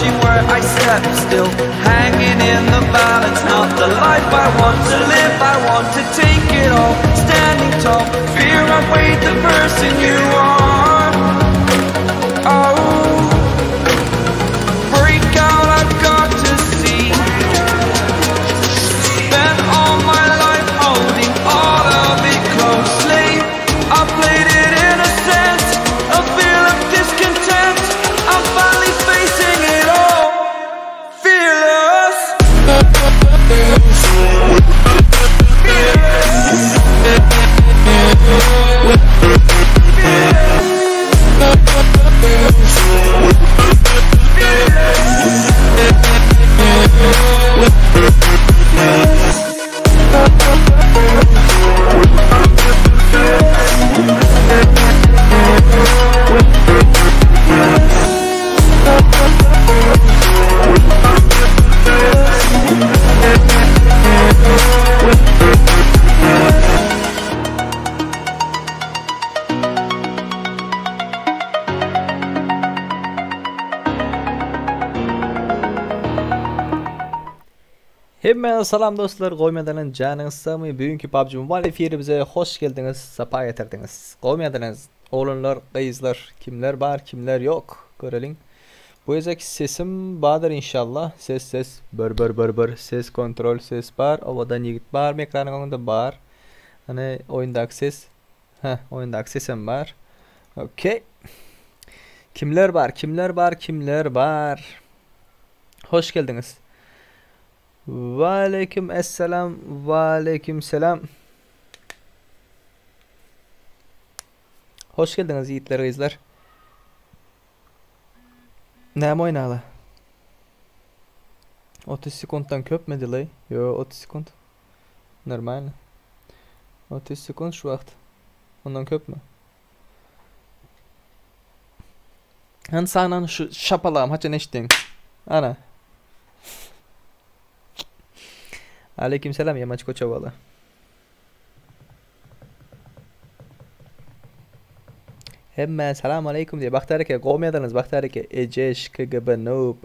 Watching where I step still, hanging in the balance. Not the life I want to live, I want to take it all. Standing tall, fear I weighed the person you are. Oh, break out, I've got to see. Spent all my life holding all of it closely. I played it innocent, a feel of discontent. I'm finally facing it all, fearless. Hemmäňize salam dostlar, goýmadylan janyňyz sagmy? Bugünkü PUBG Mobile efirimize hoş geldiňiz, sapa getirdiňiz. Goýmadyňyz, oglanlar, gyzlar, kimler bar, kimler ýok, göreliň. Bu gezek sesim bardyr inşallah. Ses ses bir bir bir bir ses kontrol ses bar. Owadan ýigit barmy ekranyň öňünde bar. Hany oýundaky ses. Heh, oýundaky sesem bar. Okey. Kimler bar? Kimler bar? Kimler bar? Hoş geldiňiz. Waleýkim esselam, waleýkim selam. Hoş geldiňiz ýigitler, gyzlar. Näme oýnaly? 30 sekuntdan köpmi delay? Ýo, 30 sekunt. Normalno. 30 sekunt şu wagt. Ondan köpmi? Hany sanan şu şapalagym haçan eşitdiň? Ana. Aleyküm selam Yamaç Koçowaly. Hemmä salam aleýkum diýip Bagtyýar eke gowy ýazyňyz Bagtyýar eke Ejeş KGB noob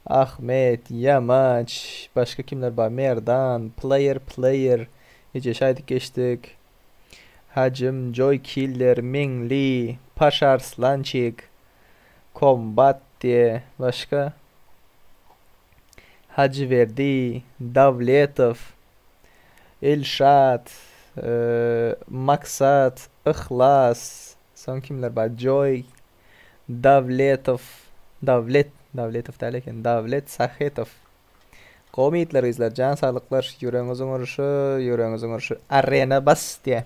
Ahmet Ýamaç başga kimler bar Merdan Player Player Ejeş aýdyp geçdik Hajym Joy Killer Meňli Paşa Arslançik Kombat diýe başga Hajyberdi Dawletow Elşat, Maksat, Yhlas, soň kimler bar, Joý, Dawletow, Dawlet, Dawletow däl eken, Dawlet Sahetow. Gowy ýigitler gyzlar, jan saglyklar, ýüregiňiziň urşy, ýüregiňiziň urşy, arena bas diýä.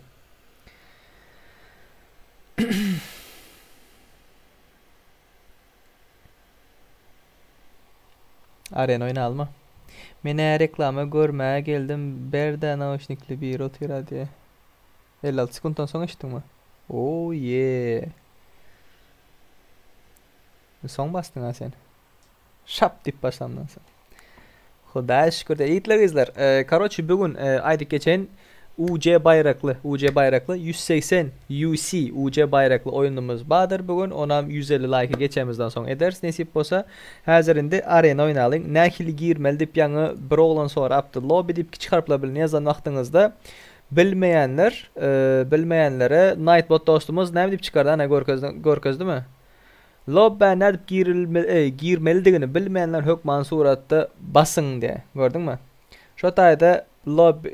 Arena oýnalma. Menä reklama görmäge geldim berdä nauşnikli biri otyra diýä. 56 sekuntdan soň eşitdiňmi? Oh yeah. Soň basdyň a sen. Şap diýip başlandan soň. Hudaýa şükür de ýigitler gyzlar. Karoçi bu gün aýdyp geçeýin UC baýrakly, UC baýrakly 180 UC, UC baýrakly oýunymyz bardyr bu gün. Onam 150 laýky geçemizden soň ederis nesip bolsa. Häzir indi arena oýnalyň. Nähili girmeli diýip ýaňy bir oglan sorapdy. Lobby diýip kiçi harplar bilen ýazan wagtyňyzda bilmeýänler, bilmeýänlere Nightbot dostumyz näme diýip çykardy ana görkezdi, görkezdimi? Lobbä nädip girmelidigini bilmeýänler hökman suratda basyň diýýär. Gördüňmi? Şo taýda lobby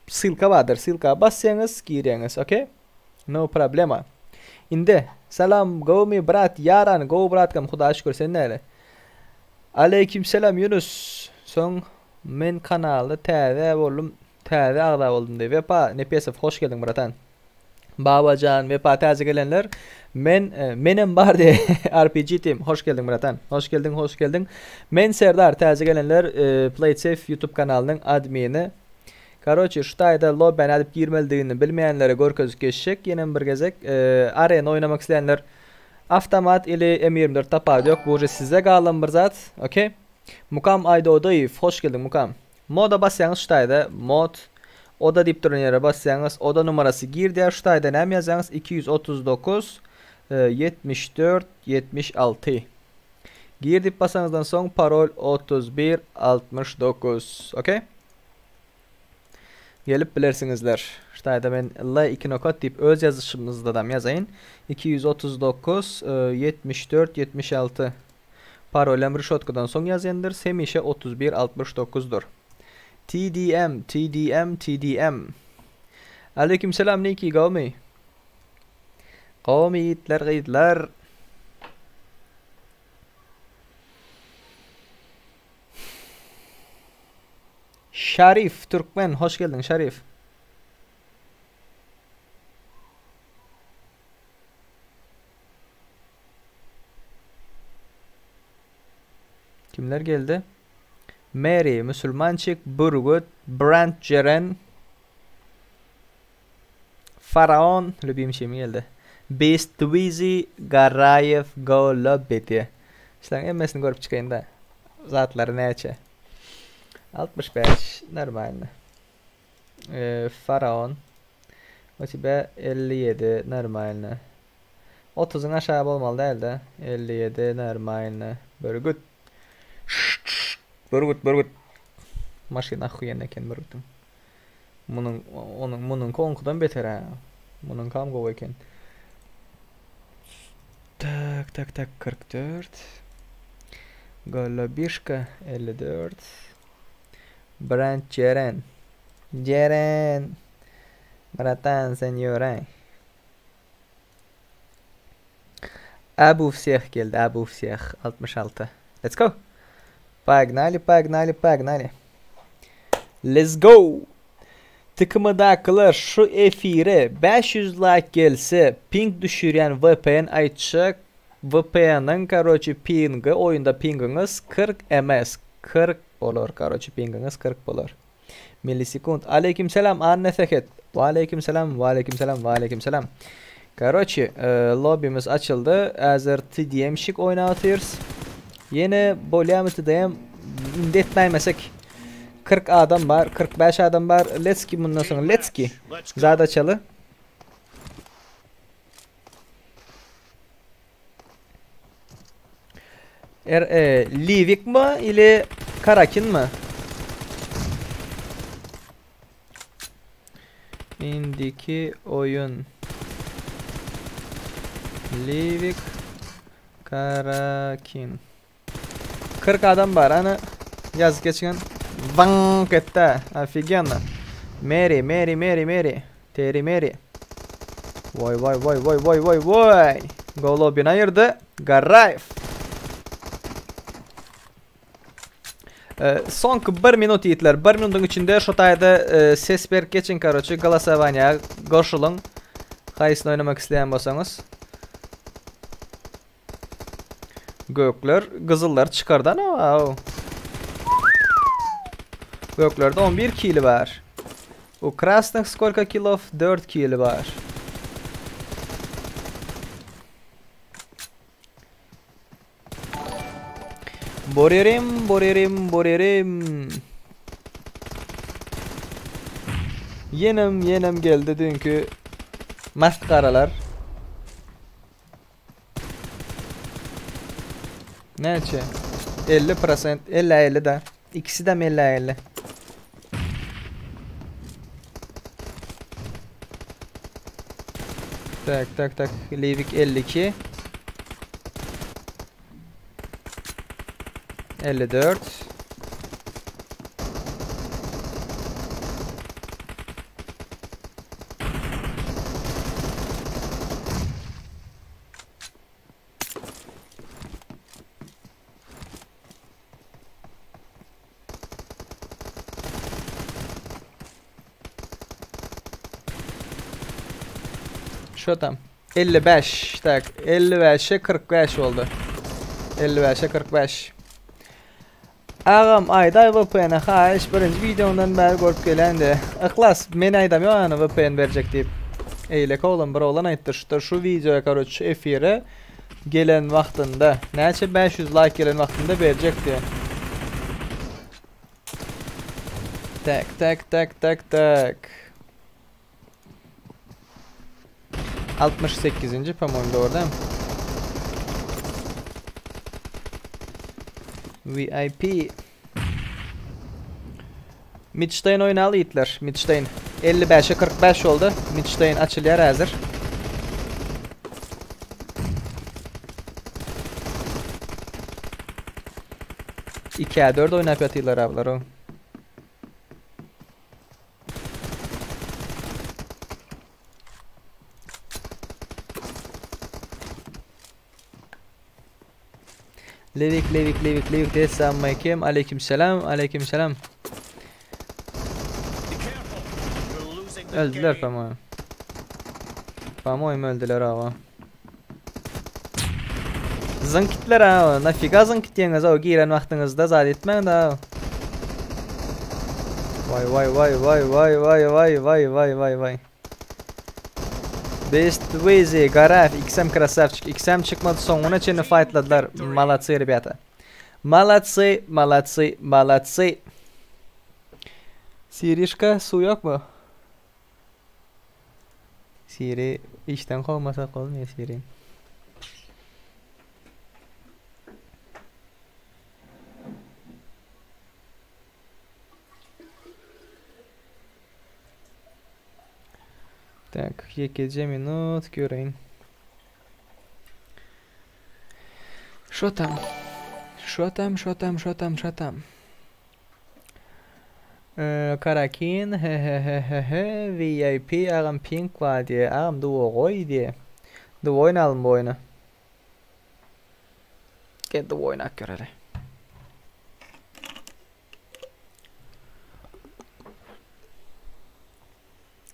ssylka bardyr. Ssylka basýaňyz, girýäňiz. Okey? No problema. Indi, salam gowmy brat, ýaran, gowy bratkam, Hudaýa şükür, sen näle? Aleýkimselam Ýunus. Soň men kanalda täze boldum, täze agza boldum diý. Wepa Nepesow hoş geldiň bratan. Babajan Wepa täze gelenler men menem bar diye RPG team hoş geldiň bratan hoş geldiň hoş geldiň men Serdar täze gelenler Play it safe YouTube kanalynyň admini Karoçi şu taýda lobbä nädip girmelidigini bilmeýänlere görkezip geçjek ýenem bir gezek arena oýnamak isleýänler awtomat ili M24 tapawudy ýok bu uje size galan bir zat okey Mukam Aýdogdyýew hoş geldiň Mukam Moda basýaňyz şu taýda mod oda diýip duran ýere basýaňyz oda numarasy gir diýär şu taýda näme ýazýaňyz 239 74 76. Gir diýip basaňyzdan soň parol 31 69. Okey? Gelip bilersiňizler. Şu taýda men L2 nokat diýip öz ýazyşymyzdadam ýazaýyn. 239 74 76 Parolem rişotkadan soň ýazýandyr. Hemişe 31 69-dyr. TDM TDM TDM Aleyküm selam Niki gowmy? Gowmy ýigitler gyzlar? Şarif Türkmen hoş geldiň Şarif. Kimler geldi? Mary, Müsülmançik, Bürgüt, Brand Jeren, Faraon, lübimçim geldi. Beast Dwizi, Garaýew, Go Lobby diýe. Şularyň hemmesini görüp çykaýyn-da. Zatlary näçe? 65, normalno. Ee, Faraon. O тебя 57, normalno. 30-yň aşagy bolmaly däldi. 57, normalno. Bürgüt. Bürgüt, bürgüt. Maşyn ahuýen eken bürgütiň. Munuň onuň munuňky oňkudan beter hä. Munuňkam gowy eken. Tak, tak, tak 44. Golobişka 54. Brand Jeren. Jeren. Bratan sen ýöräý. Abu всех geldi. Abu всех 66. Let's go. Погнали, погнали, погнали. Let's go. Tykymydakylar şu efire 500 like gelse ping düşürýän VPN aýtjak VPN-iň karoçi pingi oýunda pingiňiz 40 ms 40 bolar karoçi pingiňiz 40 bolar. Millisekund. Aleyküm selam Anne Seket. Aleyküm selam, aleyküm selam, aleyküm selam. Karoçi, e, lobbymiz açyldy. Häzir TDM şik oýnatyrys. Ýene bolýamy TDM indi etmäýmesek. 40 adam bar, 45 adam bar. Let's ki bundan soň let's ki. Zat açaly. Er, e, Livik mi ili Karakin mi? Indiki oyun. Livik Karakin. 40 adam bar ana. Ýazyp geçiň. Waňk etdi. Ofigenno. Mary, Mary, Mary, Mary. Terry, Mary. Voý, voý, voý, voý, voý, voý, voý. Golobin aýyrdy. Garaýew. Ee, soňky 1 minut ýigitler. 1 minutyň içinde şu taýda e, ses berip geçiň karoçi golosowaniýa goşulyň. Haýsyny oýnamak isleýän bolsaňyz. Gökler gyzyllar çykardan wow. Göklerde 11 kili bar. U krasных сколько килов? 4 kili bar. Borerim, borerim, borerim. Ýenem, ýenem geldi düýnki masgaralar. Näçe? 50%, 50 50 da. İkisi de 50 50. Tak tak tak. Livik 52. 54. Şu tam. 55. Tak. 55'e 45 oldu. 55'e 45. Agam aýdaý VPN-e haýyş birinji wideoňdan bäri görüp gelende. Yhlas men aýdam ýok ana VPN berjek diýip. Eýleki oglan bir oglan aýtdy şuda şu wideoya karoç şu efire gelen wagtynda näçe 500 like gelen wagtynda berjek diýe. Tak tak tak tak tak. 68. po-moemu dogry dämi? VIP. Midstein oýnaly ýigitler. Midstein 55-e 45 boldy. Midstein açylýar häzir. Ikä 4 oýnap ýatyrlar ablar. Lewik Lewik Lewik Lewik Essalamualeýkum Aleýkum salam Aleýkum salam Öldüler po-moýem. Po-moýem öldüler awa. Zynk gitdiler awa. Nafiga zynk gitýäňiz awa giren wagtyňyzda zat etmäň da. Vay vay vay vay vay vay vay vay vay vay vay. Best Weezy, Garaf, XM krasavçik. XM çykmady soňuna çenli fightladylar. Молодцы ребята. Молодцы, молодцы, молодцы. Sirişka su ýokmy? Siri işden kowmasak bolmaýar Siri. Tak, ýekeje minut göreýin. Şo tam. Şo tam, şo tam, şo tam, şo tam. Karakin he he he he he VIP agam pink bar diýe agam duo goý diýe. Duo oýnalym bu oýny. Gel duo oýnap göreli.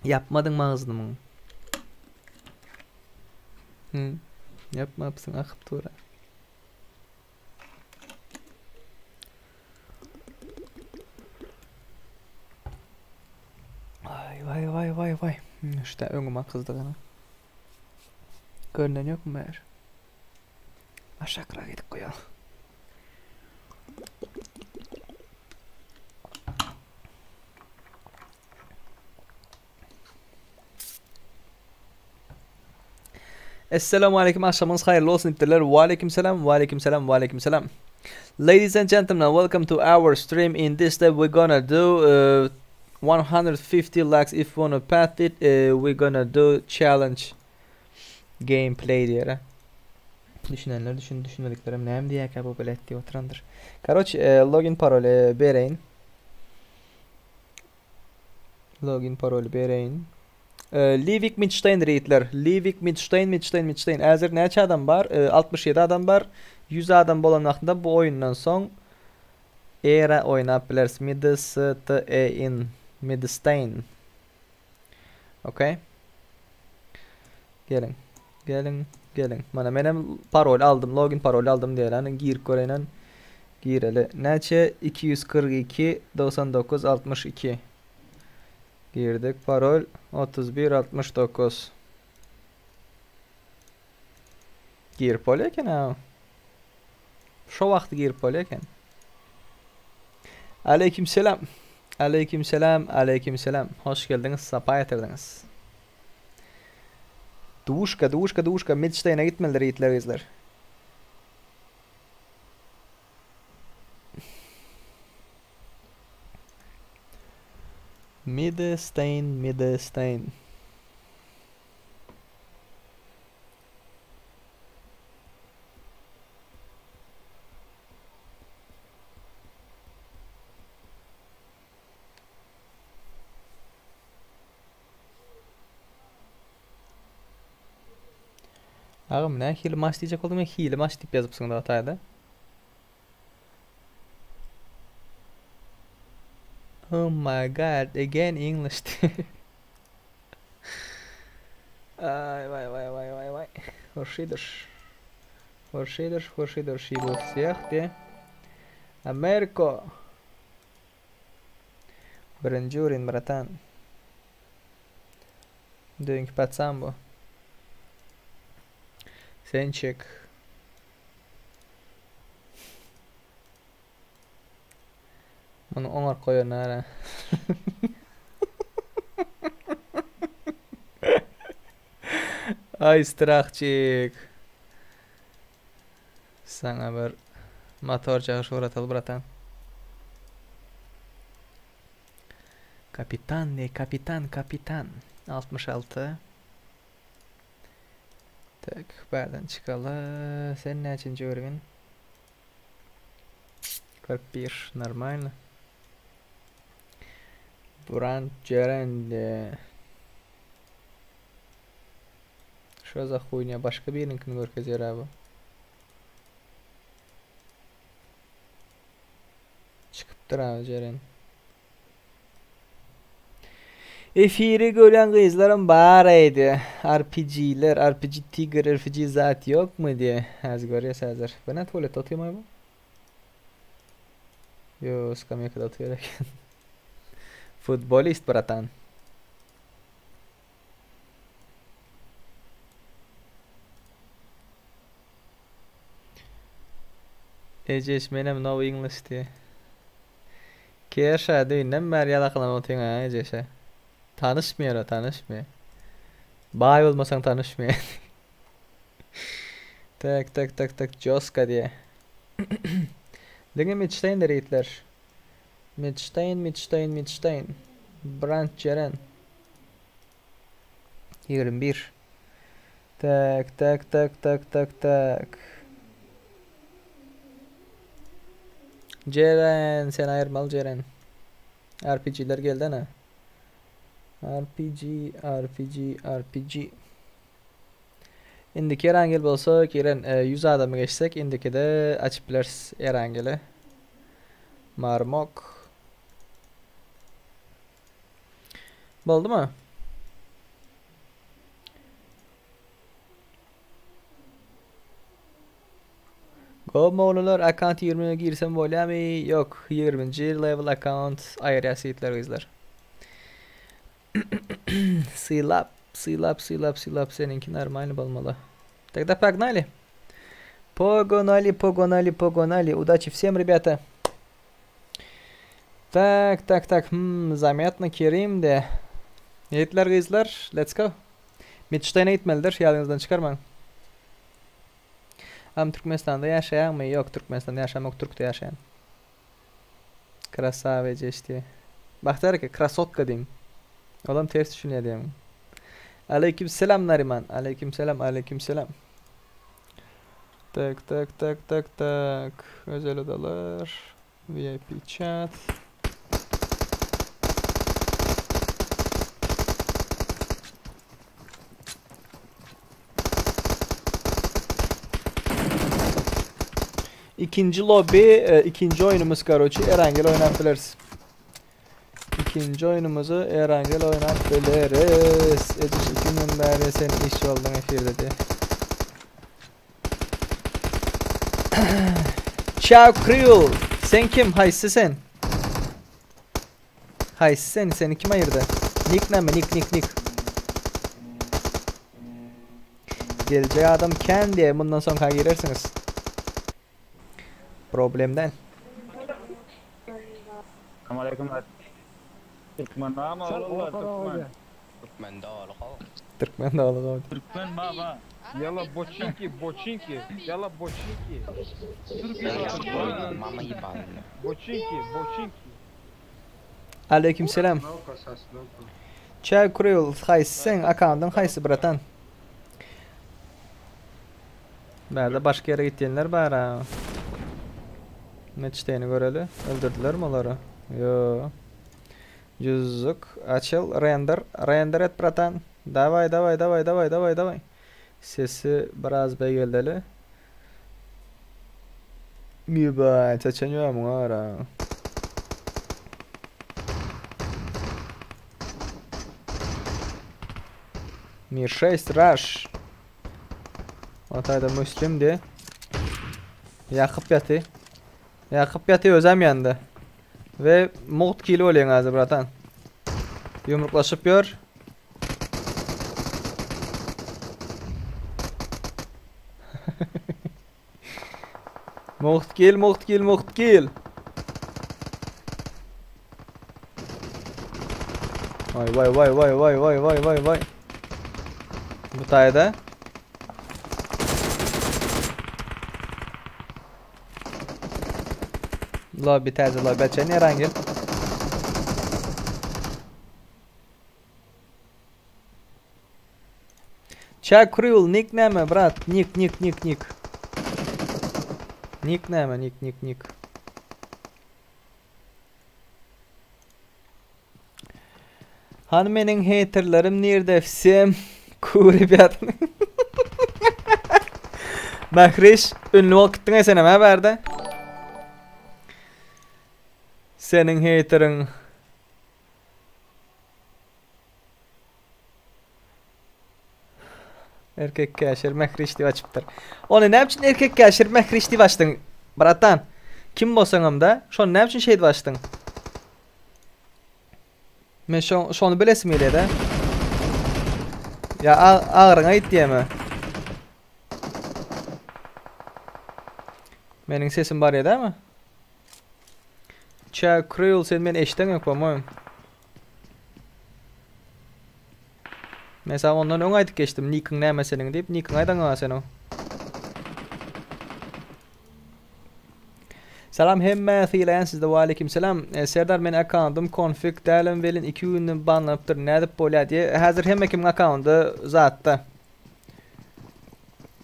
Ýapmadyň magyzyny muň. Hı. Ýapmapsyň akyp dur. Ay vay vay vay vay. İşte öňüm akyzdy gana. Görünen ýokmy bäri? Aşakra gidip goýaly. Esselamu aleýkum agşamyňyz haýyrly bolsun diýipdirler. Waleýkim salam, waleýkim salam, waleýkim salam. Ladies and gentlemen, welcome to our stream. In this day we're gonna do uh, 150 likes if you wanna pass it. Uh, we're gonna do challenge gameplay diýere. Düşünenler düşün, düşünmediklerim näme diýýärkä bu bilet diýip oturandyr. Karoç, e, login paroly bereýin. Login paroly bereýin. Livik Midstein reýdler. Livik Midstein Midstein Midstein. Häzir näçe adam bar? 67 adam bar. 100 adam bolan wagtynda bu oýundan soň era oýnap bileris. Mid S T E in Midstein. Okey. Geliň. Geliň, geliň. Mana menem parol aldym, login parol aldym diýeli. Girip göreýin. Gireli. Näçe? 242 99 62. Girdik. Parol 31 69. Girip bolýar eken ha. Şo wagty girip bolýar eken. Aleyküm selam. Aleyküm selam, aleyküm selam. Hoş geldiňiz, sapa getirdiňiz. Duşka, duşka, duşka. Midsteýne gitmelidir ýigitler, gyzlar. Midstein, Midstein. Agam nähili maç diýjek boldum, hili maç diýip ýazypsyň da taýda. Oh my god, again English. Ay vay vay vay vay vay. Hurşidir. Hurşidir, hurşidir, şibu всех de. Amerika. Birinji urin bratan. Düýnki patsan bu. Sen çek. Muny oňar goýan ara. Ay strahçik. Sana bir. Motor çagyş ugrataly bratan. Kapitan diye kapitan kapitan. 66. Tak bärden çykaly. Sen näçinji görgün? 41 normalno. Brand Ceren diye. Şo za huýnýa başga biriniňkini görkezýär bu. Çykypdyr abi Jeren. Efiri görýän gyzlaram bar eýdi. RPG-ler, RPG Tiger, RPG zat ýokmy diýe. Häzir görýäs häzir. Bu näme tuwaletde otyrmaý bu? Ýo, skamýakada otyr eken. Futbolist bratan. Ejeş menem no English diýe. Keşa düýnden bäri ýalaklanyp otyň a Ejeşe. Tanyşmaýar o tanyşmaýar. Baý bolmasaň tanyşmaýar. Tak tak tak tak Joska diýe. Diňe Midşteýndir ýigitler. Midşteýn Midşteýn Midşteýn. Brand Jeren. 21. Tak tak tak tak tak tak. Jeren sen aýyrmaly Jeren. RPG'ler geldi ana. RPG RPG RPG. Indiki Erangel bolsa giren 100 adamy geçsek indikide açyp bileris Erangeli. Marmok. Boldumy? Go oglanlar account 20 girsem bolýamy? Ýok, 20-nji level account aýyrýas ýigitler gyzlar. Sylap, sylap, sylap, sylap seniňki normalny bolmaly. Тогда погнали. Погнали, погнали, погнали. Удачи всем, ребята. Tak, tak, tak. Hmm, zametno Kerim de. Ýigitler gyzlar, let's go. Midşteýne gitmelidir, ýadyňyzdan çykarmaň. Am Türkmenistanda ýaşaýaňmy? Ýok, Türkmenistanda ýaşamok, Türkde ýaşaýan. Krasawa ejeşdi. Bagtyýar aka, krasotka diýiň. Olam ters düşünýär diýýäň. Aleyküm selam Nariman. Aleyküm selam, aleyküm selam. Tak, tak, tak, tak, tak. Özel odalar. VIP chat. Ikinji lobby, e, ikinji oýnumyz karoçi Erangel oýnap bileris. Ikinji oýnumyzy Erangel oýnap bileris. Ejiş iki günden bäri sen iş bolduň efirde diye. Ciao Creole. Sen kim? Haýsy sen? Haýsy sen? Seni kim aýyrdy? Nick näme? Nick nick nick. Geljek adam kän diye bundan soňka girersiňiz. Problemden. Aleyküm. Türkmen ama oğullar Türkmen. Türkmen dağlı kal. Türkmen dağlı Türkmen baba. Yalla boçinki, boçinki. Yalla boçinki. Mama ебаная. Boçinki, boçinki. Aleyküm selam. Çay Creole haýsy sen? Akkandyň haýsy bratan? Bärde başga ýere gitýänler bar ha. Meçteýni göreli. Öldürdüler mi olary? Yo. Yüzük açıl render render et bratan. Davay davay davay davay davay davay. Sesi biraz beýgeldeli. Mübay çeçenýär muňa ara. Mir 6 rush. Otayda Müslim de. Ýakyp ýaty. Ýakyp ýaty özem ýandy. We mugt kili bolýaň hazir bratan. Ýumruklaşyp ýör. Mugt kil, mugt kil, mugt kil. Vay vay vay vay vay vay vay vay vay. Bu taýda. Lobby täze lobby açaýyn Erangel. Çak Cruel nick näme brat? Nick nick nick nick. Nick näme nick nick nick. Hany meniň heýterlerim nirde wsem ku rебят. Mähriş ünlü bolup gitdiň senem hä bärde. Seniň heýteriň Erkek käşir Mähriş diýip açypdyr. Ony näme üçin erkek käşir Mähriş diýip açdyň, bratan? Kim bolsaňam-da, şony näme üçin şeýdip açdyň? Men şo şony bilesim gelýär-de. Ýa agryňa gitýärmi? Meniň sesim barýar dämi? Çä Cruel sen meni eşdeňok po-moýem. Men saňa ondan öň aýdyp geçdim, nikiň näme seniň diýip, nikiň aýdaňok sen o. Salam hemmä sylaýan sizde waleýkim salam. E, Serdar men akkauntym konfig dälem welin 2 günden banlanypdyr nädip bolýa diýe. Häzir hemme kimiň akkaunty zatda.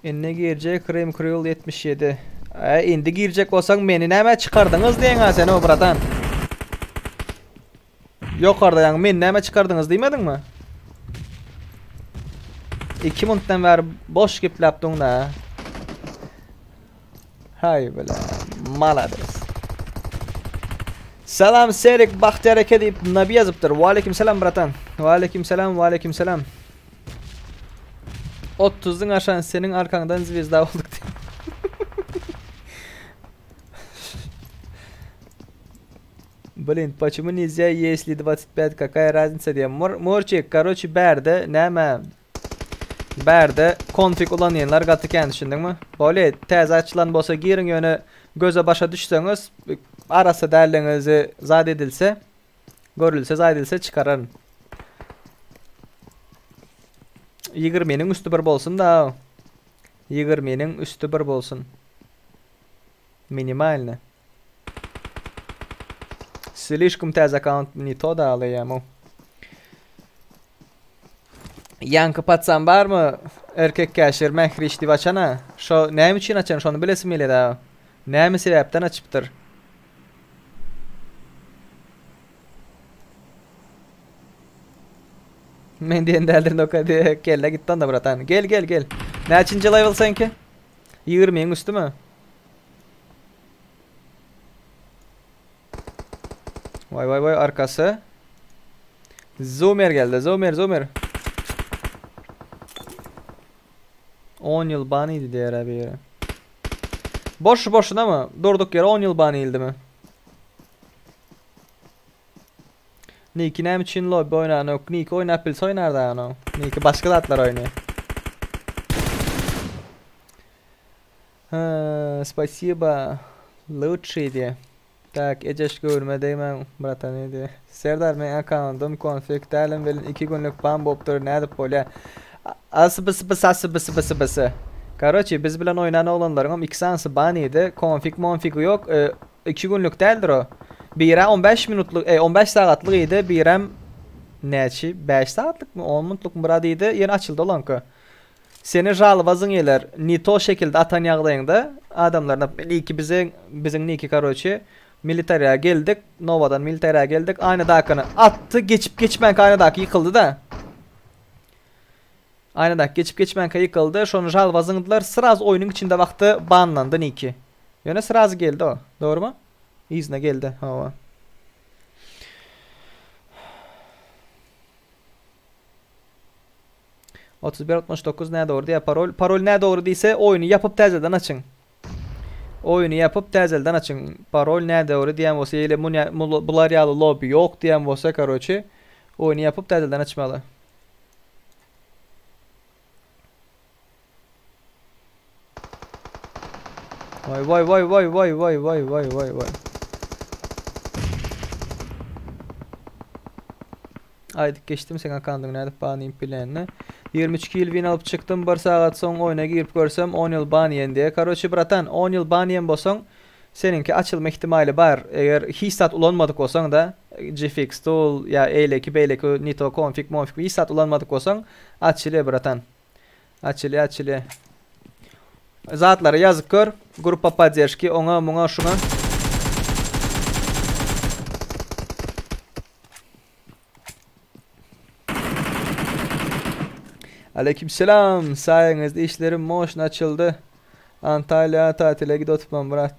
Indi girjek Rim Cruel 77. E, indi girjek bolsaň meni nämä çykardyňyz diýeň sen o bratan. Ýokarda ýaňy meni nämä çykardyňyz diýmediňmi? 2 minutdan bäri boş gepläp duň da. Hay bile. Malades. Salam Serik Bahtiyar eke diýip Nabi ýazypdyr. Waleýkim salam bratan. Waleýkim salam, waleýkim salam. 30-dan aşan seniň arkaňdan zvezda olduk diýip. Blin, почему нельзя, если 25, какая разница diýen. Mor Morçik, короче, bärde näme? Bärde konfig ulanýanlar gaty kän düşündiňmi? Bolýa, täze açylan bolsa giriň ýöne göze başa düşseňiz, arassa dälligiňizi zat edilse, görülse, zat edilse çykararyn. 20-niň üsti bir bolsun da. 20-niň üsti bir bolsun. Minimalny. Slişkom täze akkaunt ne to da alaýam. Ýaňky patsan barmy? Erkek käşir Mähriş diýip açana. Şo näme üçin açan şony bilesim gelýär da. Näme sebäpden açypdyr? Men diýen däldir noka diýe kelle gitdi onda bratan. Gel gel gel. Näçinji level seňki? 20-iň üstümi? Vay vay vay arkası. Zoomer geldi. Zoomer Zoomer. 10 ýyl ban idi diýer bir ýere. Boş boşuna mı? Durduk ýere 10 ýyl ban iýildi mi? Niki näme üçin lobby oýnanok? Niki oýnap bilse oýnar da ony. Niki başga zatlar oýnaýar. Ha, spasibo. Лучший diýe. Tak, Ejeş göwnüme degmäň, bratany diýe. Serdar meň akkauntym konfig dälem welin 2 günlük ban bolupdyr, nädip bolýa? Asy bysy bysy asy bysy bysy bysy. Karoçi, biz bilen oýnan oglanlaryňam 2 sanysy ban idi. Konfig monfigi ýok. 2 günlük däldir o. Biri 15 minutlyk, e, 15 sagatlyk idi, birem näçe 5 sagatlykmy, 10 minutlykmy bir idi, ýene açyldy olanky. Seni žaloba zyňýarlar. Ne to şekilde atan ýagdaýyňda adamlaryna niki bize biziň niki karoçi militariýa geldik. Nowadan militariýa geldik. Aýnadakyny atdy, geçip geçmänkä aýnadaky ýykyldy da. Aýnadaky geçip geçmänkä ýykyldy. Şony žaloba zyňdylar. Sraz oýnuň içinde wagty banlandy niki. Ýöne sraz geldi o. Dogrymy? Yzyna geldi. Hawa. 31 69 nädogry diýýär parol. Parol nädogry diýse oýny ýapyp täzeden açyň. Oýny ýapyp täzeden açyň. Parol nädogry diýen bolsa ýa bular ýaly lobby ýok diýen bolsa karoçe oýny ýapyp täzeden açmaly. Vay vay vay vay vay vay vay vay vay vay. Aýdyp geçdim sen akandyň nädip ban iýip bilenini. 23 kill win alyp çykdym. Bir sagat soň oýna girip görsem 10 ýyl ban iýen diýe. Karoçe bratan 10 ýyl ban iýen bolsaň. Seniňki açylma ihtimaly bar. Eger hiç zat ulanmadyk bolsaň-da, GFX tool ýa eýleki beýleki nito konfig monfig hiç zat ulanmadyk bolsaň, açylýar bratan. Açylýar açylýar. Zatlary ýazyp gör. Gruppa podderžki oňa muňa şuňa. Aleykümselam. Saýeňizde işlerim moşna açyldy. Antalýa tatile gidip oturman brat.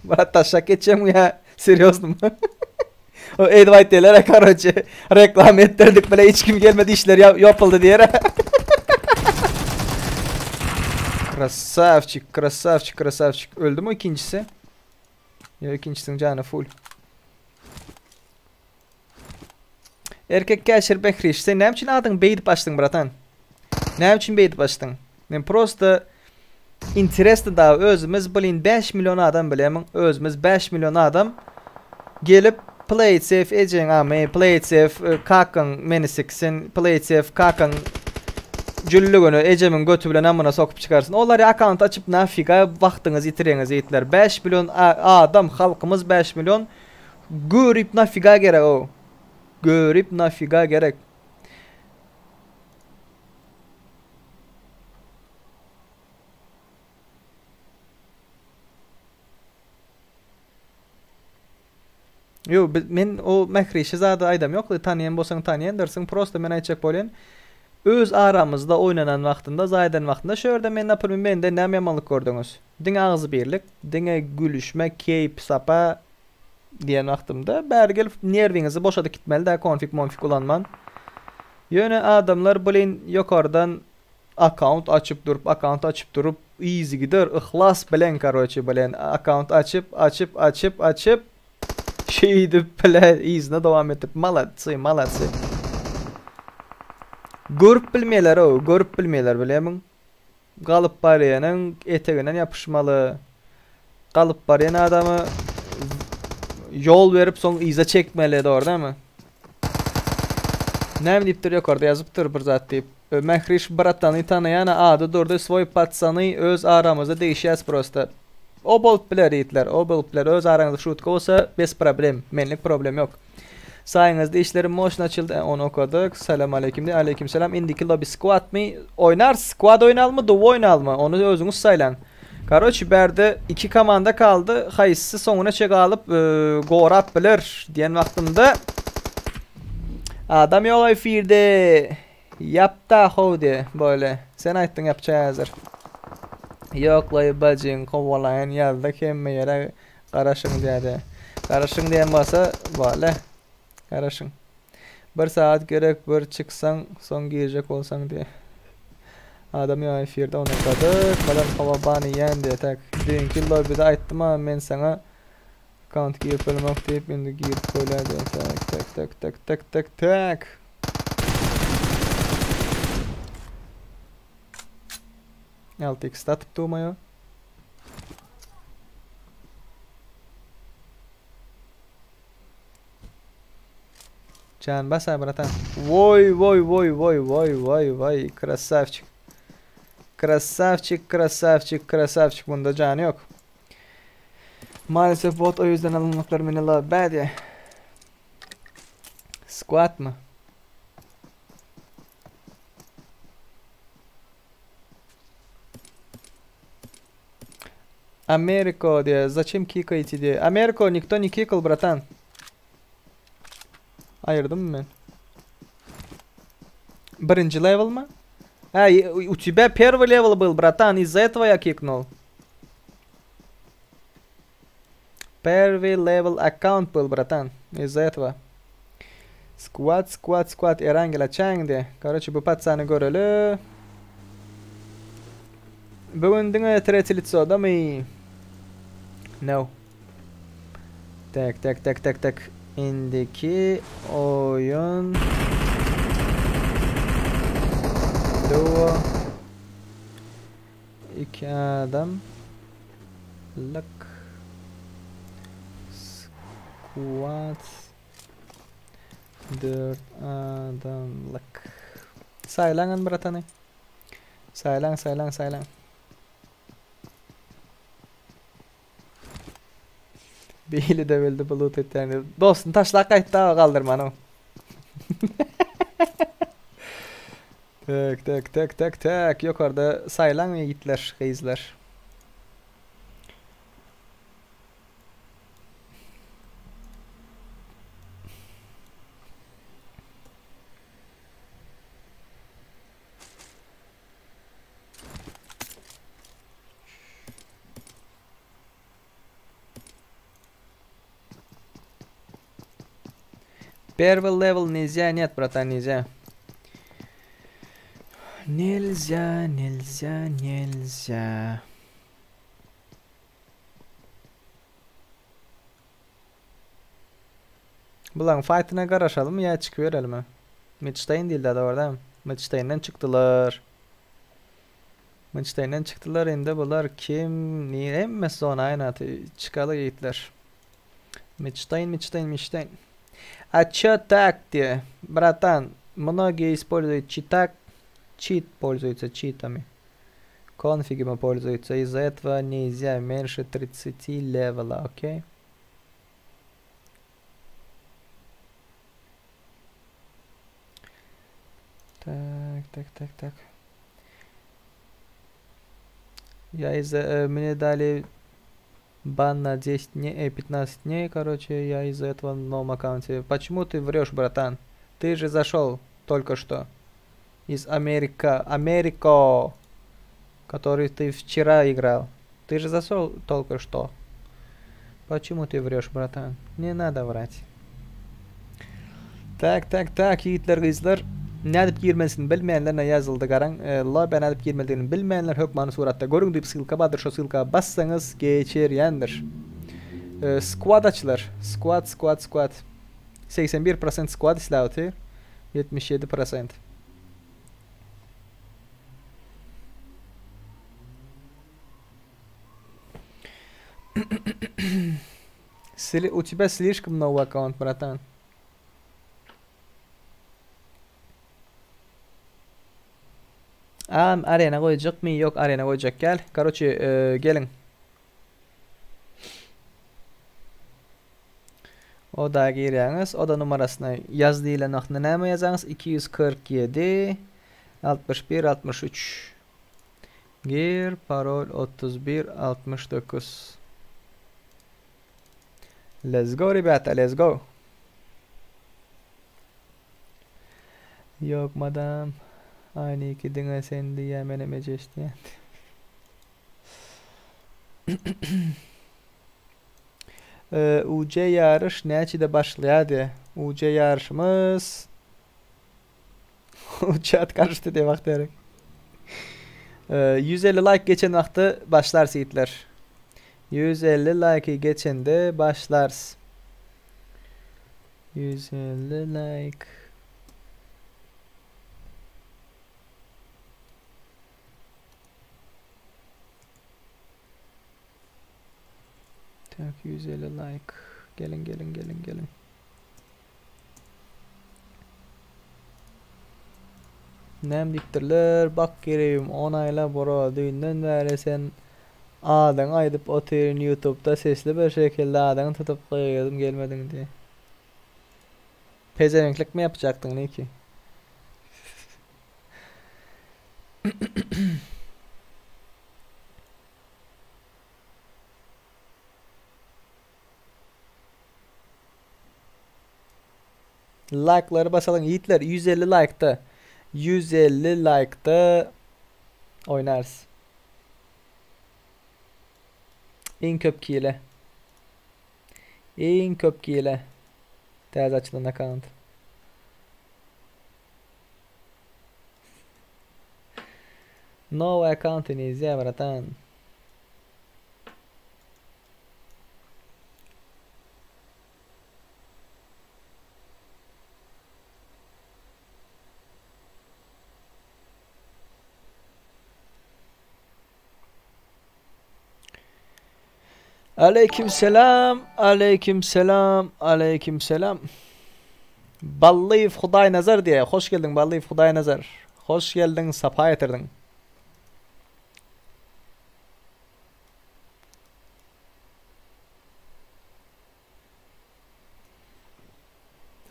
Brat taşak geçýäňmi ýa serýoznymy? O eýdip aýtdylar karoçe. Reklam etdirdik bile hiç kim gelmedi işler ýapyldy diýer. Krasavçik, krasavçik, krasavçik. Öldü mü ikincisi? Ýa ikincisiniň jany full. Erkek käşir Behriş, sen näme üçin adyňy beýdip açdyň bratan? Näme üçin beýdip açdyň? Men prosta interesno da özümiz blin 5 million adam bilemiň, özümiz 5 million adam gelip play it safe ejeň amy, play it safe e, kakaň meni siksin, play it safe kakaň jüllügini ejemiň göti bilen amyna sokup çykarsyn. Olary akkaunt açyp nafiga wagtyňyzy ýitirýäňiz ýigitler. 5 million adam halkymyz 5 million Görip nafiga gerek o. Görip nafiga gerek. Yo, men o mährişi zady aýdam ýok, tanýan bolsaň tanýandyrsyň, prosta men aýtjak bolýan, öz aramyzda oýnanan wagtynda, zaýadan wagtynda şu ýerde men naprimýer menden näme ýamanlyk gördüňiz? Diňe agzybirlik, diňe gülüşme, keýp, sapa diýen wagtymda bäri gelip nerwiňizi boşadyp gitmeli dä konfig monfig ulanman. Ýöne adamlar blin ýokardan akkaunt açyp durup akkaunt açyp durup yzygider yhlas bilen karoçe bilen akkaunt açyp açyp açyp açyp şeýdip bile yzyna dowam etip maladcy maladcy. Görüp bilmeýärler o görüp bilmeýärler bilemiň. Galyp barýanyň eteginden ýapyşmaly. Galyp barýan adamy ýol berip soň yza çekmeli dogry dälmi? Näme diýipdir ýokarda ýazypdyr bir zat diýip. Mähriş bratany tanaýana ady durdy svoý patsany öz aramyzda degişýäs prosta. O bolup biler ýigitler o bolup biler öz araňyzda şutka bolsa bez problem menlik problem ýok. Saýaňyzda işlerim moşna açyldy. E, ony okadyk. Salam aleýkim diýip. Aleýkim salam. Indiki lobby squad my? Oýnar squad oýnalmy, duo oýnalmy? Ony özüňiz saýlaň. Karoçi bärde iki komanda kaldy. Haýsysy soňuna çek alyp e, gorap biler diýen wagtymda adam ýok efirde. Ýapda how diýe böyle. Sen aýtdyň ýapjak häzir. Ýoklaý bajyň kowalaýyn ýazdyk hemme ýere Garaşyň diýýärdi. Garaşyň diýen bolsa, wale. Garaşyň. Bir sagat gerek bir çyksaň, soň girjek bolsaň diýe. Adam ýok efirde ony okadyk. Madam hawa bany ýen diýe tak. Düýnki lobbyda aýtdym-a men saňa akkaunt girip bilemok diýip, indi girip bolýar diýe. Tak tak tak tak tak tak tak. 6x satyp durmaýar. Can bas ay bratan. Voy voy voy voy voy voy voy krasavçik. Krasavçik krasavçik krasavçik bunda canı yok. Maalesef bot o yüzden alınmaklar minilla bad ya. Squat mı? Ameriko diýýär. Зачем kikaете diýýär. Ameriko nikto ne kikal, bratan. Aýyrdymmy men? Birinji level mi? Ha, у тебя первый level был, братан, из-за этого я кикнул. Первый level account был, братан, из-за этого. Squad, squad, squad, Erangel açaň diýe. Karoçe bu patsany göreli. Bu gün diňe tretý litsoda-my? No. Tak, tak, tak, tak, tak. Indiki oýun Duo. Iki adam. Lyk. Squad. Dört adamlyk. Saýlaňan bratany. Saýlaň, saýlaň, saýlaň. Bili-de bildi bu loot etýän. Dostuny taşlap gaýtdy aga galdyrmany. Tek tek tek tek tek ýokarda saýlaň ýigitler, gyzlar. Первый level нельзя, нет, братан, нельзя. Нельзя, нельзя, нельзя. Bularyň faýtyna garaşalymy ýa çykyberelimi? Mitşteýn diýildi dogry dämi? Mitşteýnden çykdylar. Mitşteýnden çykdylar indi bular kim nire hemmesi zona aýna çykaly ýigitler. Mitşteýn Mitşteýn Mitşteýn. A ço tak diýe? Bratan, mnogie используют читак, чит пользуются читами. Конфигами пользуются. Из-за этого нельзя меньше 30 левела, окей? Так, так, так, так. Я из-за... Э, мне дали бан на 10 дней, э, 15 дней, короче, я из-за этого на новом аккаунте. Почему ты врешь, братан? Ты же зашел только что из Америка, Америко, который ты вчера играл. Ты же зашел только что. Почему ты врешь, братан? Не надо врать. Tak tak tak ýigitler gyzlar nädip girmelisin bilmeýänlerine ýazyldy garaň lobä nädip girmelidigini bilmeýänler hökmany suratda görüň diýip ssylka bardyr şo ssylka bassaňyz geçirýändir. Squad açylar. Squad squad squad. 81 prosent squad isläp otyr. 77 prosent. У тебя слишком новый аккаунт, братан. Am arena goýjakmy? Ýok, arena goýjak gel. Karoçi, e, geliň. Oda girýäňiz. Oda numarasyna ýaz diýlen wagtynda näme ýazaňyz? 247 61 63. Gir, parol 31 69. Let's go rебята, let's go. Ýok madam. Ayniki diňe sen diýýä menem eje eşitýän. UC ýaryş näçede başlaýar diýä. UC ýaryşymyz Chat karışdy diýip wagt gerek. 150 like geçen wagty başlarys ýigitler. 150 like geçende başlarys. 150 like. Tak 150 like. Gelin gelin gelin gelin. Näme diýipdirler? Bak geregim onaýla bro düýnden bäri sen adyňy aýdyp otyryn ýutubda sesli bir şekilde adyňy tutup gygyrdym gelmediň diýe. Pezeweňklikmi ýapjakdyň niki? Like'lary basalyň ýigitler 150 like'da 150 like'da oýnarys. Iň köp kile. Iň köp kile. Täze açylan akkaunt. No account nельзя, братан. Aleýkim selam, aleýkim selam, aleýkim selam. Ballyýew Hudaýnazar diýýär. Hoş geldiň Ballyýew Hudaýnazar. Hoş geldiň, sapa getirdiň.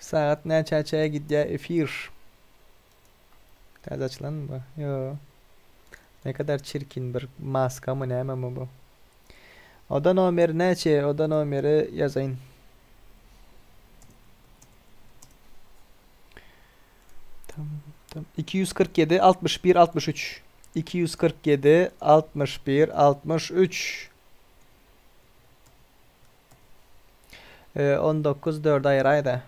Sagat näçäçä gidýär efir? Täze açylanmy bu? Ýo. Ne kadar çirkin bir maskamy nämemi bu? Oda nomeri näçe? Oda nomeri ýazaýyn. Tam, tam. 247 61 63 247 61 63 19 4 aýyraýda.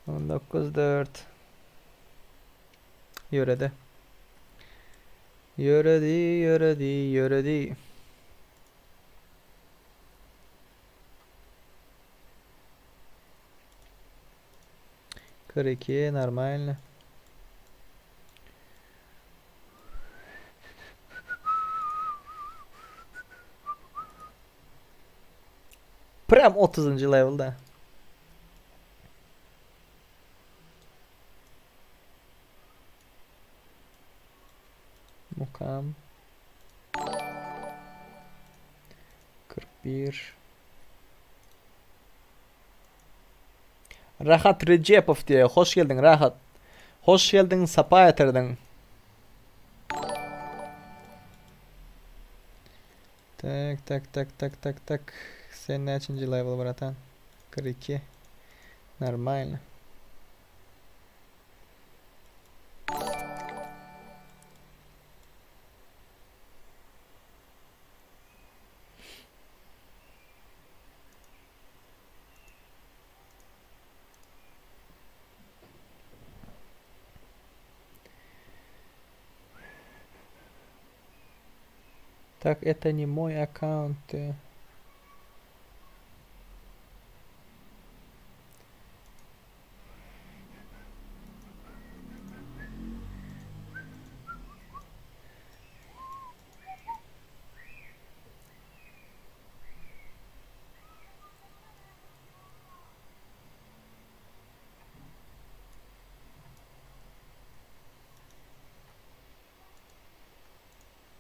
19 4 Ýöredi. Ýöredi, ýöredi, ýöredi. 42 normalno. Prem 30. levelda. Mukam. 41. Rahat Rejepow diýýär. Hoş geldiň Rahat. Hoş geldiň, sapa getirdiň. Tak tak tak tak tak tak. Sen näçinji level bratan? 42. Normalno. Так, это не мой аккаунт.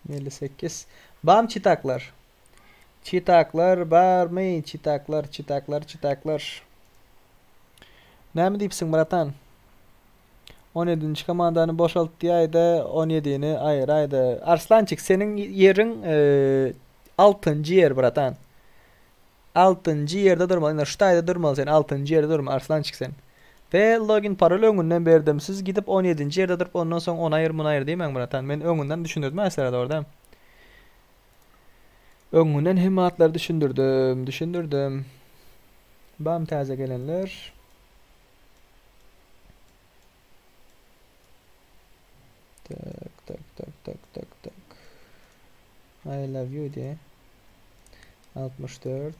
58. Bam çitaklar. Çitaklar barmy? Çitaklar, çitaklar, çitaklar. Näme diýipsiň bratan? 17-nji komandany boşalt diýäýde, 17-ni aýyraýda. Arslançik, seniň ýeriň 6-njy ýer bratan. 6-njy ýerde durmaly. Ine şu taýda durmaly sen. 6-njy ýerde durma Arslançik sen. We login parol öňünden berdim. Siz gidip 17-nji ýerde durup ondan soň ony aýyr muny aýyr diýmäň bratan. Men öňünden düşündirdim a sizlere dogry dämi? Öňünden hemme zatlary düşündirdim, düşündirdim. Bam täze gelenler. Tak tak tak tak tak tak. I love you diye. 64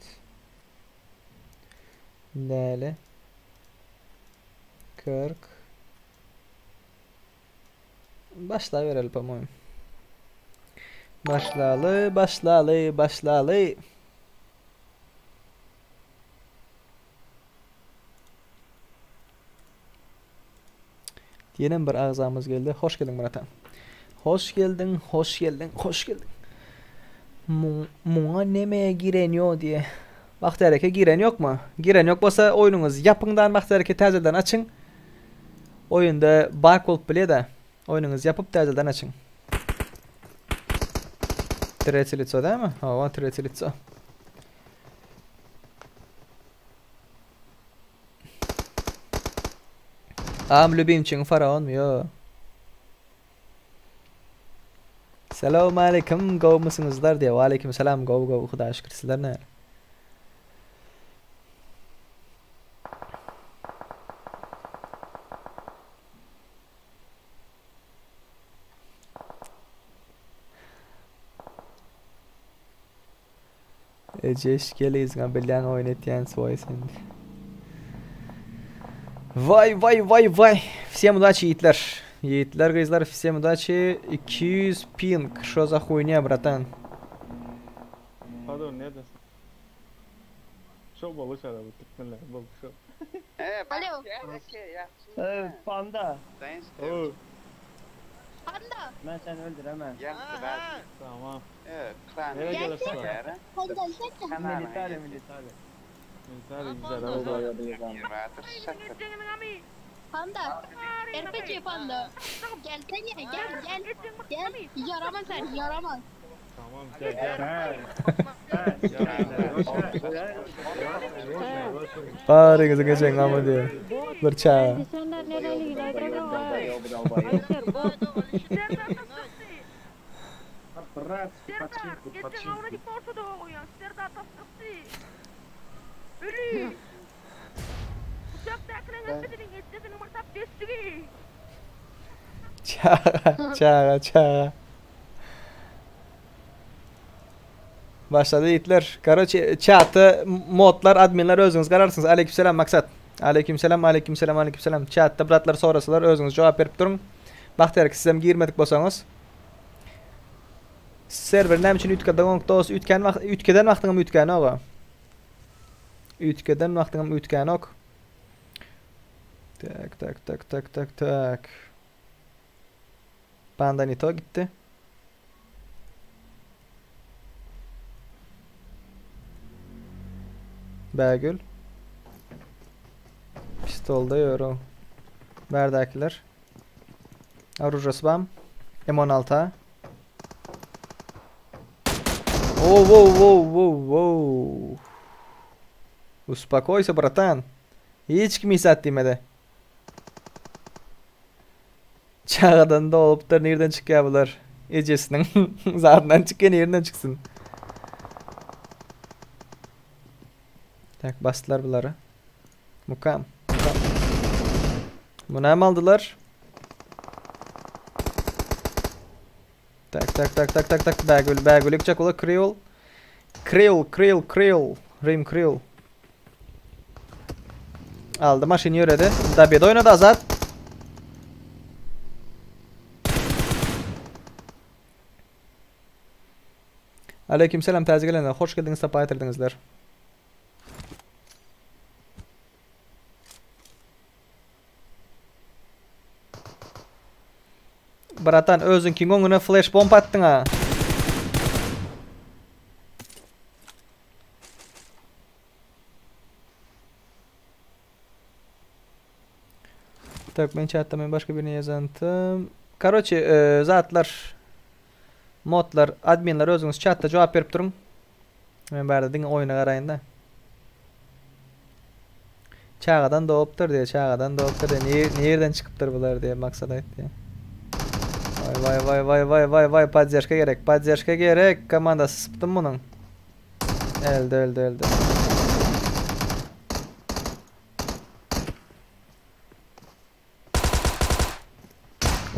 Däli 40 Başlabereli po-moýmu. Başlaly, başlaly, başlaly. Ýenem bir agzamyz geldi. Hoş geldiň Myrat aga. Hoş geldiň, hoş geldiň, hoş geldiň. Muňa neme giren ýo diýe. Bagtyýar eke giren ýokmy? Giren ýok bolsa oýnuňyzy ýapyň dan Bagtyýar eke täzeden açyň. Oýunda bug bolup bilýä-de. Oýnuňyzy ýapyp täzeden açyň. Tretýe lico dämi? Hawa, tretýe lico. Am lübimçiň faraonmy? Ýo. Salam aleyküm, gowmysyňyzlar diýýär. Waleýkim salam, gowy gowy, Hudaýa şükür. Sizler nähili? Ejeş gel yzyňa bilýän oýun etýän svoý sen. Vay vay vay vay. Всем удачи ýigitler. Ýigitler gyzlar всем удачи. 200 ping. Şo za huýnýa bratan. Pardon neredesin? Şo boluş ara bu Türkmenler bol şo. Alo. Panda. Oo. Panda. Men seni öldüremem. Tamam. Klan Nereye gelirsin? Sen gelsene. Militari militari. Militari güzel araba. Panda. RPG panda. Gelsene gel gel. Gel. Yaramaz sen yaramaz. Tamam gel gel. Baryňyzy geçen ama diýe. Bir çaga. Çaga, çaga, çaga. Başlady ýigitler. Karoçe, çatda modlar, adminler özüňiz gararsyňyz. Aleykümselam Maksat. Aleykümselam, aleykümselam, aleykümselam. Çatda bratlar sorasalar özüňiz jogap berip duruň. Bagtyýar sizem girmedik bolsaňyz. Serwer näme üçin üýtgedi oňk dos? Üýtgän wagt, üýtgeden wagtyňam üýtgänok. Üýtgeden wagtyňam üýtgänok. Tak, tak, tak, tak, tak, tak. Panda Nito gitdi. Bägül. Pistolda ýör o. Bärdäkiler. Orujasy bam. M16. Oh, wow, wow, wow, wow. Uspokойся, bratan. Hiç kim isat diýmedi. Çagadan dolupdyr, nirden çykýar bular? Ejesiniň zadyndan çykýan ýerinden çyksyn. Tak basdylar bulary. Mukam. Mukam. Bunu hem aldylar. Tak tak tak tak tak tak Bägül Bägül ýykjak bolar Creole. Creole Creole Creole Rim Creole. Aldy maşyny ýöredi. Dabede oýnady Azat. Aleyküm selam täze gelenler. Hoş geldiňiz sapa getirdiňizler. Bratan özüňkiň öňüne flash bomb atdyň ha. Tak men chatda men başga birini ýazantym. Karoçe, e, zatlar modlar, adminler özüňiz chatda jogap berip duruň. Men bärde diňe oýuna garaýyn-da. Çagadan dogupdyr diýe, çagadan dogupdyr diýe. Nirden çykypdyr bular diýe maksat aýtdy. Vay vay vay vay vay vay vay podderžka gerek, podderžka gerek. Komandasy sypdym munuň. Öldi, öldi, öldi.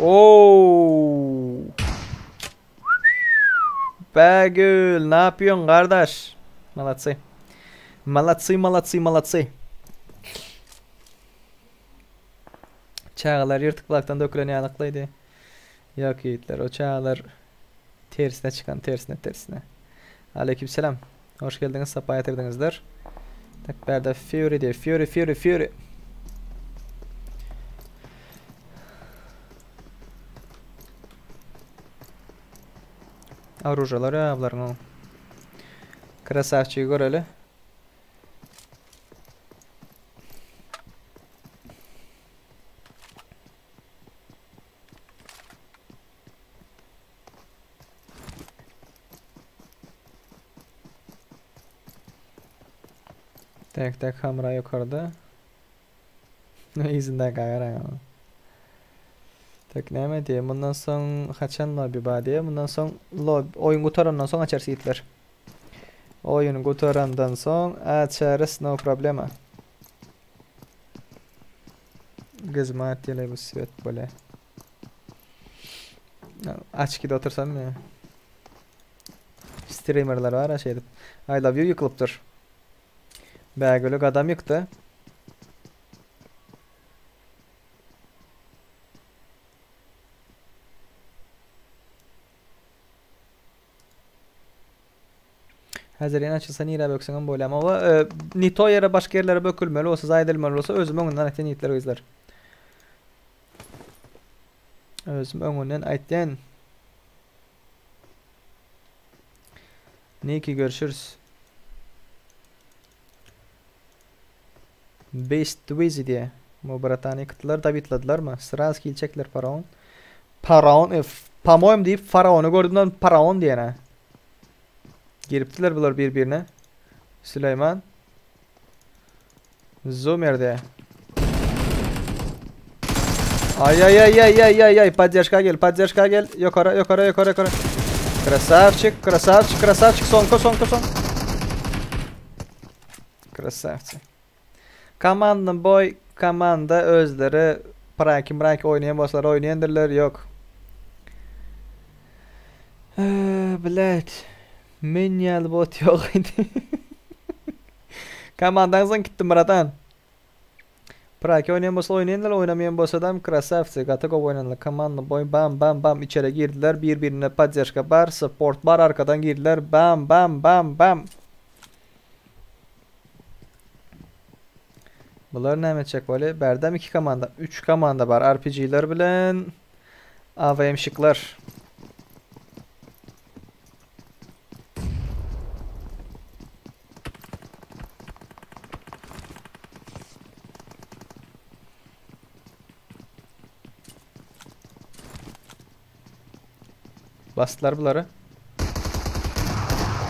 Oo. Bägül, ne yapıyorsun kardeş? Malatsy. Malatsy, malatsy, malatsy. Çagalar ýyrtyk bulakdan dökülen ýalyklydy. Ýok ýigitler, o çagalar tersine çykan, tersine, tersine. Aleykümselam. Hoş geldiňiz, sapa getirdiňizler. Tak bärde Fury diýe, Fury, Fury, Fury. Oružalar ýa bularyň o. Krasavçygy göreli. Tak tak hamra ýokarda. Yzynda garaň. Tak näme diýe, mundan soň haçan lobby bar diýe, mundan soň lobby oýun gutarandan soň açarys ýigitler. Oýun gutarandan soň açarys, no problema. Gyzma atýarlar bu svet bole. Açyk otursam ya. Streamerler var ha şey edip. I love you ýykylypdyr. Bägülük adam ýykdy. Häzir ýene açylsa nirä bökseňem bolýar. Ama e, nito ýere başga ýerlere bökülmeli bolsa, zaý edilmeli bolsa özüm öňünden aýtýan ýigitler gyzlar. Özüm öňünden aýtýan. Niki görüşürüz. Beast Dwizi diýe. Bu bratany ýykdylar, dabitladylarmy? Sraz kill çekdiler Paraon. Paraon, e, po-moýem diýip Faraony gördüm Paraon diýene. Giripdiler bular bir-birine. Süleýman. Zoomer diýe. Ay ay ay ay ay ay ay podдержка gel podдержка gel ýokara ýokara ýokara ýokara Krasavçik krasavçik krasavçik soňky soňky soň Krasavçik Komanda boý komanda özleri pranki mranki oýnaýan bolsalar oýnaýandyrlar ýok Blät men ýaly bot ýok idi Komandaňyzdan gitdim bratan Praki oýnaýan bolsa oýnaýandyr, oýnamaýan bolsadam krasawcy, gaty gowy oýnadylar. Komanda boý bam bam bam içeri girdiler, bir birine podderžka bar, support bar arkadan girdiler bam bam bam bam. Bular näme etjek bolýar? Bärdem iki komanda, üç komanda bar. RPG-ler bilen AWM-şikler. Basdylar bulary.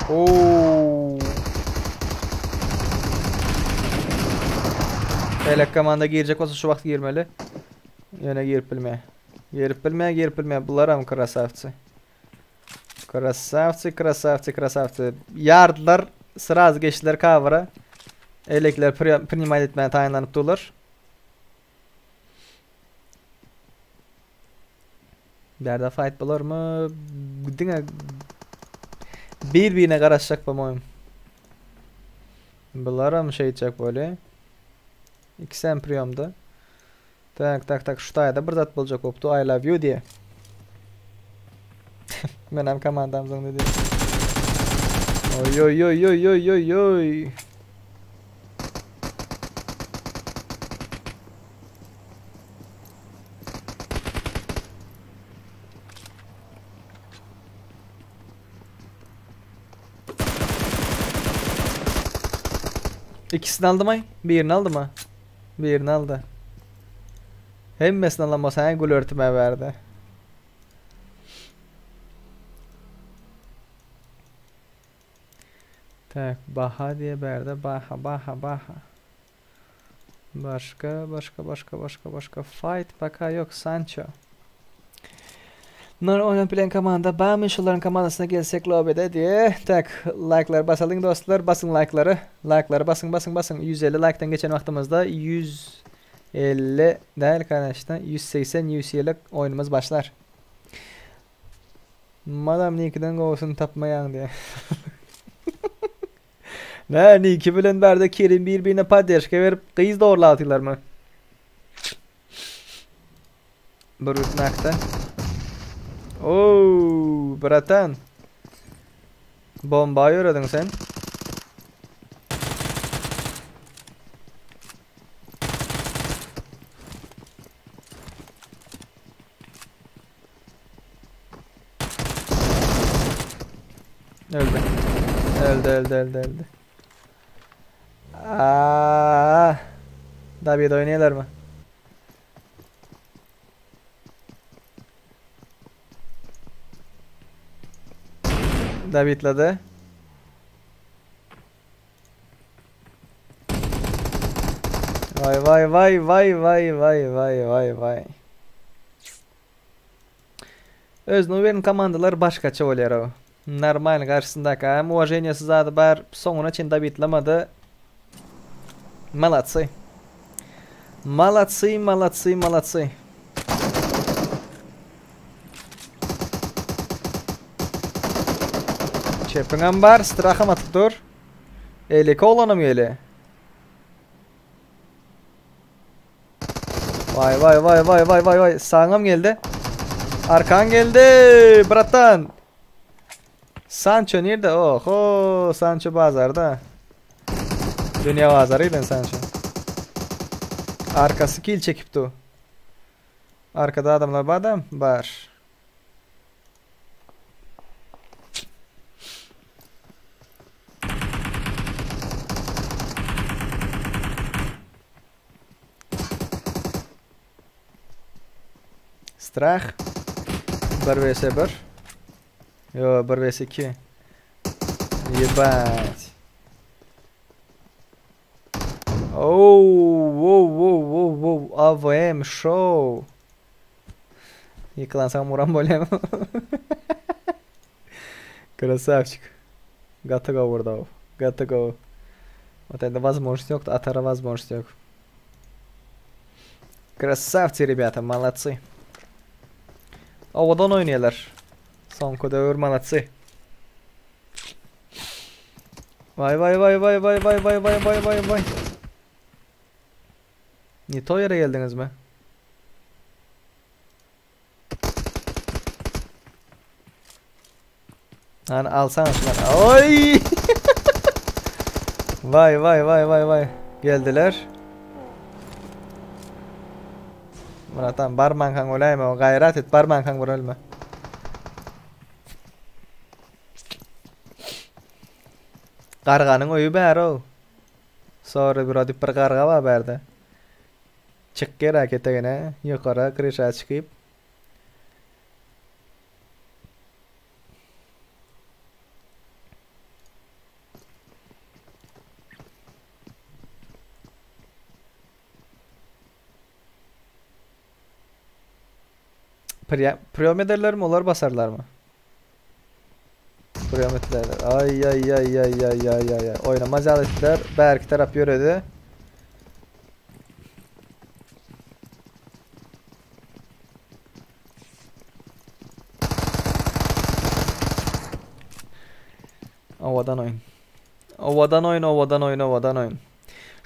Oo. Elek komanda girjek bolsa şu wagt girmeli. Ýöne girip bilmeýär. Girip bilmeýär, girip bilmeýär. Bularam krasawçy. Krasavçy, krasavçy, krasavçy. Ýardylar, sraz geçdiler cover'a. Elekler prinimat etmäge taýynlanyp durlar. Bärde fight bolarmy? Diňe bir-birine garaşjak po-moýem. Bularam şeýtjek bolýar. Ikisem priýomda. Tak tak tak şu taýda bir zat boljak bolupdy I love you diýe. Menem komandamzyň dedi. Oý oý oý oý oý oý oý. İkisini aldım ay. Birini aldım ha. Birini aldy. Hemmesini alan bolsa gül örtüme berdi. Tak, baha diýe berdi. Baha, baha, baha. Başga, başga, başga, başga, başga. Fight paka ýok, Sancho. Bunlar oýnap bilen komanda barmy şolaryň komandasyna gelsek lobbyde diýe. Tak, like'lary basalyň dostlar, basyň like'lary. Like'lary basyň, basyň, basyň. 150 like'dan geçen wagtymyzda 150 däl, конечно, 180 UC-lik oýnumyz başlar. Madam Nikiden gowusyny tapmaýaň diýe. Nä, Niki bilen bärde Kerim bir-birine podderžka berip gyz dogrulatýarlarmy? Bir nakda. Oo, bratan. Bomba ýörediň sen. Öldi. Öldi, öldi, öldi, öldi. Aa, David oýnaýarlarmy? Davidlady. Vay vay vay vay vay vay vay vay vay. Özüne beren komandalar başgaça bolýar o. Normal garşysyndaky hem uwaženiýasy zady bar, soňuna çen dabitlamady. Malatsy. Malatsy, malatsy, malatsy. Çepiňem bar, straham atyp dur. Eýleki oglanam gelýär. Vay vay vay vay vay vay vay. Sağım geldi. Arkan geldi. Bratan. Sancho nerede? Oho, Sancho bazarda. Dünya bazarıydı Sancho. Arkası kill çekipdi. Arkada adamlar badam? Bar. Strah. 1 vs 1. Yo, 1 vs 2. Ебать. Ow, wow, wow, wow, wow. AWM show. Ýykylansaň muran bolýaň. Krasavçik. Gaty gowy urdy. Gaty gowy. Вот это возможность ýokdy, atara возможность ýok. Krasavçy ребята, молодцы. Owadan oýnaýarlar. Soňky döwür молодцы. Vay vay vay vay vay vay vay vay vay vay vay. Ne to ýere geldiňizmi? Hani alsana şunları. Oy! Vay vay vay vay vay. Geldiler. Muratan barmankaň öläýme, gaýrat et barmankaň bir ölme. Garganyň öýi bäri-ow. Sorry bro diýip bir garga bar bärde. Çyk geräk etegine, ýokara kryşa çykyp. Priyom ederlermi, olar basarlarmy? Priyom etdiler. Ay ay ay ay ay ay ay ay. Oýnamaz ýaly etdiler. Bärki tarap ýöredi. Owadan oýun. Owadan oýun, owadan oýun, owadan oýun.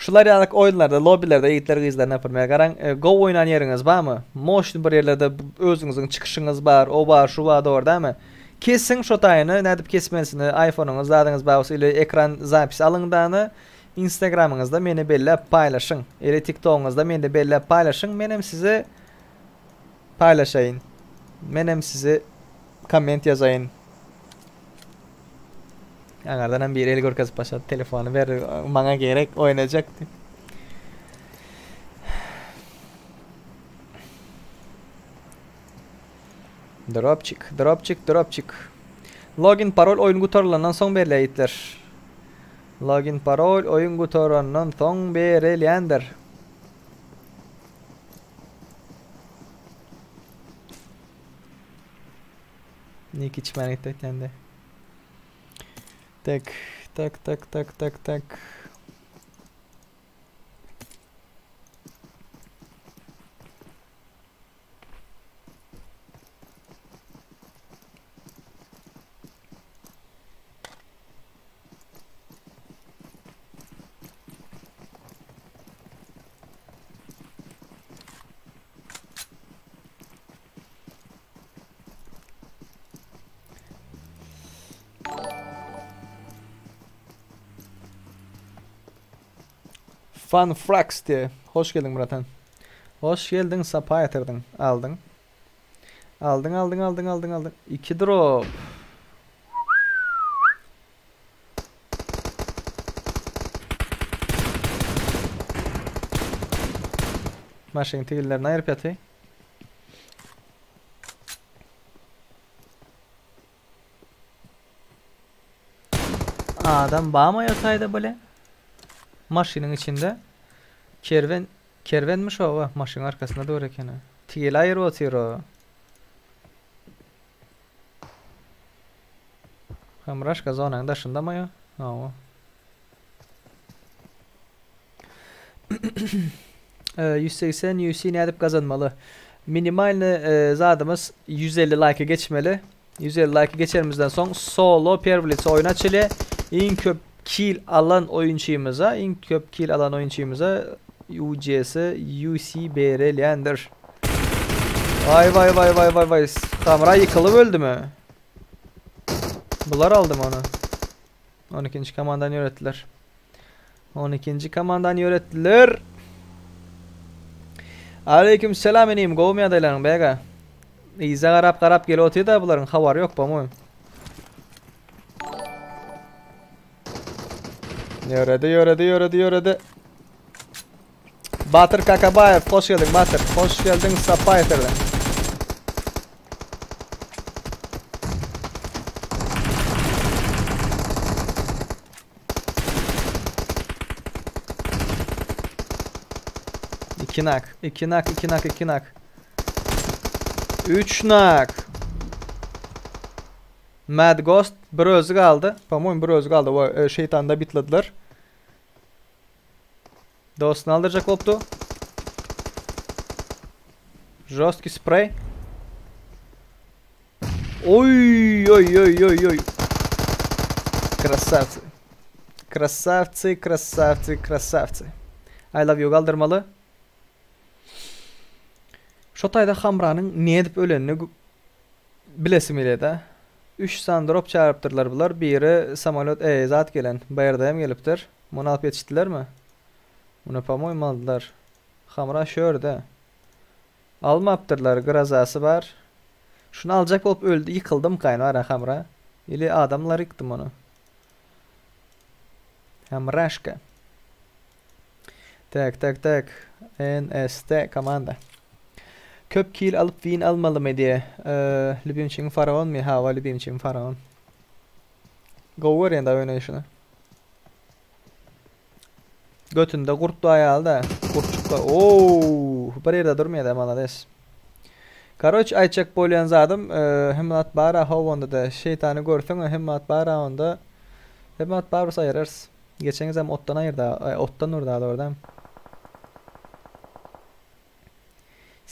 Şular ýalyk oýunlarda, lobbilerde ýigitler gyzlar naprimýer garaň, e, gowy oýnan ýeriňiz barmy? Moşny bir ýerlerde özüňiziň çykyşyňyz bar, o bar, şu bar dogry dälmi? Kesiň şo taýyny, nädip kesmelisini, iPhone-yňyz, zadyňyz bar bolsa ili ekran zapis alyň dany, Instagramyňyzda meni belläp paýlaşyň. Ili TikTogyňyzda meni belläp paýlaşyň, menem sizi paýlaşaýyn. Menem sizi komment ýazaýyn. Aňardan hem biri el görkezip başlady. Telefony ber, maňa gerek, oýnajak diýip. Dropçik, dropçik, dropçik. Login parol oýun gutarylandan soň berilýär ýigitler. Login parol oýun gutarandan soň berilýändir. Nik içmän gitdi öýtýände. Tak, tak, tak, tak, tak, tak. Fun Frax diye. Hoş geldin Muratan. Hoş geldin, sapa ýatyrdyň. Aldyň. Aldyň, aldyň, aldyň, aldyň, aldyň. 2 drop. Maşynyň tigirlerini aýryp ýaty. Adam barmy ýotaýda bile? Maşynyň içinde. Kerwen, kerwenmiş o, maşynyň arkasynda dur ekeni. Tigil aýryp otyr o. Hamraşka zonanyň daşyndamy ýo? Hawa. 180 UC nädip gazanmaly? Minimalny zadymyz 150 like geçmeli. 150 like geçerimizden soň solo pervlitz oýun açylýar. Iň köp kill alan oýunçymyza, iň köp kill alan oýunçymyza UC-si UC berilýändir. Vay vay vay vay vay vay. Hamra ýykylyp öldümi? Bular aldymy ony? 12-nji komandany ýöretdiler. 12-nji komandany ýöretdiler. Aleýkim selam inim gowumy ýagdaýlaryň bega. Yza garap garap gelip otyr-da bularyň habary ýok po-moýym. Ýöredi ýöredi ýöredi ýöredi. Batyr Kakabaýew hoş geldiň Batyr. Hoş geldiň sapa getirdiň. İki nak, iki nak, iki nak, iki nak. Üç nak. Mad Ghost bir özi galdy. Po-moýum bir özi galdy. Wa, e, şeytanda bitladylar. Dostunu aldıracak bolupdy. Žestki sprey. Oý, oý, oý, oý, oý. Krasavcy. Krasavcy, krasavcy, krasavcy. I love you galdyrmaly. Şo taýda Hamranyň nädip ölenini bilesim gelýär-de. Üç sany drop çagyrypdyrlar bular. Biri samolýot, eý, zat gelen. BRDM gelipdir. Muny alyp ýetişdilermi? Muny po-moýmu aldylar. Hamra şu ýerde. Almapdyrlar, grozasy bar. Şuny aljak bolup öldi, ýykyldymkaýyn bara Hamra. Ili adamlar ýykdy muny. Hamraşka. Tak, tak, tak. NST komanda. Köp kill alyp win almalymy diýe. Lübimçigiň faraonmy? Hawa, lübimçigiň faraon. Gowy görýän da oýnaýşyny. Götünde gurt bar ýaly-da. Gurtçuk bar. Oo, bir ýerde durmaýar-da, malades. Karoç, aýtjak bolýan zadym, hemme zat bar-a how onda-da. Şeýtany görseň, hemme zat bar-a onda. Hemme zat bar bolsa aýyrarys. Geçen gezem otdan aýyrdy, otdan urdy dogrudan.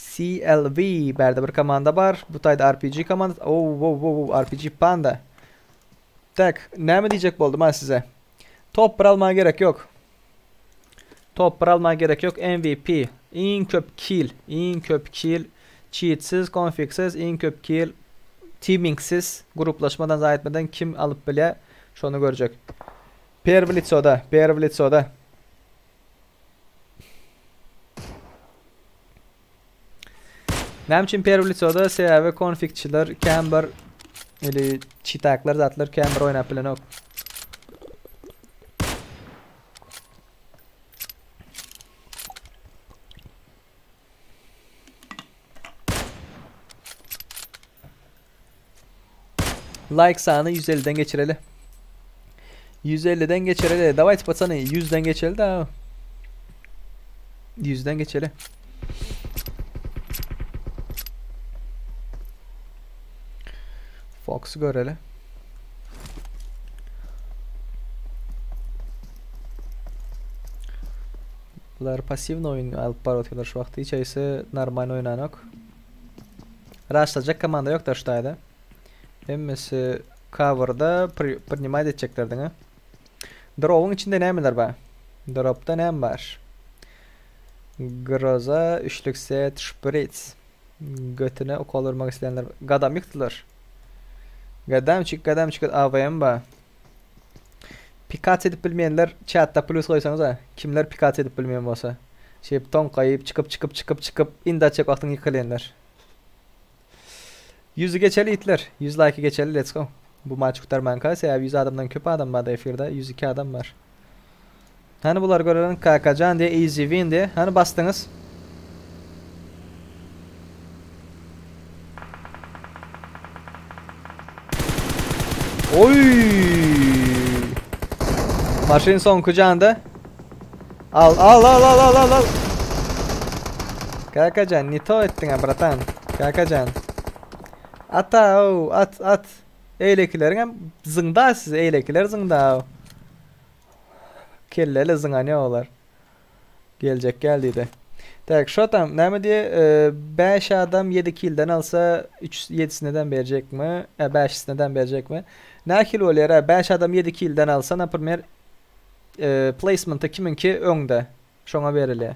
CLV bärde bir komanda bar. Bu taýda RPG komandasy. Oo, wow, wow, wow, RPG Panda. Tak, näme diýjek boldum ha size? Top bir almaga gerek ýok. Top bir almaga gerek ýok. MVP. Iň köp kill, iň köp kill, cheatsiz, konfigsiz, iň köp kill, teamingsiz, gruplaşmadan zaýa etmeden kim alyp bilýär, şony görjek. Perwy licoda, perwy licoda. Näme üçin perwy licoda? Sebäbi konfigçiler kän bir ili çitaklar zatlar kän bir oýnap bilenok. Like sany 150-den geçireli. 150-den geçireli. Давайте, пацаны, 100-den geçeli da. 100-den geçeli. Fox'u göreli. Bular passiwny oýun alyp baryp otyrlar şu wagtda. Hiç haýsy normal oýnanok. Raşlajak komanda ýok da şu taýda. Hemmesi coverda priнимать etjekler diňe. Drowyň içinde nämeler bar? Dropda näme bar? Groza, üçlük set, şpritz. Götüne ukol urmak isleýänler. Gadam ýykdylar. Gadamçik, gadamçik AWM bar. Pikat edip bilmeýänler çatda plus goýsaňyza. Kimler pikat edip bilmeýän bolsa. Şeýip toňkaýyp çykyp çykyp çykyp çykyp indi açjak wagtyň ýykylýanlar. Ýüzi geçeli itler. Ýüz laýky geçeli let's go. Bu maç gutarmanka sebäbi 100 adamdan köp adam barda efirde 102 adam bar. Hany bular görelen Kakajan diye easy win diye. Hany basdyňyz? Oy! Maşyn soňky janda. Al al al al al al al. Kakajan, ne to etdiň bratan? Kakajan. Ata, at at. Eýlekileriň hem zyňda siz, eýlekiler zyňda. Kelleli zyňanýa olar. Geljek gel diýdi. Tak, şo tam näme diýe, 5 adam 7 kilden alsa 3 7-sineden berjekmi? E, 5-sineden berjekmi? Nähili bolýar? 5 adam 7 kilden alsa, naprimер, e, placement'ı kiminki öňde. Şoňa berilýär.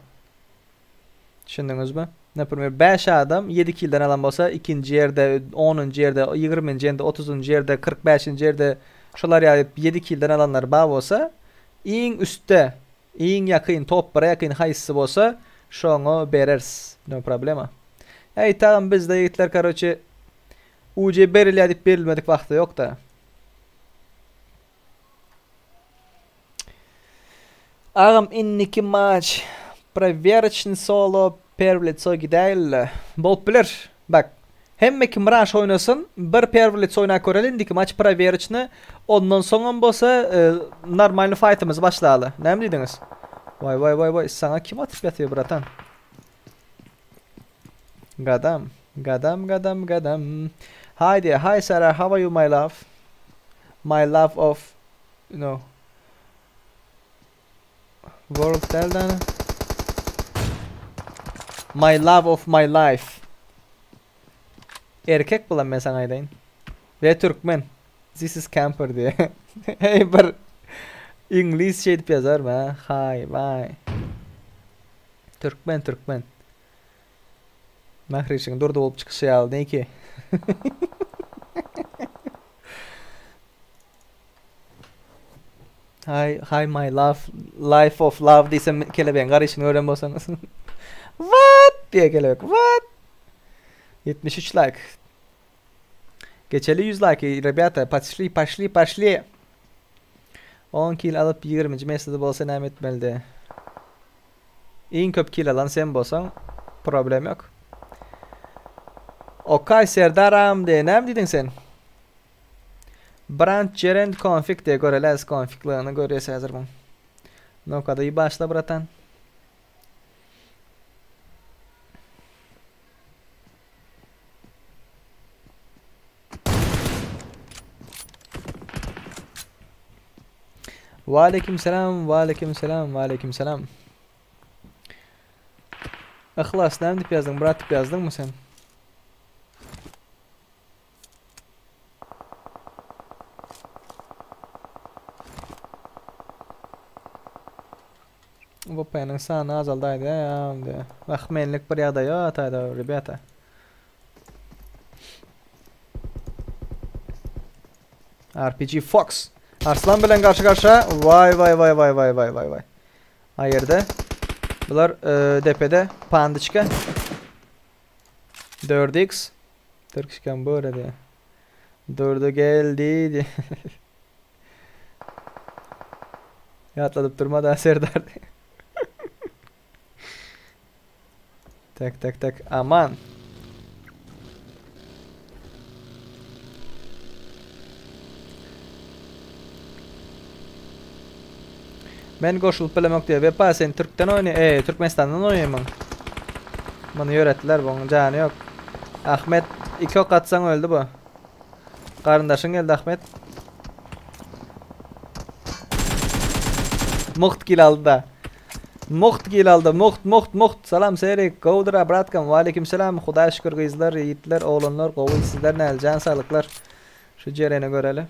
Düşündiňizmi? Naprimер, 5 adam 7 kilden alan bolsa, ikinji ýerde, 10-njy ýerde, 20-nji ýerde, 30-njy ýerde, 45-nji ýerde şolar ýaly 7 kilden alanlar bar bolsa, iň üstde, iň ýakyn, top 1-e ýakyn haýsysy bolsa, Şoňa bereris. No problema. Äý tagam bizde ýigitler karoçe UC berilýär diýip berilmedik wagty ýokda. Agam indiki maç prowerocny solo perw litso gidäýeli. Bolup biler. Bak. Hemme kim raş oýnasyn, bir perw litso oýnap göreli indiki maç prowerocny. Ondan soňam bolsa normalny faýtymyzy başlaly. Näme diýdiňiz? Waý waý waý waý saňa kim atyp ýatyr bratan? Gadam, gadam, gadam, gadam. Hi there, hi Sarah, how are you my love? My love of, you know, world däl My love of my life. Erkek bulan men saňa aýdaýyn. Ve türkmen. This is camper diýe. Hey bir iňlis şeýdip ýazarmy ha? Hi, bye. Türkmen türkmen. Mährişiň Durdy bolup çykyşy ýaly neýki. Hi, hi my love, life of love diýsem kelebegiň garyşyny gören bolsaňyz. What diýe kelebek. What? 73 like. Geçeli 100 like, rебята, poşli, poşli, poşli. 10 kill alyp 20-nji mesele bolsa näme etmelidi? Iň köp kill alan sen bolsaň problem ýok. Okay Serdaram diýe näme diýdiň sen? Brand Jerend config diýe göreläs konfiglerini görýäs häzir muň. Nokada iyi başla bratan. Waleýkim salam, waleýkim salam, waleýkim salam. Yhlas näme diýip ýazdyň, brat diýip ýazdyňmy sen? VPN-iň sany azaldy aýdýa. Wah, menlik bir ýagdaý ýok ataýda, rебята. RPG Fox. Arslan bilen garşy garşa. Vay vay vay vay vay vay vay vay. Aýerde. Bular e, depede. Pandiçka. 4x. Turkish bu arada. Durdu geldi. Ýatladyp durma da Serdar. Tak tak tak aman. Men goşulyp bilemok diýýär. Wepa sen Türkden oýna, e, Türkmenistandan oýnaýmyň? Muny ýöretdiler, buň jany ýok. Ahmet, iki ok atsaň öldi bu. Garyndaşyň geldi Ahmet. Mugt kill aldy da. Mugt kill aldy. Mugt, mugt, mugt. Salam Serik. Gowdyra bratkam. Waleýkim salam. Hudaýa şükür gyzlar, ýigitler, oglanlar gowy. Sizler näl? Jan saglyklar. Şu Jereni göreli.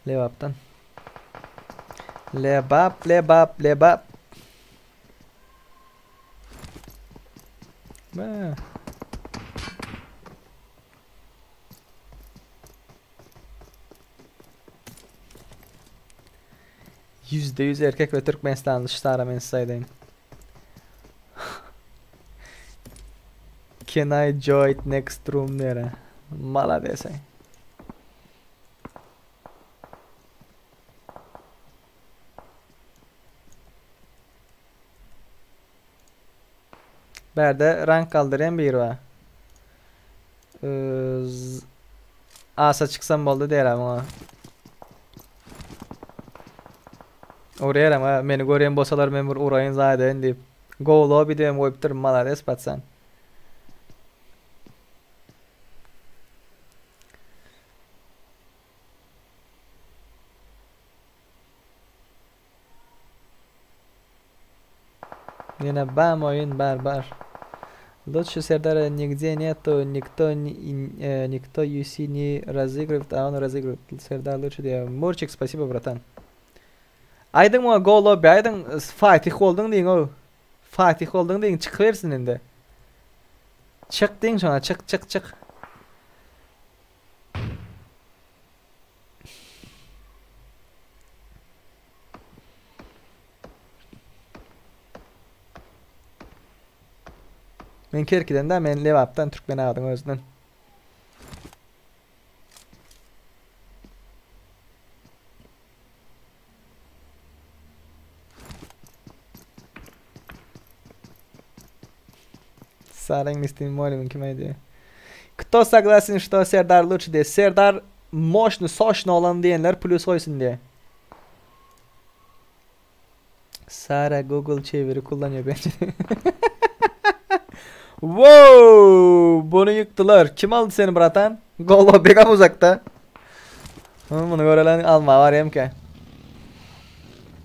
Lebapdan. Lebap, Lebap, Lebap. Bä. %100 erkek we Türkmenistanly şu Sara men size aýdaýyn. Can I join next room nere? Malades. Bärde rank galdyrýan biri bar. Asa çyksam boldy diýer muňa. Urýar ama meni görýän bolsalar men bir uraýyn zaýdaýyn diýip. Go lobby diýem goýupdyr malades patsan. Ýene bam oýun bar bar. Лучше Сердара нигде нету, никто не, никто UC не разыгрывает, а он разыгрывает. Сердар лучше diýýär. Murçik спасибо братан. Aýdyň muňa go lobby aýdyň Fatih bolduň diýiň o. Fatih bolduň diýiň çykybersin indi. Çyk diýiň şoňa çyk çyk çyk. Men Kerkiden dä, men Lebapdan, Türkmenabadyň özünden. Sara iňlis dilini mugallymyň kim aýdýar? Kto soglasin što Serdar luçi diýe. Serdar moşny soşny oglan diýenler plýus goýsun diýe. Sara Google çeviri kullanýar bence. Wow! Bunu ýykdylar. Kim aldy seni bratan? Golo begam uzakda. Muny görelen alma var emke.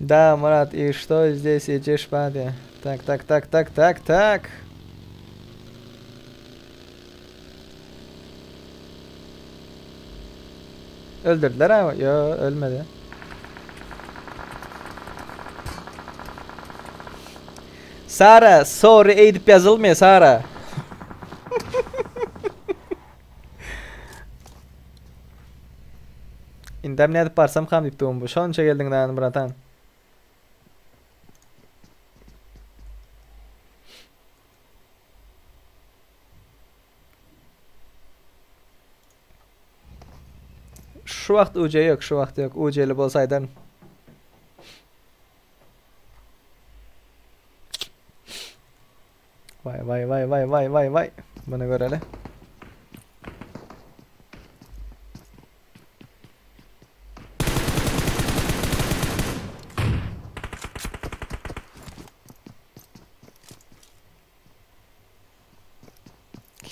Da Murat i što здесь идешь баде? Tak tak tak tak tak tak. Öldürdüler ama yo ölmedi. Sara sorry eýdip ýazylmaýar Sara. Indem nädip barsam kam diýip durun bu. Şonça geldiň dagyn bratan. Şu wagt UC ýok, şu wagt ýok. UC-li bolsa aýdaryn. Vay vay vay vay vay vay vay. Bunu göreli.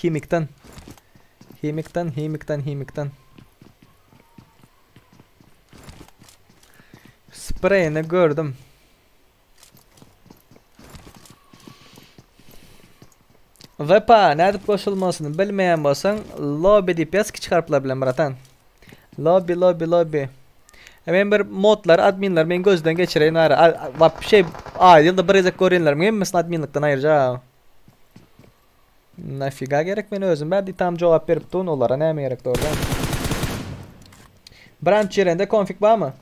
Himikden. Himikden, Himikden, Himikden. Spreyini gördüm. Wepa nädip goşulmasyny bilmeýän bolsaň lobby diýip ýaz kiçi harplar bilen bratan. Lobby lobby lobby. E men bir modlar adminler men gözden geçireýin bari. Wapşe aý ýylda bir gezek görýänlerimin hemmesini adminlikden aýyrjak. Nafiga gerek men özüm bärde tam jogap berip durun olara näme gerek dogrudan. Branch ýerinde konfig barmy?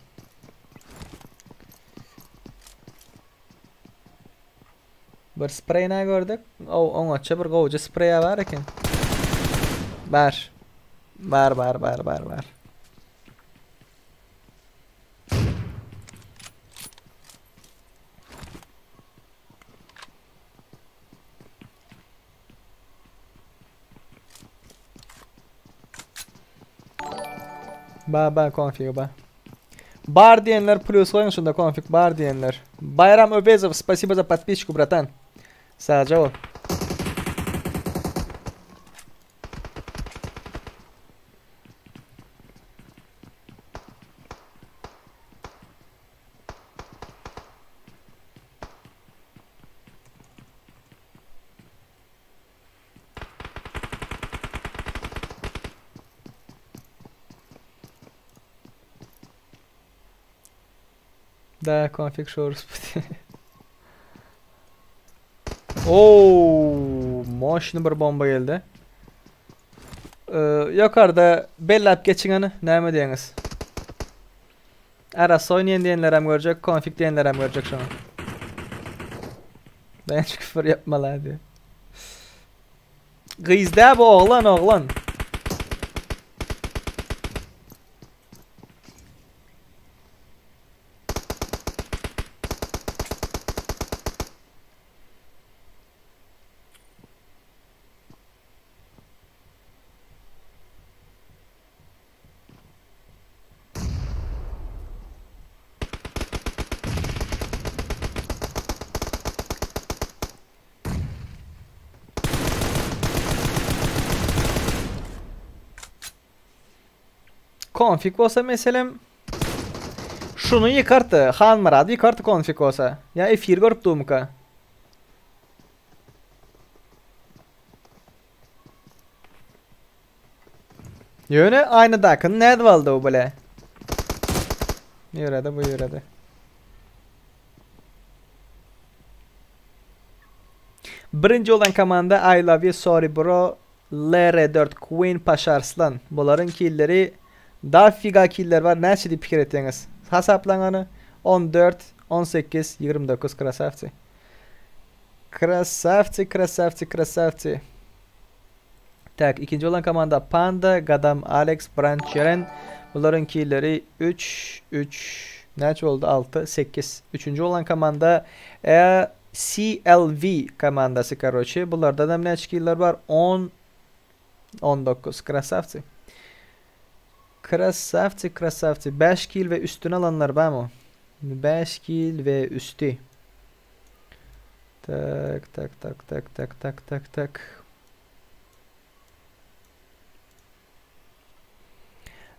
Bir sprey nä gördük? O oňaça bir gowja spreýa bar eken. Bar. Bar bar bar bar bar. Ba ba konfig ba. Bar diýenler plus goýuň şunda konfig bar diýenler. Bayram Öwezow spasibo za podpisku bratan. Sagja bol. Da konfig şorus. Oo, moşny bir bomba geldi. Ee, ýokarda belläp geçiň hany, näme diýeňiz? Arassa oýnaýan diýenlerem görjek, konfig diýenlerem görjek şoňa. Daýanç küfür ýapmaly diýip. Gyz dä bu oglan oglan. Konfig bolsa meselem şuny ýykardy, Hanmyrady ýykardy konfig bolsa. Ýa efir görüp durmyka? Ýöne aýnadakyny nädip aldy bu bile? Ýöredi bu ýöredi. Birinji bolan komanda I love you sorry bro LR4 Queen Paşarslan. Bularyň killeri dafiga killer bar. Näçe diýip pikir etýäňiz? Hasaplaň ony. 14, 18, 29 krasavci. Krasavçy, krasavçy, krasavçy. Tak, ikinji bolan komanda Panda, Gadam, Alex, Branch, Jeren. Bularyň killeri 3, 3, näçe boldy? 6, 8. Üçünji bolan komanda E CLV komandasy, karoçe. Bulardan hem näçe killer bar? 10, 19. Krasavçy. Krasavçy, krasavçy. 5 kill we üstüne alanlar barmy? 5 kill we üsti. Tak, tak, tak, tak, tak, tak, tak, tak.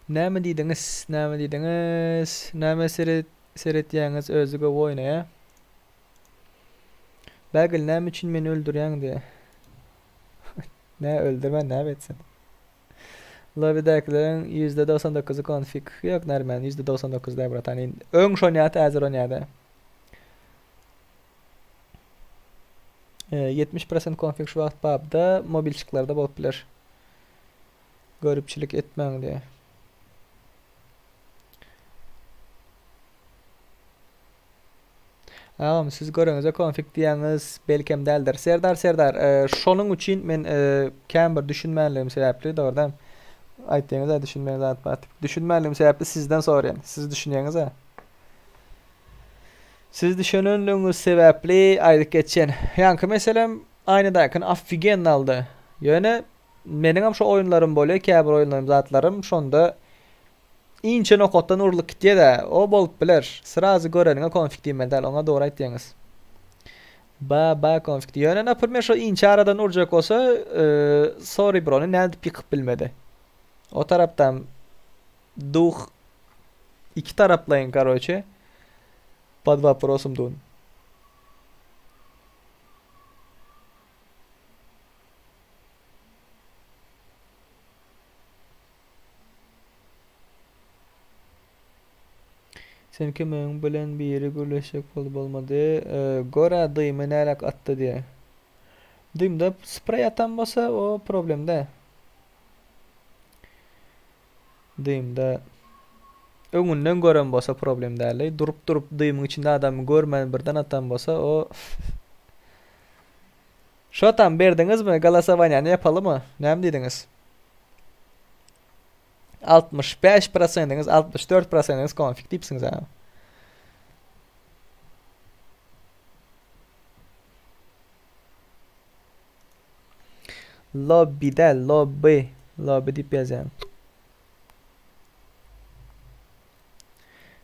Näme diýdiňiz? Näme diýdiňiz? Näme seret seretýäňiz özi gowy oýnaýa. Bägül näme üçin meni öldürýäň diýä. Nä öldürmän näme etsin? Lobidäkileriň %99-y konfig. Ýok Nariman %99 däl bratan. Öň şonýady häzir onýada. 70% konfig şu wagt PUBG-da mobilçiklerde bolup biler. Göripçilik etmäň diýýär. Agam siz göreňizde konfig diýýäňiz belkem däldir. Serdar Serdar e, şonuň üçin men e, kän bir düşünmänligim sebäpli dogrudan aýtdyňyz-a düşünmeýän zat bar diýip. Düşünmänligim sebäpli sizden soraýan. Siz düşünýäňiz-a. Siz düşünenligiňiz sebäpli aýdyp geçýän. Ýaňky meselem aýnadakyny ofigenno aldy. Ýöne meniňem şo oýunlarym bolýar, käbir oýunlarym zatlarym şonda inçe nokatdan urlup gitýär-dä. O bolup biler. Srazy göreniňe konfig diýmeli däl, oňa dogry aýtýaňyz. Ba ba konfig. Ýöne naprmer şo inçe aradan urjak bolsa, sorry brony nädip ýykyp bilmedi. O tarapdan Duh iki taraplaýyn karoçe pod waprosom dun. Sen kömegiň bilen biri gürleşjek boldy bolmady. Gör-ä dymy näräk atdy diýä. Dymda spreý atan bolsa o problem däl. Dymda öňünden gören bolsa problem däldi. Durup durup dymyň içinde adamy görmän birden atan bolsa o Şo tam berdiňizmi golosowanýany ýapalymy? Näme diýdiňiz? 65 prosentiňiz 64 prosentiňiz konfig diýipsiňiz a. Lobby däl, lobby. Lobby diýip ýazýan.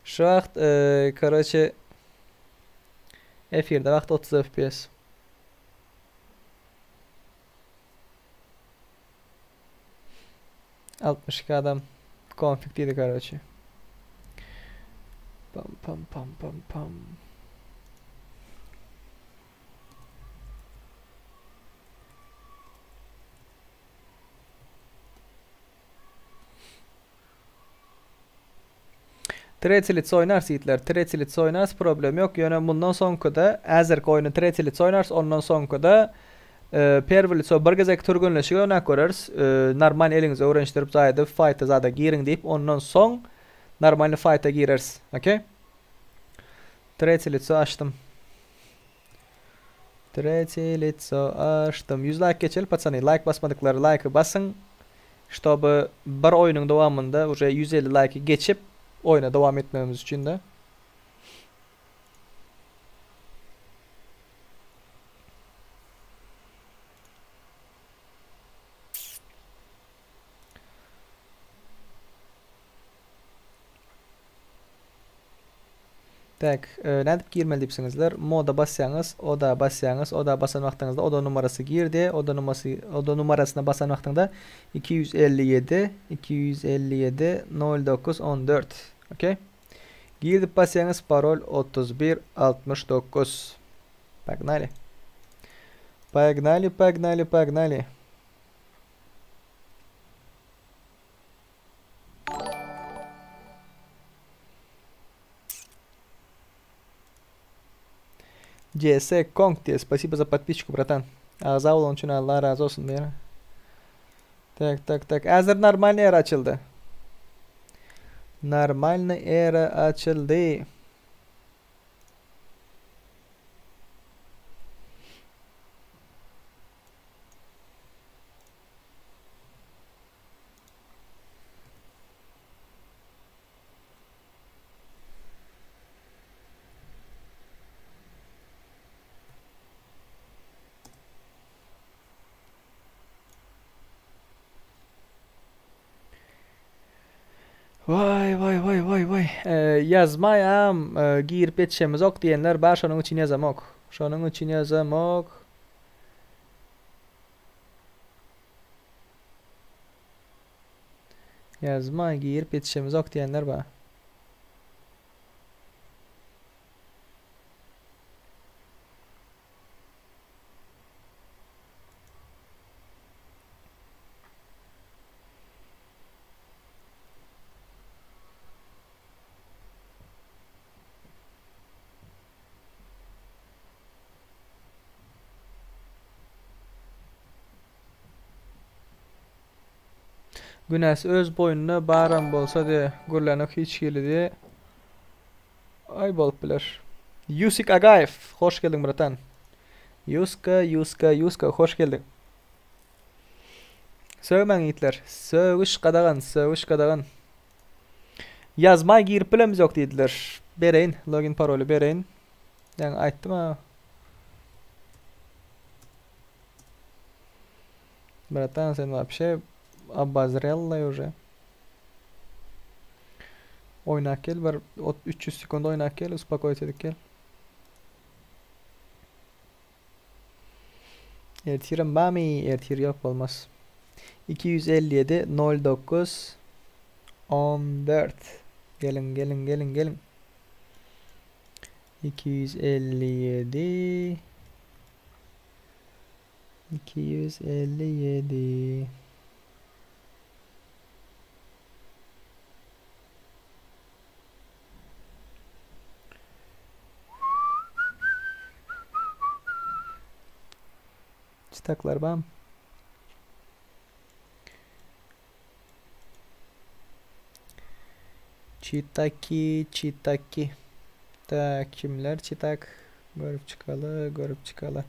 Şu wagt, e, karoçe, efirde wagt 30 FPS. 62 adam konfig diýdi karoçe. Pam pam pam pam pam. Tretsi litso oýnarys ýigitler. Tretsi litso oýnarys problem ýok. Ýöne mundan soňkyda häzirki oýny tretsi litso oýnarys, ondan soňkyda e, perwi litso bir gezek türgenleşik oýnap göreris. E, normal eliňizi öwrenişdirip zaýda faýta zada giriň diýip, ondan soň normalny faýta gireris. Okey? Tretsi litso açdym. Tretsi litso açdym. 100 laýk geçeli patsany. Laýk basmadyklar laýky basyň. Ştoby bir oýnuň dowamynda uje 150 laýky geçip oýna dowam etmegimiz üçin de. Tak, e, nädip girmeli diýipsiňizler. Moda basýaňyz, oda basýaňyz, oda basan wagtyňyzda oda numarasy girdi. Oda numarasy, oda numarasyna basan wagtyňda 257 257 09 14. Okey. Girdip basýaňyz parol 31 69. Погнали. Погнали, погнали, погнали. CS Kong diye. Спасибо за подписчику, братан. Agza bolan üçin Allah razı olsun diýýär. Tak tak tak. Häzir normalny era açyldy. Normalny era açyldy. Waý waý waý waý waý. Ýazmaýam girip ýetişemizok diýenler bar şonuň üçin ýazamok. Şonuň üçin ýazamok. Ýazmaý girip ýetişemizok diýenler bar. Günäsi öz boýnuna baram bolsa diýe, gürlänok hiç hili diýe. Aý bolup biler. Ýusik Agaýew, hoş geldiň bratan. Ýuska, Ýuska, Ýuska, hoş geldiň. Sögmäň ýigitler. Sögüş gadagan, sögüş gadagan. Ýazmaý girip bilemizok diýdiler. Bereýin, login paroly bereýin. Ýaňy aýtdym a. Bratan sen wapşe obozrellay uje. Oýnap gel bir 300 sekund oýnap gel uspokoýt edip gel. Ertirem bamy ertir ýok bolmaz. 257 09 14 Geliň geliň geliň geliň. 257 257 Çytaklar bam. Çitaki, çitaki. Tak, kimler çitak? Görüp çykaly, görüp çykaly.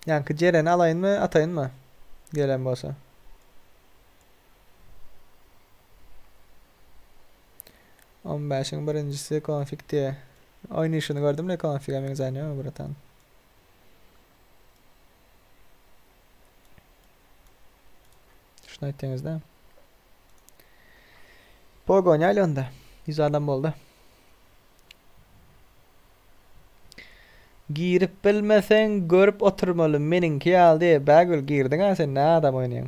Ýaňky Jereni alaýynmy, ataýynmy? Gelen bolsa. On bäşiň birinjisi konfig diýe. Oýnaýşyny gördüm-le konfiga meňzänýär bratan. Şunu aýtdyňyzda. Pogonýaly onda. 100 adam boldy. Girip bilmeseň görüp oturmaly meniňki ýaly diýe Bägül girdiňä sen nä adam oýnaýaň.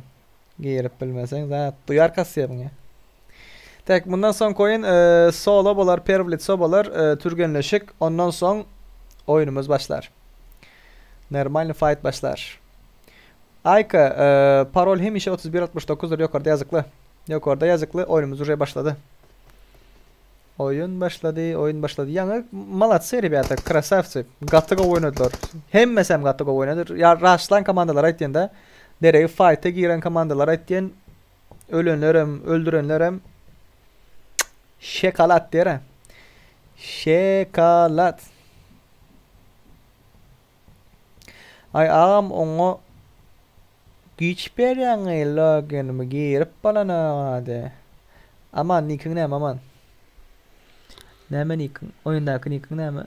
Girip bilmeseň zat duýar kasýabyň ýa. Tak mundan soňky oýun solo bolar perwlitso bolar türgenleşik ondan soň oýunymyz başlar. Normalny fight başlar. Aýka parol hemişe 31 69 dyr ýokarda ýazykly. Ýokarda ýazykly oýunymyz uje başlady. Oýun başlady, oýun başlady. Ýaňy malatsy rebýata, krasawcy. Gaty gowy oýnadylar. Hemmesem gaty gowy oýnady. Ýa raşlan komandalar aýtýanda, deregi faýta giren komandalar aýtýan, ölenlerem, öldürenlerem şekalat diýer. Şekalat. Aý agam oňa güýç berýäňeý loginimi girip bolanogady. Aman nikiň näme aman? Näme nikiň? Oýundaky nikiň näme?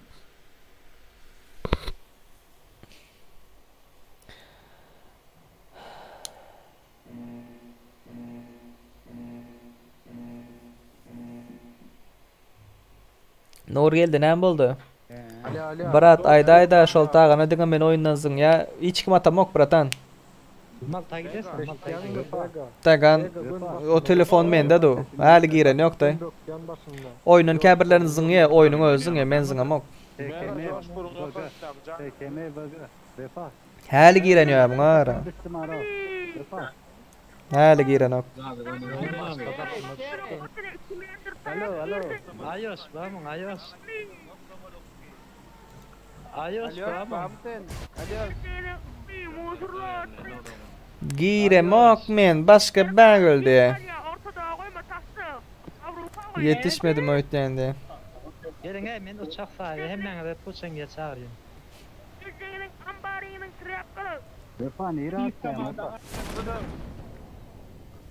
Nurgeldi näme boldy? Brat aýdaýda şol tagana diňe meni oýundan zyňýa hiç kim atamok bratan. Malta gidersin Malta gidersin. Tagan o telefon mende du. Häli giren ýokdy. Oýundan käbirlerini zyňýa oýnuň özi zyňýa men zyňamok. Häli giren ýok muňa gara. Häli girenok. Alo alo. Aýos bamyň aýos. Aýos bamyň. Giremok men başga bägül diýe. Ýetişmedim öýtýän diýe. Geliň-ä men uçak saýy hemmäňizi Puçengiýe çagyrýan. Wepa nirä atýaň Wepa.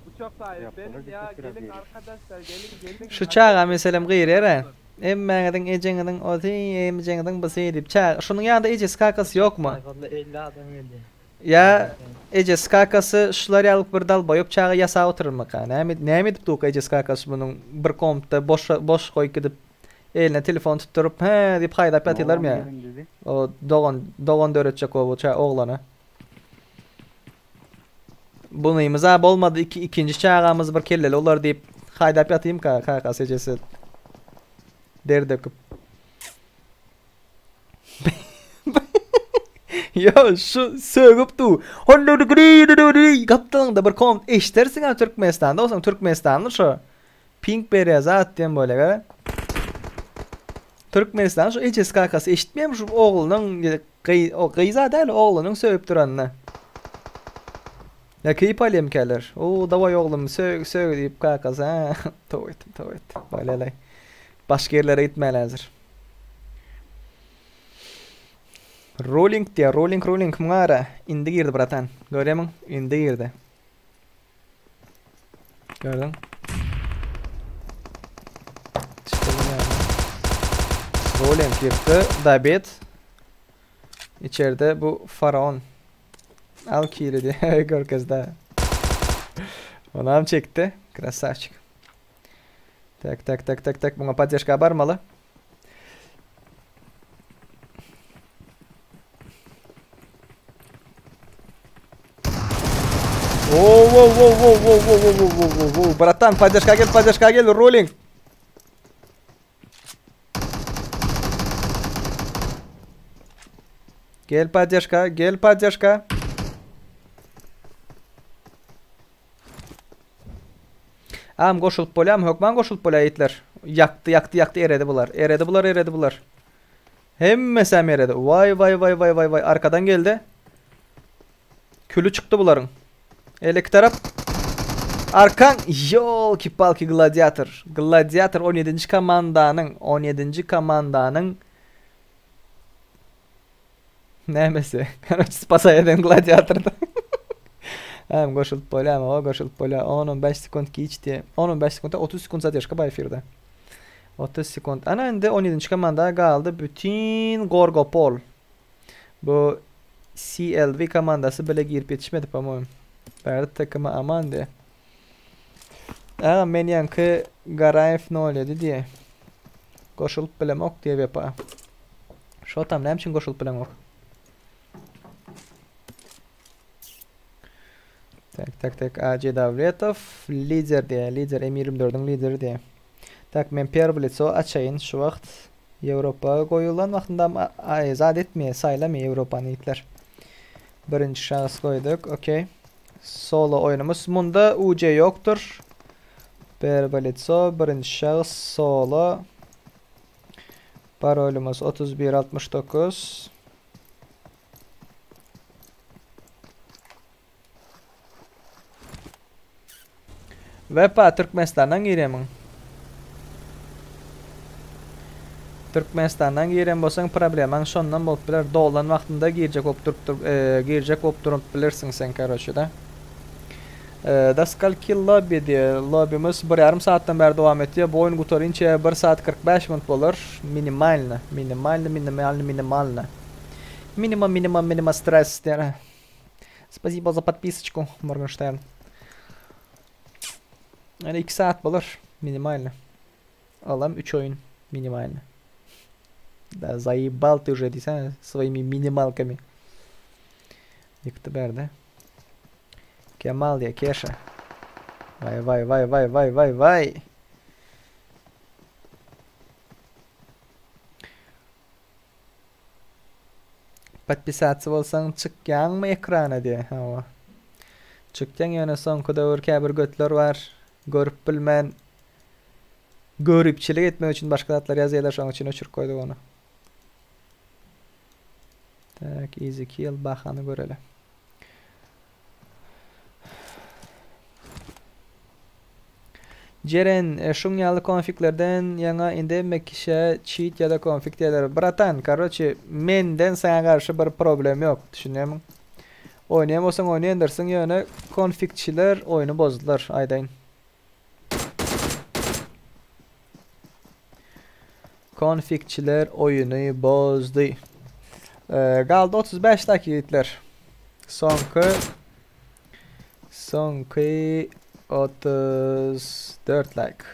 Uçak sahibi benim ya gelin arkadaşlar gelin gelin. Şu çaga meselem gyrýar-a. Emmäňiziň ejeňiziň osy, emjeňiziň busy diýip çaga. Şunuň ýanynda ejesi kakasy ýokmy? Saýfada 50 adam geldi. Ýa ejesi kakasy şular ýaly bir dalboýup çaga ýasap otyrmyka? Näme näme edip durka ejesi kakasy munuň bir kompda boş boş goýup gidip eline telefon tutduryp hä diýip haýdap ýatyrlarmy ýa? O dogan dogan döretjek o bu ça oglana. Bunymyza bolmady iki ikinji çagamyz bir kelleli bolar diýip haýdap ýatymka kakasy ejesi der döküp. Ýo şu sögüp du. Gapdalyňda bir kom eşdersiň ha Türkmenistanda bolsaň Türkmenistanly şu. Pink berýär zat diýen bolýar. Türkmenistan şu ejesi kakasy eşitmeýärmi şu oglunyň gyz o gyza däl oglunyň sögüp duranyny. Ýa keýp alýamykäler. O dawaý oglum sög sög diýip kakasy ha. Toba etdim toba etdim. Bolýalaý. Başga ýerlere gitmäli häzir. Rolling diýär rolling rolling muňa gara. Indi girdi bratan. Görýärmiň? Indi girdi. Gördün. Rolling yıktı. Dabit. İçeride bu faraon. Al kili diye görkezdi. Onam çekti. Красавчик. Tak tak tak tak tak. Buna поддержка barmaly. Воу, воу, воу, воу, воу, воу, воу, воу, воу, воу. Братан, поддержка gel, поддержка gel, роллинг. Gel поддержка, gel поддержка. Am goşulyp bolýarmy? Hökman goşulyp bolýar ýigitler. Ýakdy, ýakdy, ýakdy, eredi bular. Eredi bular, eredi bular. Hemmesem eredi. Waý, waý, waý, waý, waý, waý. Arkadan geldi. Külü çykdy bularyň. Eleki tarap. Arkan ýolki palki gladiator. Gladiator 17-nji komandanyň, 17-nji komandanyň Nämesi? Karoç spasay eden gladiatorda. Hem goşulyp bolýarmy? O goşulyp bolýar. 10-15 sekund giç diýe. 10-15 sekundda 30 sekund zadержka bar efirde. 30 sekund. Ana indi 17-nji komanda galdy bütin Gorgopol. Bu CLV komandasy bile girip ýetişmedi po-moýem. Bärde takyma aman diýe. Aga men ýaňky Garaýew 07 diýe. Goşulyp bilemok diýe Wepa. Şo tam näme üçin goşulyp bileňok? Tak tak tak AJ Dawletow lider diýe, lider M24-iň lideri diýe. Tak men perwy lico açaýyn şu wagt. Ýewropa goýulan wagtynda zat etmeýär, saýlamaýar Ýewropany ýigitler. Birinji şahs goýduk. Okey. Solo oýnumyz. Munda UC ýokdur. Perwy lico, birinji şahs solo. Parolymyz 31 69. Wepa Türkmenistandan girýärmiň? Türkmenistandan giren bolsaň problemaň şondan bolup biler. Dolan wagtynda girjek bolup durup dur, e, girjek bolup durup bilersiň sen karoçe da. Do skalki lobby diýýär. Lobbymiz bir ýarym saatdan bäri dowam etýär. Bu oýun gutarynça bir saat 45 minut bolar. Minimalny, minimalny, minimalny, minimalny. Minima, minima, minima stres diýär. Spasibo za podpisочку, Morgenstern. Yani 2 saat bolar minimalny. Alam 3 oýun minimalny. Da заебал ты уже diýsene своими minimalkami. Ýykdy bärde. Kemal diýe Keşa. Waý waý waý waý waý waý waý. Podpisatsa bolsaň çykýaňmy ekrana diýe. Hawa. Çykýaň ýöne soňky döwür käbir götler bar. Görüp bilmän göripçilik etmek üçin başga zatlar ýazýarlar şoň üçin öçürip goýduk ony. Tak, easy kill bahany göreli. Jeren, e, şuň ýaly konfiglerden ýaňa indi hemme kişä cheat ýa-da konfig diýerler. Bratan, karoçe, menden saňa garşy bir problem ýok, düşünýärmiň? Oýnaýan bolsaň oýnaýandyrsyň ýöne konfigçiler oýny bozdular aýdaýyn. Konfigçiler oýuny bozdy. Galdy 35 dakika ýigitler. Soňky Soňky 34 like.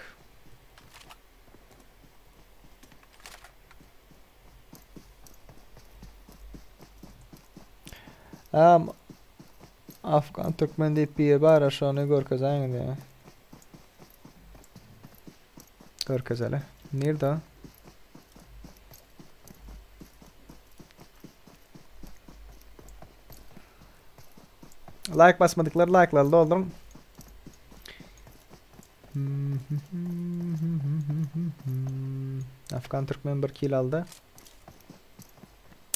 Am Afgan Türkmen diýip biri bar şony görkezäýiň diýýär. Görkezeli. Nirde o? Like basmadyklar like'lary dolduryň. Afgan Türkmen bir kill aldy.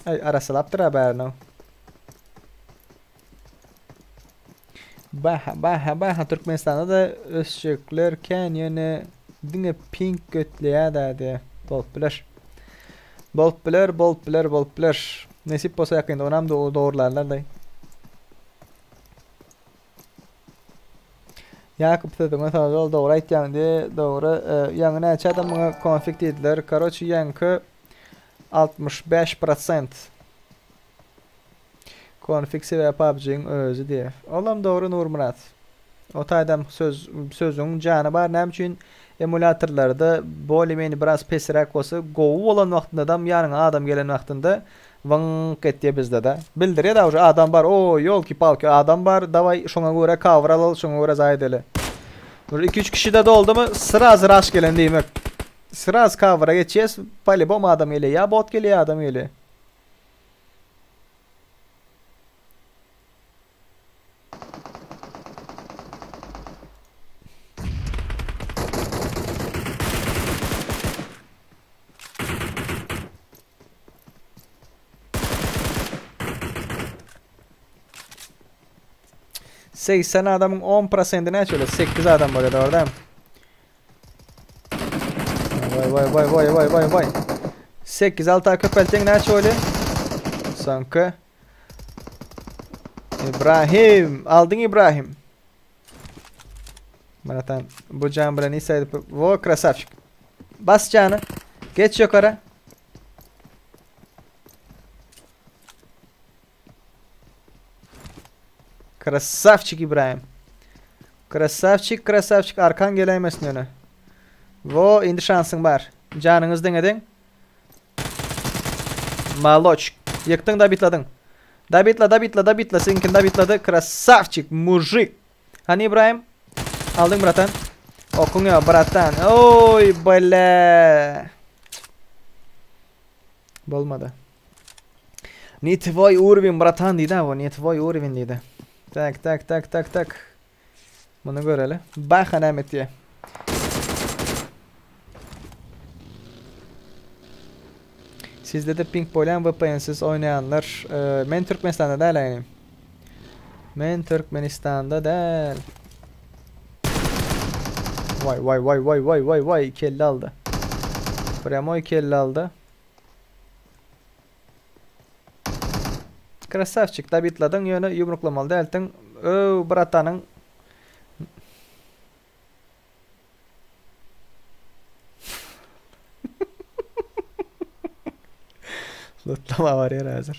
Ay arasalapdyr ha bärini. Baha baha baha Türkmenistanda da ösjekler kän ýöne diňe pink götleýär-dä diýe. Bolup biler. Bolup biler, bolup biler, bolup biler. Nesip bolsa ýakynda onam dogrularlar daý. Ýakup sözüňe sag bol dogry aýtýaň diý dogry ýaňy näçe adam muňa konfig diýdiler karoçi ýaňky 65 prosent konfig sebäbi PUBG-iň özi diýe olam dogry Nurmyrat o taýdam söz sözüň jany bar näme üçin emulyatorlarda bolýa meni biraz pesräk bolsa gowy bolan wagtyndadam ýanyňa adam gelen wagtynda Wyňk etýä bizde-de. Bildirýä-dä uje adam bar, o, ýolki-palki adam bar, dawaý şoňa görä cover alaly, şoňa görä zaý edeli. Bir iki-üç kişi-de doldumy, sraz rush gelen diýmek. Sraz cover-a geçýäs, po-lýubomu adam gelýär, ýa bot gelýär, ýa adam gelýär. 80 adamyň 10 prosenti näçe bolýar? 8 adam bolýar, dogry dämi? Vay vay vay vay vay vay vay. 8 6 köpeltseň näçe bolýar? Soňky. İbrahim, aldyň İbrahim. Bratan, bu can bilen iş edip, vo krasavçik. Bas jany. Geç ýokara. Krasavçik İbrahim. Krasavçik, krasavçik arkan geläýmesin ýöne. Vo, indi şansyň bar. Janyňyz deňediň. Maloç. Ýykdyň da bitladyň. Da bitla, da bitla, da bitla. Siňkini da bitlady. Krasavçik, mujik. Hany İbrahim? Aldyň bratan. Okuň ýok bratan. Oý, bile. Bolmady. Ne tvoy urovin bratan diýdi ha, ne tvoy urovin diýdi. Tak, tak, tak, tak, tak. Muny göreli. Baha näme etýär? Sizde-de ping bolýan VPN-siz oýnaýanlar. Men Türkmenistanda däl aýnym. Men Türkmenistanda däl. Vay vay vay vay vay vay vay kelle aldy. Pryamoy kelle aldy. Krasavçik dabitladyň ýöne ýumruklamaly däldiň. Öw bratanyň Lutlama barýar häzir.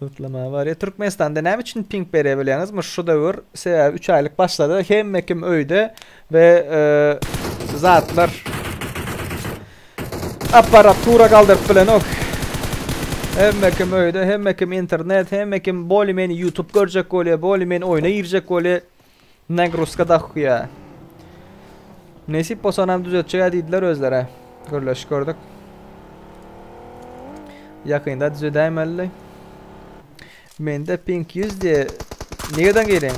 Lutlama barýar. Türkmenistanda näme üçin ping berýär bilýäňizmi? Şu döwür sebäbi 3 aýlyk başlady. Hemme kim öýde we e, zatlar apparatura galdyryp bilenok. Hemme kim öýde, hemme kim internet, hemme kim boli meni YouTube görjek bolýar, boli men oýna girjek bolýar. Nagruzka dahuýa. Nesip bolsa onam düzetjek diýdiler özlere. Gürleşip gördük. Ýakynda düzedäýmeli. Mende pink 100 diye nireden gireyim?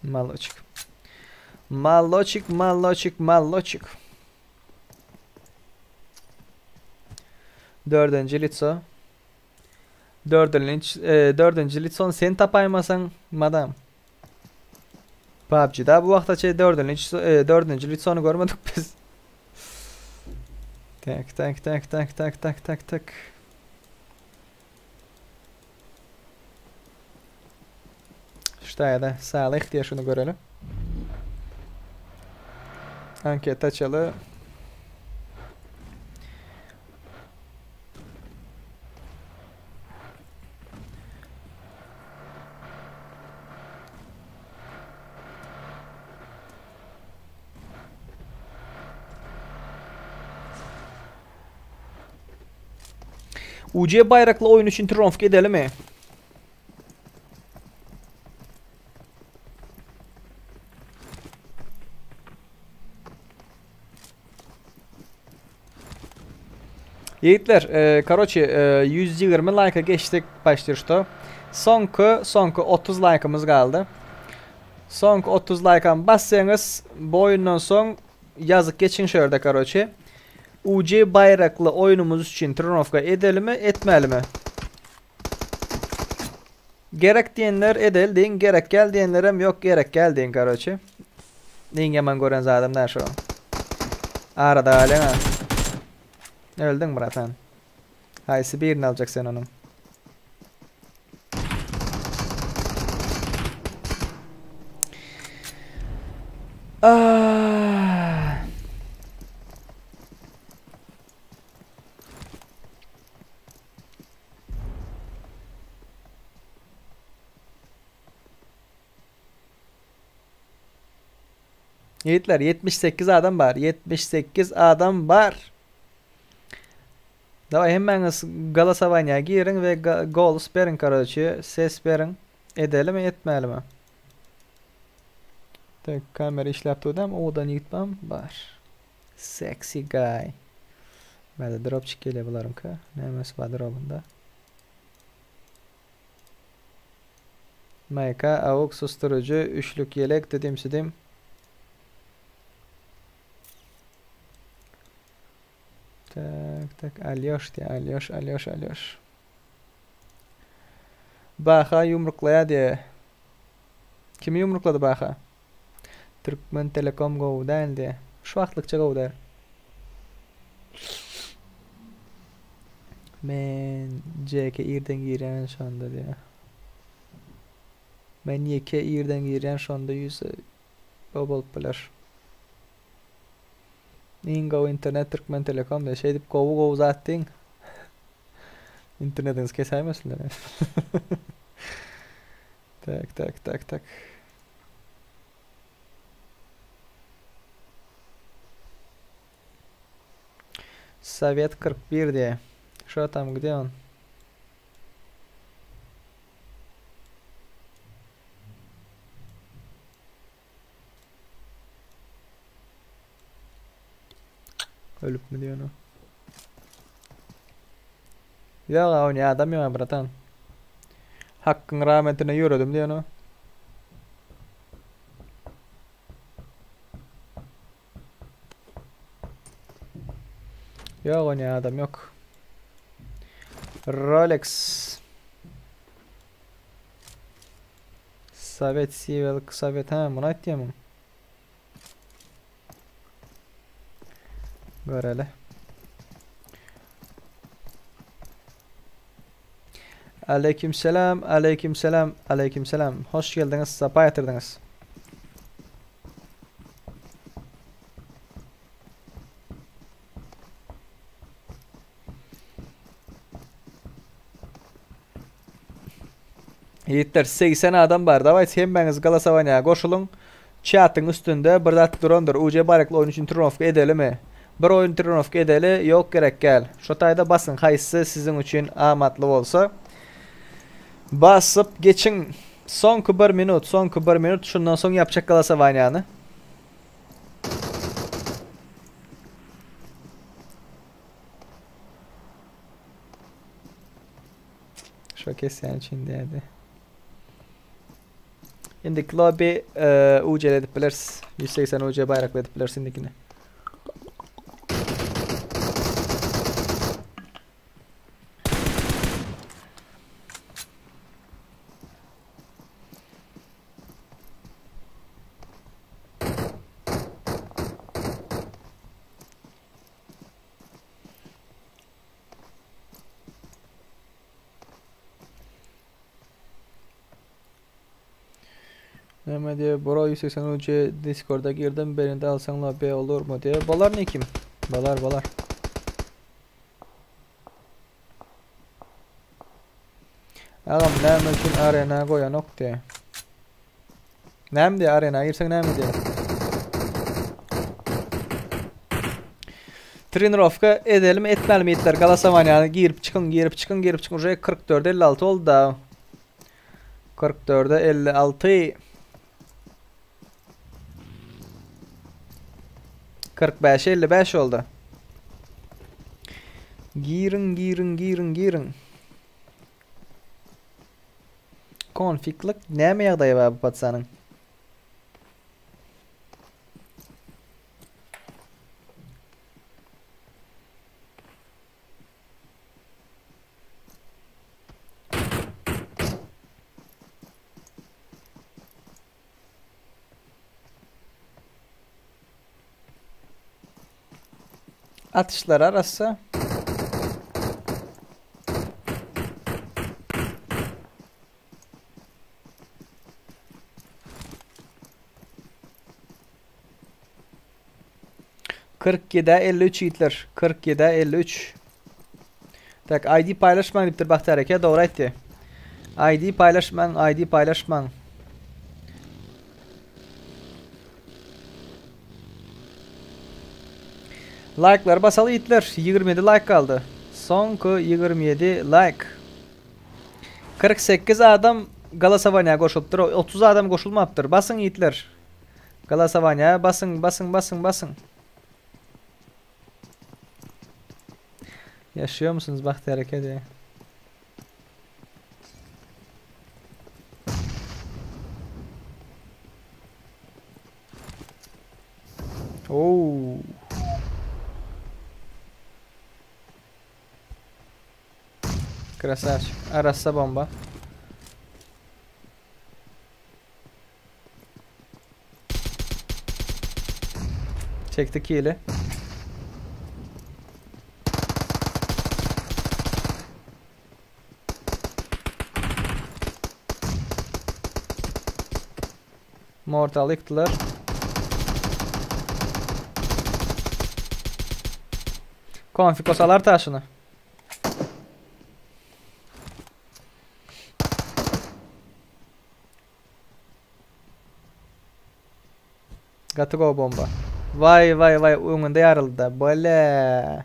Maloçik. Maloçik, maloçik, maloçik. Dördüncü litso. Dördünji, e, dördünji litsony sen tapaýmasaň, madam. PUBG-da bu wagta çenli dördünji, e, dördünji litsony görmedik biz. Tak, tak, tak, tak, tak, tak, tak, tak. Şu taýda Salyh diýe şuny göreli. Anket açaly. UC baýrakly oýun üçin trionfka edelimi? Ýigitler, e, karoçe, e, 120 laýka geçdik başda şto. Soňky, soňky 30 laýkymyz galdy. Soňky 30 laýkam bassaňyz, bu oýundan soň ýazyk geçiň şu ýerde karoçe. UC baýrakly oýunumyz üçin trenowka edelimi, etmälimi? Gerek diýenler edel diýiň, gerek gel diýenlerem ýok gerek gel diýiň karoçe. Iň ýaman gören zadym da şu. Arada galýaň ha. Öldüň bratan. Haýsy birini aljak sen onuň? Ah. Ýigitler 78 adam bar. 78 adam bar. Daway hemmäňiz golosowaniýa giriň we golos beriň karoçe ses beriň edelimi etmälimi. Tak kamera işläp durdam owadan ýigit bam bar. Sexy guy. Bärde dropçik gelýär bularyňky. Nämesi bar dropunda. Maýka, awuk, susturyjy, üçlük ýelek, didim-sidim. Tak, tak, Alýoş diýýär, Alýoş, Alýoş, Alýoş. Baha ýumruklaýar diýýär. Kimi ýumruklady Baha? Türkmen Telekom gowy däl diýýär. Şu wagtlykça gowy däl. Men JK irden girýän şonda diýýär. Men ýeke irden girýän şonda ýüze bolup biler. Iň gowy internet Türkmen Telekom diýýär. Şeýdip gowy gowy zat diýiň. Internetiňizi kesäýmesinler. Tak tak tak tak. Sovet 41 diýýär. Şo tam gde on? Ölüpmi diýen o. Ýok, oýnaýan adam ýok, bratan. Hakkyň rahmetine ýöredim diýen o. Ýok, oýnaýan adam ýok. Rolex. Sovet Sivel Sovet ha muny aýtýamyň? Göreli. Aleyküm selam, aleyküm selam, aleyküm selam. Hoş geldiňiz, sapa getirdiňiz. Ýigitler 80 adam bar. Dawayt hemmäňiz galasowanýa goşulyň. Çatyň üstünde bir zat durandyr. UC baýrakly oýun üçin trenowka edelimi? Bir oýun trenowka edeli, ýok gerek gel. Şo taýda basyň haýsy siziň üçin amatly bolsa. Basyp geçiň. Soňky bir minut, soňky bir minut şundan soň ýapjak galasowanýany. Şo kesýän üçin diýdi. Indiki lobby e, UC edip bileris. 180 UC baýrakly edip bileris indikini. Näme diýýär? Bro 180 UC Discorda girdim, beni de alsaň lobby'e olur mu diýýär. Bolar nikim? Bolar, bolar. Agam näme üçin arena goýanok diýýär. Näme diýýär arena girseň näme diýýär? Trenirovka edelim etmälim ýitler galasowanýany girip çykyň girip çykyň girip çykyň uje 44 56 boldy da. 44-e 56. 45-e 55 oldy. Giriň, giriň, giriň, giriň. Konfliklik näme ýagdaýy bar bu patsanyň? Atyşlar arassa. 47'e 53 ýigitler. 47'e 53. Tak ID paýlaşmaň diýipdir Bagtyýar eke dogry aýtdy. ID paýlaşmaň, ID paýlaşmaň. Like'lar basaly ýigitler. 27 like galdy. Soňky 27 like. 48 adam galasowanýa goşulypdyr. 30 adam goşulmapdyr. Basyň ýigitler. Galasowanýa basyň, basyň, basyň, basyň. Yaşıyor musunuz Bahtiyar eke diýýär. Oo. Krasavçik. Arassa bomba. Çekdi kili. Mortal ýykdylar. Konfikos alar taşyny. Gaty gowy bomba. Waý waý waý öňünde ýaryldy-da. Bole.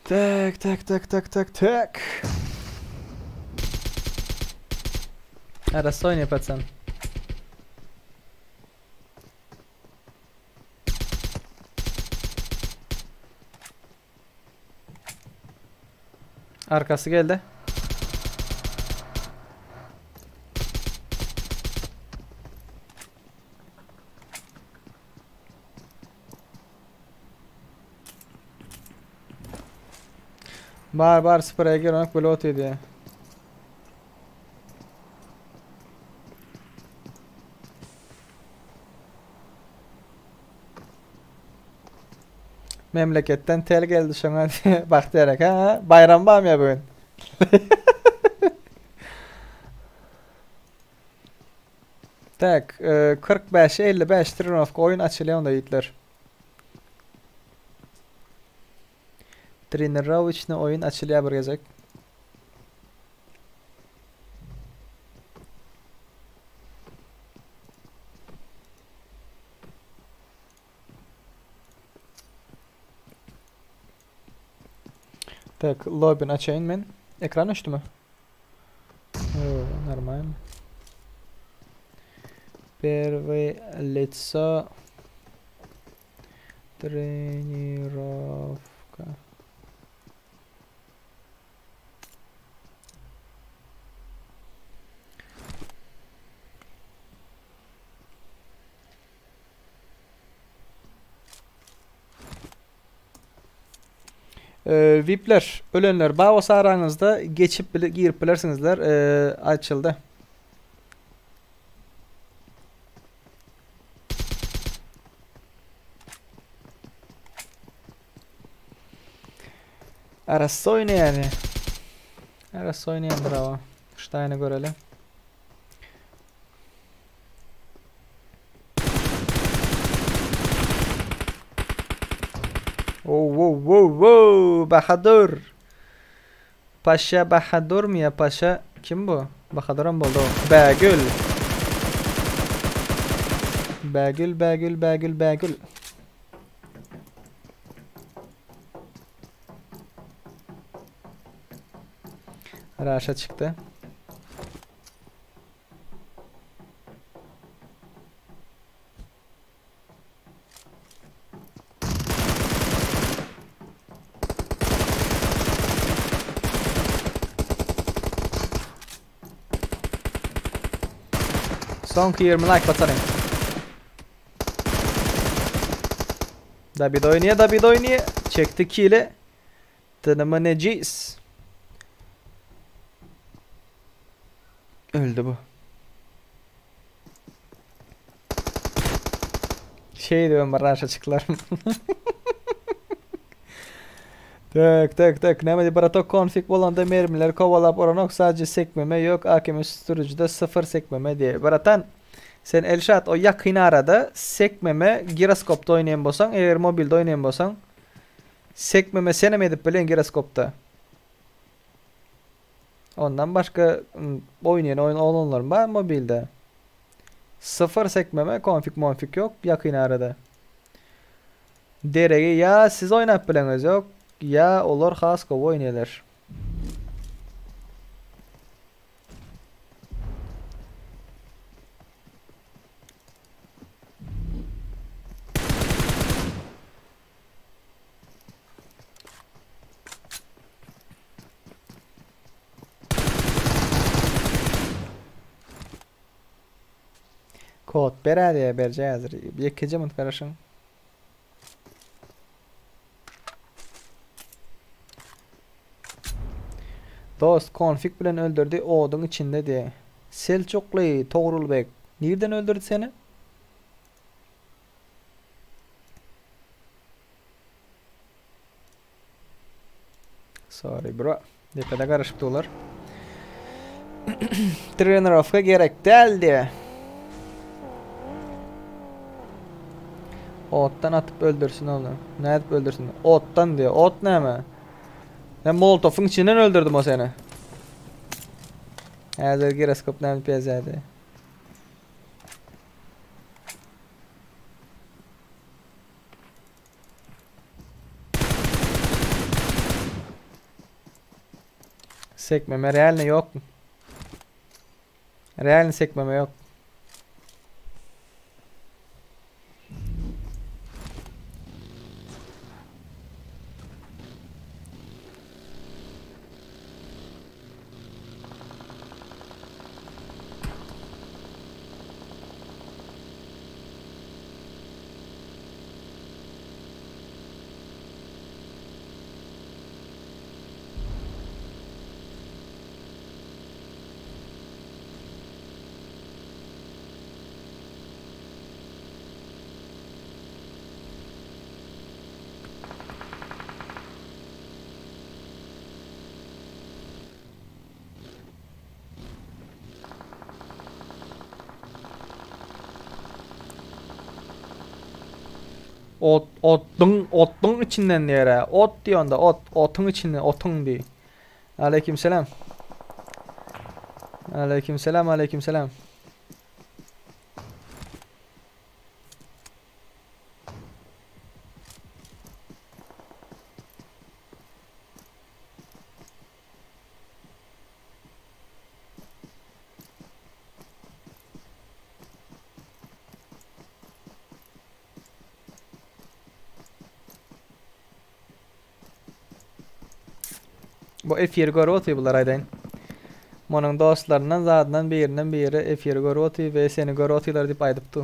Tak tak tak tak tak tak. Arassa oýnaýar pacan. Arkasy geldi. Bar bar spraya girenek böyle otyr diýýär. Memleketden tel geldi şoňa Bagtyýar aka ha baýram barmy ýa bu gün? Tak, 45 55 trenowka oýun açylýar onda ýigitler. Trenirowiçny oýun açylýar bir gezek. Tak, lobbyni açayyn men. Ekran öçdümi? Yo, normal. Первое лицо. Тренировка. Vipler, ölenler bar bolsa araňyzda geçip bile girip bilersiňizler. Açyldy. Arassa oýnaýar. Arassa oýnaýan bravo. Ştaýny göreli. wow wow wow Bahadur. Paşa Bahadurmy ýa Paşa kim bu? Bahaduram boldy o. Bägül. Bägül Bägül Bägül Bägül. Raşa çykdy. Soňky 20 like basalyň. David oýnaýar, David oýnaýar. Çekdi kili. Tynymy nejis. Öldü bu. Şey diyorum raşa çyklarım. Tek tek tek näme diýip bratok konfig bolanda mermiler kowalap uranok sadece sekmeme ýok AKM sürüjide sıfır sekmeme diýe. Bratan sen Elşat o ýakyn arada sekmeme giroskopda oýnaýan bolsaň eger mobilde oýnaýan bolsaň sekmeme senem edip bilen giroskopda. Ondan başga oýnaýan oýun oglanlarym bar mobilde. Sıfır sekmeme konfig monfig ýok ýakyn arada. Deregi ýa siz oýnap bileňiz ýok ýa olar has gowy oýnaýarlar. Kod beräý diýýär berjek häzir. Ýekeje munt garaşyň. Dost konfig bilen öldürdi oduň içinde diýe. Selçukly Togrulbeg nirden öldürdi seni? Sorry bro. Depede garaşyp durlar. Trenirovka gerek däl diýe. Otdan atyp öldürsün ony. Nädip öldürsün? Otdan diýe. Ot näme? Men molotowyň içinden öldürdüm o seni. Häzir giroskop näme ýazýardy? Sekmeme realny ýok. Realny sekmeme ýok. Ot, otduň, otduň içinden diýer-ä. Ot diý onda, ot, otuň içinden, otuň diý. Aleýkim selam. Aleýkim selam, aleýkim selam. Bu efiri görüp otyr bular aýdaýyn. Munuň dostlaryndan zadyndan birinden biri efiri görüp otyr we seni görüp otyrlar diýip aýdypdy.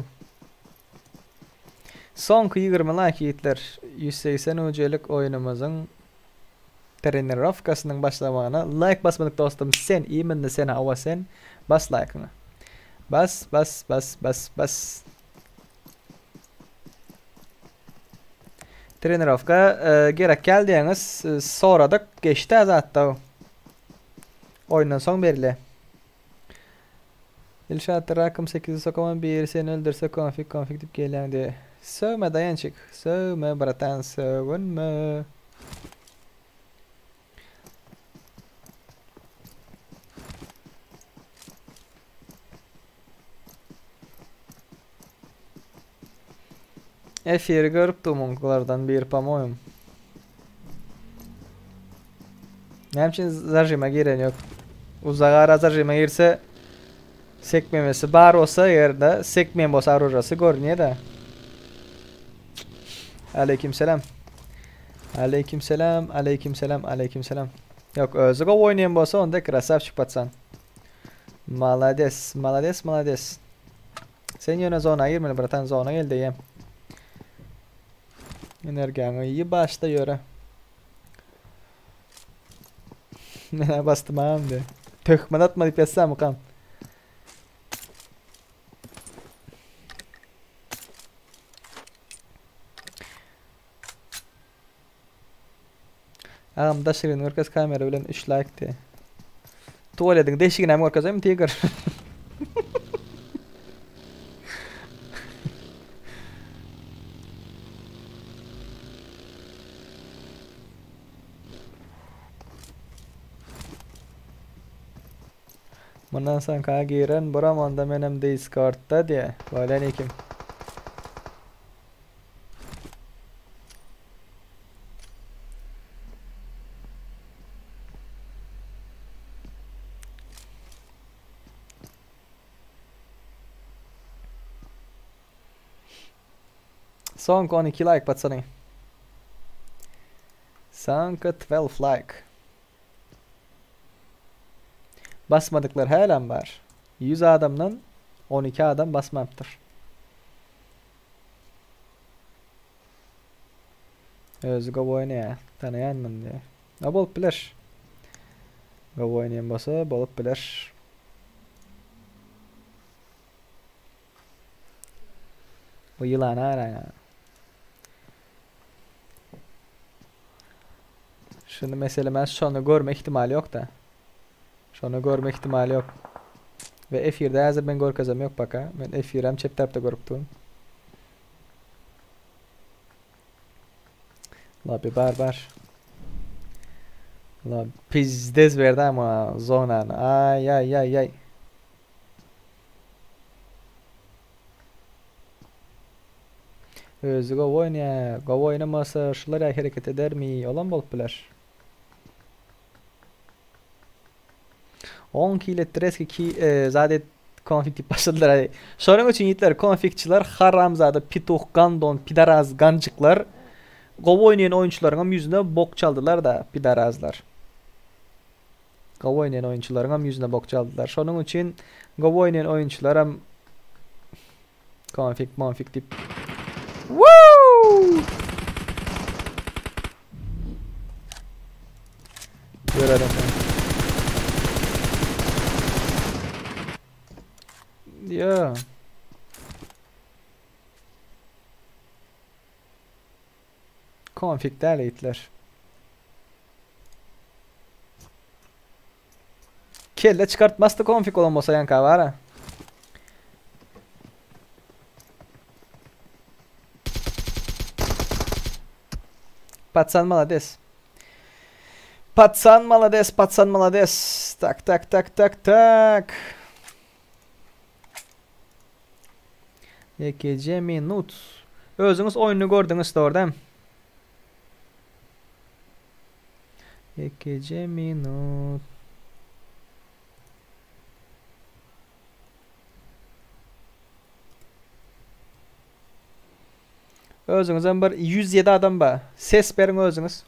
Soňky 20 laýk ýigitler. 180 ujelik oýnumyzyň Trenirowkasynyň başlamagyna like basmadyk dostum sen iminni sen hawa sen bas laýkyňy. Bas bas bas bas bas. Trenirowka e, gerek gel diýeňiz e, soradyk geçdi zatda. Oýundan soň berilýär. Ilşat rakam 8'i sokaman biri seni öldürse konfig konfig diýip gelýäň diýe. Sögme daýançyk. Sögme bratan sögünme. Efiri görüpdi muňkylardan biri pomoýum. Näme üçin zajima giren ýok? Uzak ara zajima girse sekmemesi bar bolsa eger-de sekmeýän bolsa oružasy görünýär-de. Aleyküm selam. Aleyküm selam, aleyküm selam, aleyküm selam. Ýok, özi gowy oýnaýan bolsa onda krasavçik patsan. Malades, malades, malades. Sen ýöne zona girmeli bratan, zona gel diýýän. Energiýaňy ýy başda ýöre. Menä basdym agam diýe. Töhmet atma diýip ýatsamykam. Agam daşygyny görkez kamera bilen 3 like diýe. Tualediň deşigini hem görkezeymi Tiger? Mundan soňka giren buram onda menem Discordda diýe. Bolýan ikim. Soňky 12 like patsany. Soňky 12 like. Basmadyklar hälem bar. 100 adamdan 12 adam basmapdyr. Özi gowy oýnaýar. Tanaýan muny diýýär. A bolup biler. Gowy oýnaýan bolsa bolup biler. Bu ýylana garaň. Şuny meselem şony görme ihtimaly ýok-da. Şony görme ihtimaly ýok. We efirde häzir men görkezem ýok baka. Men efirem çep tarapda görüp durun. Lobby bar bar. La pizdez berdi ama zonany. Ay ay ay ay. Özi gowy oýnaýar. Gowy oýnamasa şular ýaly hereket edermi? Olam bolup biler. 10 kill etdireski ki e, zat et konfig diýip başladylar. Ay. Şonuň üçin ýigitler konfigçiler haramzada pituh gandon pidaraz ganjyklar gowy oýnaýan oýunçylaryň hem ýüzüne bok çaldylar da pidarazlar. Gowy oýnaýan oýunçylaryň hem ýüzüne bok çaldylar. Şonuň üçin gowy oýnaýan oýunçylar hem konfig monfig diýip Woo! Görelim. Ya. Konfig däl itler. Kelle çykartmasdy konfig bolan bolsa ýanka bara. Patsan malades. Patsan malades, patsan malades. Tak tak tak tak tak. Ýekeje minut. Özüňiz oýnuny gördüňiz dogry dämi? Ýekeje minut. Özüňizem bir 107 adam bar. Ses beriň özüňiz.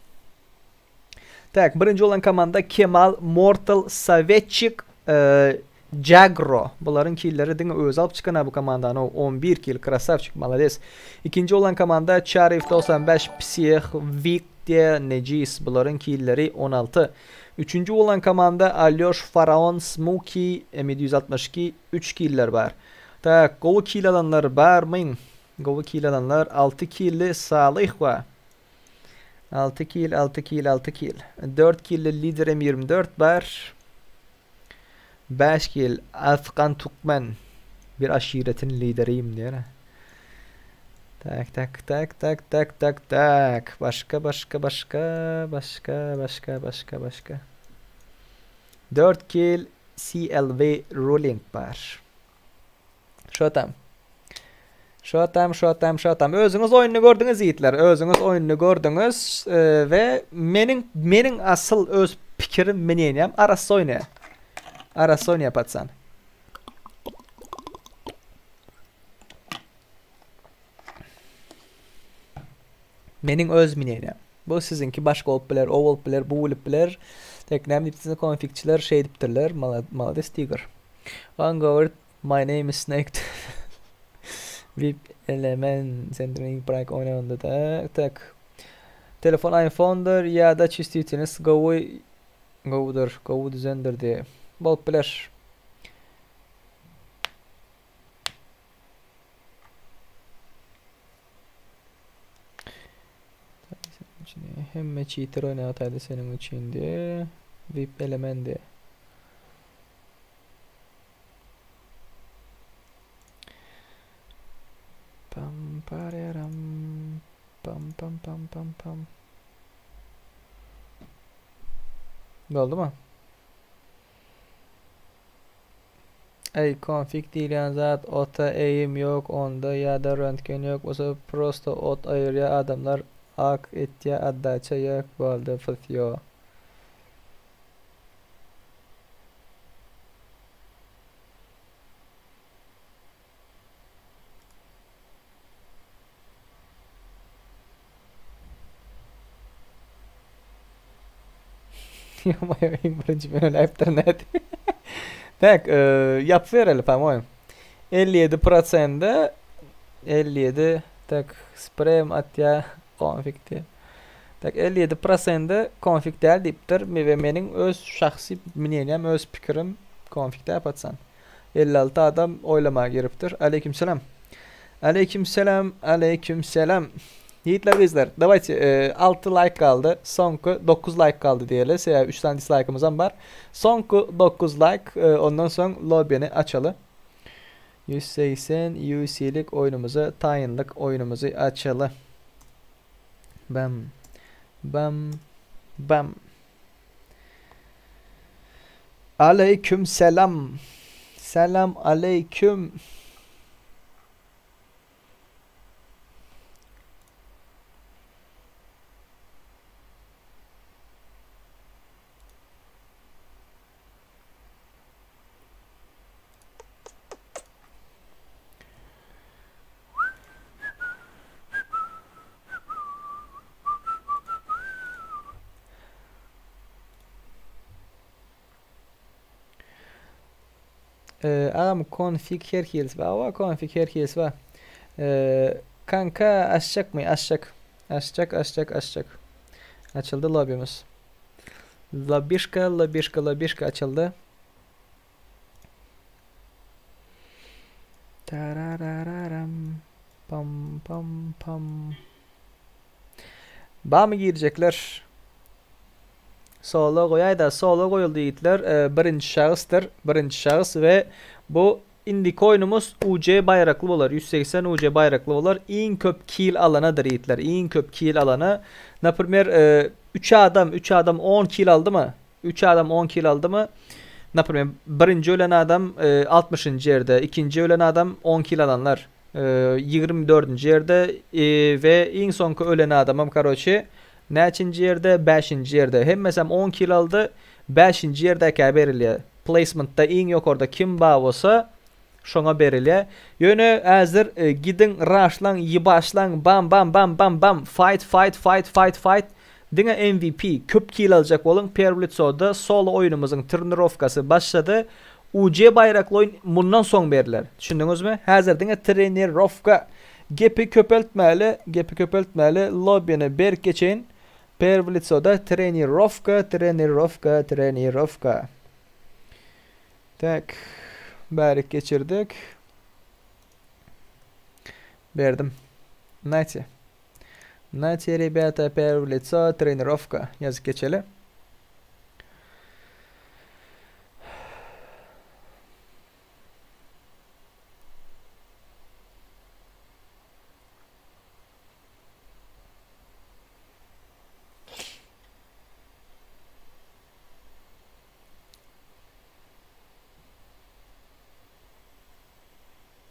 Tak, birinji bolan komanda Kemal, Mortal, Sovetçik, e, Jagro. Bularyň killeri diňe özi alyp çykan bu komandany. 11 kil, krasavçik, malades. Ikinji bolan komanda Çaryýew 95, Psih, Vikte, Necis. Bularyň killeri 16. Üçünji bolan komanda Alyoş, Faraon, Smuki, M762, 3 killer bar. Tak, gowy kil alanlar barmyň? Gowy kil alanlar 6 killi Salyh bar. 6 kil, 6 kil, 6 kil. 4 killi lider M24 bar. 5 kil Afgan Türkmen. Bir aşiretin lideriyim diýer. Tak tak tak tak tak tak tak. Başka başka başka başka başka başka başka. 4 kill CLV ruling bar. Şo tam. Şo tam, şo tam, şo tam. Özüňiz oýnuny gördüňiz ýigitler. Özüňiz oýnuny gördüňiz we meniň meniň asyl öz pikirim mneniýam arassa oýnaýar. Arassa oýnaýar patsan. Meniň öz mneniýam. Bu siziňki başga bolup biler, o bolup biler, bu bolup biler. Tek näme diýipsiňiz konfigçiler şeý diýipdirler. Malades Tiger. One gowerit My name is Snake. VIP element Centering Prank oýnanda da tak. Telefon iPhone'dyr ýa-da çüstwitelnost gowy gowudyr, gowy düzendir diýe. Bolup biler. Hemme cheater oýnaýar seniň üçin diýe. VIP element diýe. Pam pararam pam pam pam pam pam. Boldumy? Ey konfig diýilýän zat ota eýim ýok onda ýa-da röntgen ýok bolsa prosto ot aýyrýa adamlar ak etýä otdaça ýok boldy vsyo. Ýa-maýa iň birinji men öläýipdirin nädip. Tak, ýapyp bereli, po-moýem. 57 prosende 57 tak sprem atýa konfig diýip. Tak 57 prosende konfig däl diýipdir we meniň öz şahsy mneniýam öz pikirim konfig däl patsan. 56 adam oýlamaga giripdir. Aleýkim salam. Aleýkim salam, aleýkim salam. Ýigitler gyzlar, dawayte 6 laýk galdy. Soňky 9 laýk galdy diýeli. Sebäbi 3 sany dislaýkymyzam bar. Soňky 9 laýk, ondan soň lobbyny açaly. 180 UC-lik oýnumyza taýynlyk oýnumyzy açaly. Bam. Bam. Bam. Aleyküm selam. Selam aleyküm. Agam konfig her hilisi bar. Hawa konfig her hilisi bar. Kanka açjakmy? Açjak. Açjak, açjak, açjak. Açyldy lobimiz. Lobişka, lobişka, lobişka açyldy. Tararararam. Pam pam pam. Bamy girjekler? Solo goýaýda, solo goýuldy ýigitler. Birinji şahsdyr, birinji şahs we bu indiki oýnumyz UC baýrakly bolar. 180 UC baýrakly bolar. Iň köp kill alanadyr ýigitler. Iň köp kill alana. Naprimer, 3 adam, 3 adam 10 kill aldymy? 3 adam 10 kill aldymy? Naprimer, birinji ölen adam 60-njy ýerde, ikinji ölen adam 10 kill alanlar 24-nji ýerde we iň soňky ölen adamam karoçi näçinji ýerde? 5-nji ýerde. Hemmesem 10 kill aldy. 5-nji ýerdäkä berilýär. Placementda iň ýokarda kim bar bolsa, şoňa berilýär. Ýöne häzir gidiň raşlaň, ýybaşlaň, bam bam bam bam bam fight fight fight fight fight diňe MVP köp kill aljak boluň Perwlitsoda solo oýnumyzyň trnirowkasy başlady. UC baýrakly oýun mundan soň berler. Düşündiňizmi? Häzir diňe trenirowka. Gepi köpeltmäli, gepi köpeltmäli, lobbyny berk geçeýin. Perwlitsoda trenirowka, trenirowka, trenirowka. Tak. Bärik geçirdik. Berdim. Nate. Nate, ребята, первое лицо, тренировка. Ýazyp geçeli.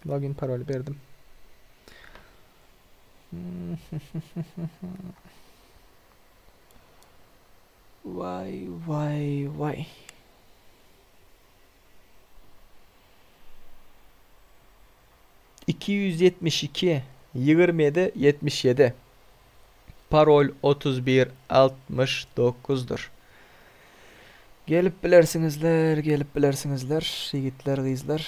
Login parol berdim. Waý waý waý. 272 27 77 Parol 31 69 dyr. Gelip bilersiňizler, gelip bilersiňizler, ýigitler, gyzlar.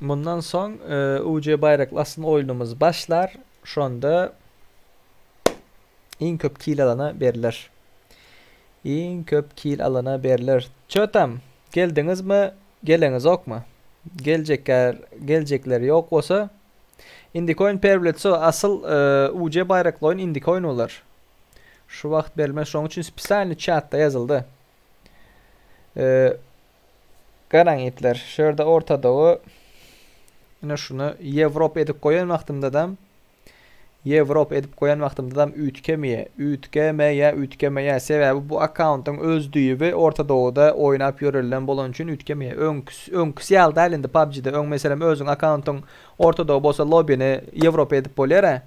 Mundan soň UC baýrakly aslynda oýnumyz başlar. Şonda iň köp kil alana berler. Iň köp kil alana berler. Çötam, geldiňizmi, geleňizokmy? Geljekler, geljekler ýok bolsa, indiki oýun Perwletso asyl UC baýrakly oýun indiki oýun bolar. Şu wagt berilmez. Şonuň üçin spesialny çatda ýazyldy. Garaň itler, şu ýerde Ortadowy ine şuny Ýewropa edip goýan wagtymdadam Ýewropa edip goýan wagtymdadam üýtgemeýä, üýtgemeýä, üýtgemeýä. Sebäbi bu akkauntyň öz düýbi Ortadowda oýnap ýörelilen bolany üçin üýtgemeýä. Öňküsi, öňküsi ýaly däl indi PUBG-de. Öň meselem özüň akkauntyň Ortadow bolsa lobini Ýewropa edip bolýar-a.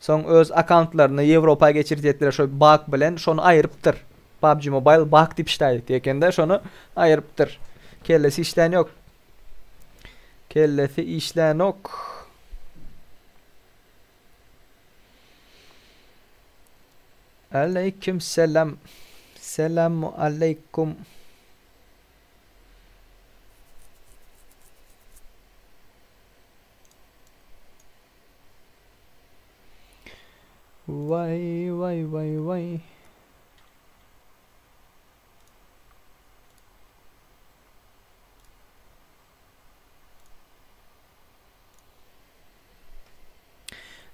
Soň öz akkauntlaryny Ýewropa geçirjetdiler şo bug bilen şony aýyrypdyr. PUBG Mobile bug diýip işläýdi ekende şony aýyrypdyr. Kellesi işlän ýok. Kellesi işlänok. Aleyküm selam. Selamu aleyküm. Waý waý waý waý.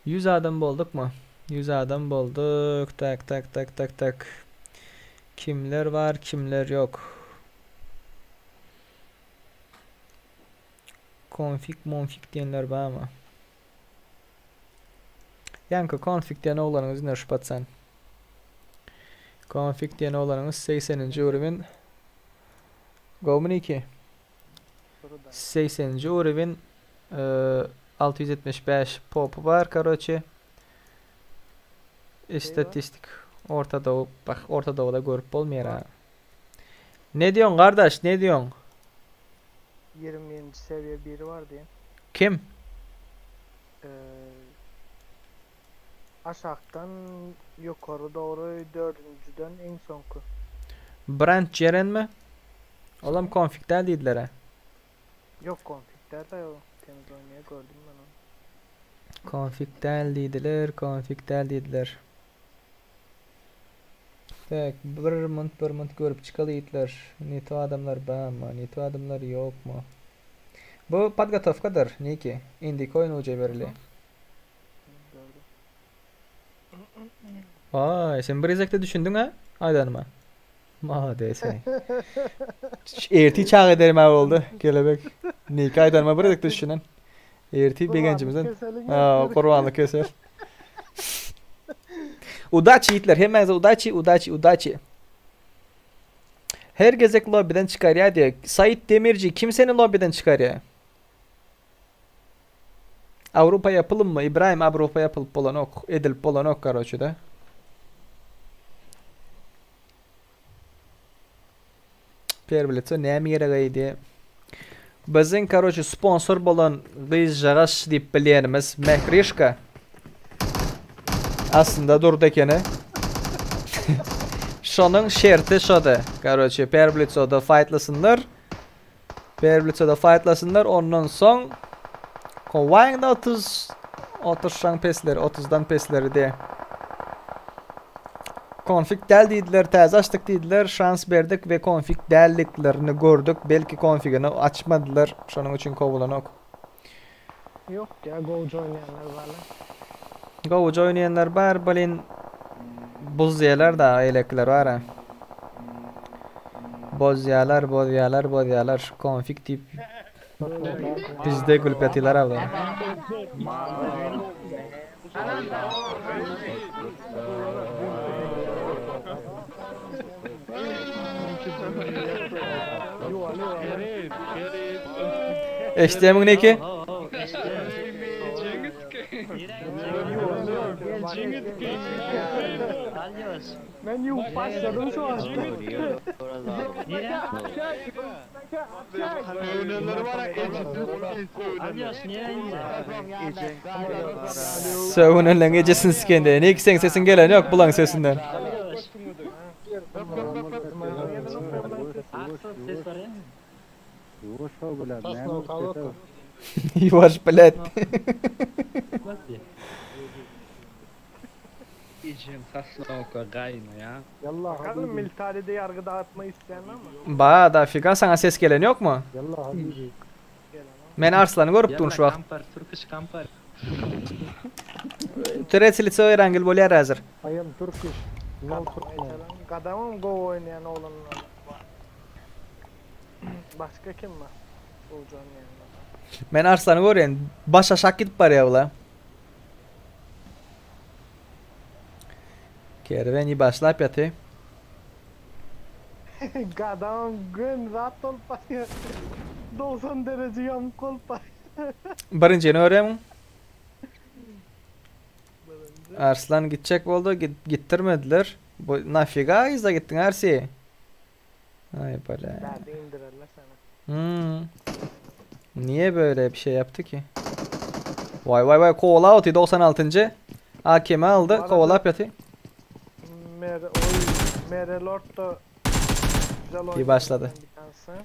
Yüz adam boldukmy? Yüz adam bolduk. Tak tak tak tak tak. Kimler bar, kimler yok? Konfig monfig diýenler barmy? Ýaňky konfig diýen oglanyňyz ine şu patsan. Konfig diýen oglanyňyz 80-nji uruwin. Gowmy Niki? 80-nji uruwin 675 popy bar karoçe. Istatistik Orta Doğu bak Orta Doğuda görüp bolmaýar ha. Ne diýoň gardaş ne diýoň? 21-nji sewiýe biri bar diýen. Kim? Aşakdan ýokary dogry dördünjiden iň soňky. Brand Jerenmi? Olam konfig däl diýdiler-ä. Ýok konfig däl-aý o. Temiz oýnaýar gördüm men ony. Konfig däl diýdiler, konfig däl diýdiler. Tak, bir munt bir munt görüp çykaly ýigitler. Ne to adamlar barmy, ne to adamlar ýokmy? Bu podgotowkadyr, Niki. Indiki oýun uje bereli. Waý, sen bir gezekde düşündiň ha aýdanyma. Malades eý. Ertir çag ederim ha boldy. Kelebek. Niki aýdanyma bir gezekde düşünen. Ertir begenjimizden. Ha, gurbanlyk kesel. Udaçi ýigitler, hemmäňize udaçi, udaçi, udaçi. Her gezek lobbyden çykarýar diýýär. Said Demirji, kim seni lobbyden çykarýar? Awrupa ýapylymmy? Ibrahim Awrupa ýapylyp bolanok, edilip bolanok karoçe da. Perwlitsa näme gerek eýdi? Biziň karoçe sponsor bolan gyzjagaş diýip bilýänimiz Mährişka. Aslynda durdy ekeni. Şonuň şerti şody. Karoçe Perwlitsoda faýtlasynlar. Perwlitsoda faýtlasynlar ondan soň Kowaýyňda 30 oturşaň pesleri 30-dan pesleri de. Konfig däl diýdiler, täze açdyk diýdiler, şans berdik we konfig dälliklerini gördük. Belki konfigini açmadylar, şonuň üçin kowulanok. Ýok ýa gowja oýnaýanlar barla. Gowja oýnaýanlar bar, blin buzýalar da eýlekiler bara. Bozýalar, bozýalar, bozýalar. Konfig diýip. Bizde gülüp ýatylar abla. Eşitýämiň neki? Men ýuwup başladym şu an. Sögünenleň ejesini sikende. Neki seň sesiň gelen ýok bulaň sesinden. Ýuwaş blet. Ejem sasnowka gaýnaýa. Bakalım Militari'de yargı dağıtmayı isteyen var mı? Ba da figa saňa ses gelen ýokmy? Men Arslany görüp durun şu wagt. Kampar, Turkish kampar. Tretsi lico Erangel bolýar häzir. I am Turkish. No Turkmen. Gadamam go oynayan oğlanlar var. Başka kim var? Olcan yanında. Men Arslany görýän. Baş aşak gidip barýar bula. Kerweni başlap ýaty. Gadamam gün rahat olup barýar. 90 derece yamuk olup barýar. Birinjini görýämiň? Arslan gitjek boldy, git, gitdirmediler. Bu nafiga yza gitdiň Arsi? Ay bala. Nerede indirirler sana. Hmm. Niye böyle bir şey yaptı ki? Vay vay vay kovala atıyor 96. AKM aldı. arada- Kovalap yatıyor. Mere, oy, Merelord da güzel İyi oynuyor başladı. bir tanesi.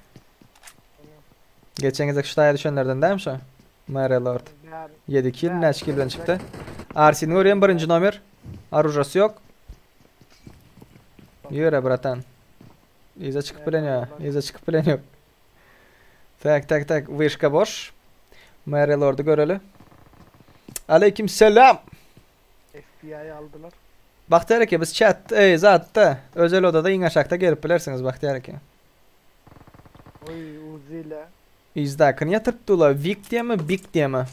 Geçen gezek şu taya düşenlerden değil mi şu? Mary Lord. Değer, 7 kill, neç kill'den çıktı. Arsin'i görüyorum birinci nomer. Arujası yok. Yürü bratan. Iza çıkıp bilen yok. Iza çıkıp bilen yok. Tak tak tak. Vışka boş. Mary Lord'u göreli. Aleyküm selam. FBI aldılar. Bahtiyar aka biz chat ey zatda özel odada iň aşakda gelip bilersiňiz Bahtiyar aka. Oy Uzi ile. Izdakini ýatyrypdy ular. Vik diýemi, Big diýemi?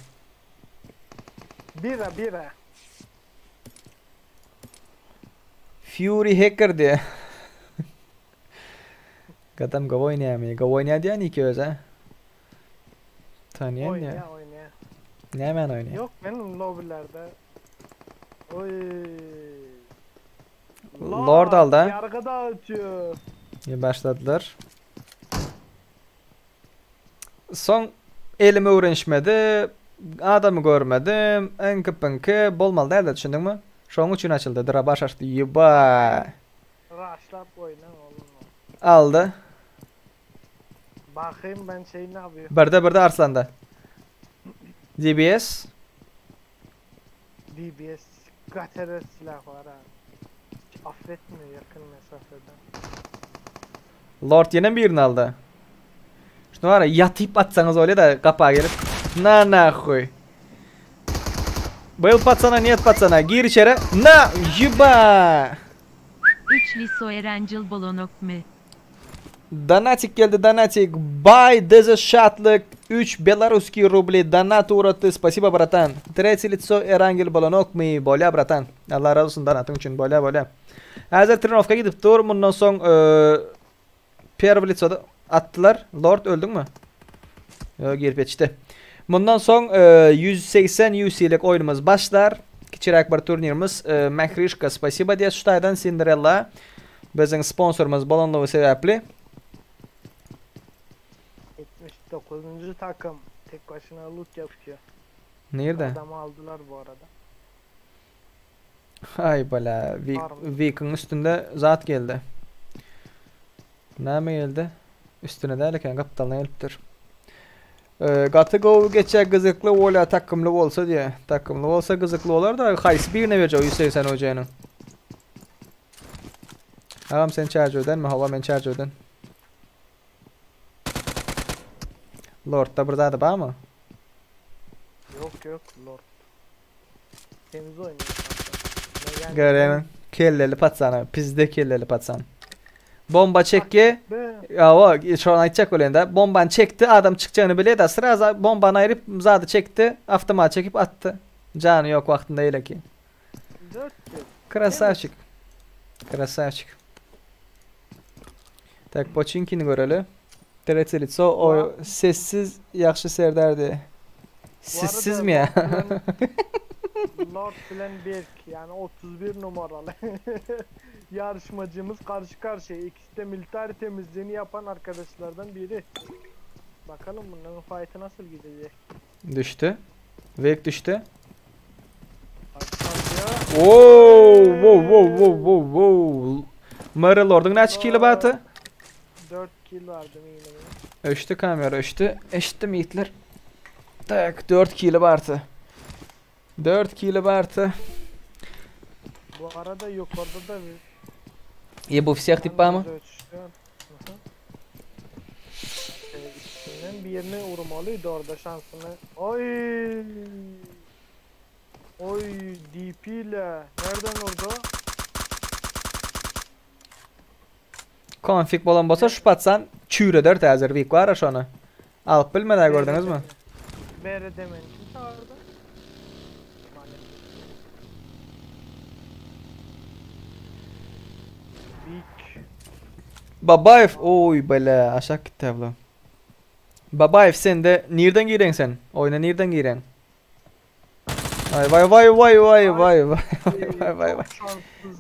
Bira bira. Fury Hacker diýe. Gadam gowy oýnaýamy? Gowy oýnaýar diýen iki öz ha. Tanýan Oynaya ya. oynaya. Nämen oýnaýar? Yok benim lobilerde. Oy. Lord aldı ha. Yargı dağıtıyor. İyi başladylar. Soň elime öwrenişmedi, adamy görmedim, enki pinki bolmaly däldi düşündiňmi? Şoň üçin açyldy, drabaş açdy, ýeba. Rushlap oyna oğlum. Aldy. Bakayım ben şey ne yapıyor. Birde birde Arslanda. DBS. DBS gatere silah var ha. Hiç affetmiyor yakın mesafeden. Lord ýene birini aldy. Şunu var ya ýatyp atsaňyz bolýar da gapa gelip. Na nahuy. Byl patsana niyet patsana gir içeri. Na ýeba. 3 Liso Erencil Bolonok mi? Donatik geldi donatik. Бай deze şatlyk 3 белорусские рубли донат uğratdy. Спасибо братан. Третье лицо Эрангел Bolonok mi? Bolýa bratan. Allah razı olsun donatyň üçin. Bolýa bolýa. Häzir trenirovka gidip dur. Mundan soň e, первое лицоda atdylar. Lord öldüňmi? Ýok girip ýetişdi. Mundan soň e, 180 UC-lik oýnumyz başlar. Kiçiräk bir turnirimiz. E, Mehrişka спасибо diýe şu taýdan Cinderella biziň sponsorumyz bolanlygy sebäpli 79. takım tek başına loot yapıyor. Nerede? Adamı aldılar bu arada. Ay bala, Vik'in üstünde zat geldi. Näme geldi? Üstüne däl eken, gapdalyna gelipdir. Ee, gaty gowy geçjek gyzykly bolýar takymly bolsa diýe. Takymly bolsa gyzykly bolar da haýsy birine berjek 180 hojanyň. Agam sen çärjewden mi? Hawa men çärjewden. Lordda bir zady barmy? Yok yok Lord. Temiz oynuyor kanka. Ne yani- Görýämiň? Kelleli patsana, pizde kelleli patsan. Bomba çekýä. Ýa şony aýtjak bolýan-da. Bombany çekdi, adam çykjagyny bilýär-de, sraza bombany aýryp, zady çekdi, awtomat çekip atdy. Jany ýok wagtynda eýleki. Krasavçik. Krasavçik. Tak, Poçinkini göreli. Tretsi litso o sessiz ýagşy serdardy. Sizsizmi ýa? Lord bilen Berk yani 31 numaraly yarışmacımız karşı karşıya. İkisi de military temizliğini yapan arkadaşlardan biri. Bakalım bunların fight'ı nasıl gidecek. Düşdi. Wake düşdi. Wow, wow, wow, wow, wow, wow. Mary Lord'un näçe kili bardy? 4 kill vardı yine. Öçdi kamera öçdi. Eşitdim ýigitler. Tak 4 kili bardy. 4 kili bardy. Bu arada yukarıda da bir E bu всех tip barmy? İkisinden birini vurmalıydı orada şansını. Oy! Oy DP ile nereden vurdu? Konfig bolan bolsa şu patsan çüýreder täzer wik bar şony. Alyp bilmedi gördüňizmi? BR demen kim çağırdı? Maalesef. Big. Babaýew oý bele aşak gitdi abla. Babaýew sende nirden gireň sen? Oýna nirden gireň? Vay vay vay vay vay vay vay vay vay vay.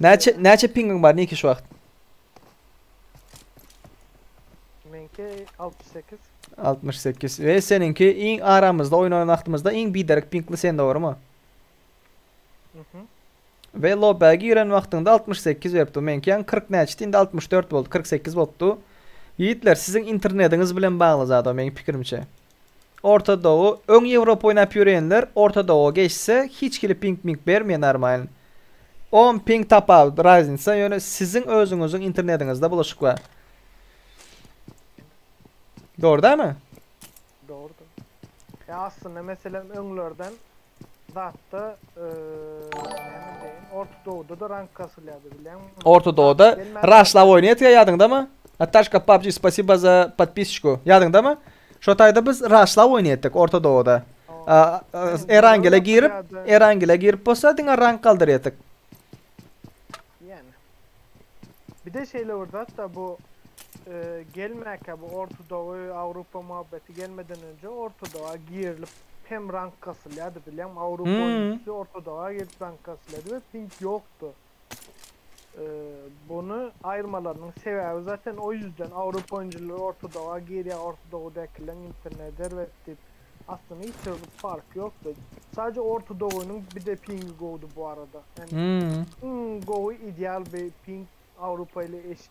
Näçe näçe pingiň bar niki şu wagt? Meňki 68. 68. We seniňki iň aramyzda oýun oýnan wagtymyzda iň biderek pingli sen dogrymy? Mhm. We lobä giren wagtyňda 68 beripdi. Meňki ýaňy 40 näçedi, indi 64 boldy, 48 bolupdy. Ýigitler, siziň internetiňiz bilen bagly zat o meň pikirimçe. Orta Doğu, öň Ýewropa oýnap ýörenler Orta Doğua geçse hiç hili ping ming bermeýär normalny. 10 ping tapawut raznitsa ýöne siziň özüňiziň internetiňizde bulaşyk bar. Dogry dälmi? Dogrudyr. Ya aslynda meselem öňlerden zatda näme diýeýin Orta Doğuda da rank kasylýardy bilýäňmi? Orta Doğuda raşlap oýnaýardyk ýadyňdamy? Ataşka PUBG spasiba za podpisçku. Ýadyňdamy? Şo taýda biz raşlap oýnaýardyk Orta Doğuda. Erangele girip, Erangele girip bolsa diňe rank galdyrýardyk. Yani. Bir de şeýle bir zat da bu gelmäkä bu Orta Doğu Avrupa muhabbeti gelmeden önce Orta Doğu'a girilip hem rank kasylýardy bilýäňmi? Avrupa oýunçysy Orta Doğu'a girip rank kasylýardy we ping ýokdy. Bunu aýyrmalarynyň sebäbi zaten o ýüzden Avrupa oýunçylary Orta Doğu'a girýär, Orta Doğu'dakileň interneti erbet diýip. Aslynda hiç bir fark ýokdy. Sadece Orta Doğu'nyň bir de pingi gowdy bu arada. Yani iň gowy ideal bir ping Avrupa ile eşit.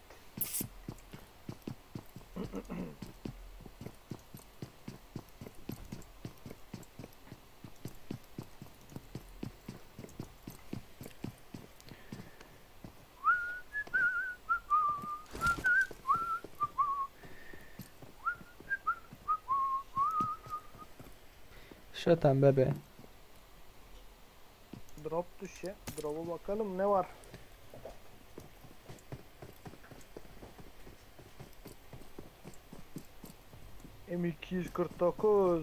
Şatan bebe. Drop düşe. Drop'a bakalım ne var. M249.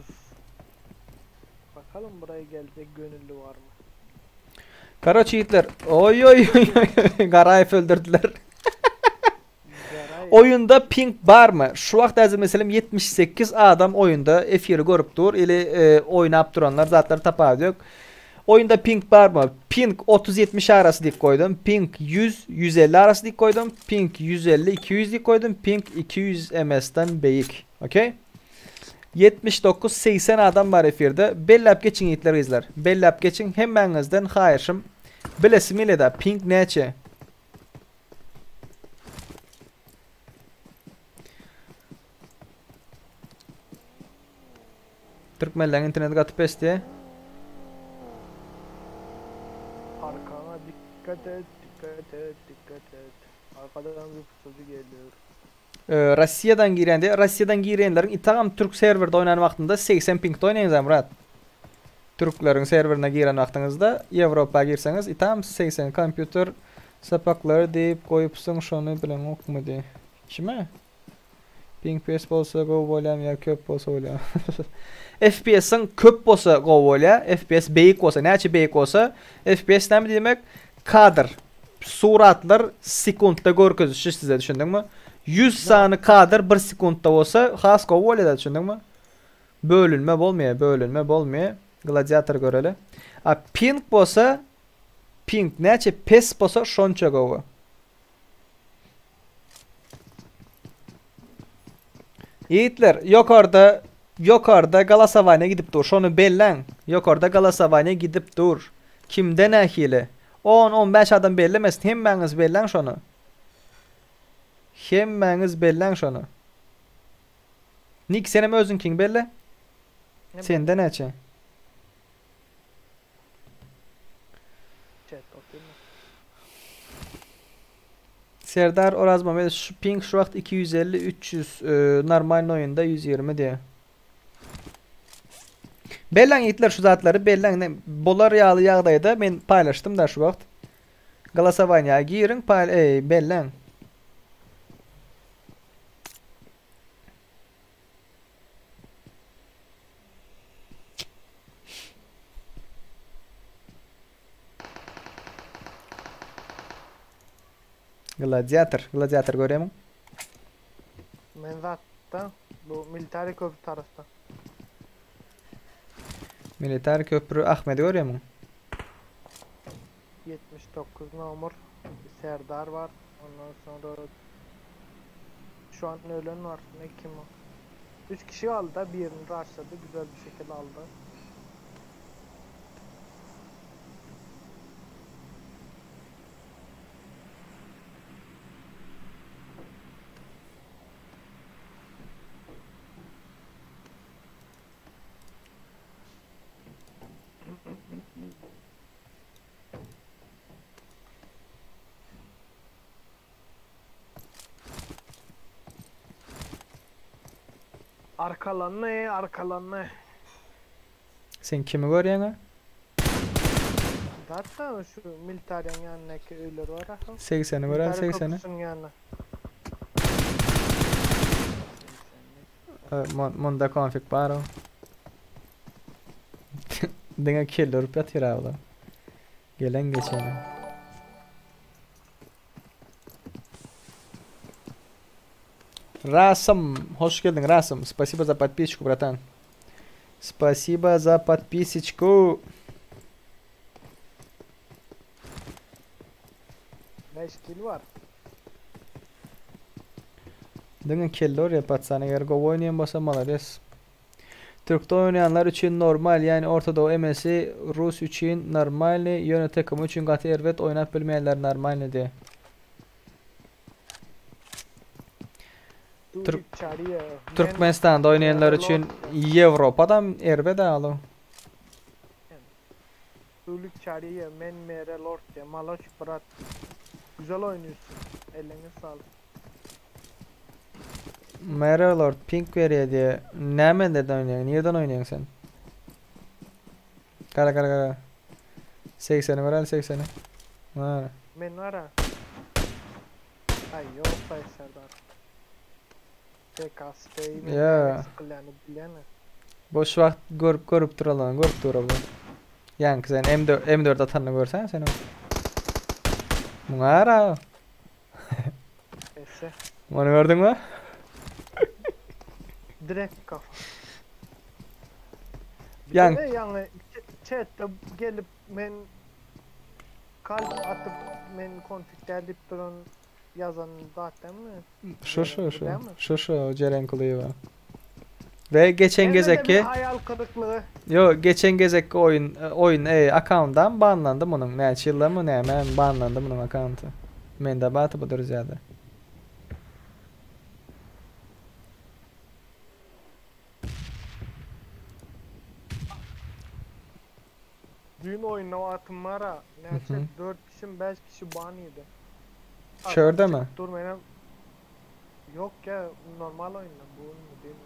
Bakalım buraya gelecek gönüllü var mı? Karoç ýigitler. Oý oý oý oý. Garaýew öldürdiler. Oýunda ping barmy? Şu wagt häzir meselem 78 adam oýunda efiri görüp dur ili oýnap duranlar zatlar tapawudy ýok. Oýunda ping barmy? Ping 30-70 arasy diýip goýdum. Ping 100-150 arasy diýip goýdum. Ping 150-200 diýip goýdum. Ping 200 ms-den beýik. Okey. 79-80 adam bar efirde. Belläp geçiň ýigitler gyzlar. Belläp geçiň hemmäňizden haýyşym. Bilesim gelýär-dä ping näçe? Türkmenleň interneti gaty pes diýe. Arkana dikkat et, dikkat et, dikkat et. Arkadan bir pusucu geliyor. Rossiýadan girýän diýe. Rossiýadan girýänleriň itagam türk serwerde oýnan wagtynda 80 pingde oýnaýaňyz Murat. Türkleriň serwerine giren wagtyňyzda Ýewropa girseňiz itagam 80 kompýuter sapaklary diýip goýupsyň şony bileňokmy diý. Kime? Ping pes bolsa gowy bolýamy ýa köp bolsa bolýamy? FPS-iň köp bolsa gowy bolýar. FPS beýik bolsa, näçe beýik bolsa, FPS näme diýmek? Kadr. Suratlar sekuntda görkezişi size düşündiňmi? 100 sany kadr bir sekuntda bolsa has gowy bolýar düşündiňmi? Bölünme bolmaýar, bölünme bolmaýar. Gladiator göreli. A ping bolsa ping näçe pes bolsa şonça gowy. Ýigitler, ýokarda ýokarda galasowanie gidip dur. Şony belläň. Ýokarda galasowanie gidip dur. Kimde nähili? 10-15 adam bellemesin. Hemmäňiz belläň şony. Hemmäňiz belläň şony. Nik senem özüňkiňi belle. Sende näçe? Serdar Orazmamedow şu ping şu wagt 250 300 e, normal oýunda 120 diýe. Belläň ýigitler şu zatlary belläň. Bolar ýaly ýagdaýda men paýlaşdym da şu wagt. Glasowaniýa giriň, paý eý, belläň. Gladiator, gladiator görýärmiň? Men zatda bu military köprü tarafta. Military köprü Ahmedi görýärmiň? 79 nomur Serdar var. Ondan sonra şu an ölen var. Ne kim o? 3 kişi aldı da birini rushladı. Güzel bir şekilde aldı. Arkalanny, arkalanny. Sen kimi görýäň a? Zatda şu militariýaň ýanyndaky öýler bar ahal. 80-i göräý, Militariýa 80-i. köprüsiniň ýanynda. Munda konfig bar o. Diňe kelle urup ýatyr abla. Gelen geçene. Rasım, hoş geldiň Rasım. Спасибо за подписчику, братан. Спасибо за подписочку. 5 kill bar. Diňe kelle urýar patsany eger gowy oýnaýan bolsa malades. Türkde oýnaýanlar üçin normal ýani Ortadowy MSi Rus üçin normalny ýöne TKM üçin gaty erbet oýnap bilmeýänler normalny diýe. Türk Türkmenistanda oýnaýanlar üçin Ýewropadam erbet alu. Sulik Çaryýew men mere lord diýe maloç brat güzel oýnuýsun eliňe saglyk. Mere lord pink berýä diýe näme nirden oýnaýaň nirden oýnaýaň sen. Gara gara gara. 80-i göräli 80-i. Ha. Men bara. Aý ýok baý Serdar. TKS-i men Ýa. näme sykylýany bilýäňä. Boş wagt görüp görüp duralan görüp dur bu. Ýaňky sen M4 M4 atanyny görsen sen. Muňa ara. Ese. Muny gördüňmi? Direkt kafa. Ýaň Bir de ýaňy chatde gelip men kalp atyp men konfig däl diýip duran ýazan zat dälmi? Şu şu şu. Dälmi? Şu şu Jeren Kulyýewa. Ve geçen Hemme de gezekki bir haýal kyryklygy. Yo geçen gezekki oýun oýun e, akkauntdan banlandy munuň. Näçe ýylda mı näme banlandy munuň akkaunty. Mende baty bu druzyada. Düýn oýunda wagtym bar-a, näçe Mhm. 4 kişi 5 kişi ban ýedi. Şörde mi? Dur menem Yok ya normal oyunda bu oyun mu değil mi?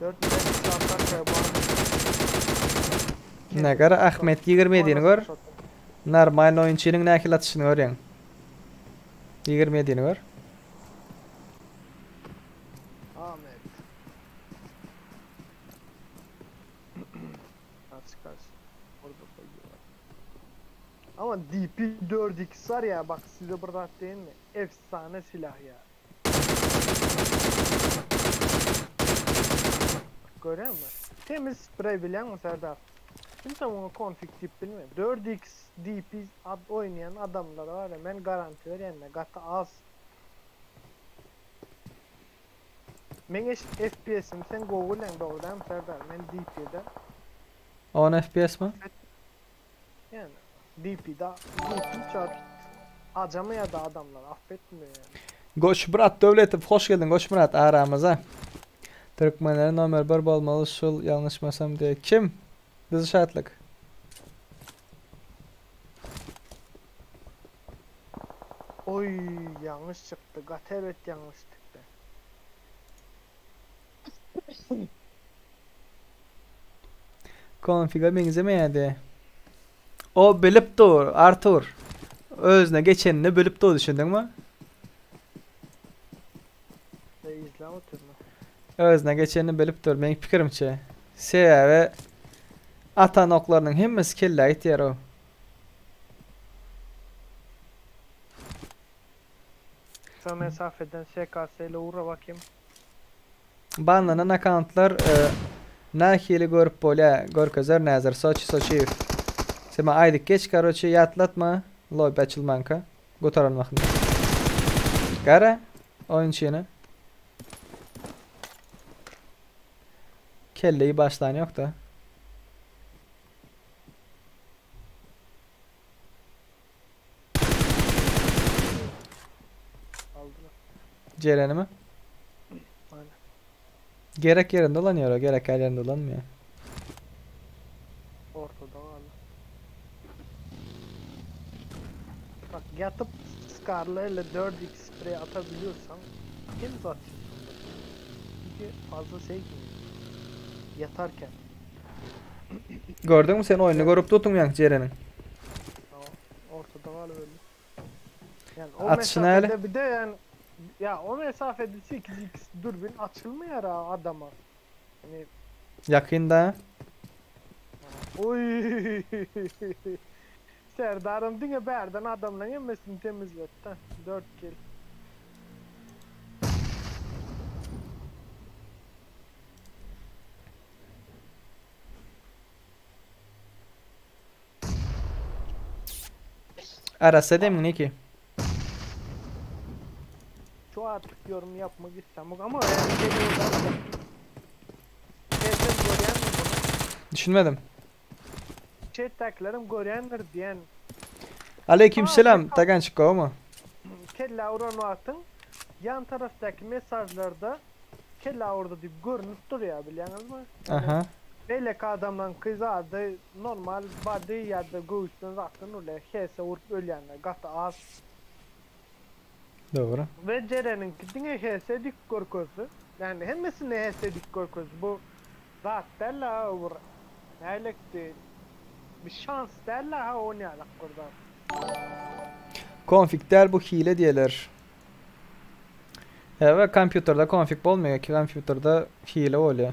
4 5 kişi arka ban ýedi. Ne gara Ahmet 27-ni gör. Normal oýunçynyň nähili atyşyny görýäň. 27-ni gör. Ahmet. Karşı karşı. Orada koyuyorlar. Ama DP4X var ya bak size burada değil mi? Efsane silah ya. Bak görüyor musun? Temiz sprey biliyor musun Serdar? Kimse bunu config tip bilmiyor. 4x DP ad oynayan adamlara var ya ben garanti vereyim de gatı az. Men eş FPS'im sen Google'den doğrudan Serdar men DP'de 10 FPS mi? yani DP'de DP çarp acama ya da adamlar affetmiyor yani. Goçmurat Döwletow hoş geldin Goçmurat aramyza. Türkmenlere nomer bir bolmaly şul ýalňyşmasam diye. Kim? Dizi Şatlyk. Oy yanlış çıktı. Gat evet yanlış çıktı. Konfiga meňzemeýärdi. O bilip dur Artur. Özüne geçenini bilip dur düşündüňmi? Ve izle oturma. Özüne geçenini bilip dur meň pikirimçe. Sebäbi atan oklarynyň hemmesi kellä gitýär o. Kısa mesafeden SKS ile uğra bakayım. Banlanan akkauntlar e, nähili görüp bolýar görkezer näzer Soçi Soçiýew. Sen maňa aýdyp geç karoçe ýatlatma lobby açylmanka gutaran wagtynda. Gara oýunçyny. Kelleyi başlan ýok da. Aldılar. Cerenimi? Aynen. Gerek yerinde dolanıyor o, gerek her yerinde dolanmıyor. Ortada var. Bak yatıp Scarlet ile 4x sprey atabiliyorsan temiz atıyorsun. bak. Çünkü fazla şey gibi. Yatarken. Gördün mü sen oyunu görüp tutun yani Ceren'in. Tamam. Ortada var öyle. Yani o Atışını mesafede hele. bir de yani ya o mesafede 8x dürbün açılmıyor ha adama. Hani Yakında. oy Serdar'ım diňe bärden adamlaryň hemmesini temizletdi. 4 kill. Arasa demin ne ki? Şu artık yorum yapmak istemem ama yani geliyor da. Chat'ten görýän mi bunu? Düşünmedim. Chat'takilerim görýändir diýen Aleykümselam Tagan çıkko mu? Kelle uran wagtyň yan tarafdaki mesajlarda kelle orada diýip görünüp durýar bilýäňizmi? Aha. Beýleki adamdan kyzardy, normal body ýa-da göwüsden zatdan öyle HS vurup ölýänler gaty az. Doğru. Ve Ceren'inki diňe HS dik görkezdi. Yani hemmesini HS dik görkezdi. Bu zat däl ha bir nälikdi bir şans däl ha oýnaýalak burada. Config der bu hile diýerler. Evet kompýuterde config bolmaýar ki kompýuterde hile bolýar.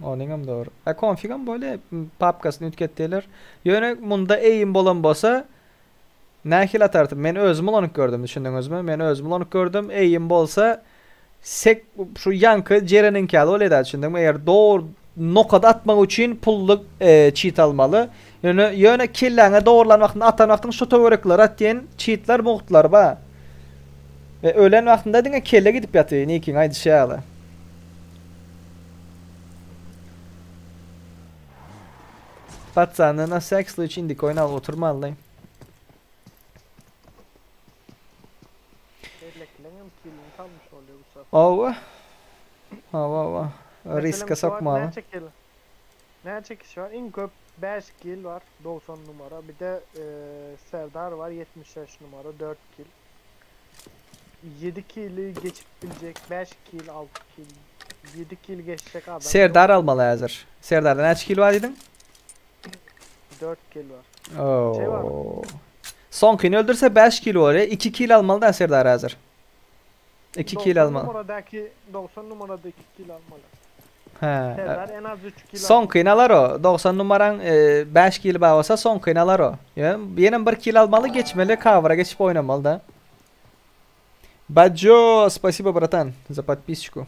Onuňam dogry. E configam bolýar, papkasyny üýtget diýerler. Ýöne munda aim bolan bolsa nähili atartym? Men özüm ulanyp gördüm, düşündiňizmi? Men özüm ulanyp gördüm. Aim bolsa sek şu ýanky Ceren'iňki ýaly bolýar düşündiňmi? Eger dogry nokat atmak üçin pulluk e, cheat almaly. Ýöne ýöne kelläňe dogrulan wagtynda atan wagtyň şu töwerekler at diýen cheatler muhtlar ba. Ve ölen wagtynda diňe kelle gidip ýatyr, nikiň aýdyşy ýaly. Patsany na всякий случай indik oýun alyp oturmaly. Beýlekileňem killini salmış bolýar bu sefer. Owa. Owa owa. Meselem Riske şu wagt sokmaly. näçe kill? Näçe kişi var? Iň köp 5 kill var 90 numara. Bir de e, Serdar var 75 numara 4 kill. 7 kill'i geçip bilecek 5 kill 6 kill 7 kill geçecek adam yok. Serdar almaly häzir. Serdarda näçe kill bar diýdiň? 4 kill var. Şey var. Oo. Soňkyny öldürse 5 kill bolýar. 2 kill almaly da Serdar häzir. 2 kill 90 almaly. numaradaki 90 numarada 2 kill almaly. Hä. Serdar en az 3 kill almaly. Soňkyny alar o. 90 numaraň 5 kill bar bolsa soňkyny alar o. Ýöne ýenem 1 kill almaly, geçmeli, cover'a geçip oýnamaly da. Bajo, spasibo bratan za podpisçku.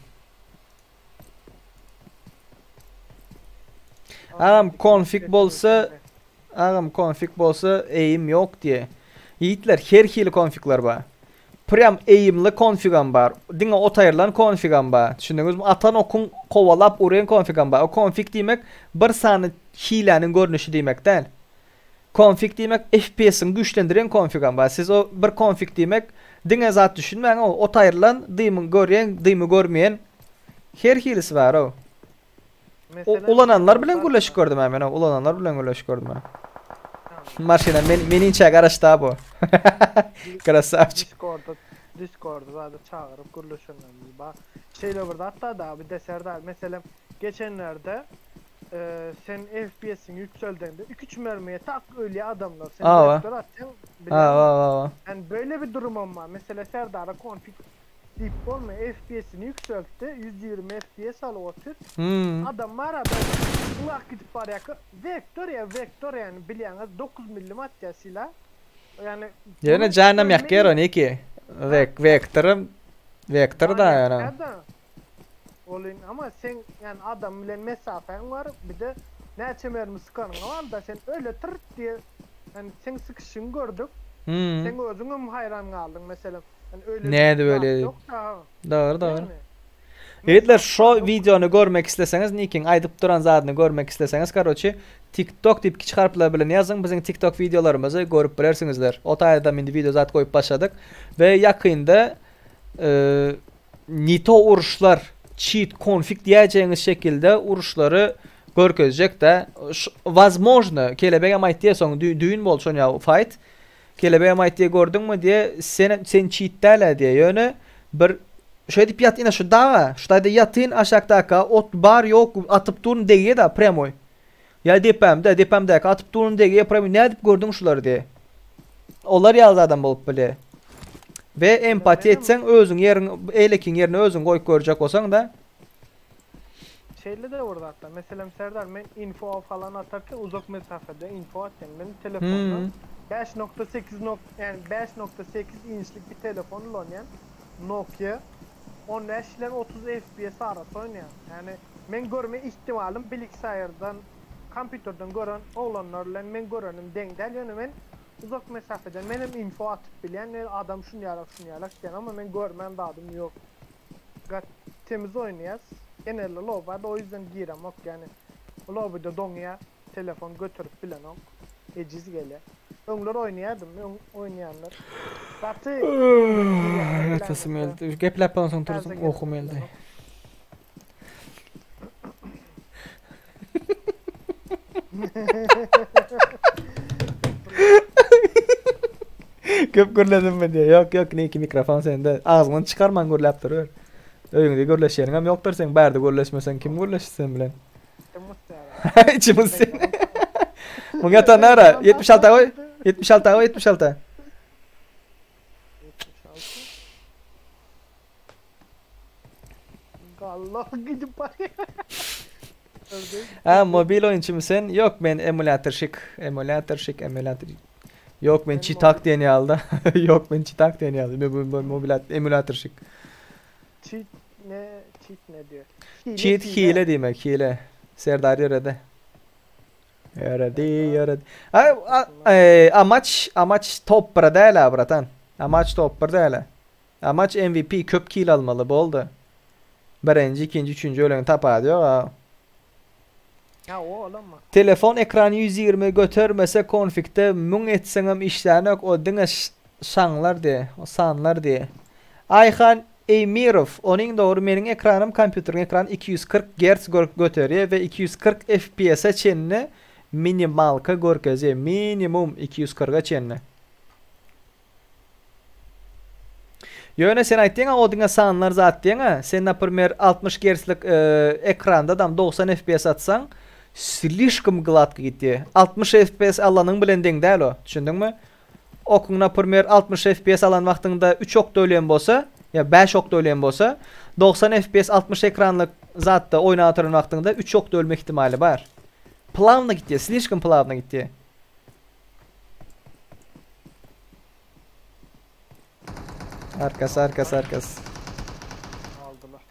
Agam konfig bolsa Agam konfig bolsa eýim ýok diýe. Ýigitler her hili konfigler bar. Prýam eýimli konfigam bar. Diňe ot aýrylan konfigam bar. Düşündiňizmi? Atan okuň kowalap urýan konfigam bar. O konfig diýmek bir sany hiläniň görnüşi diýmek däl. Konfig diýmek FPS-iňi güýçlendirýän konfigam bar. Siz o bir konfig diýmek diňe zat düşünmäň o ot aýrylan dymy görýän dymy görmeýän her hilisi bar-ow. Ulananlar bilen gürleşip gördüm ha men ulananlar bilen gürleşip gördüm ha. Maşyna men meninçä garaşda bu. Krasavçik. Discord'da Discord'da zada çagyryp gürleşenlerimiz bar. Şeýle bir zat da da bir de Serdar meselem geçenlerde e, sen FPS-iňi ýükseldende 2-3 mermiye tak ölýär adamlar. Sen vektör atsaň Awa awa. Yani böyle bir durumum var. Mesela Serdar'a konfig Diýip bolmaýar. FPS-ini ýükseltdi. 120 FPS alyp otyr. Hmm. Adam bar adam ulak gidip barýarka wektor ýa wektor ýani bilýäňiz 9 millim atýar silah. Ýani Ýöne janam ýakýar ony ki. Wek wektorym wektor da ýöne. Olin ama sen ýani adam bilen mesafäň bar bir de näçe mermi sykanyňa bar da sen öyle tyrt diýe ýani seň sykyşyňy gördük. Hmm. Sen özüňem haýran galdyň meselem. Nädip öyle diýip. Dogry dogry. Ýigitler şo wideony görmek isleseňiz Nikiň aýdyp duran zadyny görmek isleseňiz karoçi TikTok diýip kiçi harplar bilen ýazyň biziň TikTok wideolarymyzy görüp bilersiňizler. O taýdam indi wideo zat goýup başladyk we ýakynda nito uruşlar çit konfig diýäýjegiňiz şekilde uruşlary görkezjek-de. Wazmožno kelebegem aýtdy soň düýn boldy şon ýaly faýt. Kelebegem aýtdy gördüňmi diýe sen sen çit dälä diýe ýöne bir şeýdip ýat ine şu daga şu taýda ýatyn aşakdaka ot bar ýok atyp durun degýe da prýamoý ýa depämde depämdäki atyp durun degýe prýamoý nädip gördüň şulary diýe olar ýaly zadam bolup bilýä we empatiýa etseň özüň ýeriň eýlekiň ýerine özüň goýup görjek bolsaň da Şeýle-de bir zatlar. Meselem Serdar men info falan atarken uzak mesafede info atýan. Men telefondan 5.8 nok yani 5.8 inçlik bir telefon ulanýan. Nokia 15 ile 30 FPS arasy oýnaýan. Yani men görme ihtimalym bilgisayardan kompýuterden gören oglanlar bilen men görenim deň däl. Ýöne men uzak mesafeden menem info atyp bilýän. Adam şuny ýalak şuny ýalak diýen ama men görmän zadym ýok. Gat temiz oýnaýas. Genelde lobada o ýüzden giremok ýani lobide doňýa telefon göterip bilenok. Ejiz gelýä. Öňler oýnaýadym öň oýnaýanlar gaty Ýatasym geldi. Gepläp bolansoň tursun okum geldi. Köp gürledimmi diýýär. Ýok, ýok, niki mikrofon sende. Agzyňdan çykarman gürläp duruber. Öýüňde gürleşýäniň hem ýokdur seň. Bärde gürleşmeseň kim gürleşsin sen bilen? Içim ysýar. Muň ýatan nara? 76 goý. 76 goý, 76. 76. Allah gidip barýar. Ha, mobil oýunçymy sen? Ýok, men emulýatorşik. Emulýatorşik, emulýator. Ýok, men çitak diýen ýaly-da. Ýok, men çitak diýen ýaly. Men mobil emulýatorşik. Çit ne, çit ne diýär. Hile, Çit hile diýmek, hile. Serdar ýöredi. Ýöredi, ýöredi. Ay, e, amaç, amaç top bir däl-ä, bratan. Amaç top bir däl-ä. Amaç MVP köp kill almaly boldy. Birinji, ikinji, üçünji öleni tapady ýok a. Ýa o olanma. Telefon ekrany 120 götermese konfigde 1000 etseňem işlänok o diňe şaňlar diýe o sanlar diýe. Aýhan Eýmirow onuň dogry meniň ekranym kompýuteriň ekrany 240 gerts göterýä we 240 fps-e çenli minimalka görkezýä minimum 240-a çenli. Ýöne sen aýtdyňa o diňe sanlar zat diýeňä. Sen naprimer 60 gerslik ekranda dam 90 fps atsaň slişkom gladko gitýä. 60 fps alanyň bilen deň däl o. Düşündiňmi? Okuň naprimer 60 fps alan wagtyňda 3 okda ölýän bolsa. Ýa 5 okda ölýän bolsa, 90 FPS 60 ekranlyk zatda oýnap oturan wagtyňda 3 okda ölme ihtimaly bar. Plawno gitýär, slişkom plawno gitýär. Arkasy, arkasy, arkasy. Aldylar.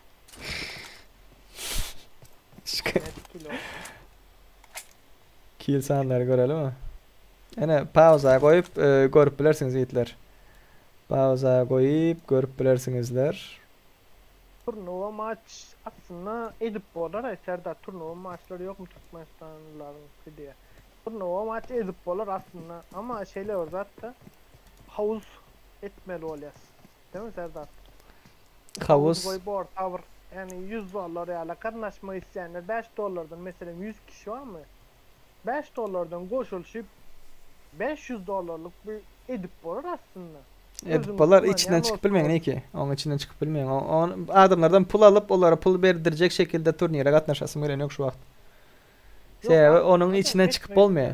Kill sanlary görelimi? Ene pauza goýup e, görüp bilersiňiz ýigitler. Pauza goýup görüp bilersiňizler. Turnuva maç aslynda edip bolar ay Serdar turnuva maçlary ýokmy Türkmenistanlylaryňky diýe. Turnuva maç edip bolar aslynda ama şeýle bir zat da havuz etmeli bolýas. Değil mi Serdar? Havuz. Goýup orta bir yani 100 dollar ýaly gatnaşmak isleýänler 5 dollardan meselem 100 kişi barmy? 5 dollardan goşulyşyp 500 dollarlyk bir edip bolar aslynda. Edip bolar içinden çykyp bilmeýän iki. Onuň içinden çykyp bilmeýän. On adamlardan pul alyp olara pul berdirjek şekilde turnire gatnaşasym gelen ýok şu wagt. Sebäbi onuň içinden çykyp bolmaýar.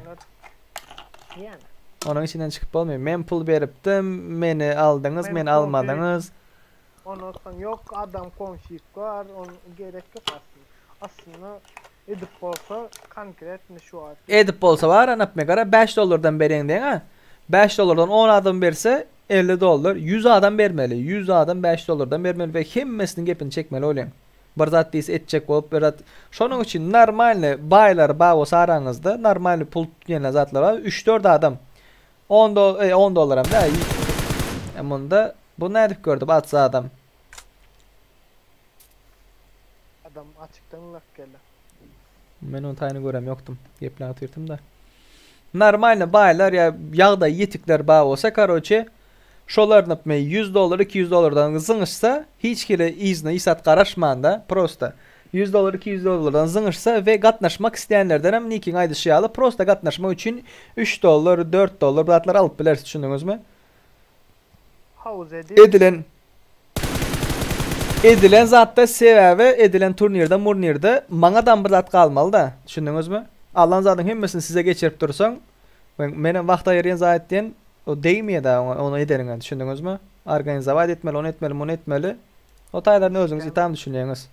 Yani. Onuň içinden çykyp bolmaýar. Men pul beripdim, meni aldyňyz, Men meni komşy- almadyňyz. Ondan soň yok adam komşyk bar, on gerek yok aslında. Aslında edip bolsa konkretni şu an. Edip bolsa bar, anap gara 5 dollardan bereň diýen ha. 5 dollardan 10 adam berse 50 dollar, 100 adam bermeli. 100 adam 5 dollardan bermeli we hemmesiniň gepini çekmeli bolýan. Bir zat diýse etjek bolup bir zat. Şonuň üçin normalny baýlar ba bolsa araňyzda normalny pul tutýan zatlar bar. 3-4 adam 10 do e, 10 dollar hem da. E, bunda bu nädip gördü batsa adam. Adam açıktan lak geldi. Men onu taýyny görem ýokdum. Gepini atyrtym da. Normalny baýlar ýa ýagdaý ýetikler ba bolsa karoçe şolar napme 100 dollar 200 dollardan zyňyşsa hiç kile izne isat garaşmanda prosta 100 dollar 200 dollardan zyňyşsa we gatnaşmak isleýänlerden hem nikin aýdyşy ýaly prosta gatnaşmak üçin 3 dollar 4 dollar zatlar alyp bilersiz düşündiňizmi? Havuz edip Edilen edilen zatda sebäbi edilen turnirde murnirde maňadan bir zat galmaly da düşündiňizmi? Alan zadyň hemmesini size geçirip dursaň men menem wagt aýyrýan zat diýen o degmeýär da ona onu ederiňe düşündiňizmi? Organizowat etmeli, onu etmeli, bunu etmeli. O taýlaryny özüňiz itam düşünýäňiz.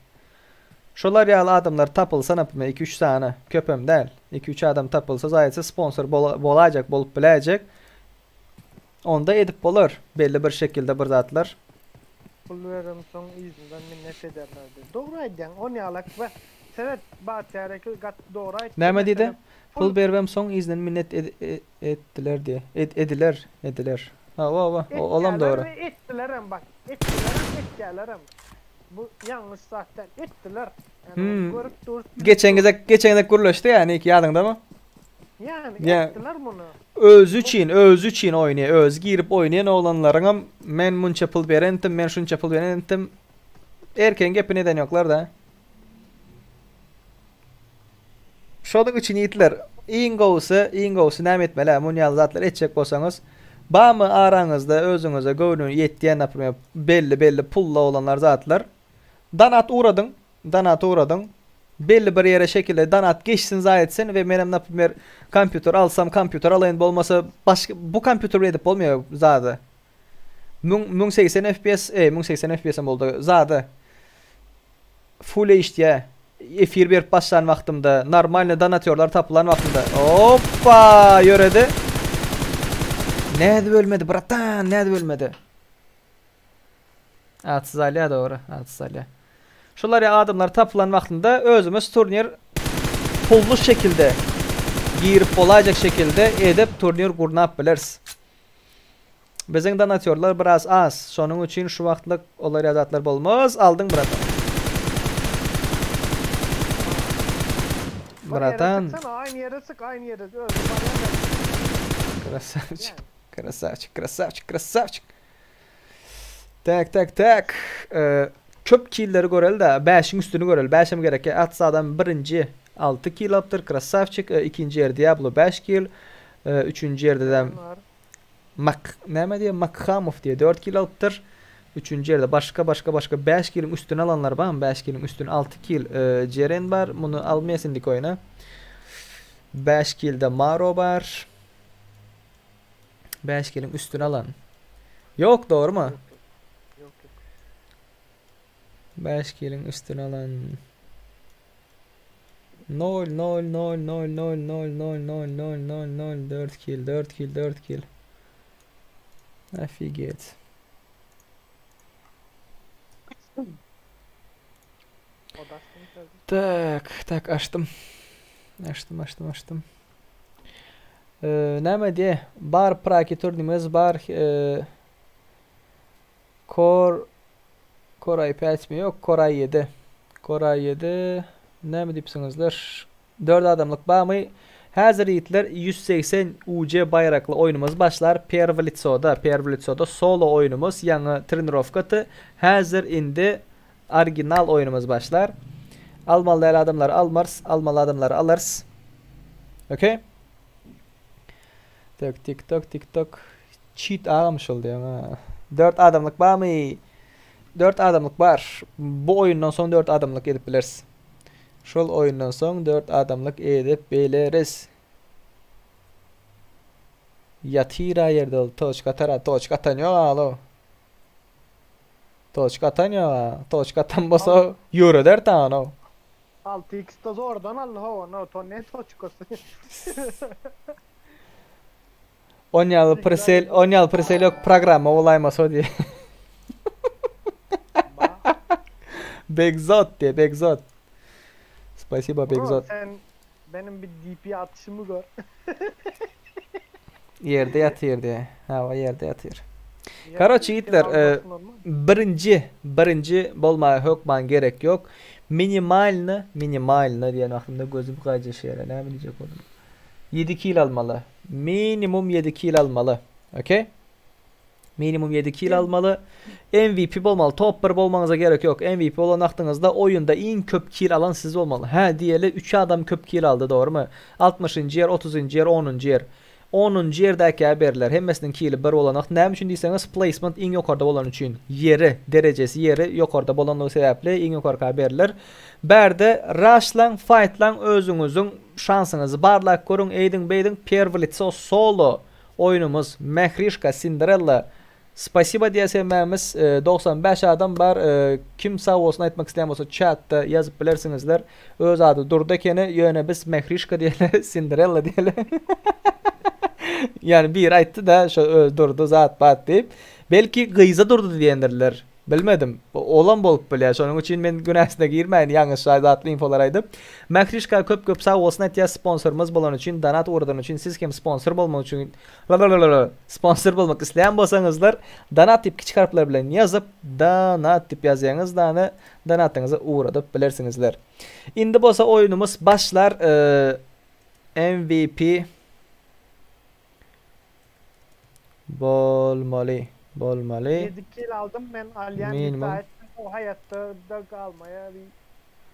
Şolar ýaly adamlar tapylsa napme 2-3 sany köpem däl. 2-3 adam tapylsa zaýatsa sponsor bolajak, bolup biläjek. Onda edip bolar belli bir şekilde bir zatlar. pul verim soň izinden minnet ederlerdi. Doğru aýdýan, on ýalak we seret Batyareki gat doğru aýtdy. Näme diýdi? Meselem, Pul bermem soň izden minnet ed e- etdiler diye. Ed ediler, ediler. Ha, va va, o olam Etdiler doğru. ve etdiler hem bak. Etdiler hem etdiler hem. Bu yanlış zaten etdiler. Yani Hmm. onu görüp dur. Geçen gezek, geçen gezek gürleşdi yani iki ýadyňda mı? Yani Ya- etdiler bunu. Öz üçin, öz üçin oýnaýar, öz girip oýnaýan oglanlaryňam men munça pul berentim, men şunça pul berentim. Erken gepini eden ýoklar da. Şonuň üçin ýitler. Iň gowusy, iň gowusy näme etmeli? Mun ýaly zatlar etjek bolsaňyz, bamy araňyzda özüňize göwnüni ýetýän naprimýer belli belli pulla olanlar zatlar. Danat uğradyň, danat uğradyň. Belli bir ýere şekilde danat geçsin zaý etsin we menem naprimýer kompýuter alsam kompýuter alaýyn bolmasa başga bu kompýuter edip bolmaýar zady. 1080 FPS, e 1080 FPS hem boldy zady. Full HD efir berip başlan wagtymda normalny donatörlar tapylan wagtymda hoppa ýöredi. Näde bölmedi bratan, näde bölmedi. Atsız Ali'ye doğru, atsız Ali'ye. Şular ya adamlar tapylan wagtynda özümiz turnir pullu şekilde girip bolajak şekilde edip turnir gurnap biliriz. Bizim donatörlar biraz az. Şonuň üçin şu wagtlyk olar ýazatlar bolmaz. Aldyň bratan. Bak yere Bratan. sıksana, aynı yere sık, aynı yere. Öldü, bana ne? Красавчик. Красавчик, красавчик, красавчик. Tak tak tak. Ee, köp killleri göreli de 5'in üstünü göreli. 5'em gerek. Atsa adam birinci 6 kill aptır. Krasavçik. Ee, ikinci yer Diablo 5 kill. Ee, üçüncü yerde de Var. Mak näme diýe Makhamov diýe 4 kill alypdyr. Üçüncü yerde başka başka başka 5 killin üstüne alanlar bar mı? 5 killin üstüne 6 kill e, Ceren bar. Bunu almaya dik oyuna. 5 kill de Maro bar. 5 killin üstüne alan. Yok doğru mu? Yok yok. 5 kiliň üstüne alan. 0 0 0 0 0 0 0 0 0 0 0 4 kil 4 kil 4 kil. Ofiget. Tak, tak açdym. Açdym, açdym, açdym. Ee, näme diýe? Bar praki turnimiz bar. Ee, Core Core i5 mi? Ýok, Core i7. Core i7 näme diýipsiňizler? 4 adamlyk barmy? Häzir ýigitler 180 UC baýrakly oýnumyz başlar Perwy licoda, Perwy licoda solo oýnumyz ýaňy trenirowkady. Häzir indi original oýnumyz başlar. Almaly däl adamlary almarys, almaly adamlary alarys. Okey. Tek tik tok tik tok. Çit agam şol diýen ha. 4 adamlyk barmy? 4 adamlyk bar. Bu oýundan soň 4 adamlyk edip bileris. Şol oýundan soň 4 adamlyk edip bileris. Ýatyr-a ýerde ol toçka atar-a. Toçka atan ýok alo. Toçka atan ýok-a. Toçka atan bolsa ýöreder taňa. 6x-da zordan aldy hawa, no to ne toçkasy. Onýaly presel, onýaly presel ýok, programma bolaýmasa diýe. Begzot diýe, Begzot. Spasibo Begzot. Sen benim bir DP atyşymy gör. Ýerde ýatyr diýe. Hawa, ýerde ýatyr. Karoçi ýigitler, e, birinji, birinji bolmaga hökman gerek ýok. Minimalny, minimalny diýen wagtymda gözüm gaýjaşýar. Näme diýjek boldum? 7 kil almaly. Minimum 7 kil almaly. Okey? Minimum 7 kil almaly. MVP bolmaly. Top 1 bolmaňyza gerek ýok. MVP bolan wagtyňyzda oýunda iň köp kil alan siz bolmaly. Hä, diýeli 3 adam köp kil aldy, dogrymy? 60-njy ýer, 30-njy ýer, 10-njy ýer. 10-njy ýerdäkä berler. Hemmesiniň kili bir bolan wagt. Näme üçin diýseňiz, placement iň ýokarda bolany üçin. Ýeri, derejesi, ýeri ýokarda bolanlygy sebäpli iň ýokarka berler. Bärde raşlaň, faýtlaň özüňiziň şansyňyzy barlap görüň, eýdiň beýdiň perwy litso solo oýnumyz Mährişka Cinderella Spasiba diýýäs hemmämiz 95 adam bar kim sag bolsun aýtmak isleýän bolsa çatda ýazyp bilersiňizler öz ady Durdy ekeni ýöne biz Mährişka diýeli Cinderella diýeli ýani biri aýtdy da şo öz Durdy zat bat diýip belki gyza Durdy diýendirler Bilmedim. Olam bolup bilýär. Şonuň üçin men günäsine girmäýin ýalňyş zatly infolar aýdyp. Mährişka köp köp sag bolsun aýtýas sponsorymyz bolany üçin donat ugradany üçin siz hem sponsor bolmak üçin sponsor bolmak isleýän bolsaňyzlar donat diýip kiçi harplar bilen ýazyp donat diýip ýazýaňyz dany donatyňyzy ugradyp bilersiňizler. Indi bolsa oýunymyz başlar MVP Bolmaly. Bolmaly. 7 kill aldym men alýan Minimum. iddia etdim o haýatda da galmaýa bir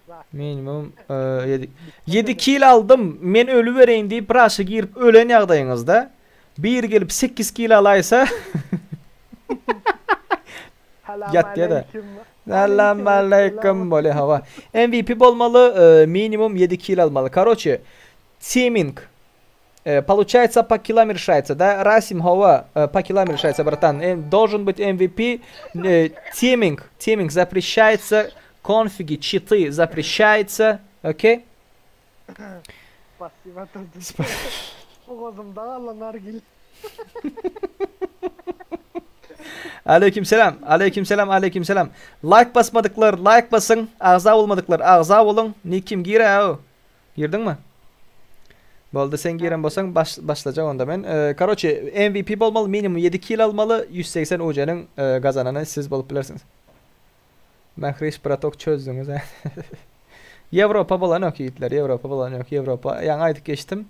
zat. Minimum 7 7 kill aldym. Men ölübereýin diýip raşa girip ölen ýagdaýyňyzda biri gelip 8 kill alaýsa Ýatýa-da. Salam aleýkum bolýa hawa. MVP bolmaly, minimum 7 kill almaly. Karoçe, teaming Получается по килам решается, да? Расим Хова по килам решается, братан. Должен быть MVP. Тиминг, тиминг запрещается. Конфиги, читы запрещается. Окей? Спасибо, Bogazymda galan nargile. Aleyküm selam. Aleyküm selam. Aleyküm selam. Like basmadyklar like basyň. Agza bolmadyklar agza boluň. Nikim gir-ä. Girdiňmi? Boldy sen giren bolsaň baş, başlajak onda men. E, karoçe MVP bolmaly minimum 7 kill almaly 180 UC-niň e, gazanany siz bolup bilersiňiz. Mähriş bratok çözdüňiz. Ýewropa bolan ýok ýigitler, Ýewropa bolan ýok, Ýewropa. Ýaňy aýdyp geçdim.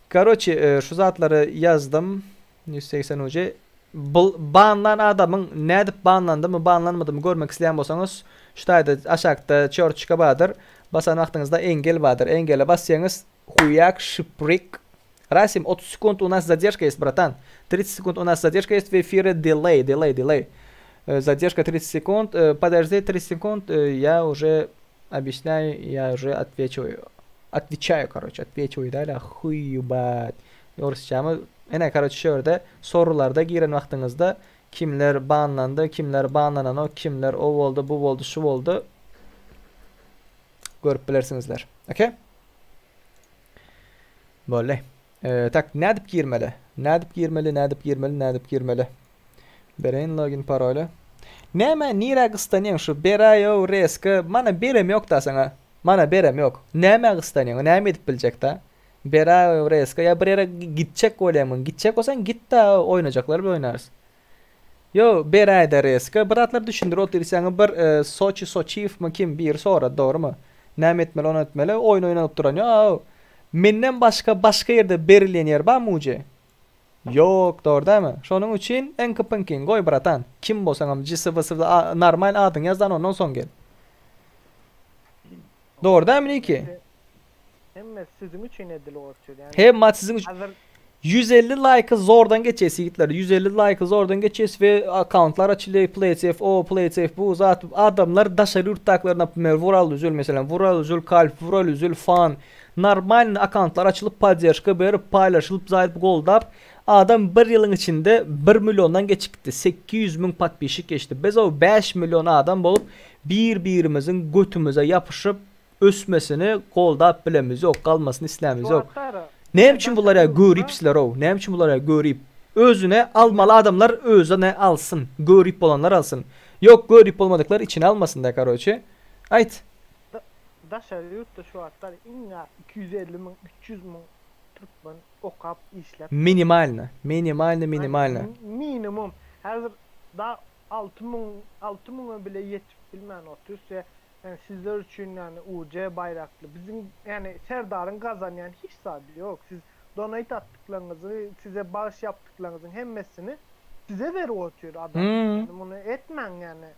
Karoçe e, şu zatlary ýazdym. 180 UC. Bul banlan adamyň nädip banlandymy banlanmadymy görmek isleýän bolsaňyz şu taýda aşakda çorçka bardyr basan wagtyňyzda engel bardyr engele basýaňyz huýak şypryk Rasim 30 sekund u nas zadержка есть братан 30 sekund u nas zadержка есть в эфире delay delay delay задержка 30 sekund подожди 30 sekund я уже объясняю я уже отвечу отвечаю короче отвечу däl huý ýubat Orsçamy ine karoçe şu ýerde sorularda giren wagtyňyzda kimler banlandy kimler banlananok kimler o boldy bu boldy şu boldy. Görüp bilersiňizler. Okey? Boldy. E, tak, nädip girmeli? Nädip girmeli, nädip girmeli, nädip girmeli? Bereýin login paroly. Näme, nirä gystanýaň şu beraýow reska, mana berem ýok da saňa. Mana berem ýok. Nämä gystanýaň, näme edip biljek da? Beraýow reska, ýa bir ýere gitjek bolýaňmyň? Gitjek bolsaň git da, oýnajaklar bilen oýnarys. Ýo, beräýdä reska, bir zatlar düşündir otyrsaňa bir e, Soçi Soçiýewmi kim biri sorady dogrymy? Näme etmeli, ony etmeli, oýun oýnalyp duran ýo. Menden başga başga ýerde berilýän ýer barmy uje? Ýok, dogry dälmi? Şonuň üçin enki-pynkiňi goý bratan. Kim bolsaňam jsvsv normal adyňy ýazdan ondan soň gel. Dogry dälmi Niki? Hemme siziň üçin edilip otyr. Yani Hemma siziň üçin. Hazır 150 laýky zordan geçýäs ýigitler. 150 laýky zordan geçýäs we akkauntlar açylýar. PlaySafe o, PlaySafe bu zat. Adamlar daşary ýurtdakylar naprimýer Vural Üzül meselem, Vural Üzül kalp, Vural Üzül fan. Normalny akkauntlar açylyp podderşka berip, paýlaşylyp zaýyp goldap adam bir ýylyň içinde 1 milliondan geçip gitdi. 800 müň podpisçik geçdi. Biz o 5 million adam bolup bir-birimiziň götümize ýapyşyp ösmesini goldap bilemiz ýok, galmasyny islämiz ýok. Näme üçin bular ýa göripsiler-ow? Näme üçin bular ýa görip? Özüne almaly adamlar özüne alsyn. Görip bolanlar alsyn. Ýok, görip bolmadyklar içine almasyn-da, karoçe. Aýt. Daşary ýurtda şu wagtlar iň az 250 müň, 300 müň türkmen okap, işläp. Minimalno. Minimalno, minimalno. Minimum. Häzir da 6 müň, 6 müňe bile ýetip bilmän otyrys. Yani sizler üçin yani UC baýrakly. Biziň yani Serdaryň gazanýan hiç zady ýok. Siz donate atdyklaryňyzy, size bagyş ýapdyklaryňyzyň hemmesini size berip otyr adam. Hmm. Yani muny etmäň yani.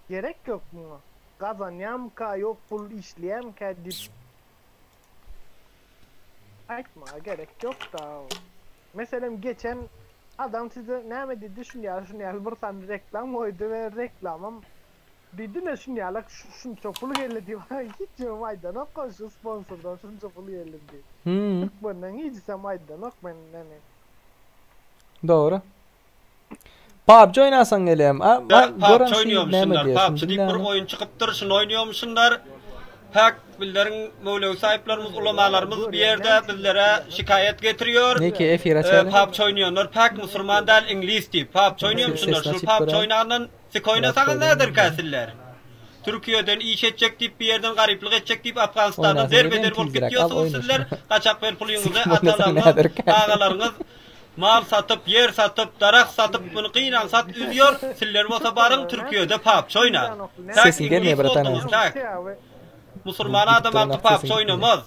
Gerek ýok muňa. Gazanýamyka, ýok pul işleýämkä diýip aýtmaga gerek ýok da. Meselem geçen adam size näme diýdi şun ýaly şun ýaly bir sany reklam goýdy we reklamam diýdi ne şun ýaly şunça pul geldi diýip hiç ýerim aýdanok şu sponsordan şunça pul geldi diýip. Hmm. Türkmenden hiç hem aýdanok men yani. Dogry. PUBG oýnasaň gelýäm. A, Ya, ma, PUBG gören şu näme oýnuyormuşsunlar. diýýär, PUBG şuny diýip bir diňläni. oýun çykypdyr, şuny oýnuyormuşsunlar. Päk bizleriň möwlewi saýyplarymyz, ulamalarymyz bu ýerde bizlere şikaýat getiriyor. Neki efir Ee, açaly. PUBG oýnayanlar päk musulman däl iňlis diýip. PUBG oýnuyormuşsunlar. Sesini Şul açyp PUBG göräýin. oýnandan sik oýnasaňyz näder käsiller? Türkiýeden iş etjek diýip bir ýerden garyplyk etjek diýip Afganistandan Oýnasaň derbeder gelýän bolup tizräk al gitýärsiňiz oýna sizler. şuny. Gaçak ber pulyňyzy Sikim oýnasaň atalaryňyz, näder käsiller. agalaryňyz mal satyp, ýer satyp, daragt satyp, muny gynan sat üzýär. Siller bolsa baryň Türkiýede PUBG oýna. Täk Sesiň gelmeýär iňlis bratan. bolduňyz, täk. Musulman Bu adam gitdi alty oýnap PUBG sesiň gitmeýär. oýnamaz.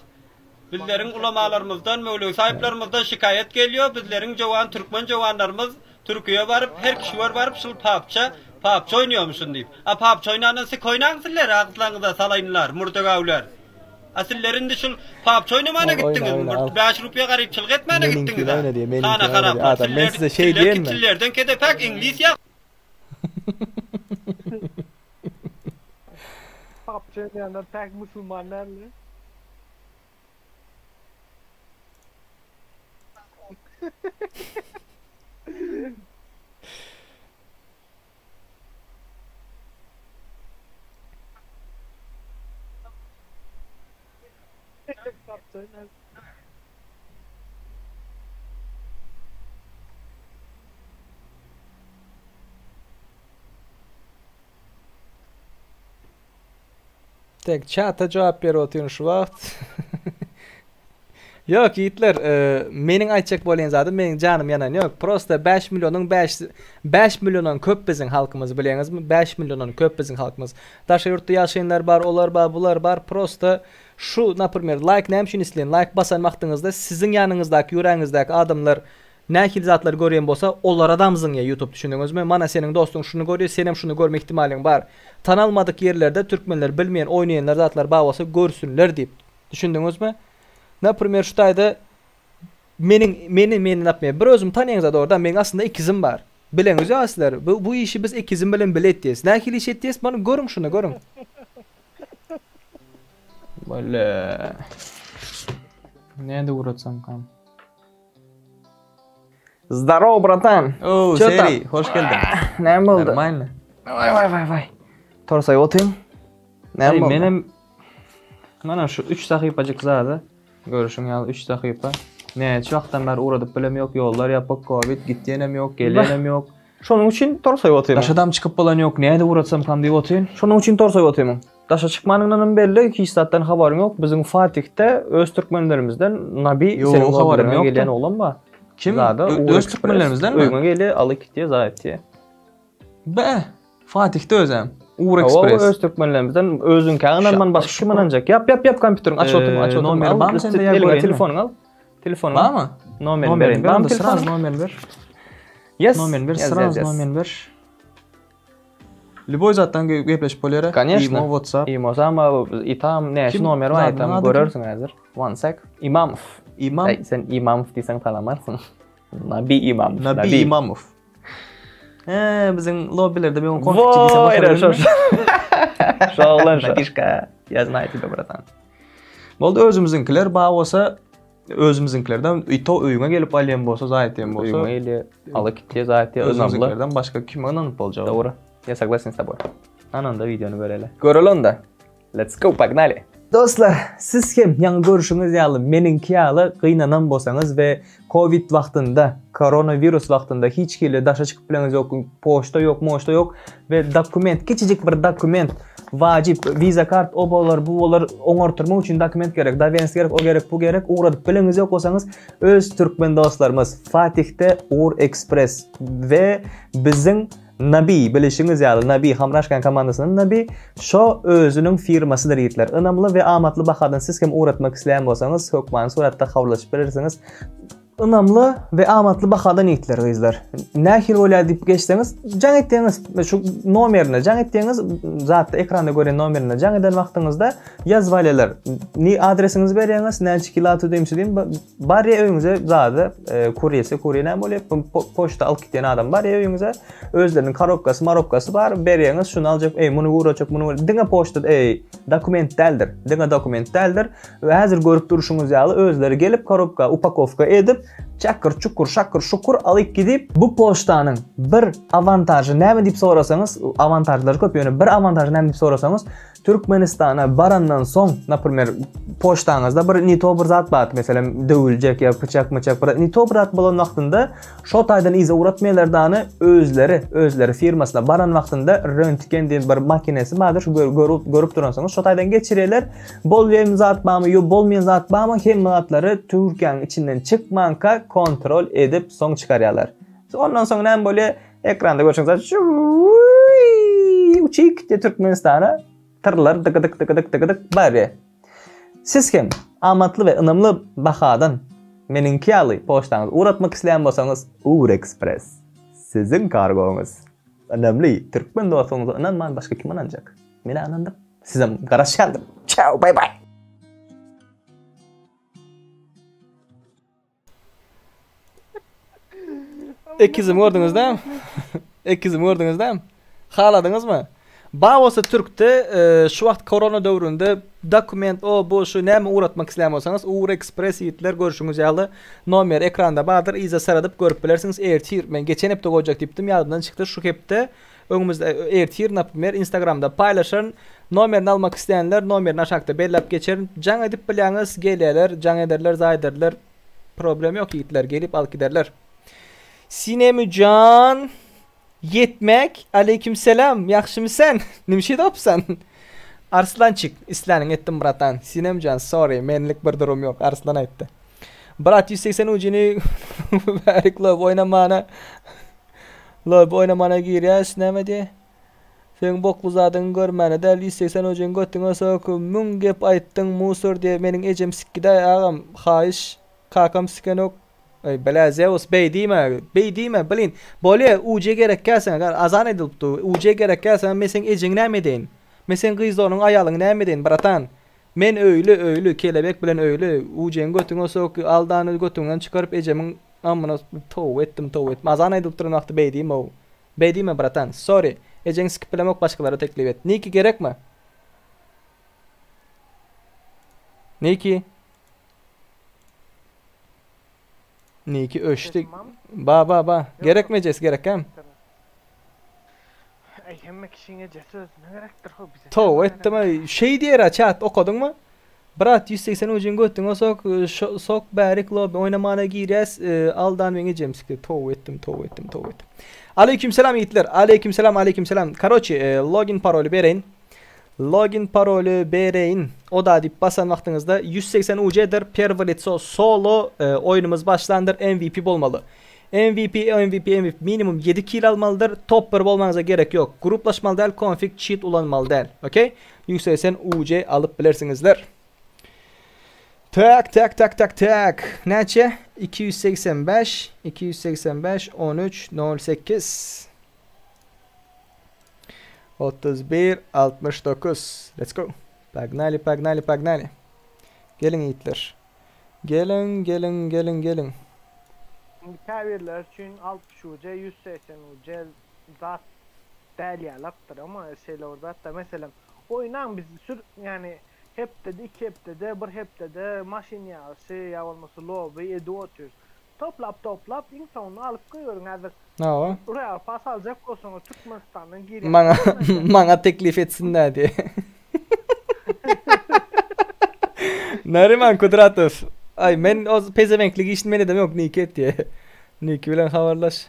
Bizleriň ulamalarymyzdan, möwlewi saýyplarymyzdan şikaýat gelýär. Bizleriň jowan türkmen jowanlarymyz Türkiýe baryp, her kişiwer baryp şul PUBG, PUBG oýnaýarmyşyn diýip. A PUBG oýnandan sik oýnaň siller, agyzlaryňyza salaýynlar, murdegawlar. A siller indi şul PUBG oýnamana Al oýna gitdiňiz. oýna al. 5 rupiýa garypçylyk etmäne Meniňkini gitdiňiz. a. oýna diýýär, Hana meniňkini oýna diýýär. haraplar. Adam, men Siller, size şeý siller diýenmi? kitçilerden kedepäk iňlis ýa PUBG oýnaýanlar päk musulman dälmi? PUBG oýnar. Tek çata jogap berip otyryn şu wagt. Ýok ýigitler, e, meniň aýtjak bolýan zadym meniň janym ýanan ýok. Prosta 5 millionyň 5 5 milliondan köp biziň halkymyz bilýäňizmi? 5 milliondan köp biziň halkymyz. Daşary ýurtda ýaşaýanlar bar, olar bar, bular bar. Prosta şu, naprimýer, like näme üçin isleýin? Like basan wagtyňyzda siziň ýanyňyzdaky, ýüregiňizdäki adamlar nähili zatlar görýän bolsa, olara da zyňýar YouTube düşündiňizmi? Mana seniň dostuň şuny görýär, senem şuny görme ihtimalyň bar. Tanalmadyk ýerlerde türkmenler bilmeýän, oýnaýanlar zatlar bar bolsa görsünler diýip. Düşündiňizmi? Naprimýer, şu taýda meniň meni meni naprimýer, bir özüm tanýaňyz orada, meň aslynda ikizim bar. Bileňiz ýa sizler, bu, bu işi biz ikizim bilen bile etýäs. Nähili iş etýäs? Mana görüň şuny, görüň. Wala. Näde ugratsam kam? Здорово, братан. Oo, Ço tam? Seri, hoş geldin. Näme boldy? Normalny. Vay vay vay vay. Torsay otyň. Näme Ey, boldy? menem... Mana şu 3 sahypajyk zady görüşüň ýaly 3 sahypa. Näçe wagtdan bäri ugradyp bilem ýok, ýollar ýapyk, covid gitýänem ýok, gelýänem ýok. Şonuň üçin torsaýyp otyryn. Daşadam çykyp bolan ýok, nädip ugratsamkam diýip otyryn. Şonuň üçin torsaýyp otyryn. Daşa çykmanyňdanam belli, hiç zatdan habaryň ýok. Biziň Fatihde öz türkmenlerimizden Nabi Ýok, seniň habarym lobbyňa ýokdy. gelýän oglan bar. Kim? Zada, Ö- Ugur öz Express. türkmenlerimizdenmi? Öýüňe gelýär, alyp gitýär, zat etýär. Be, Fatihde özem. Ugur Hawa, Express. öz türkmenlerimizden özüňkä ynanman başga kim ynanjak? Ýap, ýap, ýap kompýuteriňi aç otur, aç otur. Nomer Al, barmy sende ýa Eliňe göreyinmi? telefonyňy al. Telefonyňy al. Barmy? Nomerini Nomerini bereýin. ber Barmy onda sraz telefonyň? nomerini ber. Yes. Nomerini ber, Yes, sraz yes, yes. nomerini ber. Lüboý zatdan ge- gepleşip bolýar. Конечно. Imo, WhatsApp. Imo sama itam näçe Kim? nomer bar Zadynyň itam ady kim? görersiň häzir. One sec. Imamow. Imam? Aý, sen Imamow diýseň tanamarsyň. Nabi Imamow. Nabi Imamow. He, biziň lobbilerde men ony konflikçi diýsem Voý, başa şo. Şo oglan şo. Natişka, я знаю тебя, братан. Boldy özümiziňkiler bar bolsa özümiziňkilerden ito öýüňe gelip alýan bolsa, zaýat diýen bolsa. Öýüňe gelýär, alyp gitýär, zaýat diýýär, ynamly. Özümiziňkilerden başga kime ynanyp boljak? Dogry. Я согласен с тобой. Ana onda wideony göreli. Göreli onda. Let's go, pogнали. Dostlar, siz hem ýaňy görüşiňiz ýaly meniňki ýaly gynanan bolsaňyz we covid wagtynda, koronawirus wagtynda hiç hili daşa çykyp bileňiz ýok, poçta ýok, moçta ýok we dokument, kiçijik bir dokument wajyp, wiza kart o bolar, bu bolar, oňartyrmak üçin dokument gerek, dowernost gerek, o gerek, bu gerek, ugradyp bileňiz ýok bolsaňyz, öz türkmen dostlarymyz Fatihde Ugur Express we biziň Nabi, bilişiňiz ýaly, Nabi, Hamraşkan komandasynyň Nabi, şo özüniň firmasydyr ýigitler. Ynamly we amatly bahadan siz hem ugratmak isleýän bolsaňyz, hökmany suratda habarlaşyp bilersiňiz. Ynamly we amatly bahadan ýigitler, gyzlar. Nähili bolýar diýip geçseňiz, jaň etseňiz, şu nomerine jaň etseňiz, zatda ekranda görýän nomerine jaň eden wagtyňyzda ýazyp alýarlar. Ni adresiňizi berýäňiz, näçe kilo tüdemsi diýip, Barýa öýüňize zady kurýesi kurýe näme bolýar poçta alyp gitýän adam barýa öýüňize özleriniň korobkasy marobkasy bar berýäňiz şuny aljak eý muny ugrajak muny diňe poçta eý dokument däldir diňe dokument däldir we häzir görüp durşuňyz ýaly özleri gelip korobka upakowka edip çakyr çukur şakyr şukur alyp gidip bu poçtanyň bir awantažy näme diýip sorasaňyz awantažlary köp ýöne bir awantažy näme diýip sorasaňyz Türkmenistana barandan soň, naprimer, poçtaňyzda bir ne to bir zat bar, meselem, döwüljek ýa pyçak-myçak bir ne to bir zat bolan wagtynda şo taýdan yza ugratmaýarlar dany özleri, özleri firmasyna baran wagtynda röntgen diýen bir makinesi bardyr, şu görüp, görüp duransyňyz, şo taýdan geçirýärler. Bolýan zat barmy, ýok bolmaýan zat barmy, hemme zatlary Türkiýäniň içinden çykmanka kontrol edip soň çykarýarlar. Ondan soň näme bolýar? Ekranda görşüňiz ýaly uçup gitdi Türkmenistana. Tyrlar dykydyk dykydyk dykydyk barýar. Siz hem amatly we ynamly bahadan meniňki ýaly poçtaňyzy ugratmak isleýän bolsaňyz Ugur Express siziň kargoňyz. Ynamly türkmen dostuňyza ynanman başga kim ynanjak? Men-ä ynandym. Sizem garaşýandym. Çao bay bay. Ekizimi gördüňiz dämi? Ekizimi gördüňiz dämi? Haladyňyzmy? Bar bolsa türkde e, şu wagt korona döwründe dokument o bu şu näme ugratmak isleýän bolsaňyz Ugur Express ýigitler görşüňiz ýaly nomer ekranda bardyr yza saradyp görüp bilersiňiz ertir men geçen hepde goýjak diýipdim ýadymdan çykdy şu hepde öňümizde ertir naprimer instagramda paýlaşaryn nomerini almak isleýänler nomerini aşakda belläp geçerin jaň edip bilýäňiz gelýärler jaň ederler zaý ederler Problem ýok ýigitler gelip alyp giderler. Sinemüjan Ýetmek Aleýkimselam ýagşymy sen Nimşe edopsan Arslançik isläniňi etdim bratan Sinemjan sorry menlik bir durum ýok Arslan aýtdy Brat 180 ujyny bärik lob oýnamana lob oýnamana girýäs näme diýe Seň bokly zadyňy görmäne däl 180 ujyň götüňe sok müň gep aýtdyň musor diýe meniň ejem sikgidaý agam haýyş kakam sikenok Eý bela Zeus beý diýme beý diýme blin bolýa UJ gerekkä saňa gar azan edilip dur UJ gerekkä saňa men seň ejeňi näme edeýin men seň gyz doganyň aýalyňy näme edeýin bratan men öýli öýli kelebek bilen öýli UJ-ň götüňe sok aldany götüňden çykaryp ejemiň amyna toba etdim toba etdim azan aýdylyp duran wagty beý diýme Beý diýme bratan sorry ejeňi sikip bilemok başgalara teklip et Niki gerekmi Niki Niki öçdi ba ba ba gerekmi ejesi gerekkämi Eý hemme kişiň ejesi özüne gerekdir how bize Toba etdim şeý diýer a çat okadyňmy? Brat 180 ujyň götüňe sok sok bärik lobby oýnamana girýäs aldan meň ejem sikdi tow etdim tow etdim tow etdim. Aleyküm selam ýigitler aleyküm selam aleyküm selam karoçi login paroly bereýin login paroly bereýin oda diýip basan wagtyňyzda 180 UJ-dir perwy litso solo oýnumyz başlandyr MVP bolmaly MVP MVP MVP minimum 7 kill almalydyr top 1 bolmaňyza gerek ýok gruplaşmaly däl konfig çit ulanmaly däl okey 180 UC alyp bilersiňizler. Tak tak tak tak tak. Näçe? 285 285 13 08 31 69 Let's go. Погнали, погнали, погнали. Geliň ýigitler. Geliň, geliň, geliň, geliň. Käbirleri üçin 60 UC, 180 UC zat däl ýalakdyr ama şeýle bir zatda meselem oýnaň biz sür ýani hepdede iki hepdede bir hepdede maşyn ýaryşy ýa bolmasa lobby edip otyrys toplap toplap iň soňunda alyp goýberiň häzir Hawa. Real pass aljak bolsaňyz Türkmenistandan girýän Maňa maňa teklip etsinler diýe. Nariman Kudratow. Aý men o pezevenklik işini men edemok Niki et diýe. Niki bilen habarlaş.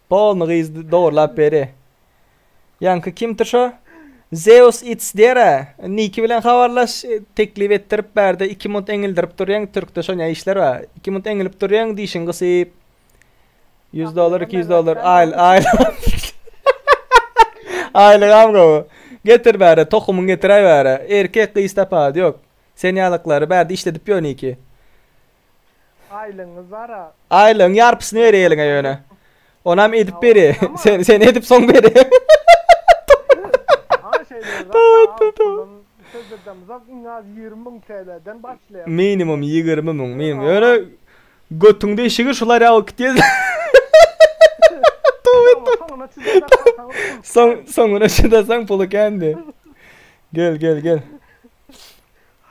Polny gyz dogurlap beri. Ýaňky kimdir şo? Zeus it's diýer-ä. Niki bilen habarlaş, teklip etdirip bärde iki munt eňildirip durýaň, türkde şonýa işler bar. Iki munt eňilip durýaň, dişiňi gysyp. 100 dollar, 200 dollar, aýl, aýl. Aýlygam gowy. Getir bäre, tohumyňy getiräý bäre. Erkek gyz tapawudy ýok. Sen ýalyklary bärde işledip ýör Niki. Aýlygyňyz bar-a. Aýlygyň ýarpysyny berýär eliňe ýöne. Onam edip berýär. Sen sen edip soň berýär. Ha şeýle zat söz edemzok iň az 20 müň TL-den başlaýar. Minimum 20 müň minimum. Ýöne götüň deşigi şular ýaly gitýär. Soň soňuna çydasaň puly kändi. Gel gel gel.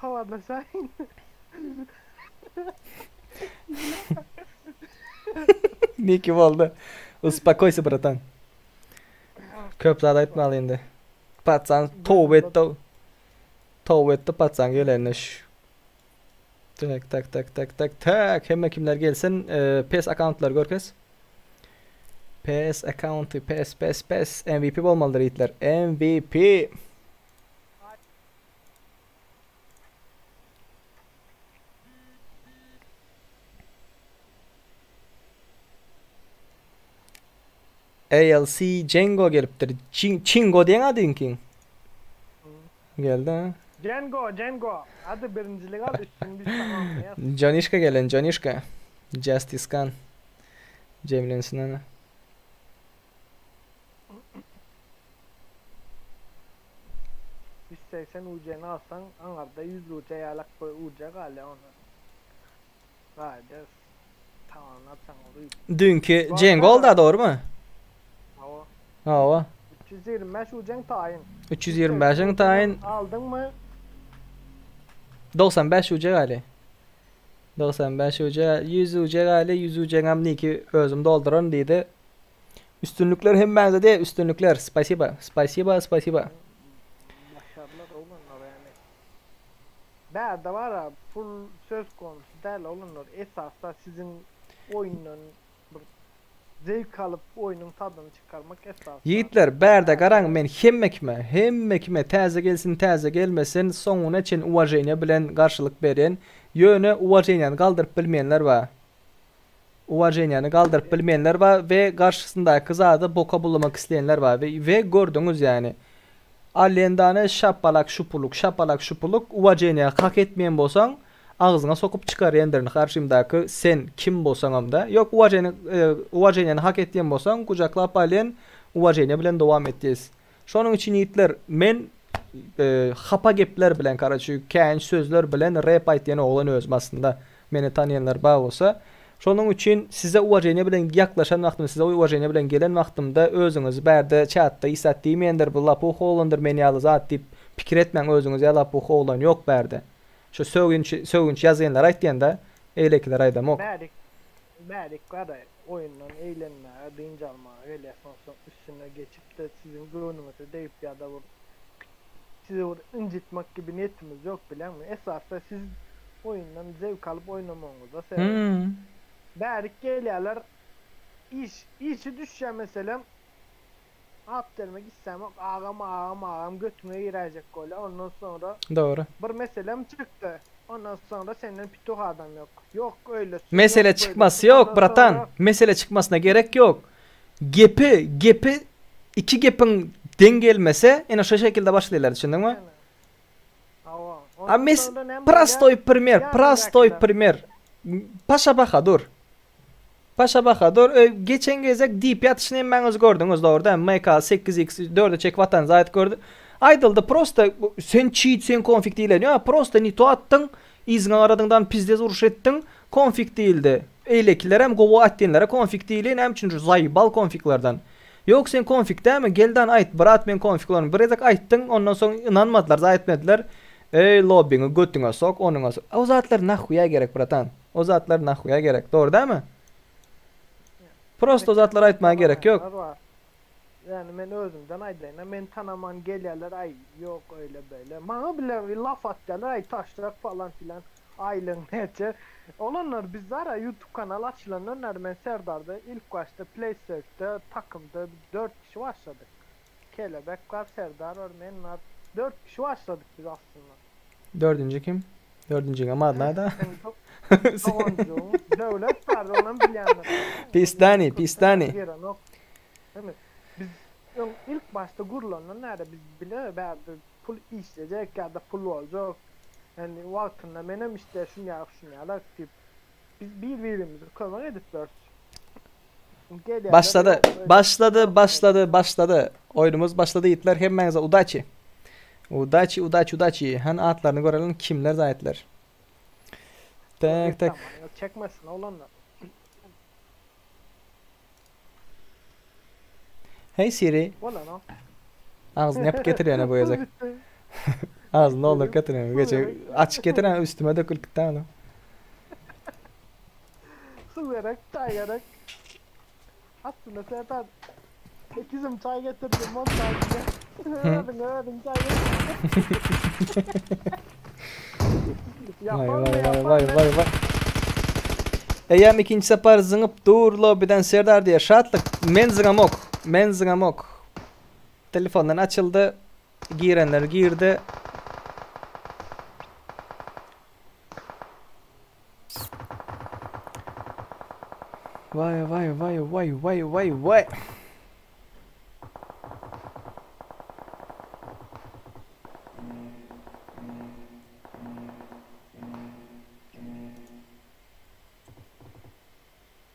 Habarlaşaýyn. Niki boldy. Uspokойся, bratan. Köp zat aýtmaly indi. Patsan toba etdi. Toba etdi patsan gelenine şu. Tak tak tak tak tak tak. Hemme kimler gelsin. E, PES akkauntlar görkez. PES akkaunty PES PES PES MVP bolmalydyr ýigitler. MVP. ALC Django gelipdir. Çingo diýen adyňkyň. Geldi ha. Django, Django. Hadi birinjilik al üstüni biz tamamlaýas. Jonişka gelen, Jonişka. Justice Khan. Jemlensin ana. 180 UC-ni alsaň aňarda 100 UC ýalak bir UC galýar ony. Gaýda tamamlatsaň ol. Düýnki jeň bolda dogrymy? Hawa. Hawa. 325 UC-ň taýyn. 325-iň taýyn. Aldyňmy? 95 UC galýar. 95 UC, 100 UC galýar, 100 UC-ňam niki özüm dolduraryn diýdi. Üstünlikler hemmäňize de üstünlikler. Spasiba. Spasiba, spasiba. Başarılar oglanlar yani. Bärde bara pul söz konusu däl oglanlar. Esasda siziň oýundan bir zevk alyp oýnuň tadyny çykarmak esasda. Ýigitler bärde garaň men hemme kime hemme kime täze gelsin täze gelmesin soňuna çen uwaženiýa bilen garşylyk berýän ýöne uwaženiýany galdyryp bilmeýänler bar. Uwaženiýany galdyryp bilmeýänler bar we garşysyndaky zady boka bulamak isleýänler bar we we gördüňiz ýani. Allendany şapalak şupuluk şapalak şupuluk uwaženiýa hak etmeýän bolsaň agzyňa sokup çykarýandyr garşymdaky sen kim bolsaňamda ýok uwaženi uwaženiýany hak etýän bolsaň gujaklap alýan uwaženiýa bilen dowam etýäs. Şonuň üçin ýigitler men hapa gepler bilen karoçi käýinç sözler bilen rep aýtýan oglan özüm aslynda meni tanýanlar bar bolsa şonuň üçin size uwaženiýe bilen ýaklaşan wagtym size uwaženiýe bilen gelen wagtymda özüňizi bärde çatda hiç zat diýmeýändir bu lapuh oglandyr men ýaly zat diýip pikir etmäň özüňiz ýaly lapuh oglan ýok bärde şu sögünç sögünç ýazýanlar aýtýanda eýlekiler aýdamok. Bärik bärik gara oýundan eýlenmäge dynç almaga gelýäs onsoň üstüne geçip-de siziň göwnüňize degip ýa-da bir. Sizi bir ynjytmak gibi niýetimiz ýok bileňmi? Esasda siz oýundan zewk alyp oýnamagyňyzda sebäp. Bärik gelýärler iş işi düşýär meselem at bermek islämok agam agam agam götüňe giräýjek bolýar ondan soňra Dogry. bir meselem çykdy ondan soňra senden pituh adam ýok ýok öýlesi Mesele ýok çykmasy beýlesi ýok ondan bratan soňra mesele çykmasyna gerek ýok Gepi gepi iki gepiň deň gelmese ene şo şekilde başlaýlar düşündiňmi? Hawa. A mes prostoý primer prostoý primer Paşa Bahadur Paşa Bahadur e, geçen gezek diýip ýatyşyny hemmäňiz gördüňiz dogry däl MK 8X 4-e çekip atan zat gördü. Aýdyldy prosto sen çit sen konfig diýlen ýa prosto ni to atdyň yzyňa garadyňdan pizdez uruş etdiň konfig diýildi. Eýlekilerem gowy atdinlere konfig diýili näme üçin şu zaýbal konfiglerden. Ýok sen konfig dämi geldan aýt brat men konfig bolaryn bir gezek aýtdyň ondan soň ynanmadylar zat etmediler eý lobbiňi götüňe sok onyňa sok o zatlar nahuýa gerek bratan o zatlar nahuýa gerek dogry dämi prosto o zatlary aýtmaga gerek ýok. Ýani men özümden aýdaýyn meni tanaman gelýärler aý ýok öýle beýle maňa bile laf atýarlar aý taşlak falan filan Aýlygyň näçe? Oglanlar biz zara youtube kanal açylandan bäri men Serdarda ilk başda playsafe'de takymda biz 4 kişi başladyk. Kelebek bar, Serdar bar, men bar. 4 kişi başladyk biz aslynda. Dördünji kim? Dördünjiňem adyny aýda. Seň doganjygyň Döwlet bardy onam bilýändir. Pistani, Pistani. Girenok. Değil Biz öň ilk başda gurlandan bäri biz bile bärde pul işlejek ýa-da pul boljak. Ýani wagtynda menem işte şunýalak şunýalak diýip biz bir-birimize kömek edip ýörüs. Gelýärler Başlady, ýok öýle. başlady, başlady, başlady. Oýnumyz başlady ýigitler hemmäňize udaçi. Udaçi, udaçi, udaçi. Hany atlaryny görelim kimler zaýatlar. Tak, tak. Çekmesin oglanlar. Hey Siri. Bolanok. Agzyny ýapyp getir ýöne bu gezek. Agzyny dolduryp getir ýöne. Gece açyk getir ha üstüme dökülip gitdi ana. Su gerek, çay gerek. Aslında Serdar ikizim çay getirdim, on çay. Ördün, ördün çay getirdim. Vay vay vay vay vay vay. Eýýäm ikinji sapar zyňyp dur lobbyden Serdar diýýär. Şatlyk men zyňamok. Men zyňamok. Telefondan açyldy. Girenler girdi. Vay vay vay vay vay vay vay.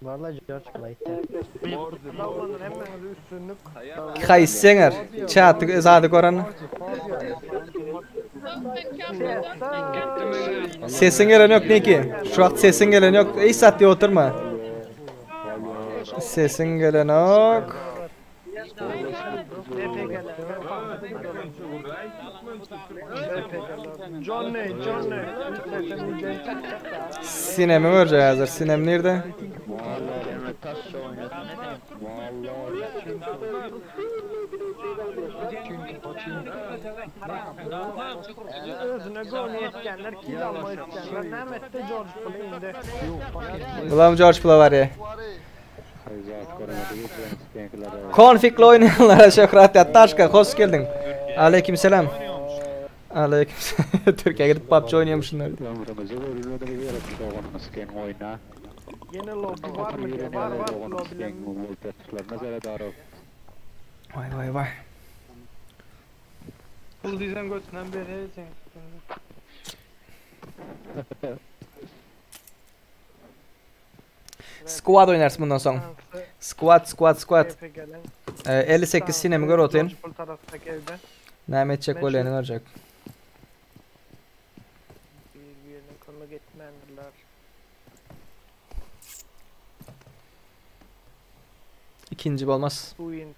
Vallahi George Clayton. Haýsy ýeňer? Çaty zady gören. Sesiň gelen ýok Niki. Şu wagt sesiň gelen ýok. Eý sat diýip oturma. Sesiň gelenok. Sinemi görjek häzir. Sinem nirde? Özüne göwni ýetýänler kill almak isleýänler näme etdi George Pula indi. Bulam George Pula barýa. Konfikli oýnaýanlara şöhrat ýa Taşka hoş geldiň. Aleyküm selam. Aleyküm Türkiýä gidip PUBG oýnaýamyşynlar. Ýene lobby barmy diýýär. Bar bar lobbyler. Vay vay vay. Pul diýseň götünden berýär. Squad oýnarys mundan soň. Squad, squad, squad. 58 sinemi gör otyn. Näme etjek bolýany görjek. Bir-birine kömek etmändirler. Ikinji bolmaz. Suwyn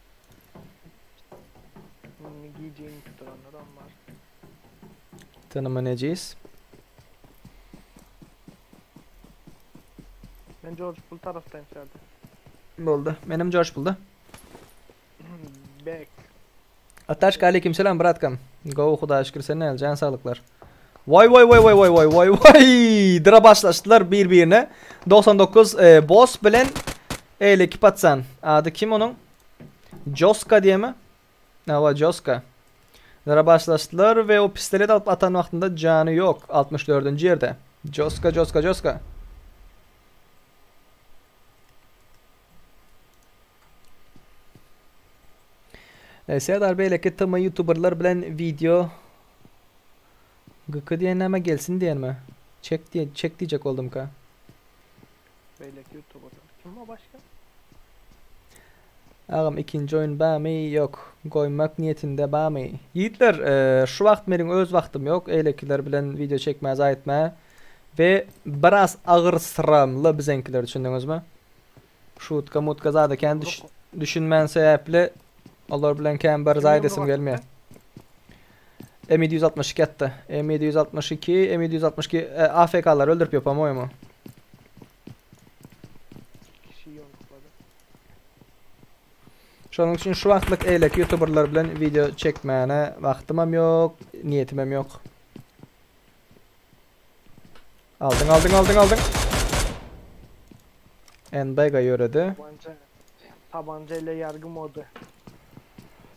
gije inip duranlaram bar. Tanyma nejis. Men George Bull tarafdayım Serdar. Boldy. Menem George Bullda. Bek. Ataşka aleyküm selam bratkam. Gowy Hudaýa şükür sen näl jan saglyklar. Waý waý waý waý waý waý waý waý Dyra başlaşdylar bir birine. 99 e, boss bilen 52 patsan. Ady kim onuň? Joska diýemi? Hawa Joska. Dyra başlaşdylar we o pistolet alyp atan wagtynda jany ýok. 64-nji ýerde. Joska Joska Joska. E, Serdar beýleki TM youtuberlar bilen video GK diýen näme gelsin diýenmi? Çek diýen çek diýjek boldumka. Beýleki youtuberlar. Kim o başga? Agam ikinji oýun bamy ýok goýmak niýetinde bamy. Ýigitler e, şu wagt meniň öz wagtym ýok eýlekiler bilen video çekmä zaýtma we biraz agyr syramly bizeňkiler düşündiňizmi? Şutka mutka zada kän düş düşünmän sebäpli olar bilen kän bir zaýat esim gelmeýär. M762 atdy. M762, M762 e, AFK-lar öldürip ýok po-moýemu. Kişi ýumruklady. Şonuň üçin şu wagtlyk eýleki youtuberlar bilen video çekmäne wagtymam ýok, niýetimem ýok. Aldyň, aldyň, aldyň, aldyň. NBG ýöredi. Tabanca, tabanca ile yargı modu.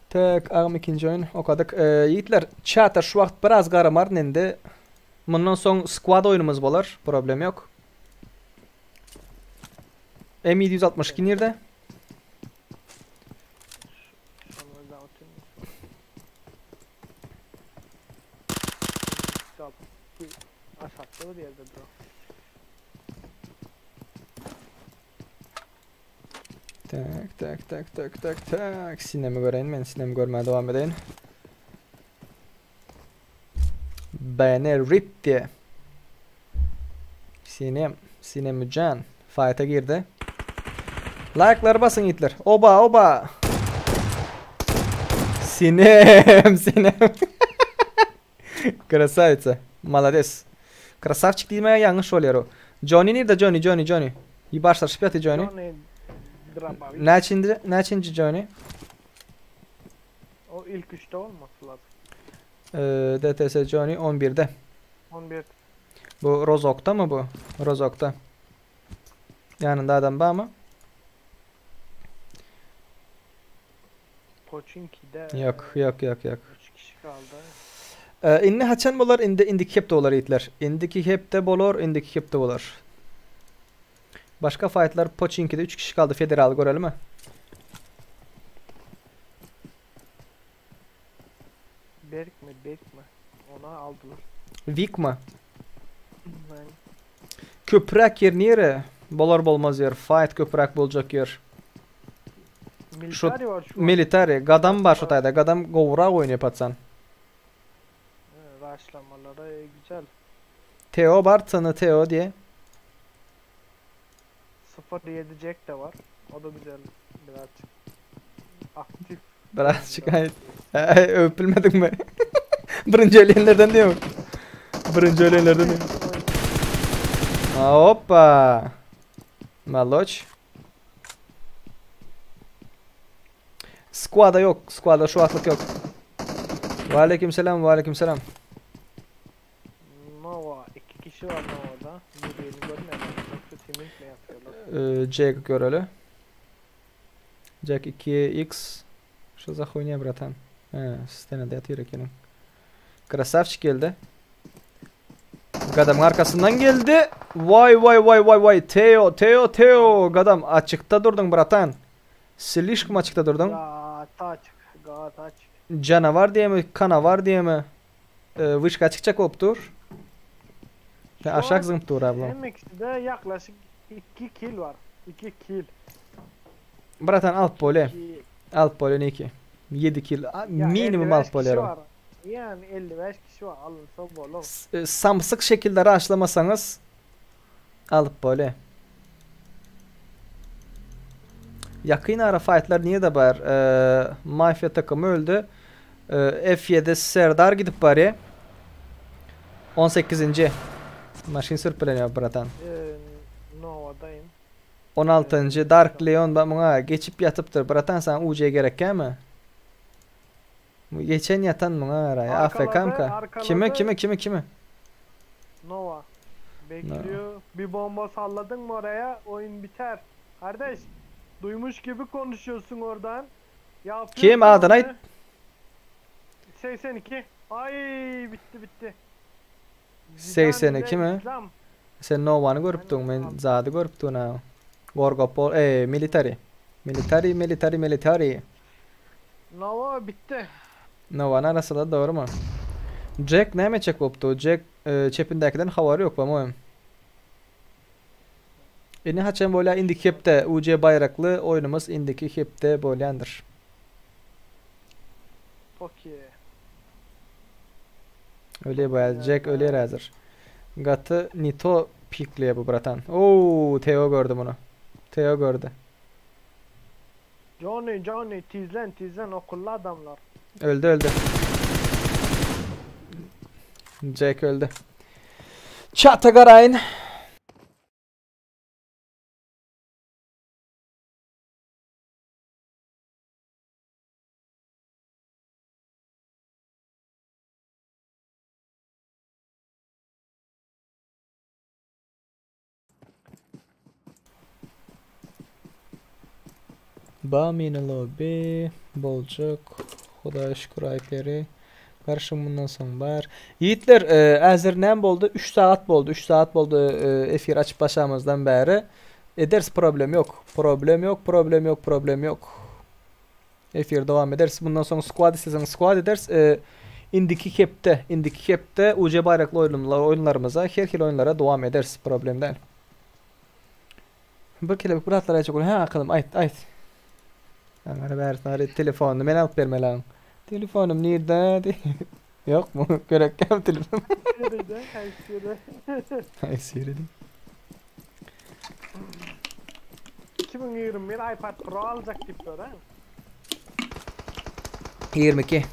Tek agam ikinji oýun okadyk. Ee, ýigitler, çata şu wagt biraz garamaryn indi. Mundan soň squad oýunumyz bolar, problem ýok. M762 nirde? Şonu da atayım. Aşakta bir yerde dur. Tak, tak, tak, tak, tak, tak. Sinemi göreýin, men sinemi görmäge dowam edeýin. BN RIP diye. Sinem, Sinemücan fight'a girdi. Like'ları basın yiğitler. Oba oba. Sinem, Sinem. Красавица. Молодец. Красавчик diýmäge ýalňyş bolýar o. Johnny nirde Johnny Johnny Johnny? Bir başlaşyp ýaty Johnny. Johnny Drabavic. Näçinji näçinji Johnny? O ilk üçte olması lazım. Ee, DTS Johnny 11'de. 11. Bu Rozok'ta mı bu? Rozok'ta. Yanında adam var mı? Pochinki'de Yok yok yok yok. 3 kişi kaldı. Ee, indi haçan bolar? Indi indiki hepde bolar yiğitler. Indiki hepde bolar, indiki hepde bolar. Başka fightlar Pochinki'de 3 kişi kaldı. Federal görelim mi? Berk mi Berk mi? Ona aldılar. Vik mi? Yani Köpräk yer nere? Bolar bolmaz yer. Fight köpräk bolacak yer. Şu military var şu an. military. Gadam var şu tayda. Gadam govra oynayıp patsan. He, Rushlamalara e, güzel. Teo var. Tanı Teo diye. 07 Jack de var. O da güzel birazcık. Aktif. Birazcık hayır. Öpülmedin mi? Birinci ölenlerden diyor mu? Birinci ölenlerden diyor. Hoppa. Maloç. Squad'a yok. Squad'a şu atlık yok. Ve aleykümselam ve aleykümselam. Nova. iki kişi var Nova'da. Birini görmedim. Yoksa teaming mi yapıyorlar? Ee, Jack göreli. Jack 2x. Что за хуйня, братан? He, sistemde yatıyor ekenim. Красавчик geldi. Gadamın arkasından geldi. Vay vay vay vay vay. Teo, Teo, Teo. Gadam açıkta durdun bratan. Slişkom açıkta durdun. Gata açık. Gata açık. Canavar diye mi? Kanavar diye mi? Ee, vışka çıkacak optur. Şu Aşak an zımptı ablam. Hem ikisi de yaklaşık 2 kill var. 2 kill. Bratan alt pole. İki- Alt pole ne ki? 7 kill. A- Ya Minimum 55 alt kişi pole. var. Yani 55 kişi var. Alınsa bol olur. E, Samsık şekilde rushlamasanız alıp böyle. Yakın ara fightlar niye de var? Ee, mafya takımı öldü. Ee, F7 Serdar gidip bari. 18. Maşin sürpüleniyor bratan. Ee, Nova'dayım. 16. Dark Leon ben buna geçip yatıptır. Bratan sen UC'ye gerek mi? Geçen ýatan muňa gara. AFK-mka? Arkalady, Kime kime kime kime? Nova. Bekliyor. Bir bomba salladın mı oraya oyun biter. Kardeş duymuş gibi konuşuyorsun oradan. Yapıyorsun Kim adyny aýt. onu. 82. Ay bitti bitti. Zidane 82 ile mi? İslam. Sen Novany görüpdiň, men zady görüpdim ha. Gorgopol, e, military. Military, military, military. Nova bitti. Novany arasala dogrymy? Jack näme etjek bolupdy? Jack e, çepindäkiden habary ýok, po-moýem. Indi haçan bolýar? Indiki hepde UC baýrakly oýnumyz indiki hepde bolýandyr. Toki. Öle bolýar. Jack ölýär häzir. Gaty nito pikleýär bu bratan. Oo, Teo gördi muny. Teo gördi. Johnny Johnny tizlen tizlen okullu adamlar. Öldi öldi. Jack öldi. Çata garaýyn. Bamini lobby boljak. Hudaýa şükür aýperi. Garşym mundan soň bar. Ýigitler, äzir näme boldy? 3 sagat boldy. 3 sagat boldy efir açyp başamyzdan bäri. Eders problem ýok. Problem ýok, problem ýok, problem ýok. Efir dowam eders. Bundan soň squad isleseň squad eders. Indiki hepde, indiki hepde UC baýrakly oýunlar oýunlarymyza, her hili oýunlara dowam eders. Problem däl. Bir kelebek bir atlar aýtjak bol. Hä akylym aýt, aýt. Aňara bärisine aryp telefonyny men alyp bermeli aň. Telefonym nirde diý. Ýokmy? Gerekkämi telefon? Ýeride, haýsy ýere? Haýsy ýere diý. 2021 iPad Pro aljak diýip dur ha. 22.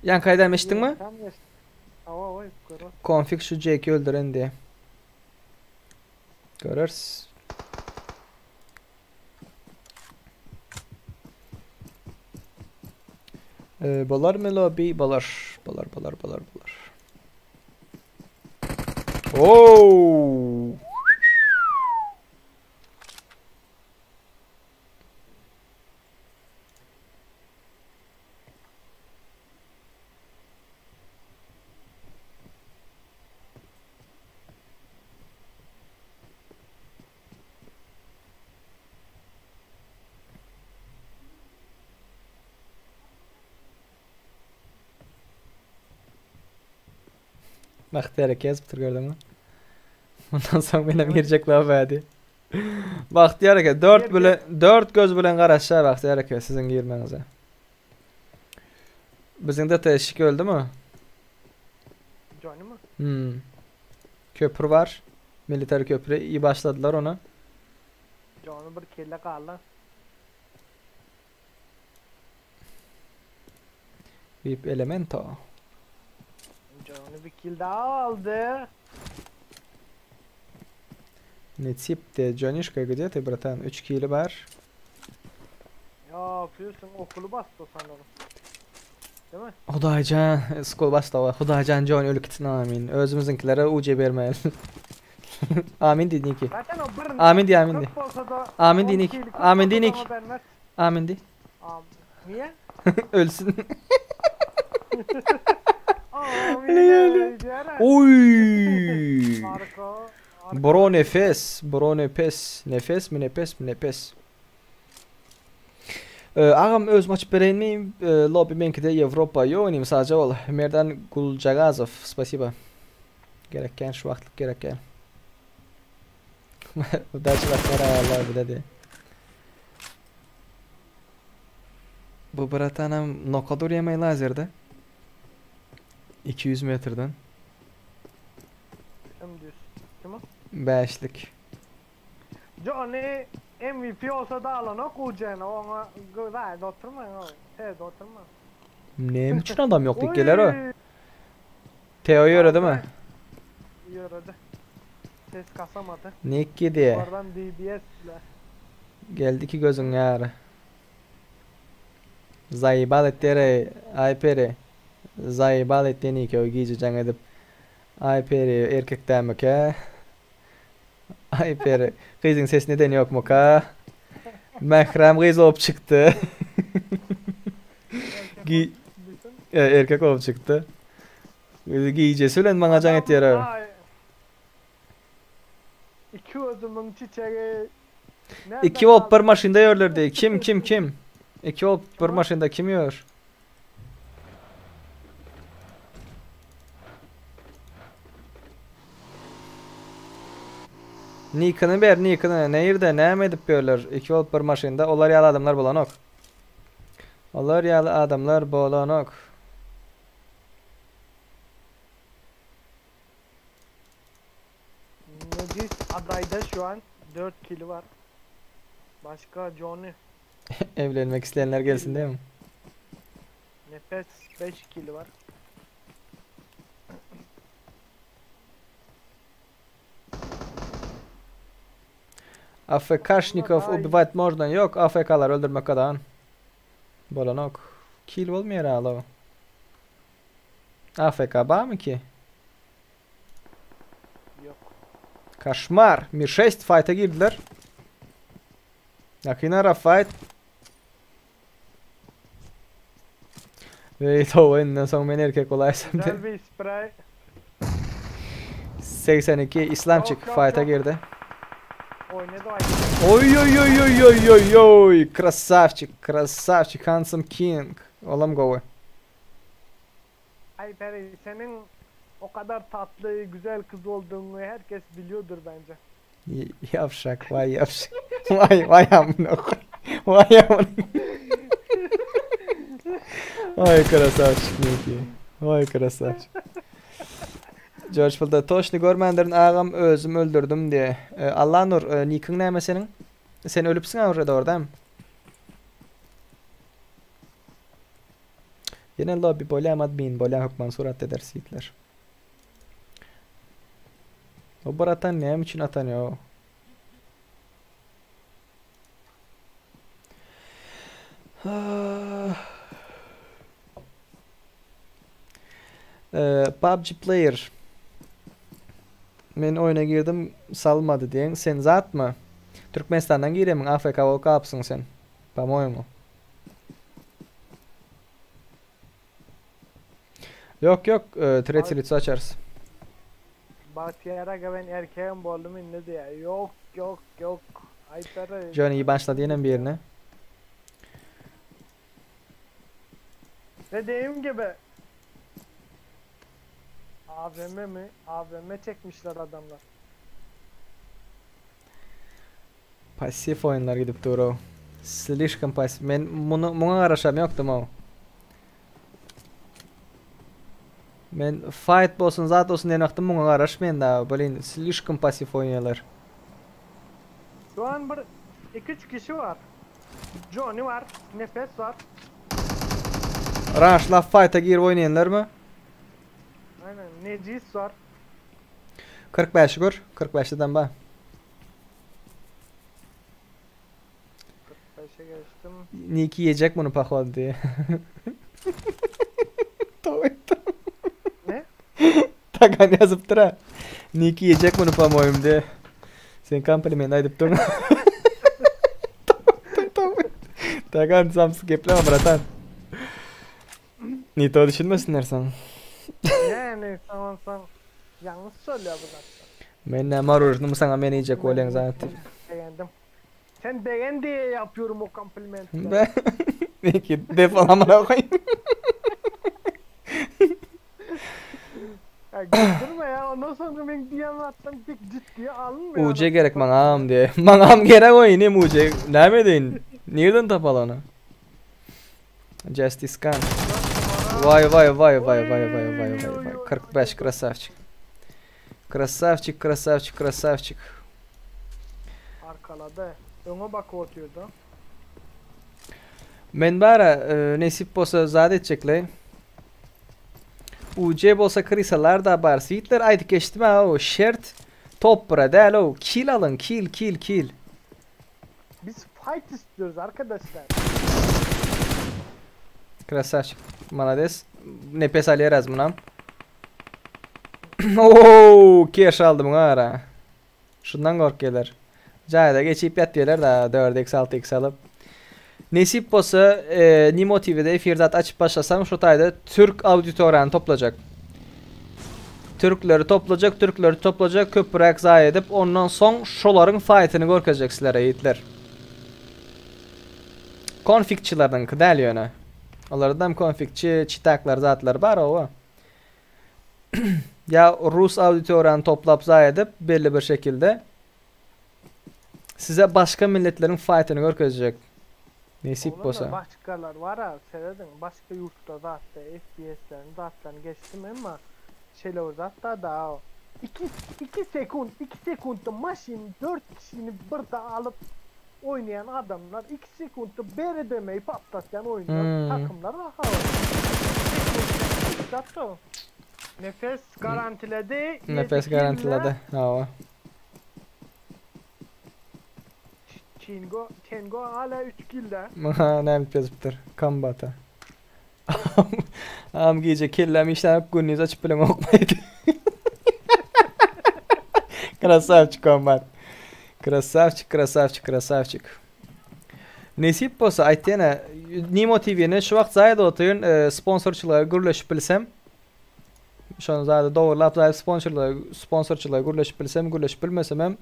Ýaňky aýdam eşitdiňmi? Tam geçdi. Hawa, oý, görüp. Konfig şu Jack'i öldüren diýe. Göreris. Ee, bolar mı lobby? Bolar. Bolar, bolar, bolar, bolar. Oo! Bagtyýar eke ýazypdyr gördüňmi? Mundan soň menem girjek lobby'ya Bagtyýar eke 4 bile 4 göz bilen garaşýar Bagtyýar eke siziň girmegiňize. Biziň de teşik öldümi? Johnny mı? Hmm. Köprü var. Militer köprü. İyi başladylar ona. Johnny bir kelle galdy. VIP Elemento. Johnny bir kill daha aldı. Ne tip de Johnnyşka где ты, братан? 3 kili bar. Ya yapıyorsun okulu bastı o sanırım. Değil mi? Hudaýjan, skol başla. Hudaýjan John ölüp gitsin amin. Özümiziňkilere UC bermeli. amin diý Niki. Zaten o bir Amin diý, amin diý. 40 bolsa da Amin diý 10 Niki. kill, 40 Amin diý bolsa da Niki. ama vermez. Amin diý. Amin. Niye? Ölsün. Amin. Öyle diyerek. Oy! Arka. Bro nefes, bro nefes, nefes mi nefes mi nefes. Ee, agam öz maç bereýinmi? Ee, lobby meňkide Ýewropa ýok inim sadja ol. Merdan Guljagazow, spasiba. Gerekýän şu wagtlyk gerekýän. Udачи bakara lobbyda diý. Bu bratanam noka durýamay lazerde. 200 metrden. Dümdüz. Kim o? Bäşlik. Johnny MVP olsa da alan o kucağına ona güzel oturma o. Evet oturma. Näme üçin adam ýok diýip geler o. Teo ýöredi mi? Yöredi. Ses kasamadı. Nick diye. Oradan DBS ile. Geldi ki gözün ýary. Zaýbal etdere Aýperi. Zaýbal etdi Niki o gije jaň edip. Aýperi erkek dämikä? Aýperi gyzyň sesini eden ýokmuka? Mährem gyz bolup çykdy. Gi e, erkek bolup çykdy. Gijesi bilen maňa jaň etýär. Iki gözümiň çiçegi. Iki bolup bir maşynda ýörlerdi. Kim kim kim? Iki bolup bir maşynda kim ýör? Nikini ber, nikini. Nirde, näme edip ýörler? Iki bolup bir maşynda. Olar ýaly adamlar bolanok. Olar ýaly adamlar bolanok. Necis adayda şu an 4 kili var. Başka Johnny. Evlenmek isteyenler gelsin değil mi? Nefes 5 kili var. AFKşnikov ubивать можно. Yok AFK'lar öldürmek gadagan. Bolanok. Kill bolmaýar alo. AFK barmy ki? Yok. Koşmar. Mir 6 fight'a girdiler. Ýakyn fight. Ve towa soň men erkek bolaýsam Güzel bir spray. 82 İslamçık Yok, yok, fight'a yok. girdi. Oynadı Oy oy oy oy oy oy oy Красавчик, красавчик, Handsome King. Olam gowy. Ay Peri senin o kadar tatlı, güzel kız olduğunu herkes biliyordur bence. Ýavşak, vay ýavşak. Vay vay amına koy. Vay amına. Vay красавчик Niki. Vay красавчик. George Fulda toşny görmändirin agam özüm öldürdüm diye. E, Allah nur e, Nick'in näme seniň? Sen ölüpsiň awrada orada. Ýene lobby bolýam admin bolýam hökman surat eder sitler. O bratan näme üçin atan ýo? Ee, PUBG Player. Men oýuna girdim salmady diýen. Sen zatmy? Türkmenistandan giremiň AFK bolup galypsyň sen. Po-moýemu. Ýok ýok, e, tretji litso açarys. Bahtiyar aga ben erkeğim boldum indi diye. Yok yok yok. Ay Peri. Johnny başlady ýene birine. Dediğim gibi. AVM mi? AVM çekmişler adamlar. Passiw oýunlar gidip dur o. Slişkom passiw. Men muny muňa garaşam ýokdum o. Men fight bolsun zat bolsun diýen wagtym muňa garaşmaýan da. Blin, slişkom passiw oýnaýarlar. Şu an bir 2-3 kişi var. Johnny var, Nefes var. Raşlap fight'a girip oýnaýanlarmy? Aynen Necis var. 45 gör. 45'den ba. 45'e geçtim. Niki yiyecek bunu pahladı diye. Ne? Takan yazıp ha. Niki yiyecek bunu pamoyum diye. Sen kompliment aýdyp durma. Takan samsy gepleme bratan. Nito düşünmesinler sana. Yani tamam tamam. Yanlış söylüyor bu zaten. Men näme orujny sana men yiyecek bolýan zaten. Beğendim. Sen beğen diye yapıyorum o komplimenti. Ben Niki defol amına koyayım. Ya güldürme ya ondan sonra ben DM attım pek ciddiye alınmıyor. UC gerek maňam diye. Maňam gerek oýny UC. Näme edeýin? Nereden tapaly onu? Justice Khan. Vay vay vay vay vay vay vay vay vay. 45 красавчик. Красавчик, красавчик, красавчик. Arkaladı. Öňe bak atıyordu. Men bara e, nesip bolsa zat etjekle. UC bolsa krisalar da bar. Sweetler aýdyp geçdim ha o şert top bura däl o. Kill alın kill kill kill. Biz fight istiyoruz arkadaşlar. Krasavçik. Malades. Nepes alýar az munam. Oo, keş aldy muňa ara. Şundan gorkýarlar. Jaýda geçip ýatýarlar da 4x 6x alyp. Nesip bolsa e, Nimo TV'de efir zat açyp başlasam şu taýda türk auditoriýany toplajak. Türkleri toplajak, türkleri toplajak, köpräk zaýa edip, ondan soň şolaryň faýtyny görkezjek sizlere ýigitler. Konfigçileriniňki däl ýöne. Olardam konfigçi, çitaklar zatlar bar owa. Ýa rus auditoriýany toplap zaýa edip belli bir şekilde size başga milletleriň faýtyny görkezjek. Nesip bolsa. Başgalar bar-a, serediň, başga ýurtda zatda FPS-lerini zatlaryny geçdim emma şeýle bir zat bar-da, iki iki sekunt, iki sekuntda maşyny dört kişini birde alyp oýnaýan adamlar iki sekuntda BRDM-i patlatýan oýunlar, takymlar bar hawa. Sekuntda Nefes garantiledi. Nefes garantiledi, hawa. Çingo, Çengo hala 3 kilde. Maňa näme diýip ýazypdyr? Kombata. Am gije kelläm işlenip gündiz açyp bilemokmaýdy. Krasavçik kombat. Krasavçik, krasavçik, krasavçik. Nesip bolsa aýt ýene Nimo TV-ni şu wagt zaýada otyryn e, sponsorçylyga gürleşip bilsem. Şony zaýada dogurlap zaýada sponsorçylyga sponsorçylyga gürleşip bilsem, gürleşip bilmesem hem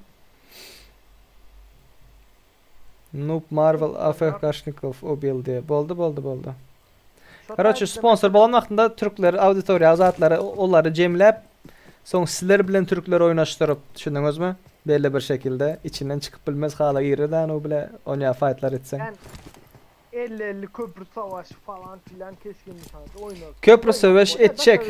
Noob Marvel AFK-şnikov ubildi. Boldy, boldy, boldy. Karoçe sponsor bolan wagtynda türkler auditoriýa zatlary olary jemläp soň sizler bilen türkleri oýnaşdyryp düşündiňizmi? Belli bir şekilde içinden çykyp bilmez hala girer däni o bile onýa faýtlar etseň. Yani 50-50 köprü savaşı falan filan keskin nişancı oynarız. Köprü söweş etjek.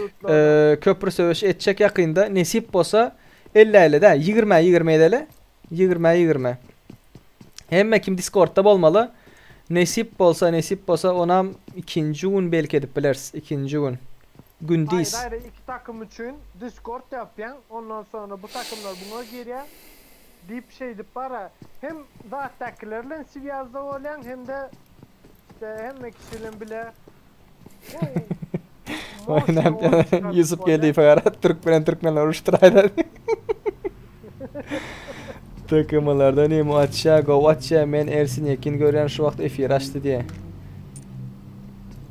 Köprü söweş etjek ýakynda nesip bolsa 50 50 dä 20 20 edeli. 20 20. Hemme kim Discordda bolmaly. Nesip bolsa nesip bolsa onam ikinji gün belki edip bileris. Ikinji gün. Gündiz. Aýry aýry iki takym üçin Discord ýapýaň ondan sonra bu takymlar buňa girýär diýip şeýdip bara hem zatdakiler bilen swýazda bolýaň hemde işte hemme kişi bilen bile Oýnap Ýusup Geldiýewe garat türk bilen türkmenler uruşdyraýlar. TKM-lardan imo açýa, gowy açýa, men Ersin Ýekin görýän şu wagt efir açdy diýe.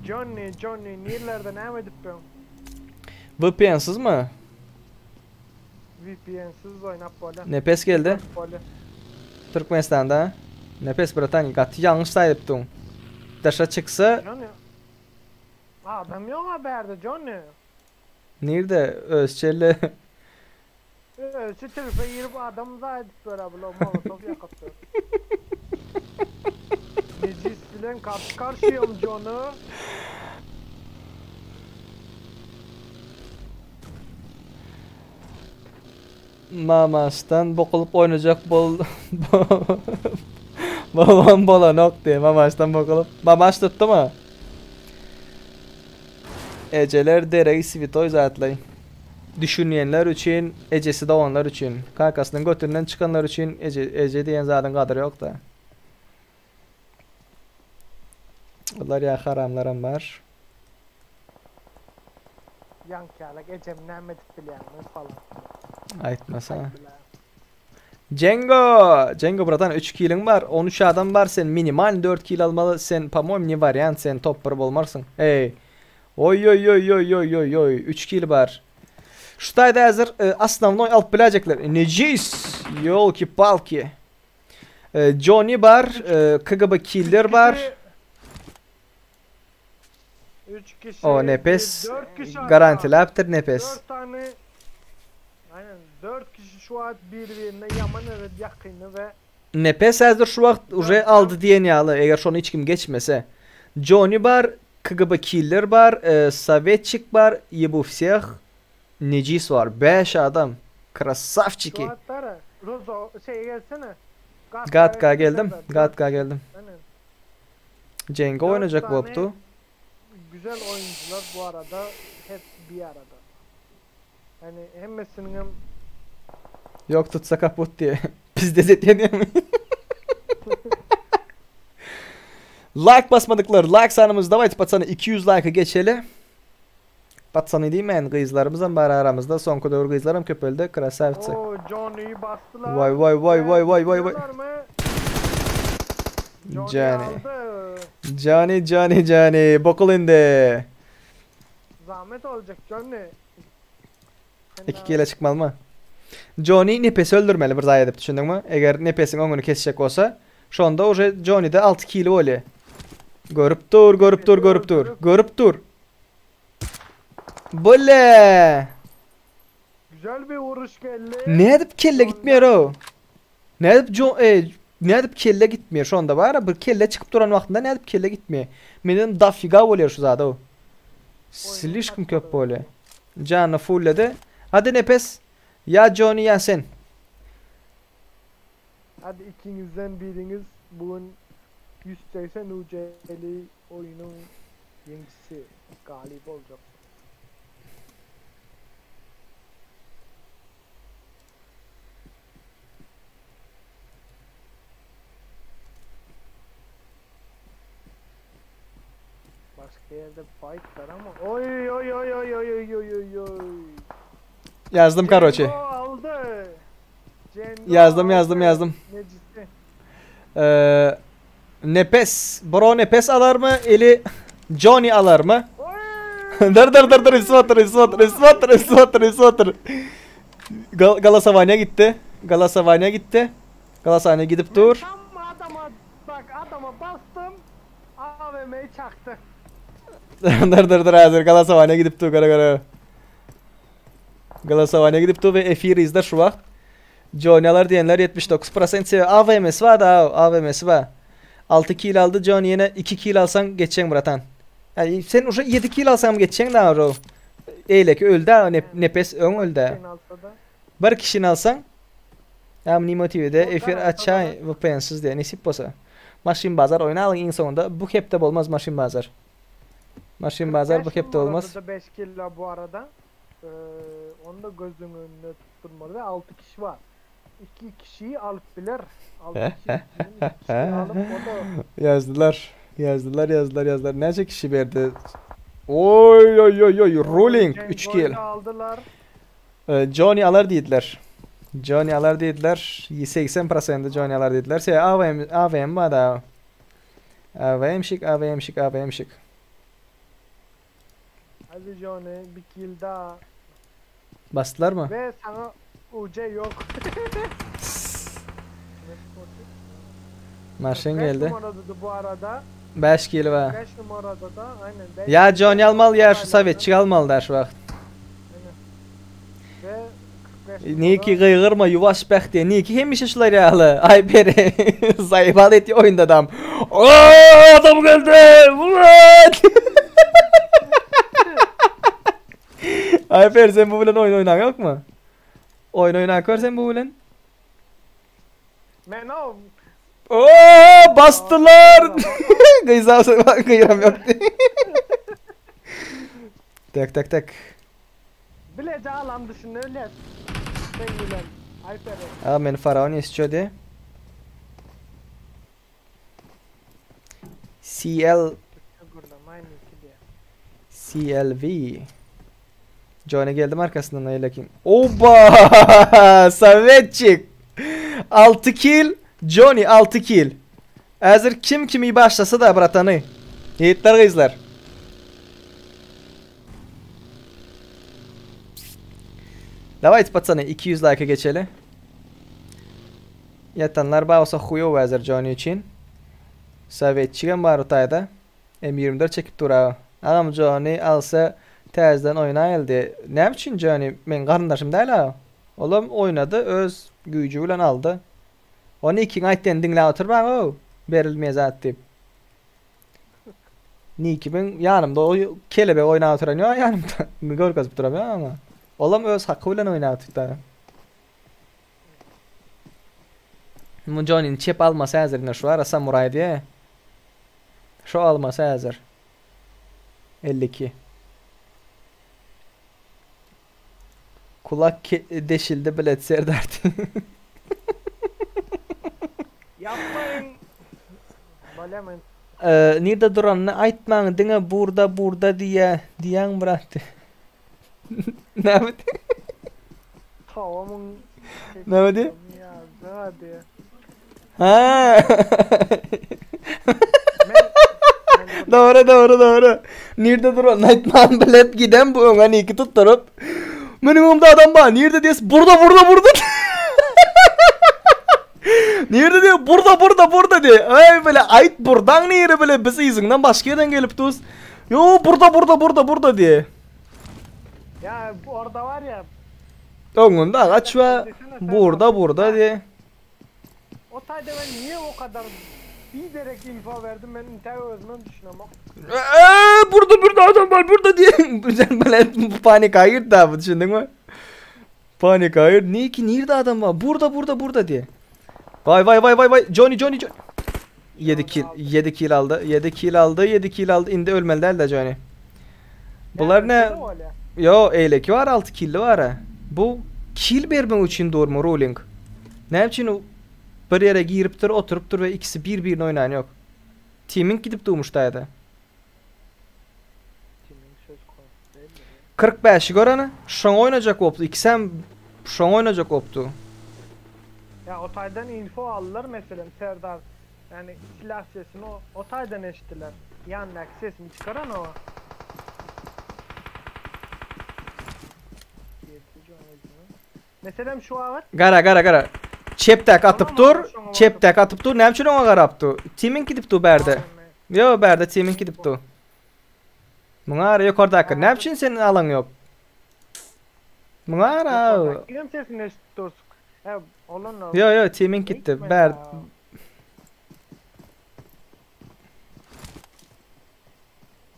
Johnny, Johnny, nirlerde näme edipdiň? VPN-sizmi? VPN-siz oýnap bolýar. Nepes geldi. Türkmenistanda. Nepes bratan gaty ýalňyş saýypdyň. Daşa çyksa. Johnny. Adam ýok-a bärde Johnny. Nirde özçelle. Özçe türpe girip adam zaýa edip ýör-ä bular molotow ýakyp ýör. Nejis bilen karşy karşyýam Johnny. Mamaşdan bokulyp oýnajak bol Bolman bolanok diýe mamaşdan bokulyp. Mamaş tutdymy? Ejeler deregi switoý zatlaý. Düşünýänler üçin, ejesi doganlar üçin, kakasynyň götünden çykanlar üçin eje eje diýen zadyň gadyry ýokda. Olar ýa haramlaram bar. Ýaňkyýalak ejem näme edip bilýäňmi falan. Aýtmasa. Cengo! Cengo bratan 3 kiliň bar, 13 adam bar, sen minimal 4 kil almaly, sen po-moýemu ne wariant, sen top 1 bolmarsyň. Eý. Oý oý oý oý oý oý oý 3 kil bar. Şu taýda häzir e, osnownoý alyp biläjekler. Nejis! Ýolki palki. E, Johnny bar, e, KGB killer bar. 3 kişi. O Nepes 4 kişi hatta. garantiläpdir Nepes. 4 tane Aynen 4 kişi şu an birbirine yaman evet yakını ve Nepes häzir şu wagt uje aldy diýen ýaly, eger şony hiç kim geçmese. Johnny bar, KGB killer bar, e, Sovetçik bar, Ýebu vseh, Nejis bar. 5 adam. Krasavçiki. şu atlara Rozo şey gelsene. Gatka geldim. Gatka geldim. Aynen. Cengo Dört oýnajak tane bolupdy. Güzel oyuncular bu arada hep bir arada. Yani hemmesinin hem Ýok tutsa kaput diýe. Pizde zetýän diýemi? Like basmadyklar like sanymyz dawayt patsany 200 like geçeli. Patsany diýmän gyzlarymyzam bar aramyzda soňky döwür gyzlaram köpeldi krasawcy. Oo Johnny'yi bastılar. Vay vay vay vay vay vay vay. Biliyorlar mı? Johnny Johnny. aldı. Johnny Johnny Johnny bokul indi. Zahmet olacak Johnny. 2 kile çykmaly mı? Johnny Nepesi öldürmeli bir zaýa edip düşündiňmi? Eger Nepesiň öňüni kesjek bolsa, şonda uje Johnny'de 6 kili bolýar. Görüp dur, görüp dur, görüp dur. Görüp dur. Bole! Güzel bir vuruş geldi. Nädip kelle gitmeýär o? Nädip Jo e, nädip kelle gitmeýär şonda bara bir kelle çykyp duran wagtynda nädip kelle gitmeýär? Menden dafiga bolýar şu zada o. Slişkim köp bolýar. Janyny fulledi. Hadi Nepes. Ya Johnny ya sen. Hadi ikinizden biriniz bugün 180 UC'li oyunun yenisi galip olacak. Başka yerde fight var ama oy oy oy oy oy oy oy oy oy. Yazdım karoçi. Cengo aldı. Cengo Yazdım yazdım aldı. yazdım. Necisi. Ee, Nepes. Bro Nepes alar mı? Eli Johnny alar mı? Dur dur dur dur isvatır isvatır isvatır isvatır isvatır. Gal Galatasaray'a gitti. Galatasaray'a gitti. Galatasaray'a gidip dur. Tam adama bak adama bastım. AVM'yi çaktı. dur dur dur hazır Galatasaray'a gidip dur kara kara. Galatasaray'a gidip dur ve Efir izler şu vakt. Johnny alar diyenler 79% seviyor. AVM'si var da AVM'si var. 6 kill aldı Johnny yine 2 kill alsan geçeceksin bratan. Yani sen uşa 7 kill alsan geçeceksin daha o. Eyle ki öldü ha, ne, nefes ön öldü. ha. Bir kişini alsan Hem Nimo TV'de efir açay VPN'siz diye nesip bolsa. Maşin bazar oyna alın en sonunda bu hepte bolmaz maşin bazar. Maşin bazar bu 45 hepte olmaz. numarada da 5 kilo bu arada. Ee, onu da gözünün önüne tutturmalı ve 6 kişi var. 2 kişiyi alıp bilir. 6 kişi, iki kişiyi alıp o da Yazdılar. Yazdılar yazdılar yazdılar. Neçe kişi verdi? Oy oy oy oy ruling 3 Cengo'yu kill. da aldılar. Ee, Johnny alar diýdiler. Johnny alar diýdiler. 80% Johnny alar diýdiler. Şey AVM AVM var da. AVM şık AVM şık AVM şık. Hadi Johnny bir kill daha. Bastılar mı? Ve sana UC yok. Maşın 5 geldi. numarada da bu arada. 5 kill var. 5 numarada da aynen. beş Ya Johnny almalı ya şu Hala Sovetçik almalı da şu vakt. Ve 45 Niki gıygırma yuvaş bək diye. Niki hemişe şular yalı. Ay beri. Zayıfal etti oyunda adam. Oo adam geldi. Ulan! Ayfer sen bu bilen oyun oynan yok mu? Oyun oynan kör sen bu bilen. Men o Oo bastılar. Gıyza kıyram yok diye. Tek tek tek. bilece alan dışında öyle. Sen gülen. Ayfer'e. Aa men faraon istiyordu. CL Gurlamayın iki diye. CLV. Johnny geldim arkasından aylakin. Oba! Savetçik. 6 kill. Johnny 6 kill. Hazır kim kimi başlasa da bratanı. Yiğitler kızlar. Давайте, пацаны, 200 like'a geçeli. Yatanlar bağ olsa huyu hazır Johnny için. Sovetçigem bar utayda. M24 çekip dur ha. Adam Johnny alsa täzeden oýna geldi. Näme üçin Johnny? Men garyndaşym däl ha. Olam oýnady, öz güýji bilen aldy. Ony ikiň aýtdan diňläp oturmaň o. Berilmez zat diýip. Niki ben ýanymda o kelebek oýnap oturan ýok ýanymda. Görkezip duramýar ama. Olam öz haky bilen oýnap oturdy. Bu Johnny'nin çep almasy häzirine şu ara samuray diýe. Şu almasy häzir. 52. Kulak deşildi bilet Serdar. Yapmayın. Balemen. Nirde duranyny aýtmaň diňe burda burda diýýä diýýäň brat. Näme diýýä? Tawamyň Näme diýýä? Ýa diýýä. Ha. Dogry dogry dogry. Nirde duranyny aýtman bilet giden bu öňe niki tutduryp. Meniň öňümde adam bar. Nirde diýes? Burda burda burda. Nirde diýip, burda burda burda diýip. Aý bile aýt burdaň nire bile biz yzyňdan başga ýerden gelip dus. Ýo burda burda burda burda diýip. Ya orada var ya. Öňünde agaç we burda burda diýip. O tayda ben niye o kadar bir derek info verdim ben inte özümem düşünemem. Eee burada burada adam var burada diye. Sen bile panika girdi abi düşündün mü? Panika hayır. Niye ki nerede adam var? Burada burada burada diye. Vay vay vay vay vay. Johnny Johnny Johnny. 7 kill 7 kill aldı. 7 kill aldı. 7 kill aldı. Indi ölmeli değil de Johnny. Bular ne? Yo eyleki var 6 killi var ha. Bu kill bermek üçin durma ruling. Ne için o bir yere giripdir, oturupdur ve ikisi bir birini oynayan yok. Teaming gidip durmuş dayada. 45 göreni şoň oynayacak optu. İkisem şoň oynayacak optu. Ya o taydan info aldılar mesela Serdar. Yani silah sesini o, o taydan eşittiler. Yandaki sesini çıkaran o. Mesela şu avat Gara gara gara. Çeptek atıp dur. Çeptek atıp dur. Ne için ona garap dur? Teaming gidip dur berde. Yo berde teaming gidip dur. Muňa ara yukarıdaki. Ne için senin alan yok? Muňa ara. Kim sesini eşitip dursun. He olan o. Yo yo teaming gitti. Ber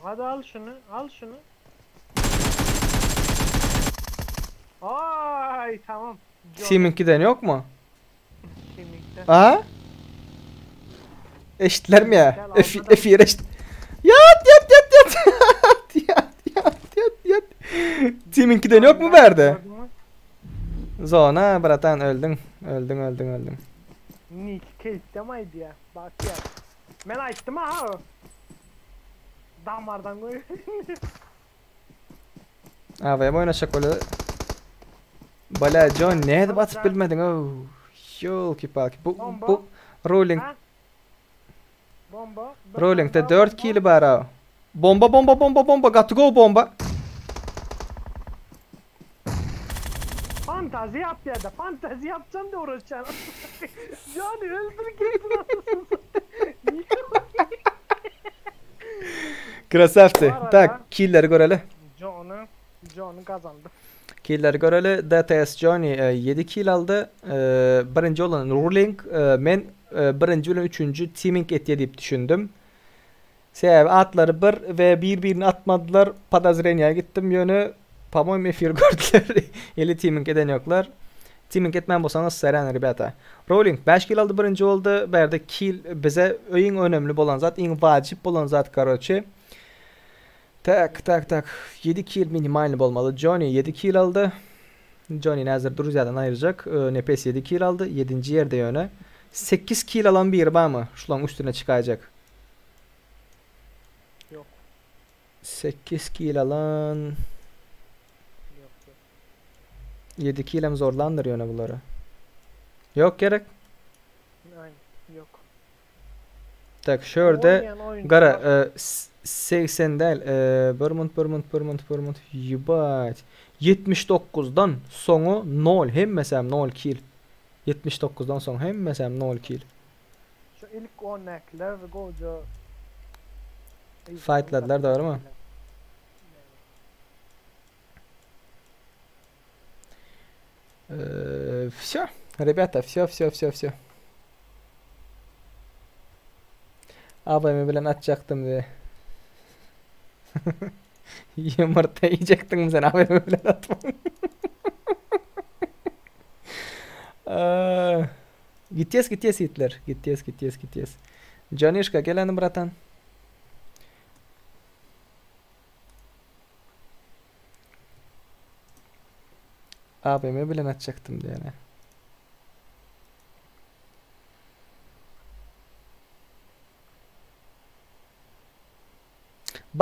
Hadi al şunu, al şunu. Ay tamam. Teaming giden yok mu? Teaming'de. Ha? Eşitler mi ya? F F eşit. Yat yat yat yat. yat yat yat yat. Teaming giden yok mu berde? Zona bratan öldün. Öldün öldün öldün. Nick Kate ya. Bak ya. Ben açtım ha. Damardan koy. Abi oynaşak öyle. Bala John ne edip atıp bilmedin oh. Yolki palki. Bu bu rolling Bomba. Rolling'de 4 kill var ha. Bomba bomba bomba bomba got to go bomba. Fantazi yap ya da fantazi yapacağım da uğraşacağım. Yani öldür gitsin anasını satayım. Krasavti. Tak killleri göreli. John'u John'u kazandı. Killleri göreli. DTS Johnny 7 kill aldı. E, birinci olan Ruling. E, men e, birinci olan üçüncü teaming et deyip düşündüm. Sebäbi atlary bir ve bir-birini atmadylar. Podozreniýa gitdim ýöne по-моему efir gördüler. Eli teaming eden ýoklar. Teaming etmän bolsaňyz seren rебята. Rolling 5 kill aldy birinji boldy. Bärde kill bize iň önemli bolan zat, iň wajib bolan zat karoçe. Tak tak tak 7 kill minimalny bolmaly. Johnny 7 kill aldy. Johnny Nazır Druzya'dan ayıracak. Ee, Nepes 7 kill aldy. 7. yerde ýöne. 8 kill alan bir bar mı? Şulaň üstüne çykaýjak. Yok. 8 kill alan 7 kill hem zorlandır ýöne bulary. Yok gerek. Aynen yok. Tak şurada Oynayan oyuncular- gara e, s- 80 değil. E, Bermont Bermont Bermont Bermont Yıbat. 79'dan sonu 0 hem mesela 0 kill. 79'dan son hem mesela 0 kill. Şu ilk 10 ekler goca Fightladılar doğru mu? Все, ребята, все, все, все, все. AVM bilen atjaktym diye. Yumurta yiyecektin mi sen AVM bilen atma. Eee, Gitjes gitjes Hitler. Gitjes gitjes gitjes. Canişka gel bratan. AVM bilen atjaktym diýene.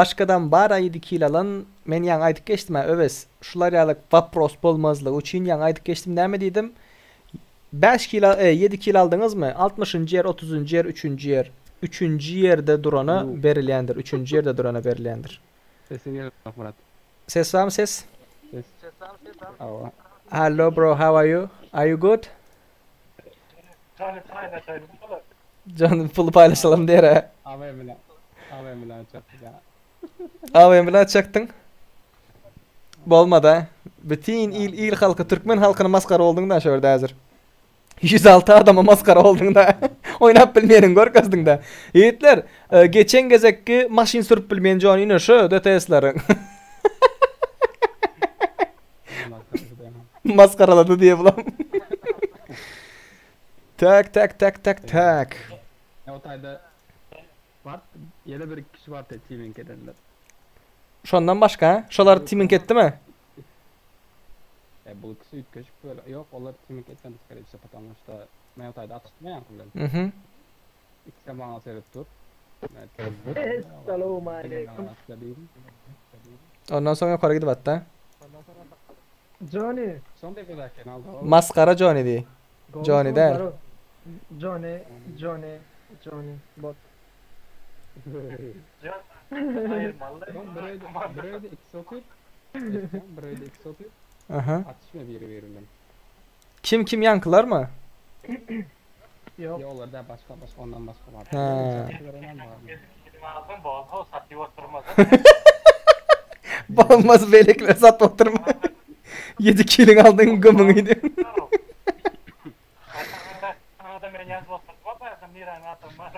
Başgadam bar-a 7 kill alan, men ýaňy aýdyp geçdim-ä Öwez, şular ýaly wopros bolmazlygy üçin ýaňy aýdyp geçdim näme diýdim? 5 kill 7 kill aldyňyzmy? 60-njy ýer, 30-njy ýer, 3-nji ýer. Üçünji ýerde durana berilýändir. Üçünji ýerde durana berilýändir. Sesiň gelenok Myrat. Ses barmy ses? Ses. Hawa. Hello bro, how are you? Are you good? Jany paýlaşaýly bolar. Jany puly paýlaşalym diýer-ä. AWM bilen AWM bilen açjakdyk ýa. AWM bilen açjakdyň. Bolmady-a. Bütin il il halky türkmen halkyna masgara bolduň-da şu ýerde häzir. 106 adama masgara bolduň-da. Oýnap bilmeýäniňi görkezdiň-dä. Ýigitler, e, geçen gezekki maşyn sürüp bilmeýän Jony ine şu DTS-leriň. Masgaralady diýe bulam. Tak tak tak tak tak. O taýda bar, ýene bir kişi bar teaming edenler. Şondan başga, şolar teaming etdimi? E bu ikisi üýtgeşik böyle. Ýok, olar teaming etmedi skore всё, потому что men o taýda atyşdym ýaňky bilen. Mhm. Ikisi maňa seredip dur. Essalawmaleýkum. Ondan soň ýokary gidip atda. Johnny. Soň depedäkini aldy. Masgara Johnny diý. Johnny däl. Johnny, Johnny, Johnny, bot. Bir öýde, bir öýde ikisi otyr. Bir öýde ikisi otyr. Aha. Atyşma biri-biri bilen. Kim kim ýaňkylarmy? Ýok. Ýok, olar däl, başga, başga, ondan başga bar. Hä. Alsyn bolsa satyp oturmaz. Bolmaz beýlekileri satyp oturma. 7 kiliň aldyň gömüňi diýip. Adam men ýazyp oturtma, baýasam niräniň adamy bar.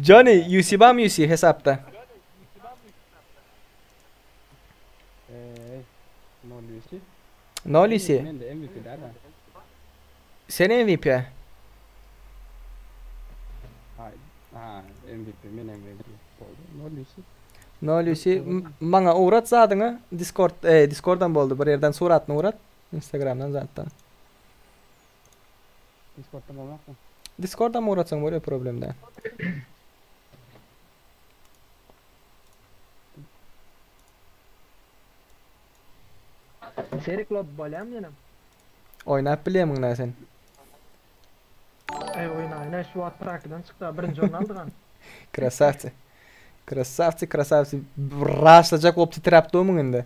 Johnny, UC barmy UC hesapda? Eee, nol UC. Nol UC. Mende MVP däl ha. Sen MVP. Ha, ha, MVP, men MVP boldy. Nol UC. Nol UC. Maňa ugrat zadyňy. Discord, e, Discorddan boldy. Bir ýerden suratyny ugrat. Instagramdan zatdan. Discordda bolmakmy? Discorddan ugratsaň bolýar problem däl. Serik lob bolýamy ýene? Oýnap bilýärmiň nä sen? Eý oýnaýyn-aý şu wagt prakydan çykdy birinji orun aldyk han. Krasawçy. Krasawçy, krasawçy. Raşlajak bolup titräp durmyň indi?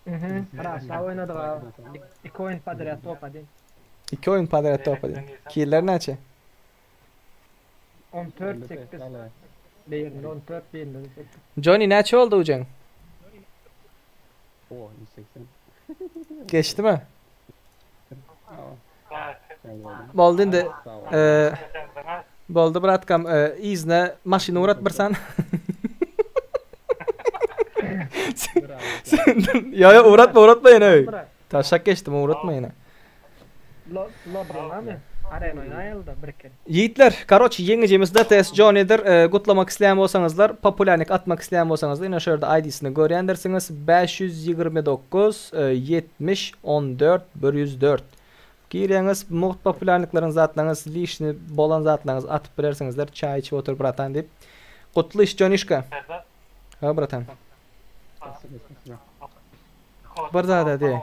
Mhm, raşlap oýnadyk a. Iki oýun podrýad top adin. Iki oýun podrýad top adin. Killer näçe? 14 8. Birinde 14 birinde 8. Johnny näçe boldy ujeň? O 180. Geçdimi? Boldy indi. Eee, Boldy bratkam, eee, yzyna maşyn ugrat bir san. Ýa ýa ugratma ugratma ýene. Taşak geçdim ugratma ýene. Lobby Arena oýnaýaly-da bir kere. Ýigitler, karoç ýeňijimiz DTS Johnnydyr. Gutlamak isleýän bolsaňyzlar, populýarnik atmak isleýän bolsaňyzlar, ine şu ýerde ID-sini görýändirsiňiz. 529 70 14 104. Girýäňiz, mugt populýarnikleriň zatlaryňyz, lişni bolan zatlaryňyzy atyp bilersiňizler. Çaý içip otur bratan diýip. Gutly iş Jonişka. Ha bratan. Bir zada diý.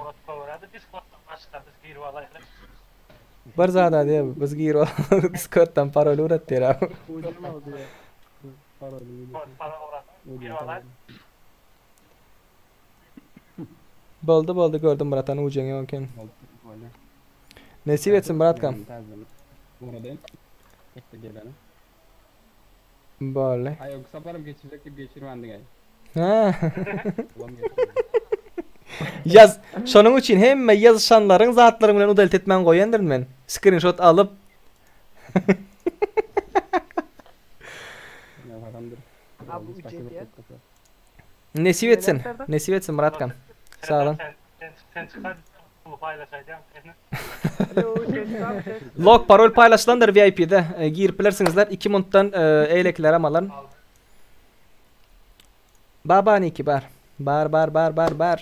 Bir zada diý, biz girip Discorddan parol ugrat diýer abi. Boldy boldy gördüm bratan ujeň ýok eken. Nesip etsin bratkam. Boldy. Aý o saparym geçirjek diýip geçirmändiň aý. Hä. Ýaz. Şonuň üçin hemme ýazyşanlaryň zatlaryň bilen udalit etmän goýandyryn men. Skrinşot alyp. Nesip etsin. Nesip etsin Myratkam. Sag boluň. Log parol paýlaşylandyr VIP-de. E, girip bilersiňizler. 2 muntdan e, eýlekilerem alan. Babaniki bar. Bar bar bar bar bar.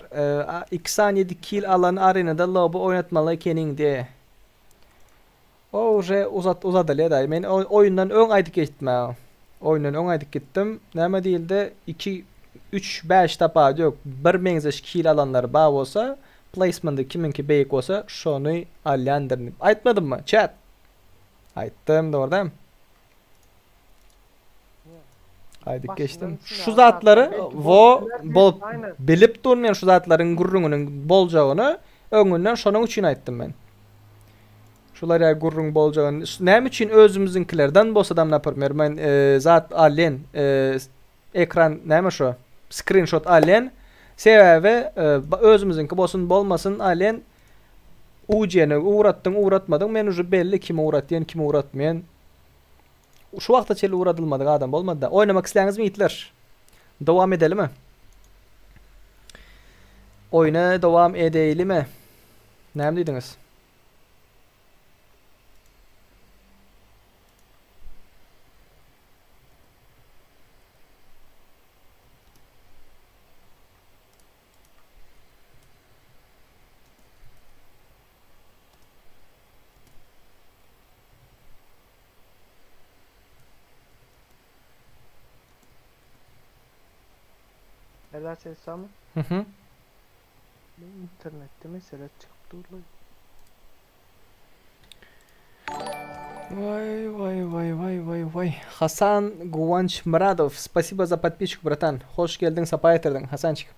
2 saniýede kill alan arenada loby oýnatmaly ekeniň de. O uje uzat uzadylýar daýy. Men oýundan öň aýdyp geçdim ha. Oýundan öň aýdyp gitdim. Näme diýildi? 2 3 5 tapawut ýok. Bir meňzeş kill alanlar bar bolsa, placementy kimiňki beýik bolsa, şony alýandyr diýip. Aýtmadymmy? Chat. Aýtdym, dogry dämi? Aýdyp geçdim. Şu zatlary wo bolup bilip dur men şu zatlaryň gürrüňiniň boljagyny öňünden şonuň üçin aýtdym men. Şular ýa gürrüň boljagyny näme üçin özümiziňkilerden bolsadam naprmer men e, zat alýan e, ekran näme şu skrinşot alýan sebäbi e, özümiziňki bolsun bolmasyn alýan UC-ni ugratdyň ugratmadyň men uje belli kim ugratýan kim ugratmaýan Şu wagta çenli ugradylmadyk adam bolmady-da. Oýnamak isleýäňizmi ýigitler? Dowam edelimi? Oýna dowam edeýlimi? Näme diýdiňiz? Helal ses samy? Hı hı. İnternette mesele çykyp durlar. Vay vay vay vay vay vay. Hasan Guvanç Muradov. Spasibo za podpisku bratan. Hoş geldiň sapa getirdiň Hasançik.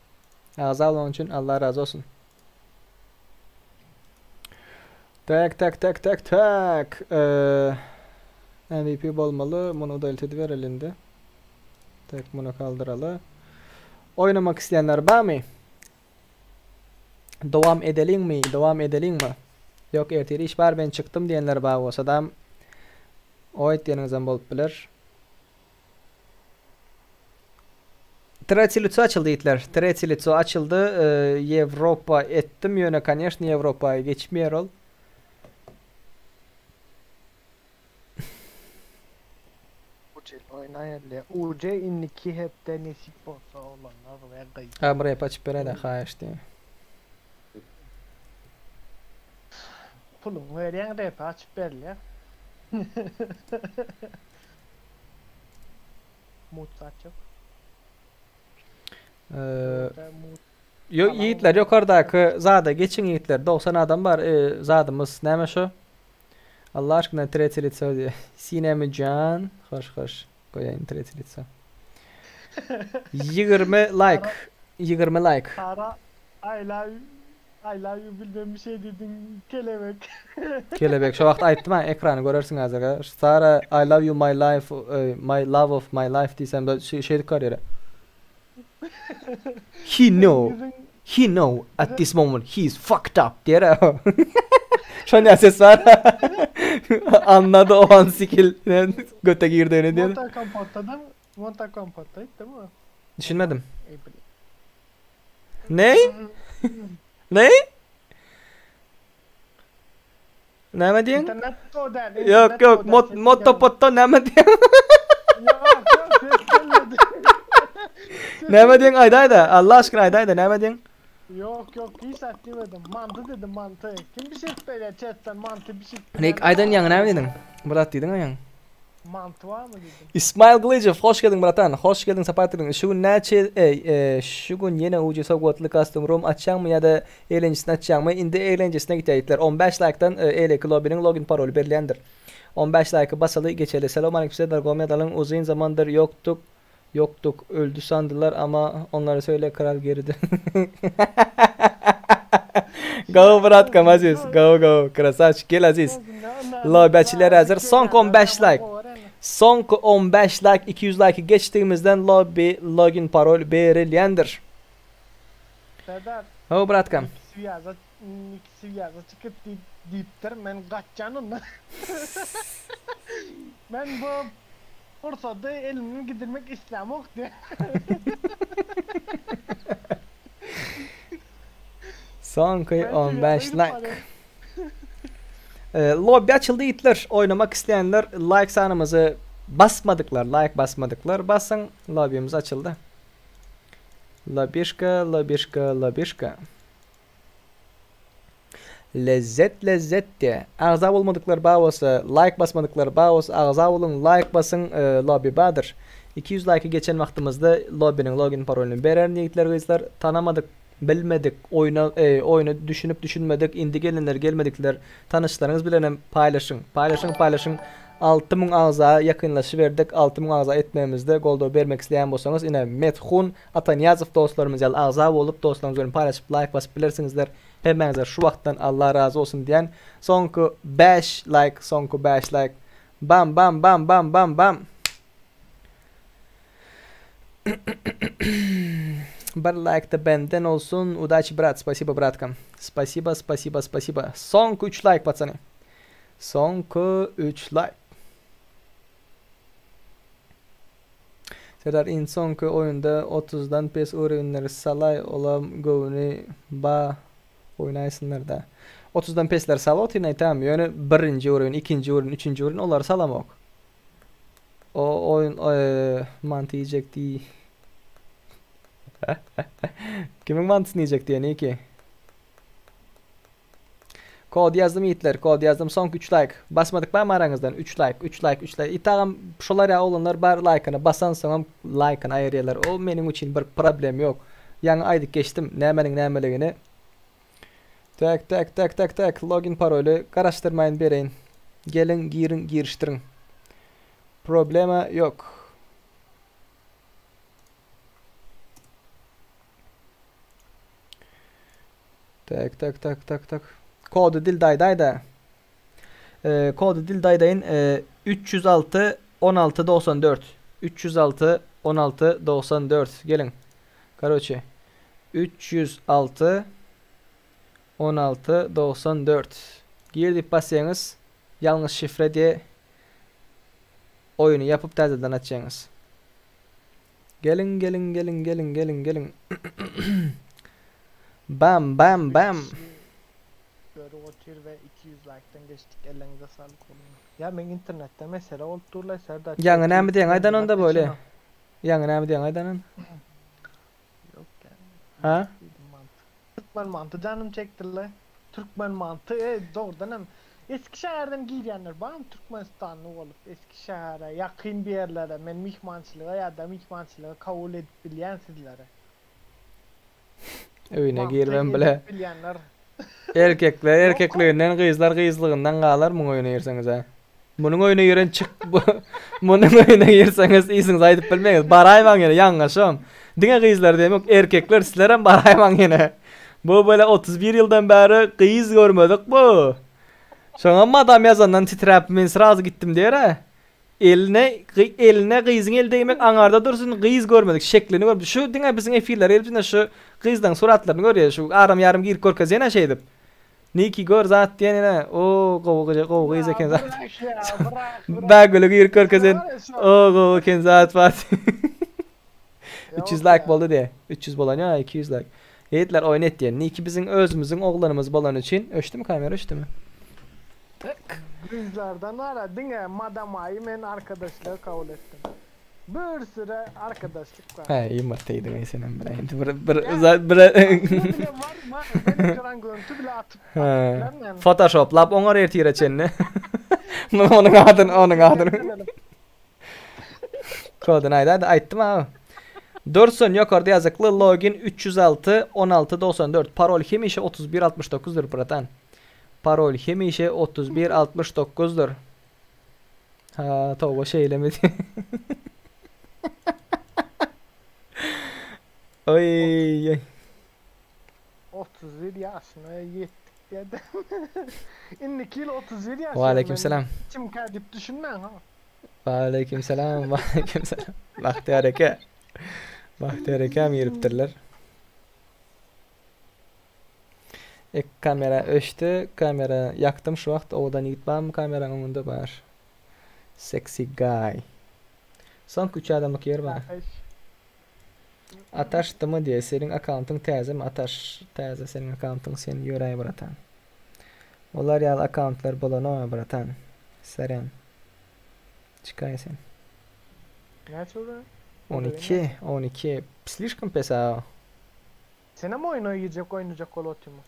Agza bolanyň üçin Allah razy bolsun. Tak tak tak tak tak. Ee, MVP bolmaly. Muny udalit edibereli indi. Tak muny kaldyraly. Oýnamak isleýänler barmy? Dowam edeliňmi? Dowam edeliňmi? Ýok, ertir iş bar, men çykdym diýenler bar bolsadam, oýt diýeniňizem bolup biler. Tretsi litso açyldy ýigitler. Tretsi litso açyldy. Ýewropa etdim ýöne koneşno Ýewropa geçmeýär ol. UC oýnaýarly. UC indiki hepde nesip bolsa oglanlar we gyzlar. Ha bir rep açyp beräýdä haýyş diýen. Puluňy berýäň repi açyp berilýär. Mut saçyp. Yo ýigitler ýokardaky zada geçiň ýigitler 90 adam bar e, zadymyz näme şo Allah aşkyna tretsi litso diýe Sinemi jan hoş hoş goýaýyn tretsi litso 20 like 20 like Sara I love I love you bilmem bir şey diýdiň kelebek. Kelebek şo wagt aýtdym ha ekrany görersiň häzir. Sara I love you my life my love of my life diýsem de şeýdip garýar. He know he know at this moment he is fucked up diýer. Şonýa ses bar. Anlady o an sikil göte girdigini diýer. Mortal Kombat'da Mortal Kombat'da değil mi? Düşünmedim. Ne? Ne? Näme diýen? İnternet o däl. Yok yok mot motopotda näme diýen? Näme diýen aýdaýda Allah aşkyna aýdaýda näme diýen? Yok yok hiç zat diýmedim. Manty dedim manty. Kim bişirip berýär chatden manty bişirip Ne aýdan ýaňy näme diýdiň? Bir zat diýdiň aýaň. Manty barmy dedim. Ismail Gylyjow hoş geldiň bratan hoş geldiň sapa getirdiň şu gün näçe eý şu gün ýene UC sowgatly custom room açýaňmy ýa-da eglenjesini açýaňmy indi eglenjesine gitýär ýigitler 15 laýkdan eýleki lobiniň login paroly berilýändir 15 laýky basaly geçeli Salowmaleýkim size dargom ýazalyň uzyn zamandyr ýokduk ýokduk öldi sandylar ama onlara söýle kral geri dön Go bratkam Aziz go go krasaçik gel Aziz Lobbyçiler hazır soňky 15 like Soňky 15 like 200 like geçdigimizden lobby login parol berilýändir. Serdar. Ho bratkam. Swýaza swýaza çykyp diýipdir men gaçjan ondan. Men bu pursady elimden gidirmek islämok diýip. Soňky 15 like. Lobby açyldy ýigitler. Oýnamak isleýänler like sanymyzy basmadyklar, like basmadyklar basyň. Lobbymiz açyldy. Lobişka, lobişka, lobişka. Lezzet lezzet diýä. Agza bolmadyklar bar bolsa, laýk basmadyklar bar bolsa agza boluň, laýk basyň, lobby bardyr. 200 laýky geçen wagtymyzda lobbynyň login parolyny bererin ýigitler gyzlar. Tanamadyk, bilmedik, oýna oýna düşünip düşünmedik, indi gelenler gelmedikler tanyşlaryňyz bilenem paýlaşyň. Paýlaşyň paýlaşyň 6000 agza ýakynlaşyberdik. 6000 agza etmegimizde goldaw bermek isleýän bolsaňyz ine Methun Atanyýazow dostlarymyz ýaly agza bolup dostlaryňyz bilen paýlaşyp laýk basyp bilersiňizler. Hemmäňize şu wagtdan Allah razy bolsun diýän soňky 5 laýk soňky 5 laýk bam bam bam bam bam bam Bir laýk da benden olsun udaçi brat spasibo bratka spasibo spasibo spasibo soňky 3 laýk patsany soňky 3 laýk Serdar iň soňky oýunda otuzdan pes urewnleri salaý olam göwni ba oýnaýsynlarda. Otuzdan pesleri sal otyn aýtam ýöne birinji urewn ikinji urewn üçünji urewn olary salamok. O oýun manty iýjek diý. Kimiň mantysyny iýjek diýeni ki. Kod ýazdym ýigitler, kod ýazdym. Soňky 3 laýk. Basmadyk barmy araňyzdan? 3 laýk, 3 laýk, 3 laýk. Itagam şolar ýaly oglanlar bar laýkyny basansoňam laýkyny aýyrýarlar. O meniň üçin bir problem ýok. Ýaňy aýdyp geçdim nämäniň nämeligini. Tak, tak, tak, tak, tak. Login paroly garaşdyrmaýyn bereýin. Geliň, giriň, girişdiriň. Problema ýok. Tak tak tak tak tak. Kody dil daýdaýda. E, kody dil daýdaýyn. E, 306 16 94. 306 16 94. Geliň. Karoçe. 306 16 94. Gir diýip basýaňyz. Ýalňyş şifre diýe oýuny ýapyp täzeden açýaňyz. Geliň geliň geliň geliň geliň geliň. Bam bam bam. Görüp otyr we 200 laýkdan geçdik elleňize saglyk bolsun. Ýa meň internetde mesele bolup durlaý Serdar. Ýaňy näme diýeň aýdan onda bolýa. Ýaňy näme diýeň aýdan onda. Ýok ýa. Ha? Türkmen manty janym çekdile. Türkmen manty e dogrudan hem Eskişäherden girýänler barmy Türkmenistanly bolup Eskişähere ýakyn bir ýerlere men myhmançylyga ýa-da myhmançylyga kabul edip bilýän sizleri. Öýüne Manty girmem edip bile. bilýänler. Erkekler erkekliginden gyzlar gyzlygyndan galar muň öýüne girseňiz-ä. Munuň öýüne giren çyk Munuň öýüne girseňiz yzyňyzy aýdyp bilmeňiz. Baraýmaň ýene ýalňyşam. Diňe gyzlar diýemok erkekler sizlerem baraýmaň ýene. Bu bile 31 ýyldan bäri gyz görmedik bu. Şoňa madam ýazandan titräp men srazu gitdim diýer-ä. Eline eline gyzyň eli degmek aňarda dursun gyz görmedik şeklini görmedik. Şu diňe biziň efirlere gelip ine şu gyzlaryň suratlaryny görýär. Şu aram ýarym girip görkezýän-ä şeýdip. Niki gör zat diýen ine o gowy gowy gyz eken zat. Bägüli girip görkezen o gowy eken zat bat. 300 like boldy diýe. 300 bolan ýa 200 like. Ýigitler oýun et diýen. Niki biziň özümiziň oglanymyz bolany üçin öçdümi kamera öçdümi? Tak. Gyzlardan ara diňe Madamaýy men arkadaşlyga kabul etdim. Bir süre arkadaşlyk bar. He, ýumurta iýdiň senem bir indi bir bir bir bile var mı? Ben ekran görüntü bile atyp atyp Photoshoplap oňar ertire çenli. Onuň adyny, onuň adyny. Kodyny aýdaýdy, aýtdym ha. Dursun ýokarda ýazykly login 306 16 94 parol hemişe 31 69dyr bratan. Parol hemişe 31 69dyr. Ha, toba şeýlemi? Oý, oý. 31 ýaşyna ýetdik diýdi. Indiki ýyl 31 ýaşa. Waleýkim salam. Kimkä diýip düşünmäň ha. Waleýkim salam, waleýkim salam. Bagtyýar eke. Bagtyýar ekäm giripdirler. Ek kamera öçdi, kamera ýakdym şu wagt owadan ýigit barmy kameraň öňünde bar. Sexy guy. Soňky üç adamlyk ýer bar. Ataş dymy diýe seniň akkauntyň täzemi Ataş täze seniň akkauntyň sen ýöräý bratan. Olar ýaly akkauntlar bolanoga bratan. Saryan. Çykaý sen. Näçe ura? 12, 12. Slişkom pes a. Senem oýun oýnajak oýnajak bolup otyrmy?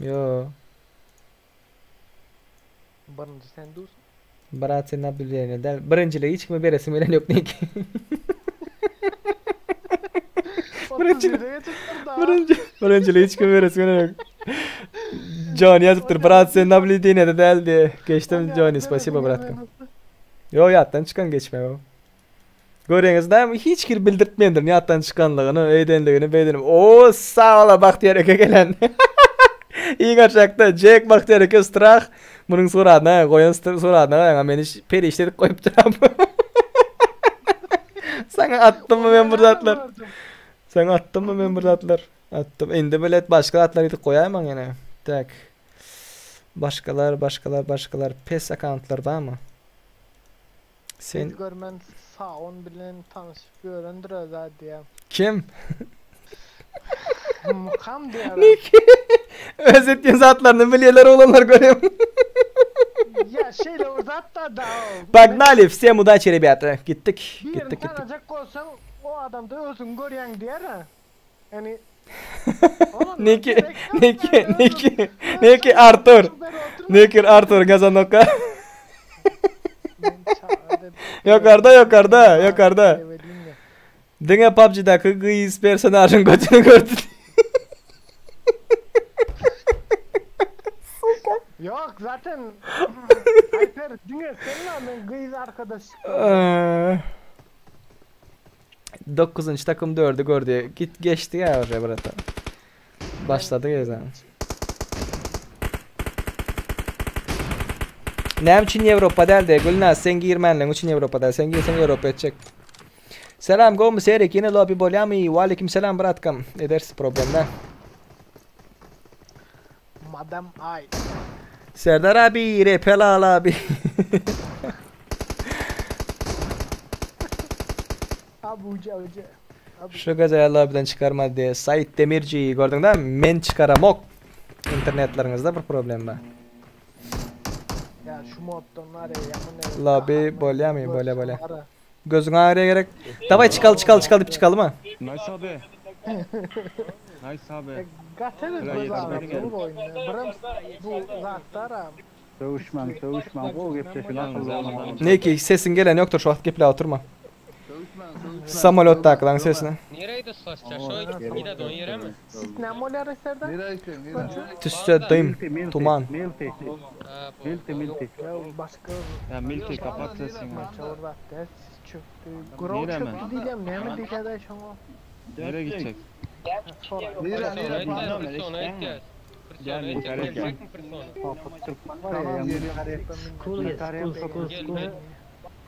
Ýo. Birinji sen dursun. Brat sen nablýudeniýe däl. Birinjiligi hiç kime beresim gelen ýok niki. Birinji Birinji Birinjiligi hiç kime beresim gelen ýok. Johnny ýazypdyr. Brat sen nablýudeniýede däl diýe. Geçdim Johnny, spasibo bratka. Ýok ýatdan çykan geçme o. Göreňiz näme hiç bir bildirtmändir ýatdan çykanlygyny, eýdenligini, beýdenini. O sag bola Bagtyýar eke gelen. Iň aşakda Jack Bagtyýar eke strah. Munuň suratyna goýan suratyna goýan meni perişde edip goýupdyr. Saňa atdymmy men bir zatlar? Saňa atdymmy men bir zatlar? Atdym. Indi bilet başga zatlar edip goýaýmaň ýene. Tak. Başgalar, başgalar, başgalar pes akkauntlar barmy? Sen Biz görmen Saun bilen tanşyp ýörendir özä diýýän. Kim? Mukam diýýär. Niki? Öz etýän zatlaryny bilýärler oglanlar görýän. Ýa şeýle bir zat da da. Погнали, всем удачи, ребята. Gitdik, Birini gitdik, gitdik. tanajak bolsaň o adamda özüňi görýäň diýer. Ýani Niki, Niki, Niki, Niki Artur. Niki Artur gazanoka. Ýokarda, ýokarda, ýokarda. Diňe PUBG-daky gyz personažyň götüni gördü. Ýok, zaten Alper diňe sen bar men gyz arkadaş. Dokuzunjy takım dördü gördü. Git geçdi ya oraya brata. Başladı ya Näme üçin Ýewropa däl de Gülnaz sen girmänligiň üçin Ýewropa däl. Sen girseň Ýewropa etjek. Selam gowmy Serik ýene lobby bolýamy? Waleýkim selam bratkam. Ederis problem däl. Madam Ay. Serdar abi repel al abi. Abi uca uca. Şu geze lobbyden çykarma diye. Sait Demirci gördüň da men çykaramok. Internetleriňizde bir problem bar. Ya şu moddan var ya yaman Lobby bolýamy? Bolýa bolýa. Gözüň ağrıya gerek. Davay çıkal çıkal çıkal deyip çıkalım ha. Nice abi. Nice abi. Gateler Helal göz yeter, ağrı bu oyunu. Birim bu zatlar ha. Sövüşmem, sövüşmem. Gol gepleşin akıllı olmalı. Ne ki sesin gelen yoktur şu an geple oturma. Samolotda sesini. Nereydi saçça? Yine don yere mi? Ne molar eserde? Tüsse dayım tuman. Milti. Milti, milti. Ya başka Ya Milti kapat sesini. Orada ders çöktü. Grov Nere mi? çöktü diyeceğim. Ne mi diyeceğim şunu? Nereye gidecek? Nere nere? Gel yukarı gel. Tamam, Cool, cool, cool, cool.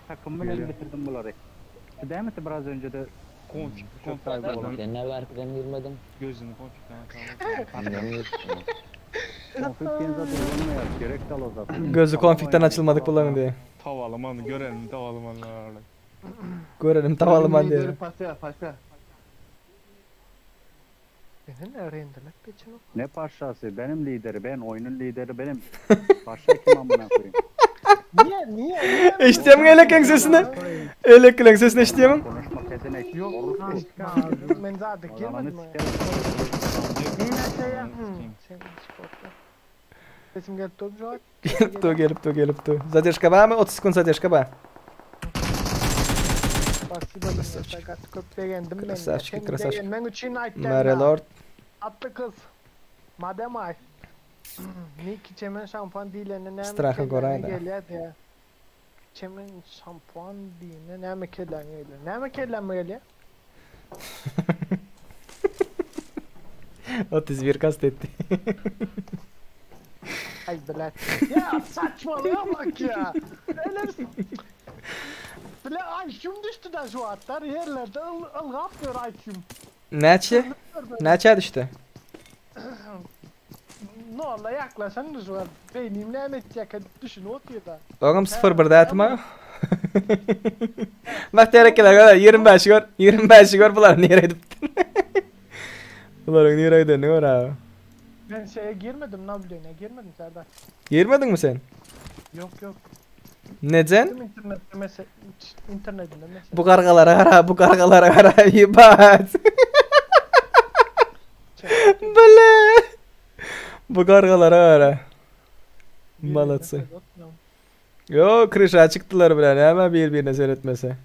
Takımı ben bitirdim bunları. Değil mi biraz önce de Konfig, çok sahibi olan. Sen ne var ben girmedim. Gözünü konfigden Konfig zaten olmuyor. Gerek dal o zaten. Gözü konfigden açılmadık kullanın diye. Tavalımanı görelim tavalımanı. Görelim tavalıman diye. Paşa paşa. Beni rendelep geçin. Ne paşası? Benim lideri ben. Oyunun lideri benim. Paşa kim amına koyayım? Niye niye niye? Eşitýämiň elekeň sesini? Elekeň sesini eşitýämiň? Konuşma pezenek. Yok. Ben zaten girmedim. Yine şey ya. Sen sportta. Sesim gelip durdu şu an. Gelip dur, gelip dur, gelip dur. Zadержка barmy? 30 sekund zadержка bar. Красавчик. Красавчик, красавчик. Men üçün aytdım. Mary Lord. Atlı kız. Madem ay. Nick çemen şampuan dilene ne Straha Gorayda. Gelýär ya. Çemen şampuan diýene näme kellen gelýär? Näme kellen gelýär? 31 kastetti. Ay bilet. Ya saçmalığa bak ya. Öyle bir... Bile IQ'm düştü de şu atlar yerlerde ıl, ılgapmıyor IQ'm. Näçe? Näçe düştü? Ne ola yaklaşan da şu an beynim ne edecek düşün otuyor da. Oğlum 01 dätme. Bak terekeler gör 25 gör 25 gör bular nereye gidip. Bularyň nereye gideni gör abi. Ben şeye girmedim Nablu'ya girmedim Serdar. Girmedin mi sen? Yok yok. Neden? Gittim internette mesela internetinde mesela. Bu kargalara kara, bu kargalara kara, ibat. Bile. Bu kargalara kara. Malatsy. Yo, kryşa çykdylar bilen, näme bir-birine seretmese.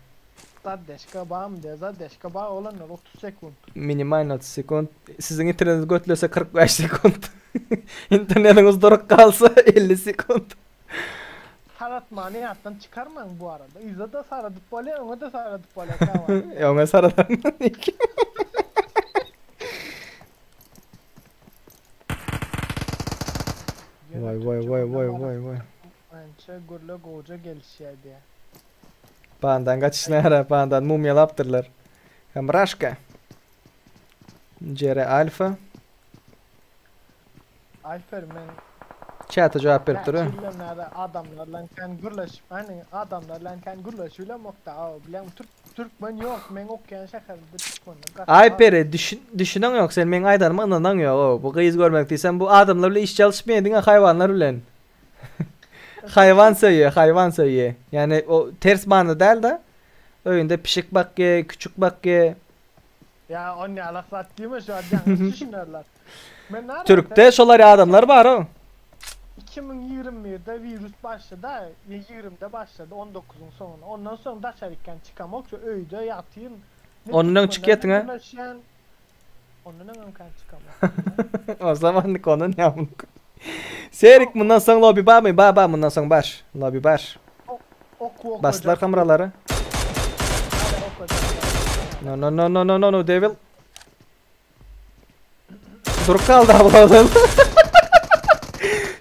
Zaddeşka bam de, zaddeşka ba olanlar 30 sekund. Minimal 30 sekund. Siziň internetiňiz götlese 45 sekund. Internetiňiz durup galsa 50 sekund. Saratmany ýatdan çykarmaň bu arada. Yza da saradyp bolýar, öňe de saradyp bolýar käwagt. Öňe saradan. Vay vay vay vay vay vay. Ança gürle gowja gelişýär diýä. Pandan gaçyşyna gara pandan mumyalapdyrlar. Hamraşka. Jere Alfa. Alper men Çata jogap berip dur. Näçe adamlar bilen kän gürleşip, hani adamlar bilen kän gürleşip bilemok da, bilen türk türkmen ýok, men okýan şäherimde türkmenler gaty az. Aýperi düşün düşüneň ýok sen meň aýdanyma ynanaň ýok bu gyz görmek diýsem bu adamlar bilen iş çalyşmaýar diňe haýwanlar bilen. Haýwan söýýär, haýwan söýýär. Ýani o ters manyda däl-de. Öýünde pişik bakýar, küçük bakýar. Ýa on ýalak zat diýme şu wagt ýalňyş düşünerler. Men nara Türkde şolar ýaly adamlar bar-ow. 2021-de wirus başlady, ýa 20-de başlady, 19-yň soňunda. Ondan soň daşarykdan çykamok, şu öýde ýatyryn. Ne Ondan öň türkmenlerle çykýatyň-a? gürleşýän. Ondan öňem kän çykamok. O zaman konu ne amına koyayım. Serik mundan soň lobby barmy? Bar bar mundan soň bar. Lobby bar. Okuw Basdylar okajak. kameralara. Hala okajak. No no no no no no no devil. Durup kaldy abladan.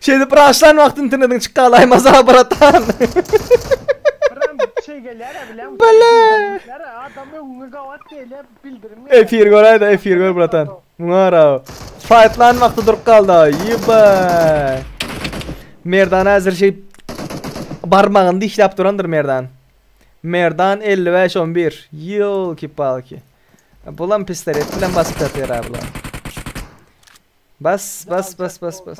Şeýdip raşlan wagty internetiň çyk galaýmaz ha bratan. Biram şey gelýär bilen. Bile. Adam öňüňe gabat gelýär, bildirim gelýär. Efir göräýdä efir gör bratan. Muňa gara. Fightlan wagty durup galdy. Ýeba. Merdan häzir şey barmagyny dişläp durandyr Merdan. Merdan 55 11. Ýolki palki. Bulam pistolet bilen basyp ýatyr ha bular. Bas bas bas bas bas.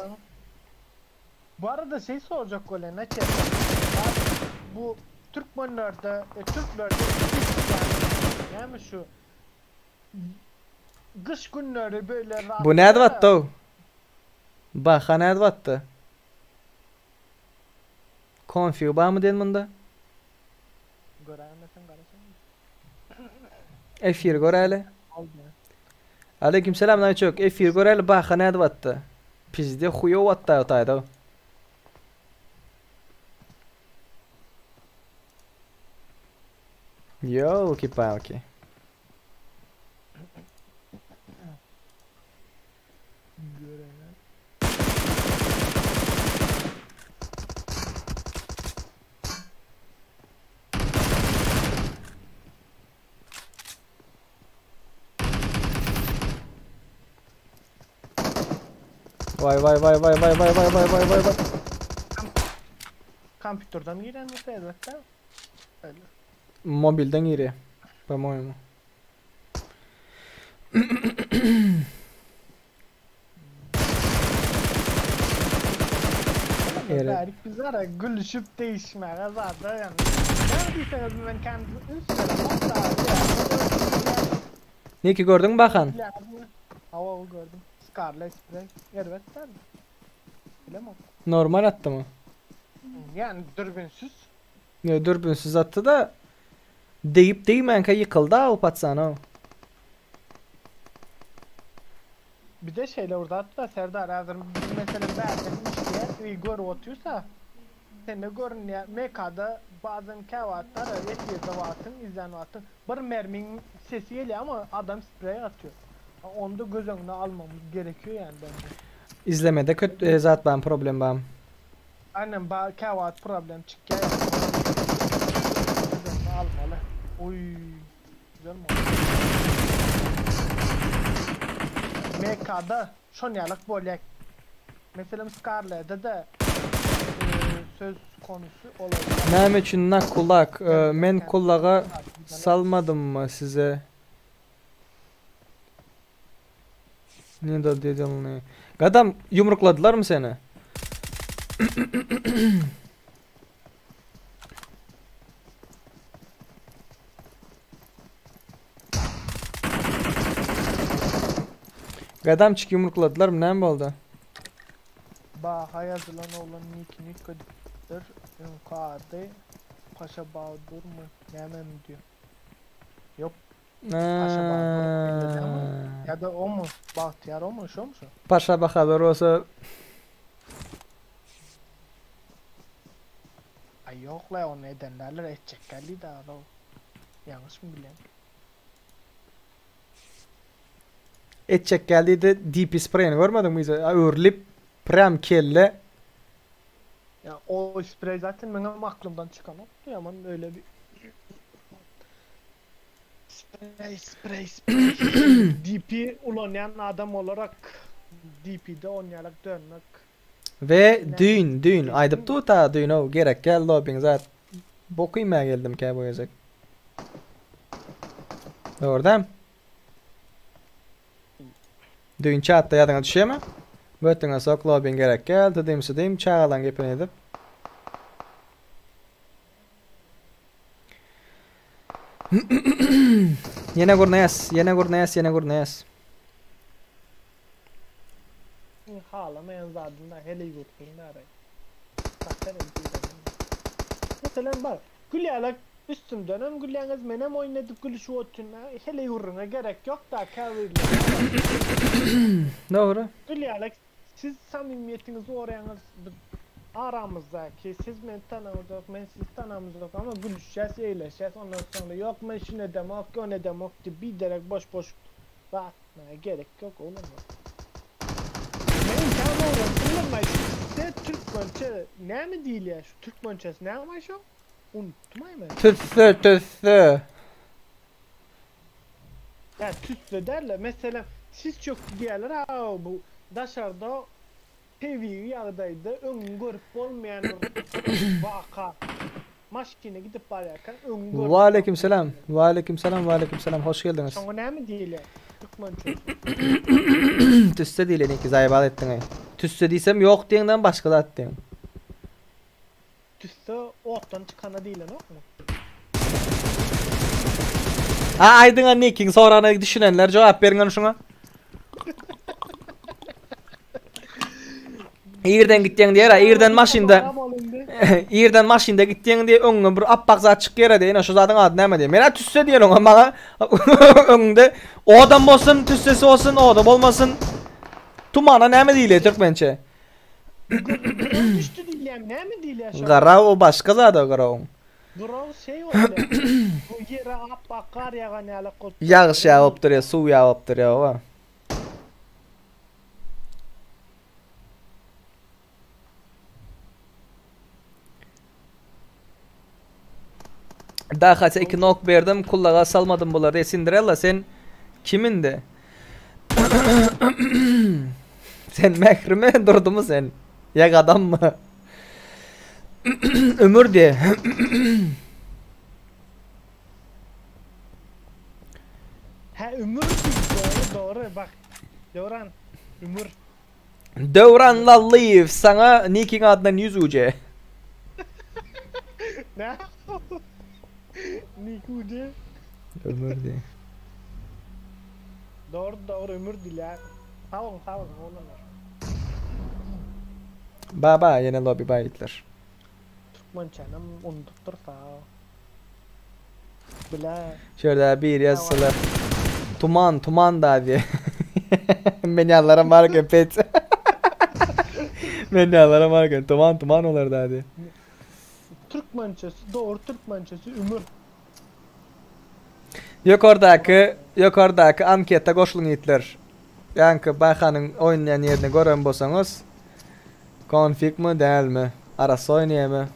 Bu arada şey soracak bolýan näçe? Bu türkmenlerde, e, türklerde näme şu gyş günleri böyle rahat. Bu nädip atdy? Baha nädip atdy? Konfig barmy diýen munda? Göräýmeseň garaşaň. Efir göräli. Aleyküm selam Naýçok. Efir göräli baha nädip atdy? Pizde huýow atdy taýda. Ýolki palki. Vay vay vay vay vay vay vay vay vay vay vay. Kompýuterden giren bolsa elbetde. Öyle. Mobilden girýär. Po-moýemu. Ere. Bärik biz ara gülüşüp değişmäge zada yani. Näme diýseňiz men kendim üns beremok da. Niki gördüňmi Bahan? Hawa o gördüm. Scarlet Spray. Erbet däl. Bilemok. Normal atdymy? Yani dürbünsiz. Ne dürbünsiz atdy da degip degmänkä ýykyldy o patsan o. Bir de şeýle bir zat bar Serdar häzir meselem bärden işleýär öý görüp otyrsa sende görünýär MK-da bazen käwagtlar efirde wagtyň izlän wagtyň bir mermiň sesi gelýär ama adam spreý atýar. Onu da göz öňüne almamyz gerekiyor yani bence. Izlemede köt e, zat bar problem bar. Aynen ba käwagt problem çykýar yani. Göz öňüne almaly. Oy güzel mi? MK'da şon ýalyk bolýar. Meselem Scarlet'de de e, söz konusu olabilir. Näme üçin nak kulak? E, men kulaga salmadymmy size? Ne da dedim Gadam yumrukladylarmy seni? Gadamçyk yumrukladylarmy näme boldy? Baha ýazylan oglan nikini üýtgedipdir öňki ady Paşa Badurmy nämemi diýýär. Ýok Paşa Badur belli Ýa-da omy Bagtyýar omy şomy şo? Paşa Bahadur bolsa Aý ýoklaý ony eden däldir etjek däldi dagy Ýalňyşmy bilýän. Etjek geldi diýdi DP spreýini görmediňmi yza öwrülip prýam kelle. Ya o sprey zaten meňem aklymdan çykanokdy ýaman öyle bir sprey sprey sprey DP ulanýan adam olarak DP'de onýalak dönmek We düýn düýn aýdyp dur ta düýn ow gerek däl doping zat bok iýmäge geldim kä bu gezek. Dogry dämi? Düýn çatda ýadyňa düşýärmi? Götüňe sok lobbyň gerek däl tydym sydym çagalaň gepini edip. Ýene gurnaýas, ýene gurnaýas, ýene gurnaýas. Iň halamaýan zadym da heleý gürrüň bäri. Gatar edip Meselem bak, gülýärler üstümdenem gülýäňiz, menem oýun edip gülüşip otyryn. Heleý gürrüňe gerek ýok da käbirleri. Dogry. Gülýärler, siz samimiýetiňizi goraýaňyz, biz aramyzdaky, siz meni tanaňyzok, men sizi tanamyzok, amma gülüşýäs, eýleşýäs, ondan soňra ýok men şuny edemok, ony edemok diýip biderek boş-boş zat Maňa gerek yok oğlum. Men tam öwrendim şu tüsse türkmençe näme diýilýär şu türkmençesi näme şu? Unutdum aý men. Tüsse tüsse. Ya tüsse derler. Mesela sis çöktü diýerler ha bu daşarda tebigy ýagdaýda öňüňi görüp bolmaýan bir waka. Maşyna gidip barýarkaň öňüňi görüp Waleýkim salam. Waleýkim salam, waleýkim salam. Hoş geldiňiz. Şoňa näme diýilýär? Türkmençe. Tüsse diýlen iki zaýbal etdiňaý. Tüsse diýsem ýok diýeňden başga zat diýeň. Tüsse otdan çykana diýilenokmy? Ha aýdyňa nikiň soragyna düşünenler jogap beriň ony şuňa. Irden gitýäň diýer, irden maşynda. Irden maşynda gitýäň diýe öňüňe bir appak zat çykýar diýe. Ine şu zadyň ady näme diýe. Menä tüsse diýen oňa maňa öňüňde odam bolsun, tüssesi bolsun, oda bolmasyn. Tumana näme diýilýär türkmençe? Düşdi diýilýär, näme diýilýär şo? Garaw o başga zat o garawyň. Guraw şeý bolýar. Bu ýere appak gar ýagan ýalak bolup. Ýagyş ýagyp durýar, suw ýagyp durýar oba. Daha iki nok berdim, kullaga salmadym bulary. Cinderella sen kimindi? sen mährimi durdumy sen? Ýa gadammy? Ömür diye. He ömür doğru doğru bak. Döwran ömür. Döwran Lallyýew saňa nikiň adyndan 100 UC. Ne? Nik UC. Ömür diye. Doğru doğru ömür dile. Sag boluň sag boluň oglanlar. Baba ýene lobby baýytlar. Türkmençänem unudupdyr sag. Bile. Şurada bir ýazsalar. Tuman tuman da diýe. Men ýallaram bar eken pet. Men ýallaram bar eken tuman tuman olar da diýe. Türkmençesi dogry türkmençesi ümür. Ýokardaky ýokardaky anketa goşulyň ýigitler. Ýaňky Baýhanyň oýnaýan ýerini gören bolsaňyz konfigmi dälmi arassa oýnaýamy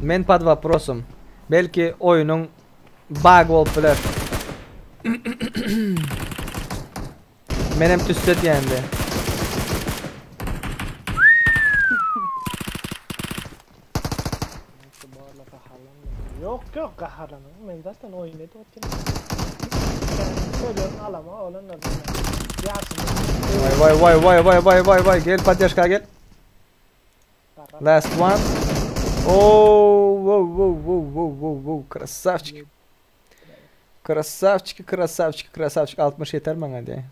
men pod waprosom belki oýnuň bug bolup biler. Menem tüsse diýende. Yok yok gaharlanma. Men zaten oyun edip otyryn. Söylüyorum alama olanlar. Ýaşyny. Vay vay vay vay vay vay vay vay gel poddeşka gel. Last one. Oh, wow, wow, wow, wow, wow, wow, красавчик. Krasawçiki krasawçiki krasawçik 60 ýeter maňa diýä.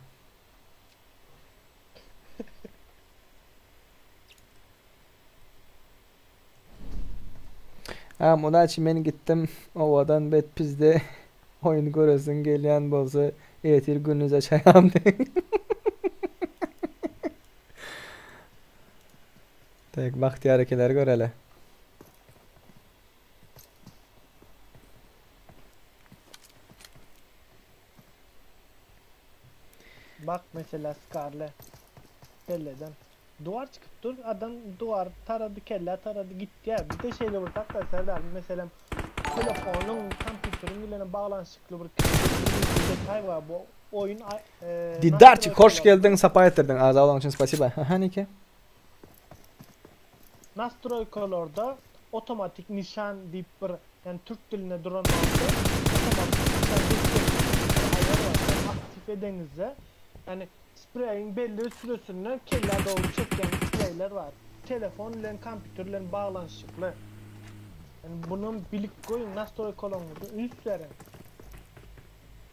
Agam udaçi men gitdim owadan bet pizde oýun göresiň gelýän bolsa ertir gündiz açaýam diý. Tek Bagtyýar ekeleri göreli. Bak mesela Scarle. Kelleden. Duvar çykyp dur, adam duvar tarady, kellä tarady gitýär. Bir de şeýle bir zat bar Serdar, meselem telefonyň, kompýuteriň bilen baglanyşykly bir detaý bar. Bu oýun e, Didarçik hoş geldiň, sapa getirdiň. Agza bolanyň üçin spasiba. Aha niki. Nastroýkalarda otomatik nişan diýip bir ýani türk dilinde duran wagty otomatik nişan destek diýip bir aýar bar. Şony aktif edeňizde ýani spreýiň belli bir süresinde kellä dogry çekýän spreýler bar. Telefon bilen kompýuter bilen baglanyşykly. Ýani bunam bilip goýuň nastroýkalaryňyzda üns beriň.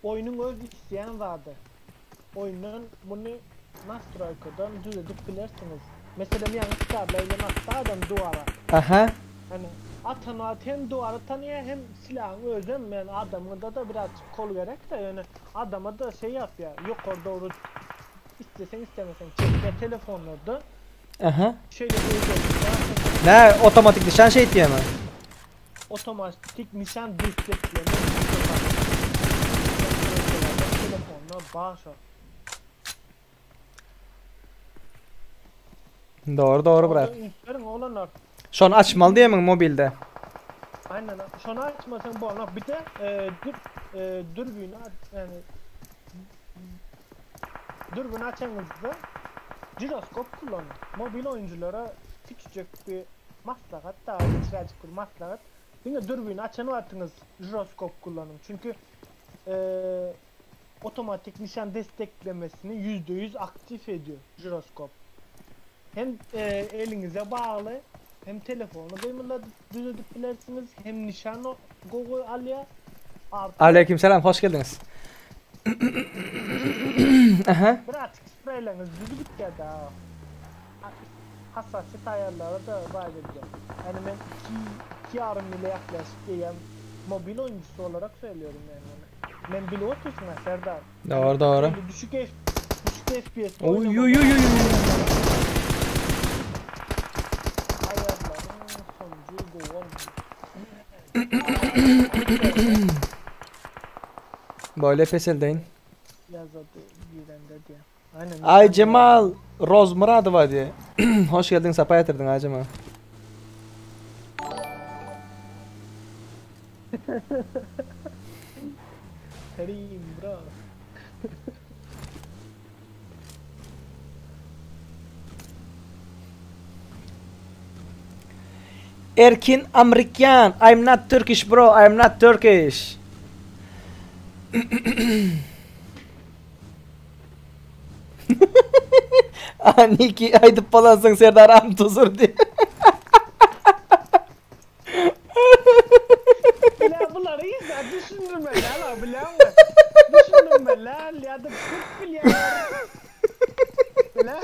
Oýnuň öz isleýän zady. Oýundan muny nastroýkadan düzedip bilersiňiz. Meselem ýaňy Scarlet bilen atdy adam duwara. Aha. Ýani atan wagty hem duwary tanýar hem silahyň özem ýani adamyňda-da birazjyk kol gerekde ýöne adama-da şeý ýapýar ýokary dogry isleseň islemeseň çekýär telefonlarda Aha. şeýle bir özellik bar. Nä otomatik nişan şeýtýärmi? Otomatik nişan destekleme telefonda bar şo. Dogry dogry brat. Üns beriň oglanlar. Şony açmaly diýemiň mobilde. Aynen şony açmasaň bolmaz. Bir de e, dür, e, dürbüni yani dürbün açanyňyzda jiroskop kullanyň. Mobil oyunculara küçücük bir Maslahat dagy kiçiräjik bir maslahat. Diňe dürbüni açan wagtyňyz žiroskop kullanyň. Çünki otomatik nişan desteklemesini 100% aktif ediyor žiroskop. Hem eliňize bagly, hem telefony gymyldadyp düzedip bilersiňiz, hem nişan gowy alýar. Arty Aleýkim salam hoş geldiňiz. Aha. Birazjyk spreýleňiz düzüp gitýär dagy. Hassasiyet aýarlary da bar bizde. Ýani men 2 2 ýarym mile ýaklaşyk geýýän mobil oýunçysy olarak söýlüyorum ýani muny. Men bilip otyrsyň ha Serdar. Dogry dogry. Şeýle düşük F düşük FPS Oý oý oý oý. Aýarlaryň sonuju gowy bolmaly. Böyle peseldeýin. Ýazady girende diýä. Aynen. Aycemal Rozmuradowa diýe. Hoş geldiň, sapa getirdiň Aycemal. Terim bro. Erkin Amrikyan, I'm not Turkish bro, I'm not Turkish. Aniki aýdyp bolansyň Serdar Amtuzur diýip. Bile bulary hiç düşündirmeli ala bileňmi? Düşündirmeli ýa-da köp bilýärler. Bile.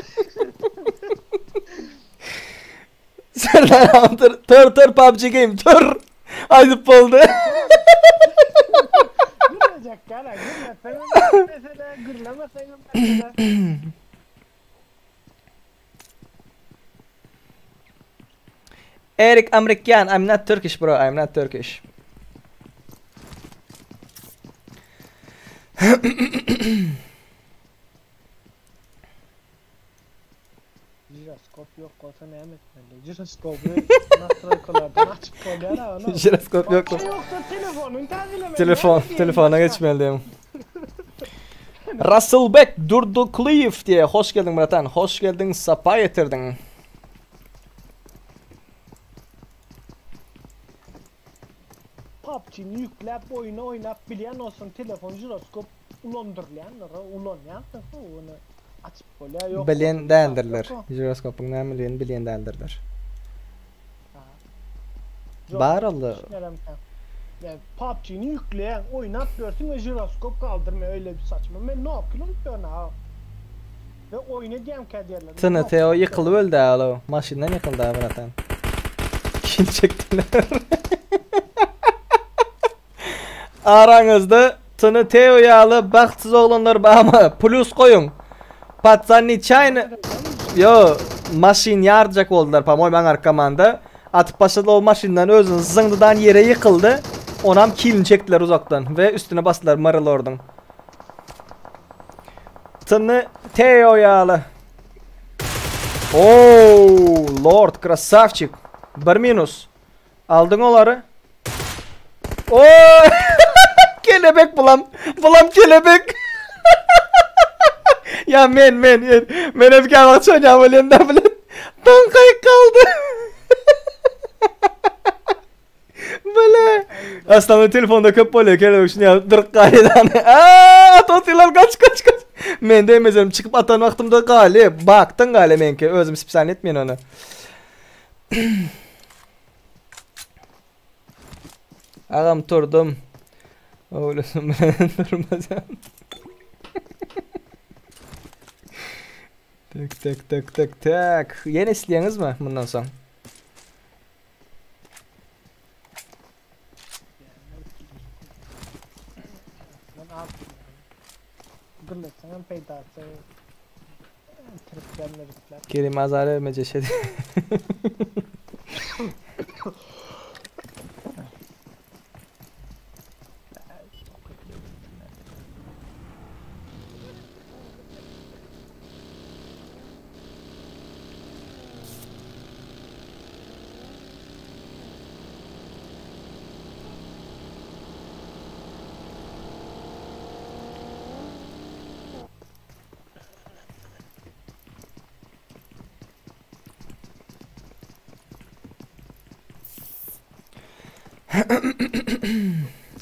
Serdar Amtur tör tör PUBG game tör. Aýdyp boldy. Gürlejek gara gürleseňem mesele gürlemeseňem mesele. Erik Amrikyan, I'm not Turkish bro, I'm not Turkish. Jiroskop ýok bolsa näme etmeli? Jiroskopy nastroýkalardan açyp bolýar a ony. Jiroskop ýok bolsa. Ýoksa telefonyny täzelemeli. Telefon, telefona geçmeli diýen. Rasulbek Durduklyýew diýe, hoş geldiň bratan, hoş geldiň, sapa getirdiň. PUBG-ni ýükläp oýny oýnap bilýän bolsaň telefon jiroskop ulandyrylýandyr, ulanýansyň ony açyp bolýar ýok. Bilýän däldirler. Jiroskopyň nämeligini bilýän däldirler. Bar olda. Yani PUBG'ni ýükleýäň, oýnap görsün we jiroskop galdyrmaýar öyle bir saçma. Men Nokia unup ha. Ve oýun edýän diýerler. TNT o ýykylyp öldi alo. Maşyndan ýykyldy bratan. Kim çekdiler? Araňyzda Tyny Teo ýaly bagtsyz oglanlar barmy? Plus goýuň. Patsan neçaýny Yo, maşyn ýarjak boldular, po-moýmu aňarky komanda. Atyp başlady o maşyndan özüni zyňdydan ýere ýykyldy. Onam kilini çekdiler uzakdan we üstüne basdylar Mary Lorduň. Tyny Teo ýaly. Oo, Lord krasavçik. Bir minus. Aldyň olary. Oo! Kelebek bulam. Bulam kelebek. Ya men men men. Men hep gel oynayam bolýan da bilen. Doňkaýyk galdy. Bile. Aslında telefonda köp bolýar kelebek şunu ýazyp durup galýan. Aa, at otyrlar gaç gaç gaç. Men demesem çykyp atan wagtymda galýar. Bakdyň galýar meňki. Özüm spesialny etmeýän ony. Agam turdum. Oğlum bilen durmazam. Tek tek tek tek tek. Ýene isleýäňizmi mundan soň? Gürletseňem peýdasy tripler miripler. Kerim azar berme jeşedi.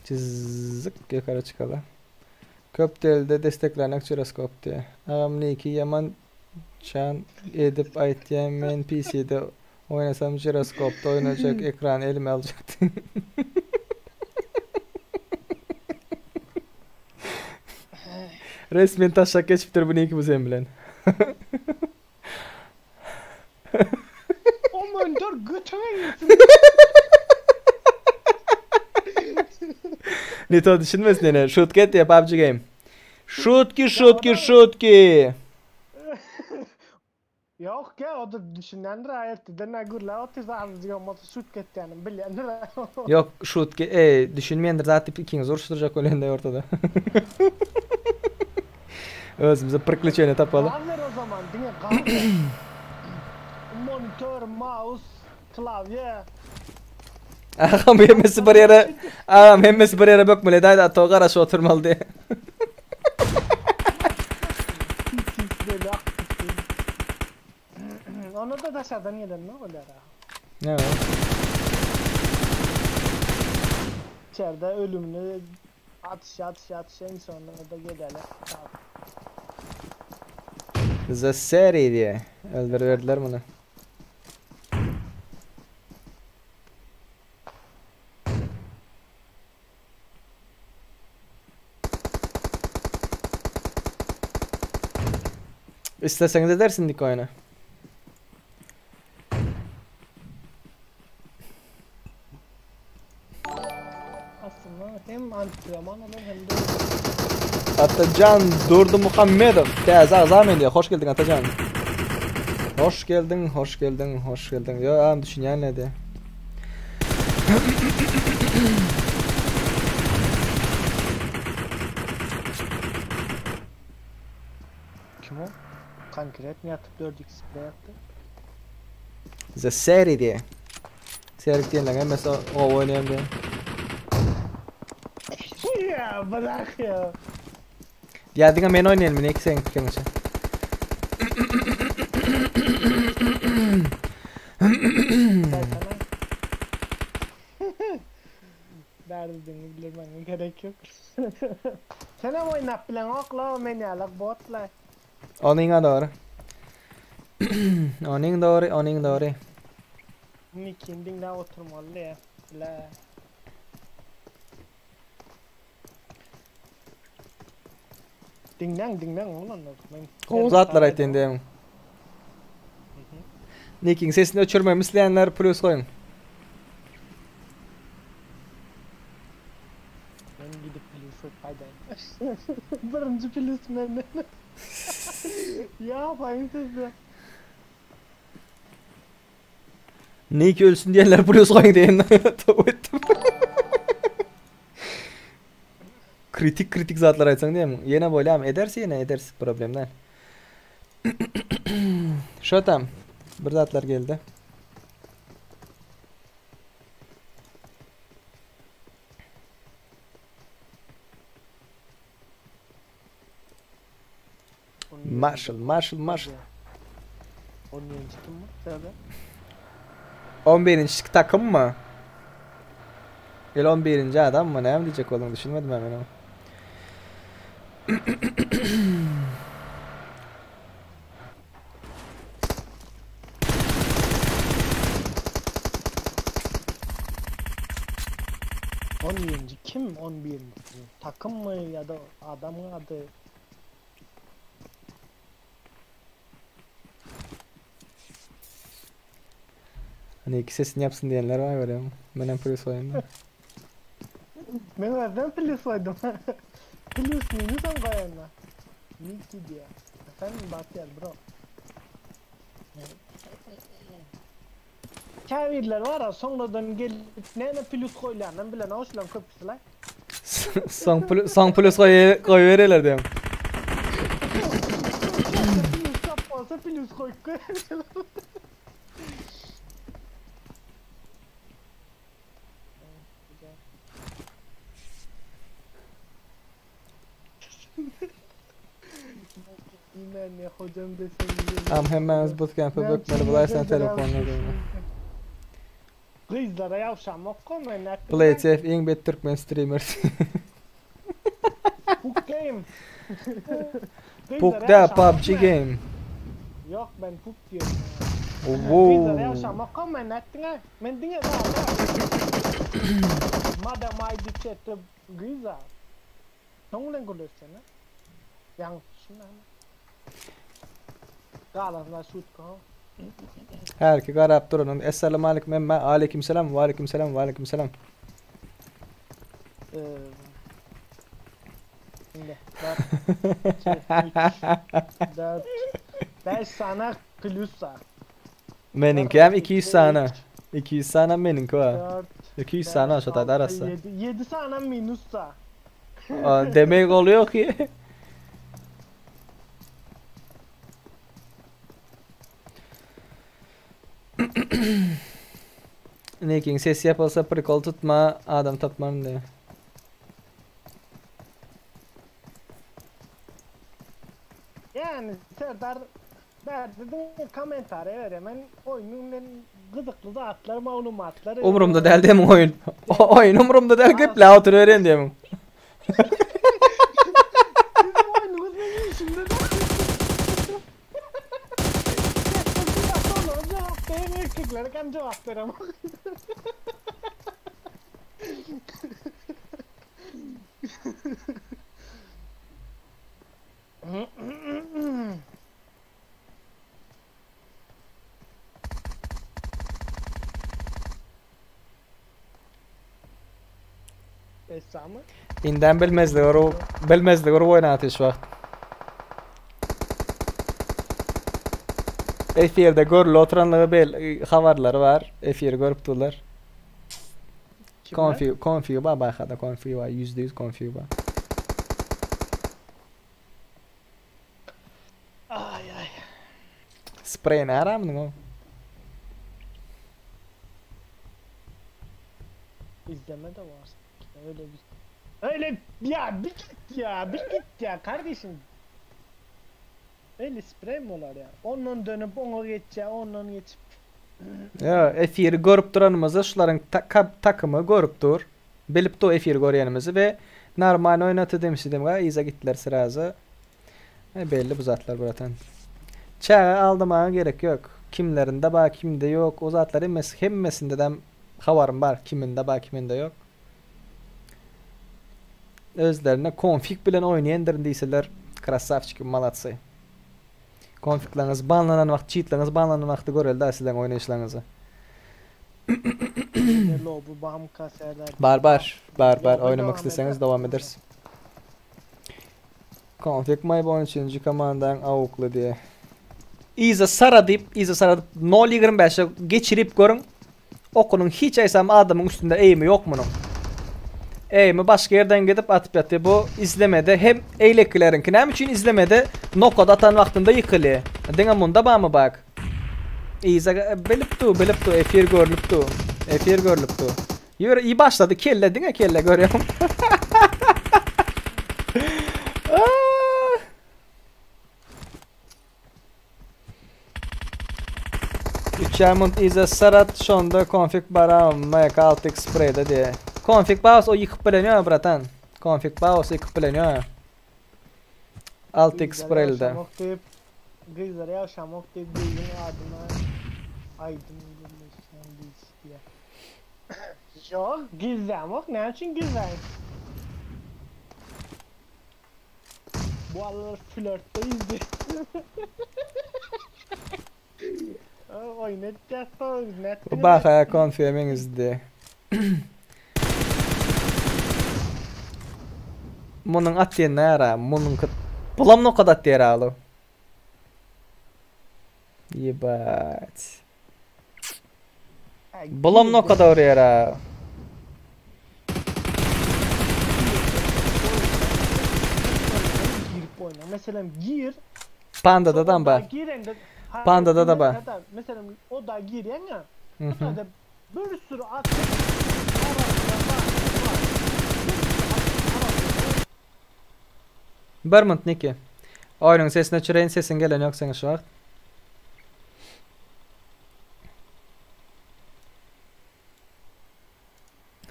Çyzyk ýokary çykaly. Köp delde desteklenek jiroskop diýe. Agam niki ýaman çan edip aýtýan men PC-de oýnasam jiroskopda oýnajak ekrany elime aljak diýip. Resmen taşak geçipdir bu niki bu sen bilen. O monitör götüme girsin. Nito düşünmesin ene. Şutki etdi PUBG Game. Şutki şutki şutki. Ýok gel o da düşünendir erteden ne gürle otyr azıcık olmasa şut ketýänim bilýändir. Ýok şutki e düşünmeýändir zat diýip ikiňiz uruşdyrjak bolýan ortada. Özümize priklüçeniýe tapaly. Gaz ber o zaman diňe gaz ber. Monitör, mouse, klawýe. Agam hemmesi bir ýere agam hemmesi bir ýere bökmeli edäýdi ato garaşyp oturmaly diýe. Ona da daşardan gelen mi bolýar? Evet. İçeride ölümlü atış atış atış en sonunda da gelelim. The seri diye. Öldürüverdiler bunu. İsteseniz edersin dik oyunu. Aslında hem antrenman olur hem de Atacan Durdu Muhammedov. Täze agza men diýär. Hoş geldiň Atajan. Hoş geldiň, hoş geldiň, hoş geldiň. Yo, am düşünýän ne diýär. Kim o? Konkret mi yatıp 4x spray attı? The seri diýär. Serik diýenleň hemmesi o oýnaýan diýär. Ya bırak ya. Ya diňe men oýnaýan men iki seň pikiriňçe. Derdini bilmene gerek yok. Sen hem oynap bilen okla men yalak botla. Onuň doğru. Onuň doğru, onuň doğru. Nikin dinle oturmalı ya. La. Dinlen dinlen oğlum. Men Gowy zatlar aýtýan diýen. Nikiň sesini öçürmemi isleýänler plus goýuň. Birinji plus menden. Ýapaýyn sizde. Niki ölsün diýenler plus goýuň diýen. Toba etdim. Kritik kritik zatlar aýtsaň diýem. Ýene bolýam ederis ýene ederis problem däl. Şo tam bir zatlar geldi. Marshall, Marshall, Marshall. 17. kim bu? Serdar? 11. takım mı? El 11. adam mı? Näme diýjek bolduň düşünmedim ben ona. On birinci kim on birinci? Takım mı ya da adamın adı? Hani iki sesini yapsın diyenler var böyle. Ben hem plus oyunda. Men nereden plus koydum? Plus minus am koyayım Niki diye. Efendim Bahtiyar bro. Käbirler var ya sonradan gelip näme plus koylandan bilen hoşlan köpüsüler. Son plus, son plus koy, koy verirler diyorum. Plus yapmasa plus koy koy. Ne hocam desem. Am hemen bootcamp'e bökmeli bularsan telefonla diyorum. Gyzlara ýavşamak goý men. PlaySafe iň bet Türkmen streamer. Puk game. Puk da PUBG game. Yok ben puk diyorum. Wow. Gyzlara ýavşamak goý men nätdiň Men diňe Madam ID chat'te gyza. Soň bilen gürleşsene. Ýaňy şuna. Galanlar şut ko. Herki garap duranın. Esselamu aleyküm emme. Aleyküm selam. Ve aleyküm selam. Ve aleyküm selam. Ee, Şimdi 4, 2, 3, 4, 5 sana plusa. Meninki hem 200 sana. 200 sana meninki var. 4, 200 sana şu tadı arası. 7, 7 sana minusa. Aa, Demek oluyor ki. Nick'in sesi yapılsa prikol tutma adam tapmam diyor. Yani Serdar ben dedim komentare ver hemen oyunun en gıdıklı zatlar malumatları. Umurumda değil değil mi oyun? O oyun umurumda değil ki la oturuyorum diye mi? Bizim oyunumuz benim işimde de. Cevap benim erkeklere hem cevap veremem. Esra mı? İnden bilmezler o bilmezler o oyun atış vakt. Efirde görülü oturanları bel havarları var. Efiri görüp dururlar. Konfi konfi ba bakada konfi var %100 konfi var. Ay ay. Sprey ne aramdın o? İzleme de var. Öyle bir Öyle ya bir git ya bir git ya kardeşim. Öyle sprey mi olar ya? Ondan dönüp ona geçeceği, ondan geçip. Ya efiri görüp duranımızı şuların ta takımı görüp dur. Bilip dur efiri göryenimizi ve normal oynatı demişti dedim. İza gittiler sırazı. E belli bu zatlar zaten. Çağı aldırmaya gerek yok. Kimlerinde var kimde yok. O zatlar hemmesi, hemmesinde de havarım var. Kiminde var kiminde yok. Özlerine konfig bilen oynayandır deyseler krasavчики молодцы. Konfiglarınız banlanan vaqt, cheatlarınız banlanan vaqtı göreli da sizden oynayışlarınızı. Lobu bamka Serdar. Bar bar bar bar Yok, oynamak devam isteseniz eder. devam ederiz. Konfig maý bu 13-nji komandaň awukly diýe. Yza saradyp, yza saradyp 0.25-e geçirip görüň. Okunyň hiç aýsam adamyň üstünde eými ýok munuň. Eými başga ýerden gidip atyp ýatyr. Bu izlemede hem eýlekileriňki näme üçin izlemede nokat atan wagtynda ýykylýar. Diňe munda barmy bug? Yza bilip dur, bilip dur, efir görlüp dur. Efir görlüp dur. Ýör, i başlady kelle, diňe kelle görýän. Üçer munt ize sarat şonda konfig bara MK 6x sprayda diye. Konfig baos o ýykyp bilenýär bratan. Konfig baos ýykyp bilenýär. 6x sprayda. Gyzlara ýagşamok diýip gyzyň adyna aýdym gürleşýän diýişdiýä. Ýok, gizlämok, näme üçin gizläýin? Bu aralar flörtdeýiz diýip. Oýun etýäs Bu Bahaya konfiýa meňizdi. Munuň at diýen nära? Munuňky bulam nokat at diýer alu. Ýebat. Bulam nokat urýar a. Girip oýna. Meselem gir. Pandada da ba. Pandada da ba. Meselem o da girýän ýa. Mhm. Bir sürü at. Arasynda var. Bir minut Niki. Oýnuň sesini öçüreýin, sesiň gelen ýok seň şu wagt.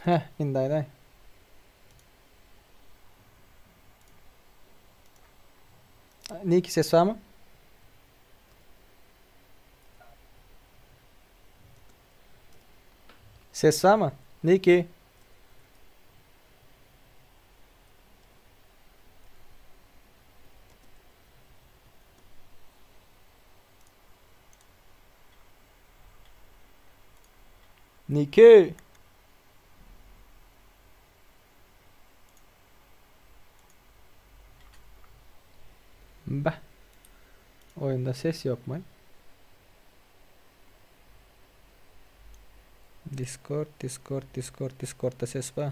Heh, indi aýdaý. Niki ses barmy? Ses barmy? Niki. Niki. Bah. Oýunda ses ýokmy? Discord, Discord, Discord, Discordda ses bar.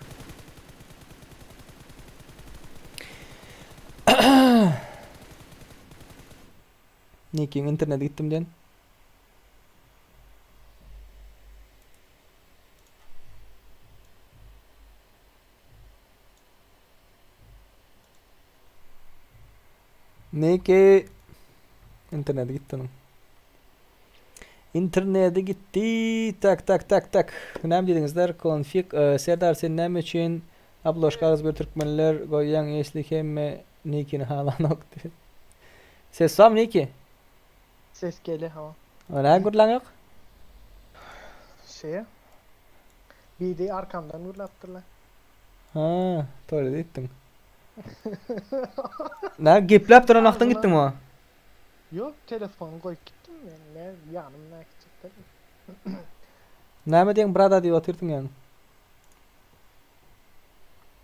Nikiň interneti gitdim diýen. Niki interneti gitdi onuň. Interneti gitdi. Tak tak tak tak. Näme diýdiňizler? Konfig e, Serdar sen näme üçin obložka agyz bir türkmenler goýýaň esli hemme Nikini halanok diýip. Ses barmy Niki? Ses gelýär hawa. O näme gürläň ýok? Şeýe. Biri arkamdan gürläpdirler. Ha, tualete gitdiň. Nä gepläp duran wagtyň gitdiňmi o? Ýok, telefony goýup gitdim men. Ne ýanymda gitjekdim. Näme diýeň brada diýip otyrdyň ýaňy.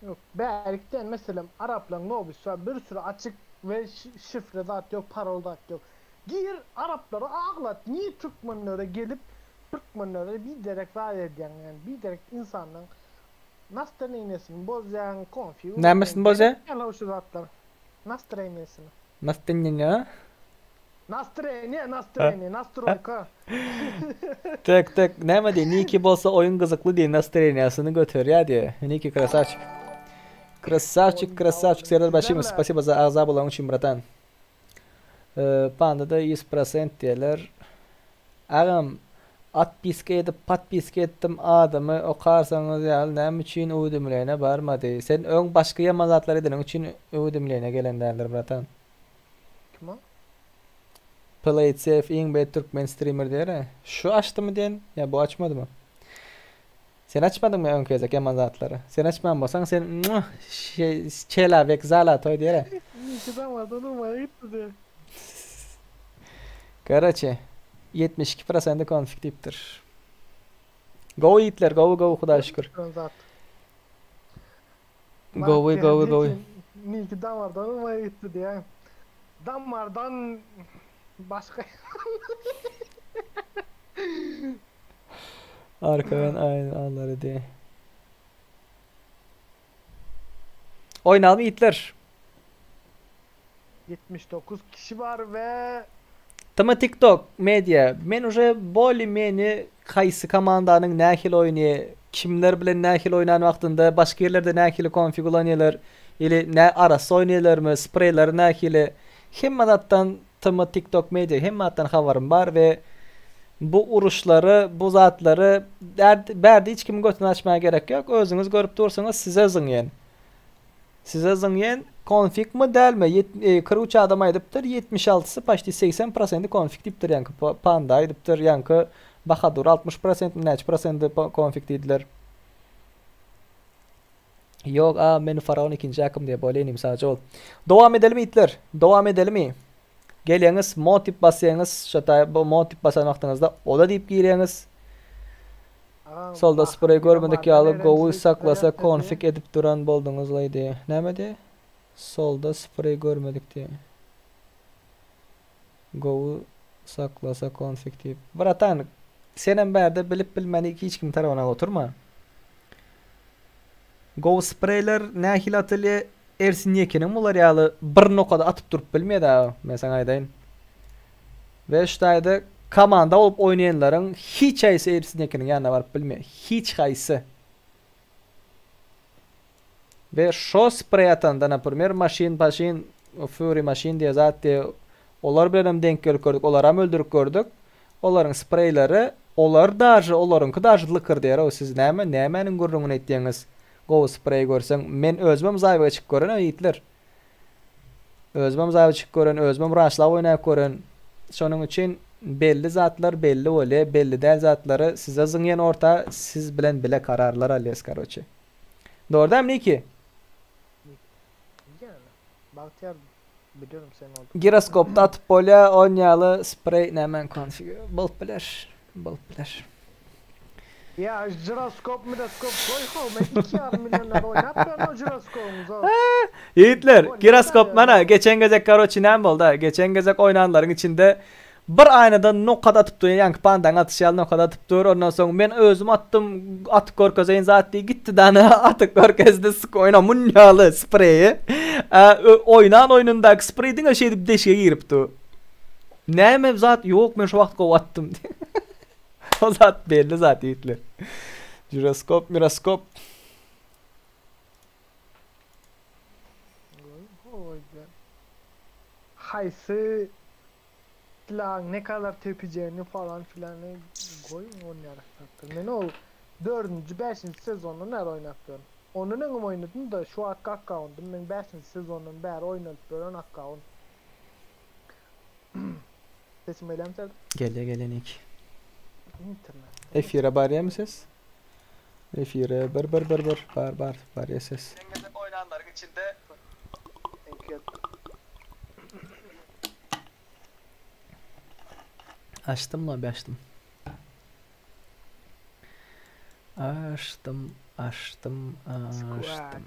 Ýok, bärikden meselem araplaň lobisi bar, bir sürü açyk we şifre zat ýok, parol zat ýok. Gir araplary aglat, niye türkmenlere gelip türkmenlere biderek zat edýäň ýani biderek insanyň nastreniýesini bozýaň, konfi Nämesini bozýaň? Ýa şu zatlar. Nastreniýesini. Nastreniýa? Nastreniýe, nastreniýe, nastroýka. Tek tek näme diý Niki bolsa oýun gyzykly diý nastreniýasyny göterýär diý. Niki krasavçik. Krasavçik, krasavçik Serdar Başimow spasibo za agza bolanyň üçin bratan. Pandada 100% diýerler. Agam atpiska edip patpiska etdim adymy okarsaňyz ýaly näme üçin uwdumleniýa barmady. Sen öň başga ýaman zatlar edeniň üçin uwdumleniýa gelen däldir bratan. Kim o? Play it safe iň bet türkmen streamer diýer. Şu açdymy diýen ýa bu açmadymy? Sen açmadyňmy öňki gezek ýaman zatlary? Sen açman bolsaň sen çelawek zalatoý diýer. Niki damardan urmaya gitdi diýer. Karaçe 72 prosenti konfig diýipdir. Gowy ýigitler gowy gowy hudaýa şükür. Gowy gowy gowy. Niki damardan ylmaya gitdi diýen. Damardan başga Arkadan aynı anları diye. Oynalım yiğitler. 79 kişi var we Tm TikTok media men uje boli meni haýsy komandanyň nähili oýny kimler bilen nähili oýnan wagtynda başga ýerlerde nähili konfig ulanýalar ili nä arassa oýnaýalarmy spreýleri nähili hemme zatdan Tm TikTok media hemme zatdan habarym bar we bu uruşlary bu zatlary bärde hiç kimiň götüni açmaga gerek ýok özüňiz görüp dursuňyz size zyňýan Size zyňýan konfigmi dälmi? 43 adam aýdypdyr, 76-sy paçti 80 prosenti konfig diýipdir ýaňky panda aýdypdyr, ýaňky Bahadur 60 prosentmi näçe prosendi konfig diýdiler. Ýok a men faraon ikinji akym diýe bolýa inim sagja bol. Dowam edelimi itler? Dowam edelimi? Gelýäňiz mod diýip basýaňyz, şo taý bu mod diýip basan wagtyňyzda oda diýip girýäňiz. Solda spreý görmedik ýaly gowy saklasa konfig edip duran bolduňyzlaý diýe. Näme diýe? Solda spreý görmedik diýe. Gowy saklasa konfig diýip. Bratan senem bärde bilip bilmän hiç kimiň tarapyna oturma. Gowy spreýler nähili atylýa Ersin ýekeniň bular ýaly bir nokada atyp durup bilmeýär aga men saňa aýdaýyn. We şu taýda komanda bolup oýnaýanlaryň hiç haýsy Ersin ýekeniň ýanyna baryp bilmeýär. Hiç haýsy. We şo spreý atanda naprimer maşyn paşyn fury maşyn diýe zat diýe olar bilenem deňk gelip gördük olaram öldürip gördük. Olaryň spreýleri olar daže olaryňky daže lykyr diýer ow siz näme nämäniň gürrüňini etýäňiz gowy spreý görseň men özümem zaýba çykyp gören ýigitler özümem zaýba çykyp gören özümem raşlap oýnap gören şonuň üçin belli zatlar belli bolýa belli däl zatlary size zyňýan orta siz bilen bile kararlar alýas karoçe dogry dälmi Niki? Ýa Bagtyýar Biliyorum sen oldun. Giroskopda atyp bolýa on ýaly spreý nämäň konfigi bolup biler bolup biler. Ýa jiroskop miroskop goý how men 2,5 millionlar oýnap ýörün o jiroskobyňyza. Ýigitler giroskop mana geçen gezek karoçi näme bolda geçen gezek oýnanlaryň içinde Bir aýnadan nokat atyp dur, ýaňky pandaň atyşy ýaly nokat atyp dur. Ondan soň men özüm atdym, atyp görkezeýin zat diý gitdi dana atyp görkezdi. Syk oýna mun ýaly spreýi. Oýnan oýnundaky spreý diňe şeýdip deşige girip dur. Näme zat ýok men şo wagt gowy atdym. O zat belli zat ýigitler. Jiroskop, miroskop. Haýsy Silahyň ne kadar tepijegini falan filany goýuň on ýarak zatlar. Men ol dördünji bäşinji sezondan bäri oýnap ýörün. Ondan öňem oýnadym da şu wagtky akkauntym meň bäşinji sezondan bäri oýnalyp ýören akkaunt. Sesim gelýärmi Serdar? Gelýär gelýär Nik. Internet. Efire barýarmy ses? Efire bir bir bir bir bar bar barýar ses. Oýnanlaryň içinde Açdym lobby açdym. Açdym, açdym, açdym.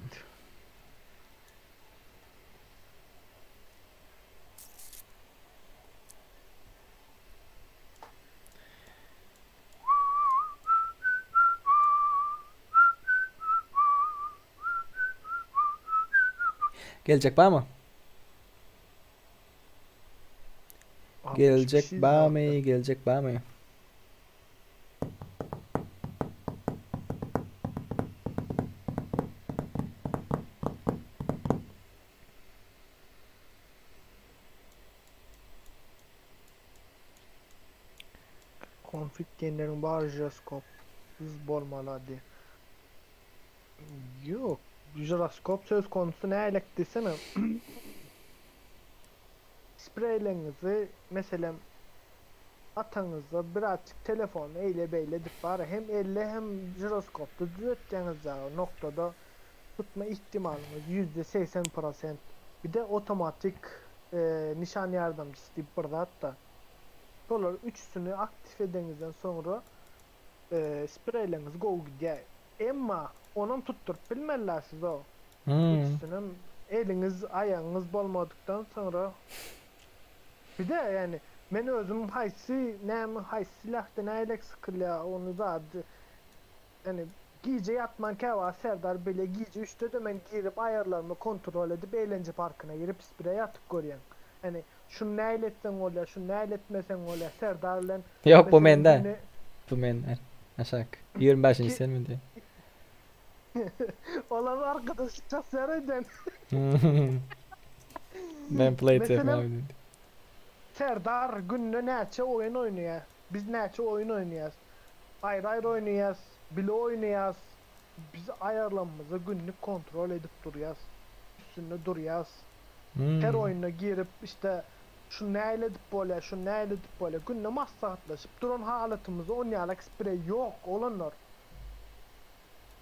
Geljek barmy? Geljek barmy? Geljek barmy? Konfig diýenleriň bary jiroskop bolmaly ady. Ýok, jiroskop söz konusy nälik diýsene. Spreýleňizi meselem ataňyzda birazjyk telefony eýle beýle edip bar hem elle hem jiroskopda düzetýäňiz dagy noktada tutma ihtimalyňyz 80% prosent. Bir de otomatik nişan ýardamçysy diýip bir zat da. Şolar üçüsini aktif edeňizden soňra spreýleňiz gowy gidýär. Emma onam tutduryp bilmeliler siz o. Üçüsinem. Eliňiz aýagyňyz bolmadykdan soňra bir-de ýani men özüm haýsy näme haýsy silahda nähilek sykylýa ony zady ýani gije ýatman käwagt Serdar bile gije üçde-de men girip aýarlarymy kontrol edip eýlenje parkyna girip spre ýatyp görýän ýani şuny nähili etseň bolýa şuny nähili etmeseň bolýa Serdar bilen Ýok bu meselem mende. güne Bu mende. Aşak. 25-nji sen mi diýen. Olar arkadaş çasýar öýden. Men play it Meselem abi diýdi. Serdar günde näçe oýun oýnaýar? Biz näçe oýun oýnaýas? Aýry-aýry oýnaýas, bile oýnaýas. Biz aýarlamyzy günlük kontrol edip durýas. Üstünde durýas. Her Hmm. oýuna girip işte şuny nähili edip bolýar, şuny nähili edip bolýar. Günde maslahatlaşyp duran halatymyzda onýalak spreý ýok oglanlar.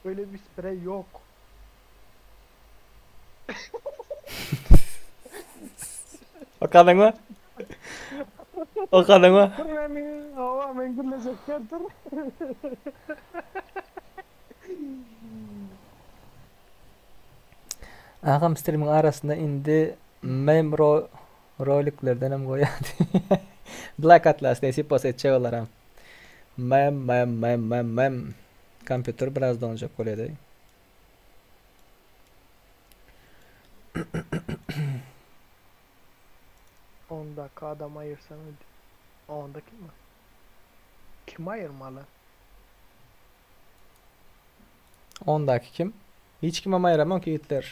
Öyle bir sprey yok. Okadyňmy? Okadyňmy? Dur men hawa men gürlejekler dur. Agam strimiň arasynda indi mem ro roliklerdenem goýady. Black Atlas nesip bolsa etjek olaram. Mem mem mem mem mem. Kompýuter biraz doňjak bolýady. Ondaki adam aýyrsana. Onda kim bar? Kim aýyrmaly? Ondaky kim? Hiç kimem aýyramok ýigitler.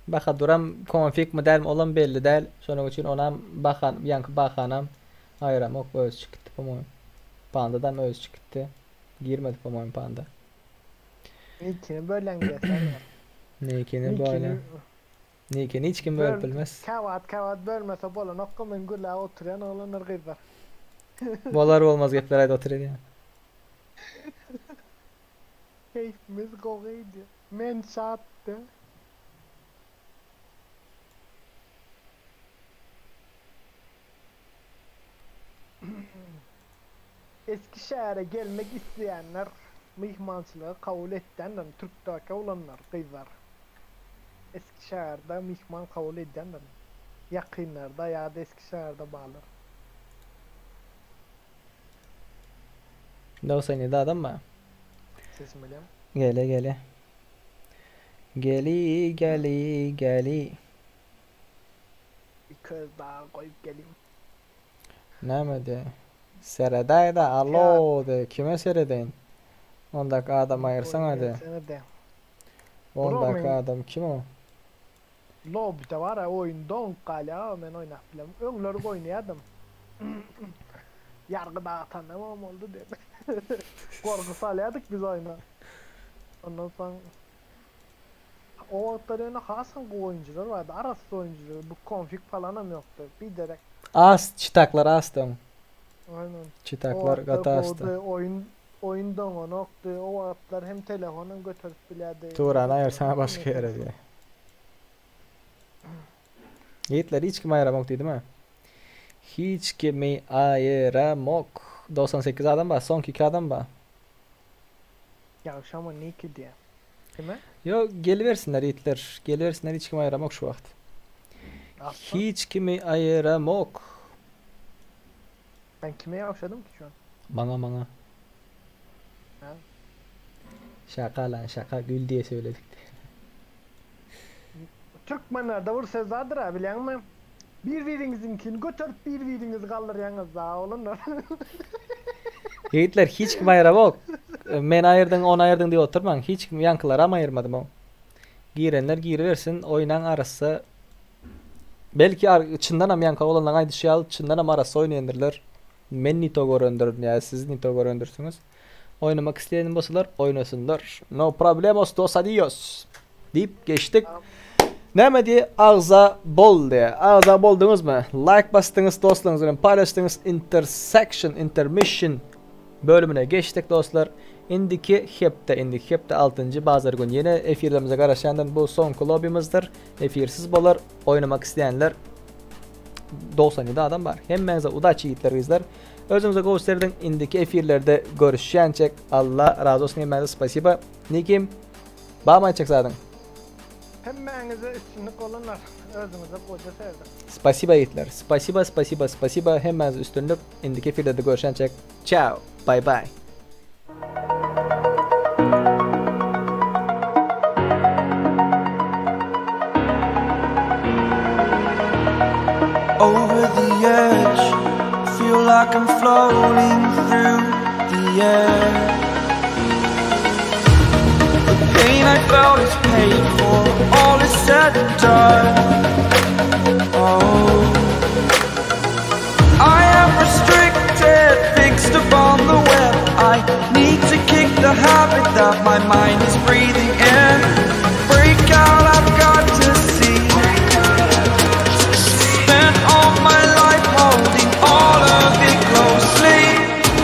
Bahaduram konfig mi dälmi olam belli däl. Şonuň üçin onam bahan ýaňky bahanam aýyramok özi çykyp gitdi po-moýem. Pandadam özi çykyp gitdi. Girmedi po-moýem panda. Nikini bölen diýesene. Nikini bölen. Nikini hiç kim bölüp bilmez. Käwagt käwagt bölmese bolanok men gürläp oturýan oglanlar gyzlar. Bolar bolmaz gepler aýdyp oturýan. Keýpimiz gowydy. Men şatdy. Eskişehire gelmek isleýänler myhmançylyga kabul etýändir Türkdäki oglanlar gyzlar Eskişehirde myhman kabul edýändir ýakynlarda ýa-da Eskişehirde barlar. 97 adam bar. Sesim gelýärmi? Gelýär gelýär. Geli geli geli. Bir köz dagy goýup geliň. Näme diýýär? Seredäýdä alo diýýär. Kime seredeýin? Ondaky adam aýyrsaňa diýýär. Gelsene-de. Ondaky adam kim o? Lobbyda bar-a oýun doňup galýar men oýnap bilemok. Öňler oýnaýardym. Ýargy dagytanam boldy diýip. Gorky salýardyk biz oýna. Ondan soň o wagtlar ýöne hasam gowy oýunjylar bardy. Arassa oýunjylar. Bu konfig falanam ýokdy. Biderek. Az çitaklar azdy öň. Aýnan. Çitaklar gaty azdy. Oýun oýun doňanokdy. O wagtlar hem telefonam göterip bilýärdi. Turany aýyrsaňa başga ýere diýýär. Ýigitler hiç kimi aýyramok diýdim-ä. Hiç kimi aýyramok. 98 adam bar, soňky 2 adam bar. Ýagşama niki diýýär. Kime? Ýok, gelibersinler ýigitler. Gelibersinler hiç kimi aýyramok şu wagt. Hiç kimi aýyramok. Ben kime ýagşadym ki şu an? Maňa maňa. Ha? Şaka lan şaka gül diýe söyledik. Türkmenlerde bir söz bardyr ha bilýäňmi? Bir biriňiziňkini göterip bir biriňizi galdyrýaňyz da oglanlar. Ýigitler hiç kim aýyramok. Men aýyrdyň, ony aýyrdyň diýip oturmaň. Hiç kim ýaňkylaram aýyrmadym o. Girenler giribersin, oýnaň arassa. Belki çyndanam ýaňky oglanlaň aýdyşy ýaly çyndanam arassa oýnaýandyrlar. Men nito görendirin ýa siz nito görendirsiňiz. Oýnamak isleýän bolsalar oýnasynlar. No problemos dos adios. Diýip geçdik. Näme diýe agza bol diýe. Agza bolduňyzmy? Like basdyňyz, dostlaryňyz bilen paýlaşdyňyz. Intersection, intermission bölümine geçdik dostlar. Indiki hepde, indiki hepde 6-njy bazar gün ýene efirlerimize garaşýandan bu soňky lobimizdir. Efirsiz bolar. Oýnamak isleýänler 97 adam bar. Hemmäňize udaçi ýigitler gyzlar. Özüňize gowy serediň. Indiki efirlerde görüşýänçek Allah razy bolsun hemmäňize spasiba. Nikim? Barmy aýtjak zadyň? Hemmäňize. Hemmäňize üstünlik olanlar. Özüňize goja serediň. Spasiba ýigitler. Spasiba spasiba spasiba hemmäňize üstünlik. Indiki efirlerde görşençek. Çao. Bay bay. Over the edge, feel like I'm floating through the air. The pain I felt is paid for, all is said and done. Oh, I am restricted, fixed upon the web. I need to kick the habit that my mind is breathing in. Break out, I've got to see. Spent all my life holding all of it closely.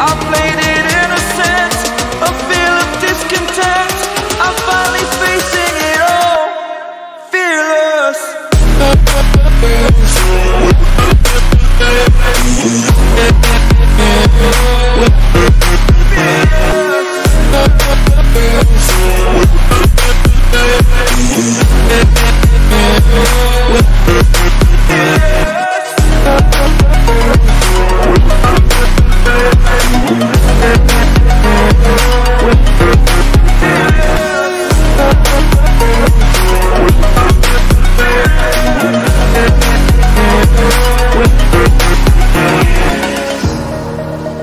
I played it innocent, a feel of discontent. I'm finally facing it all, fearless.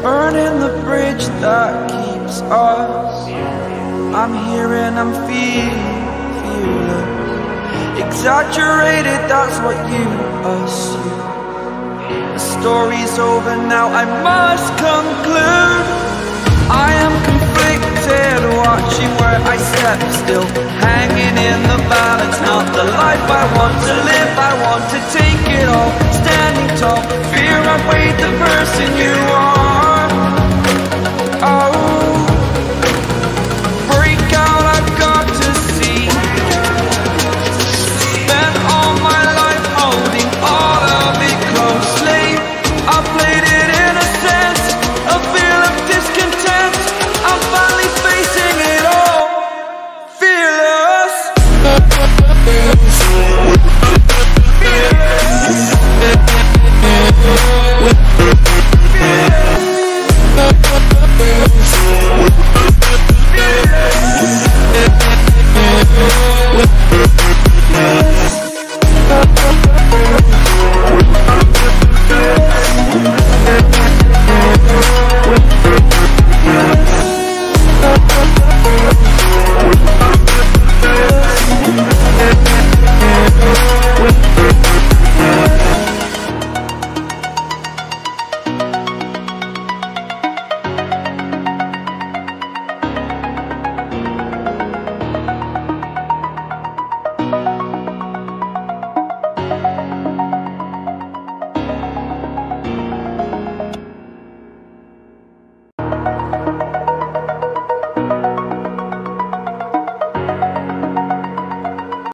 Burning the bridge that keeps us. I'm here and I'm feeling fearless. Exaggerated, that's what you assume. The story's over now, I must conclude. I am conflicted, watching where I step still, hanging in the balance. Not the life I want to live, I want to take it all. Standing tall, fear I weighed the person you.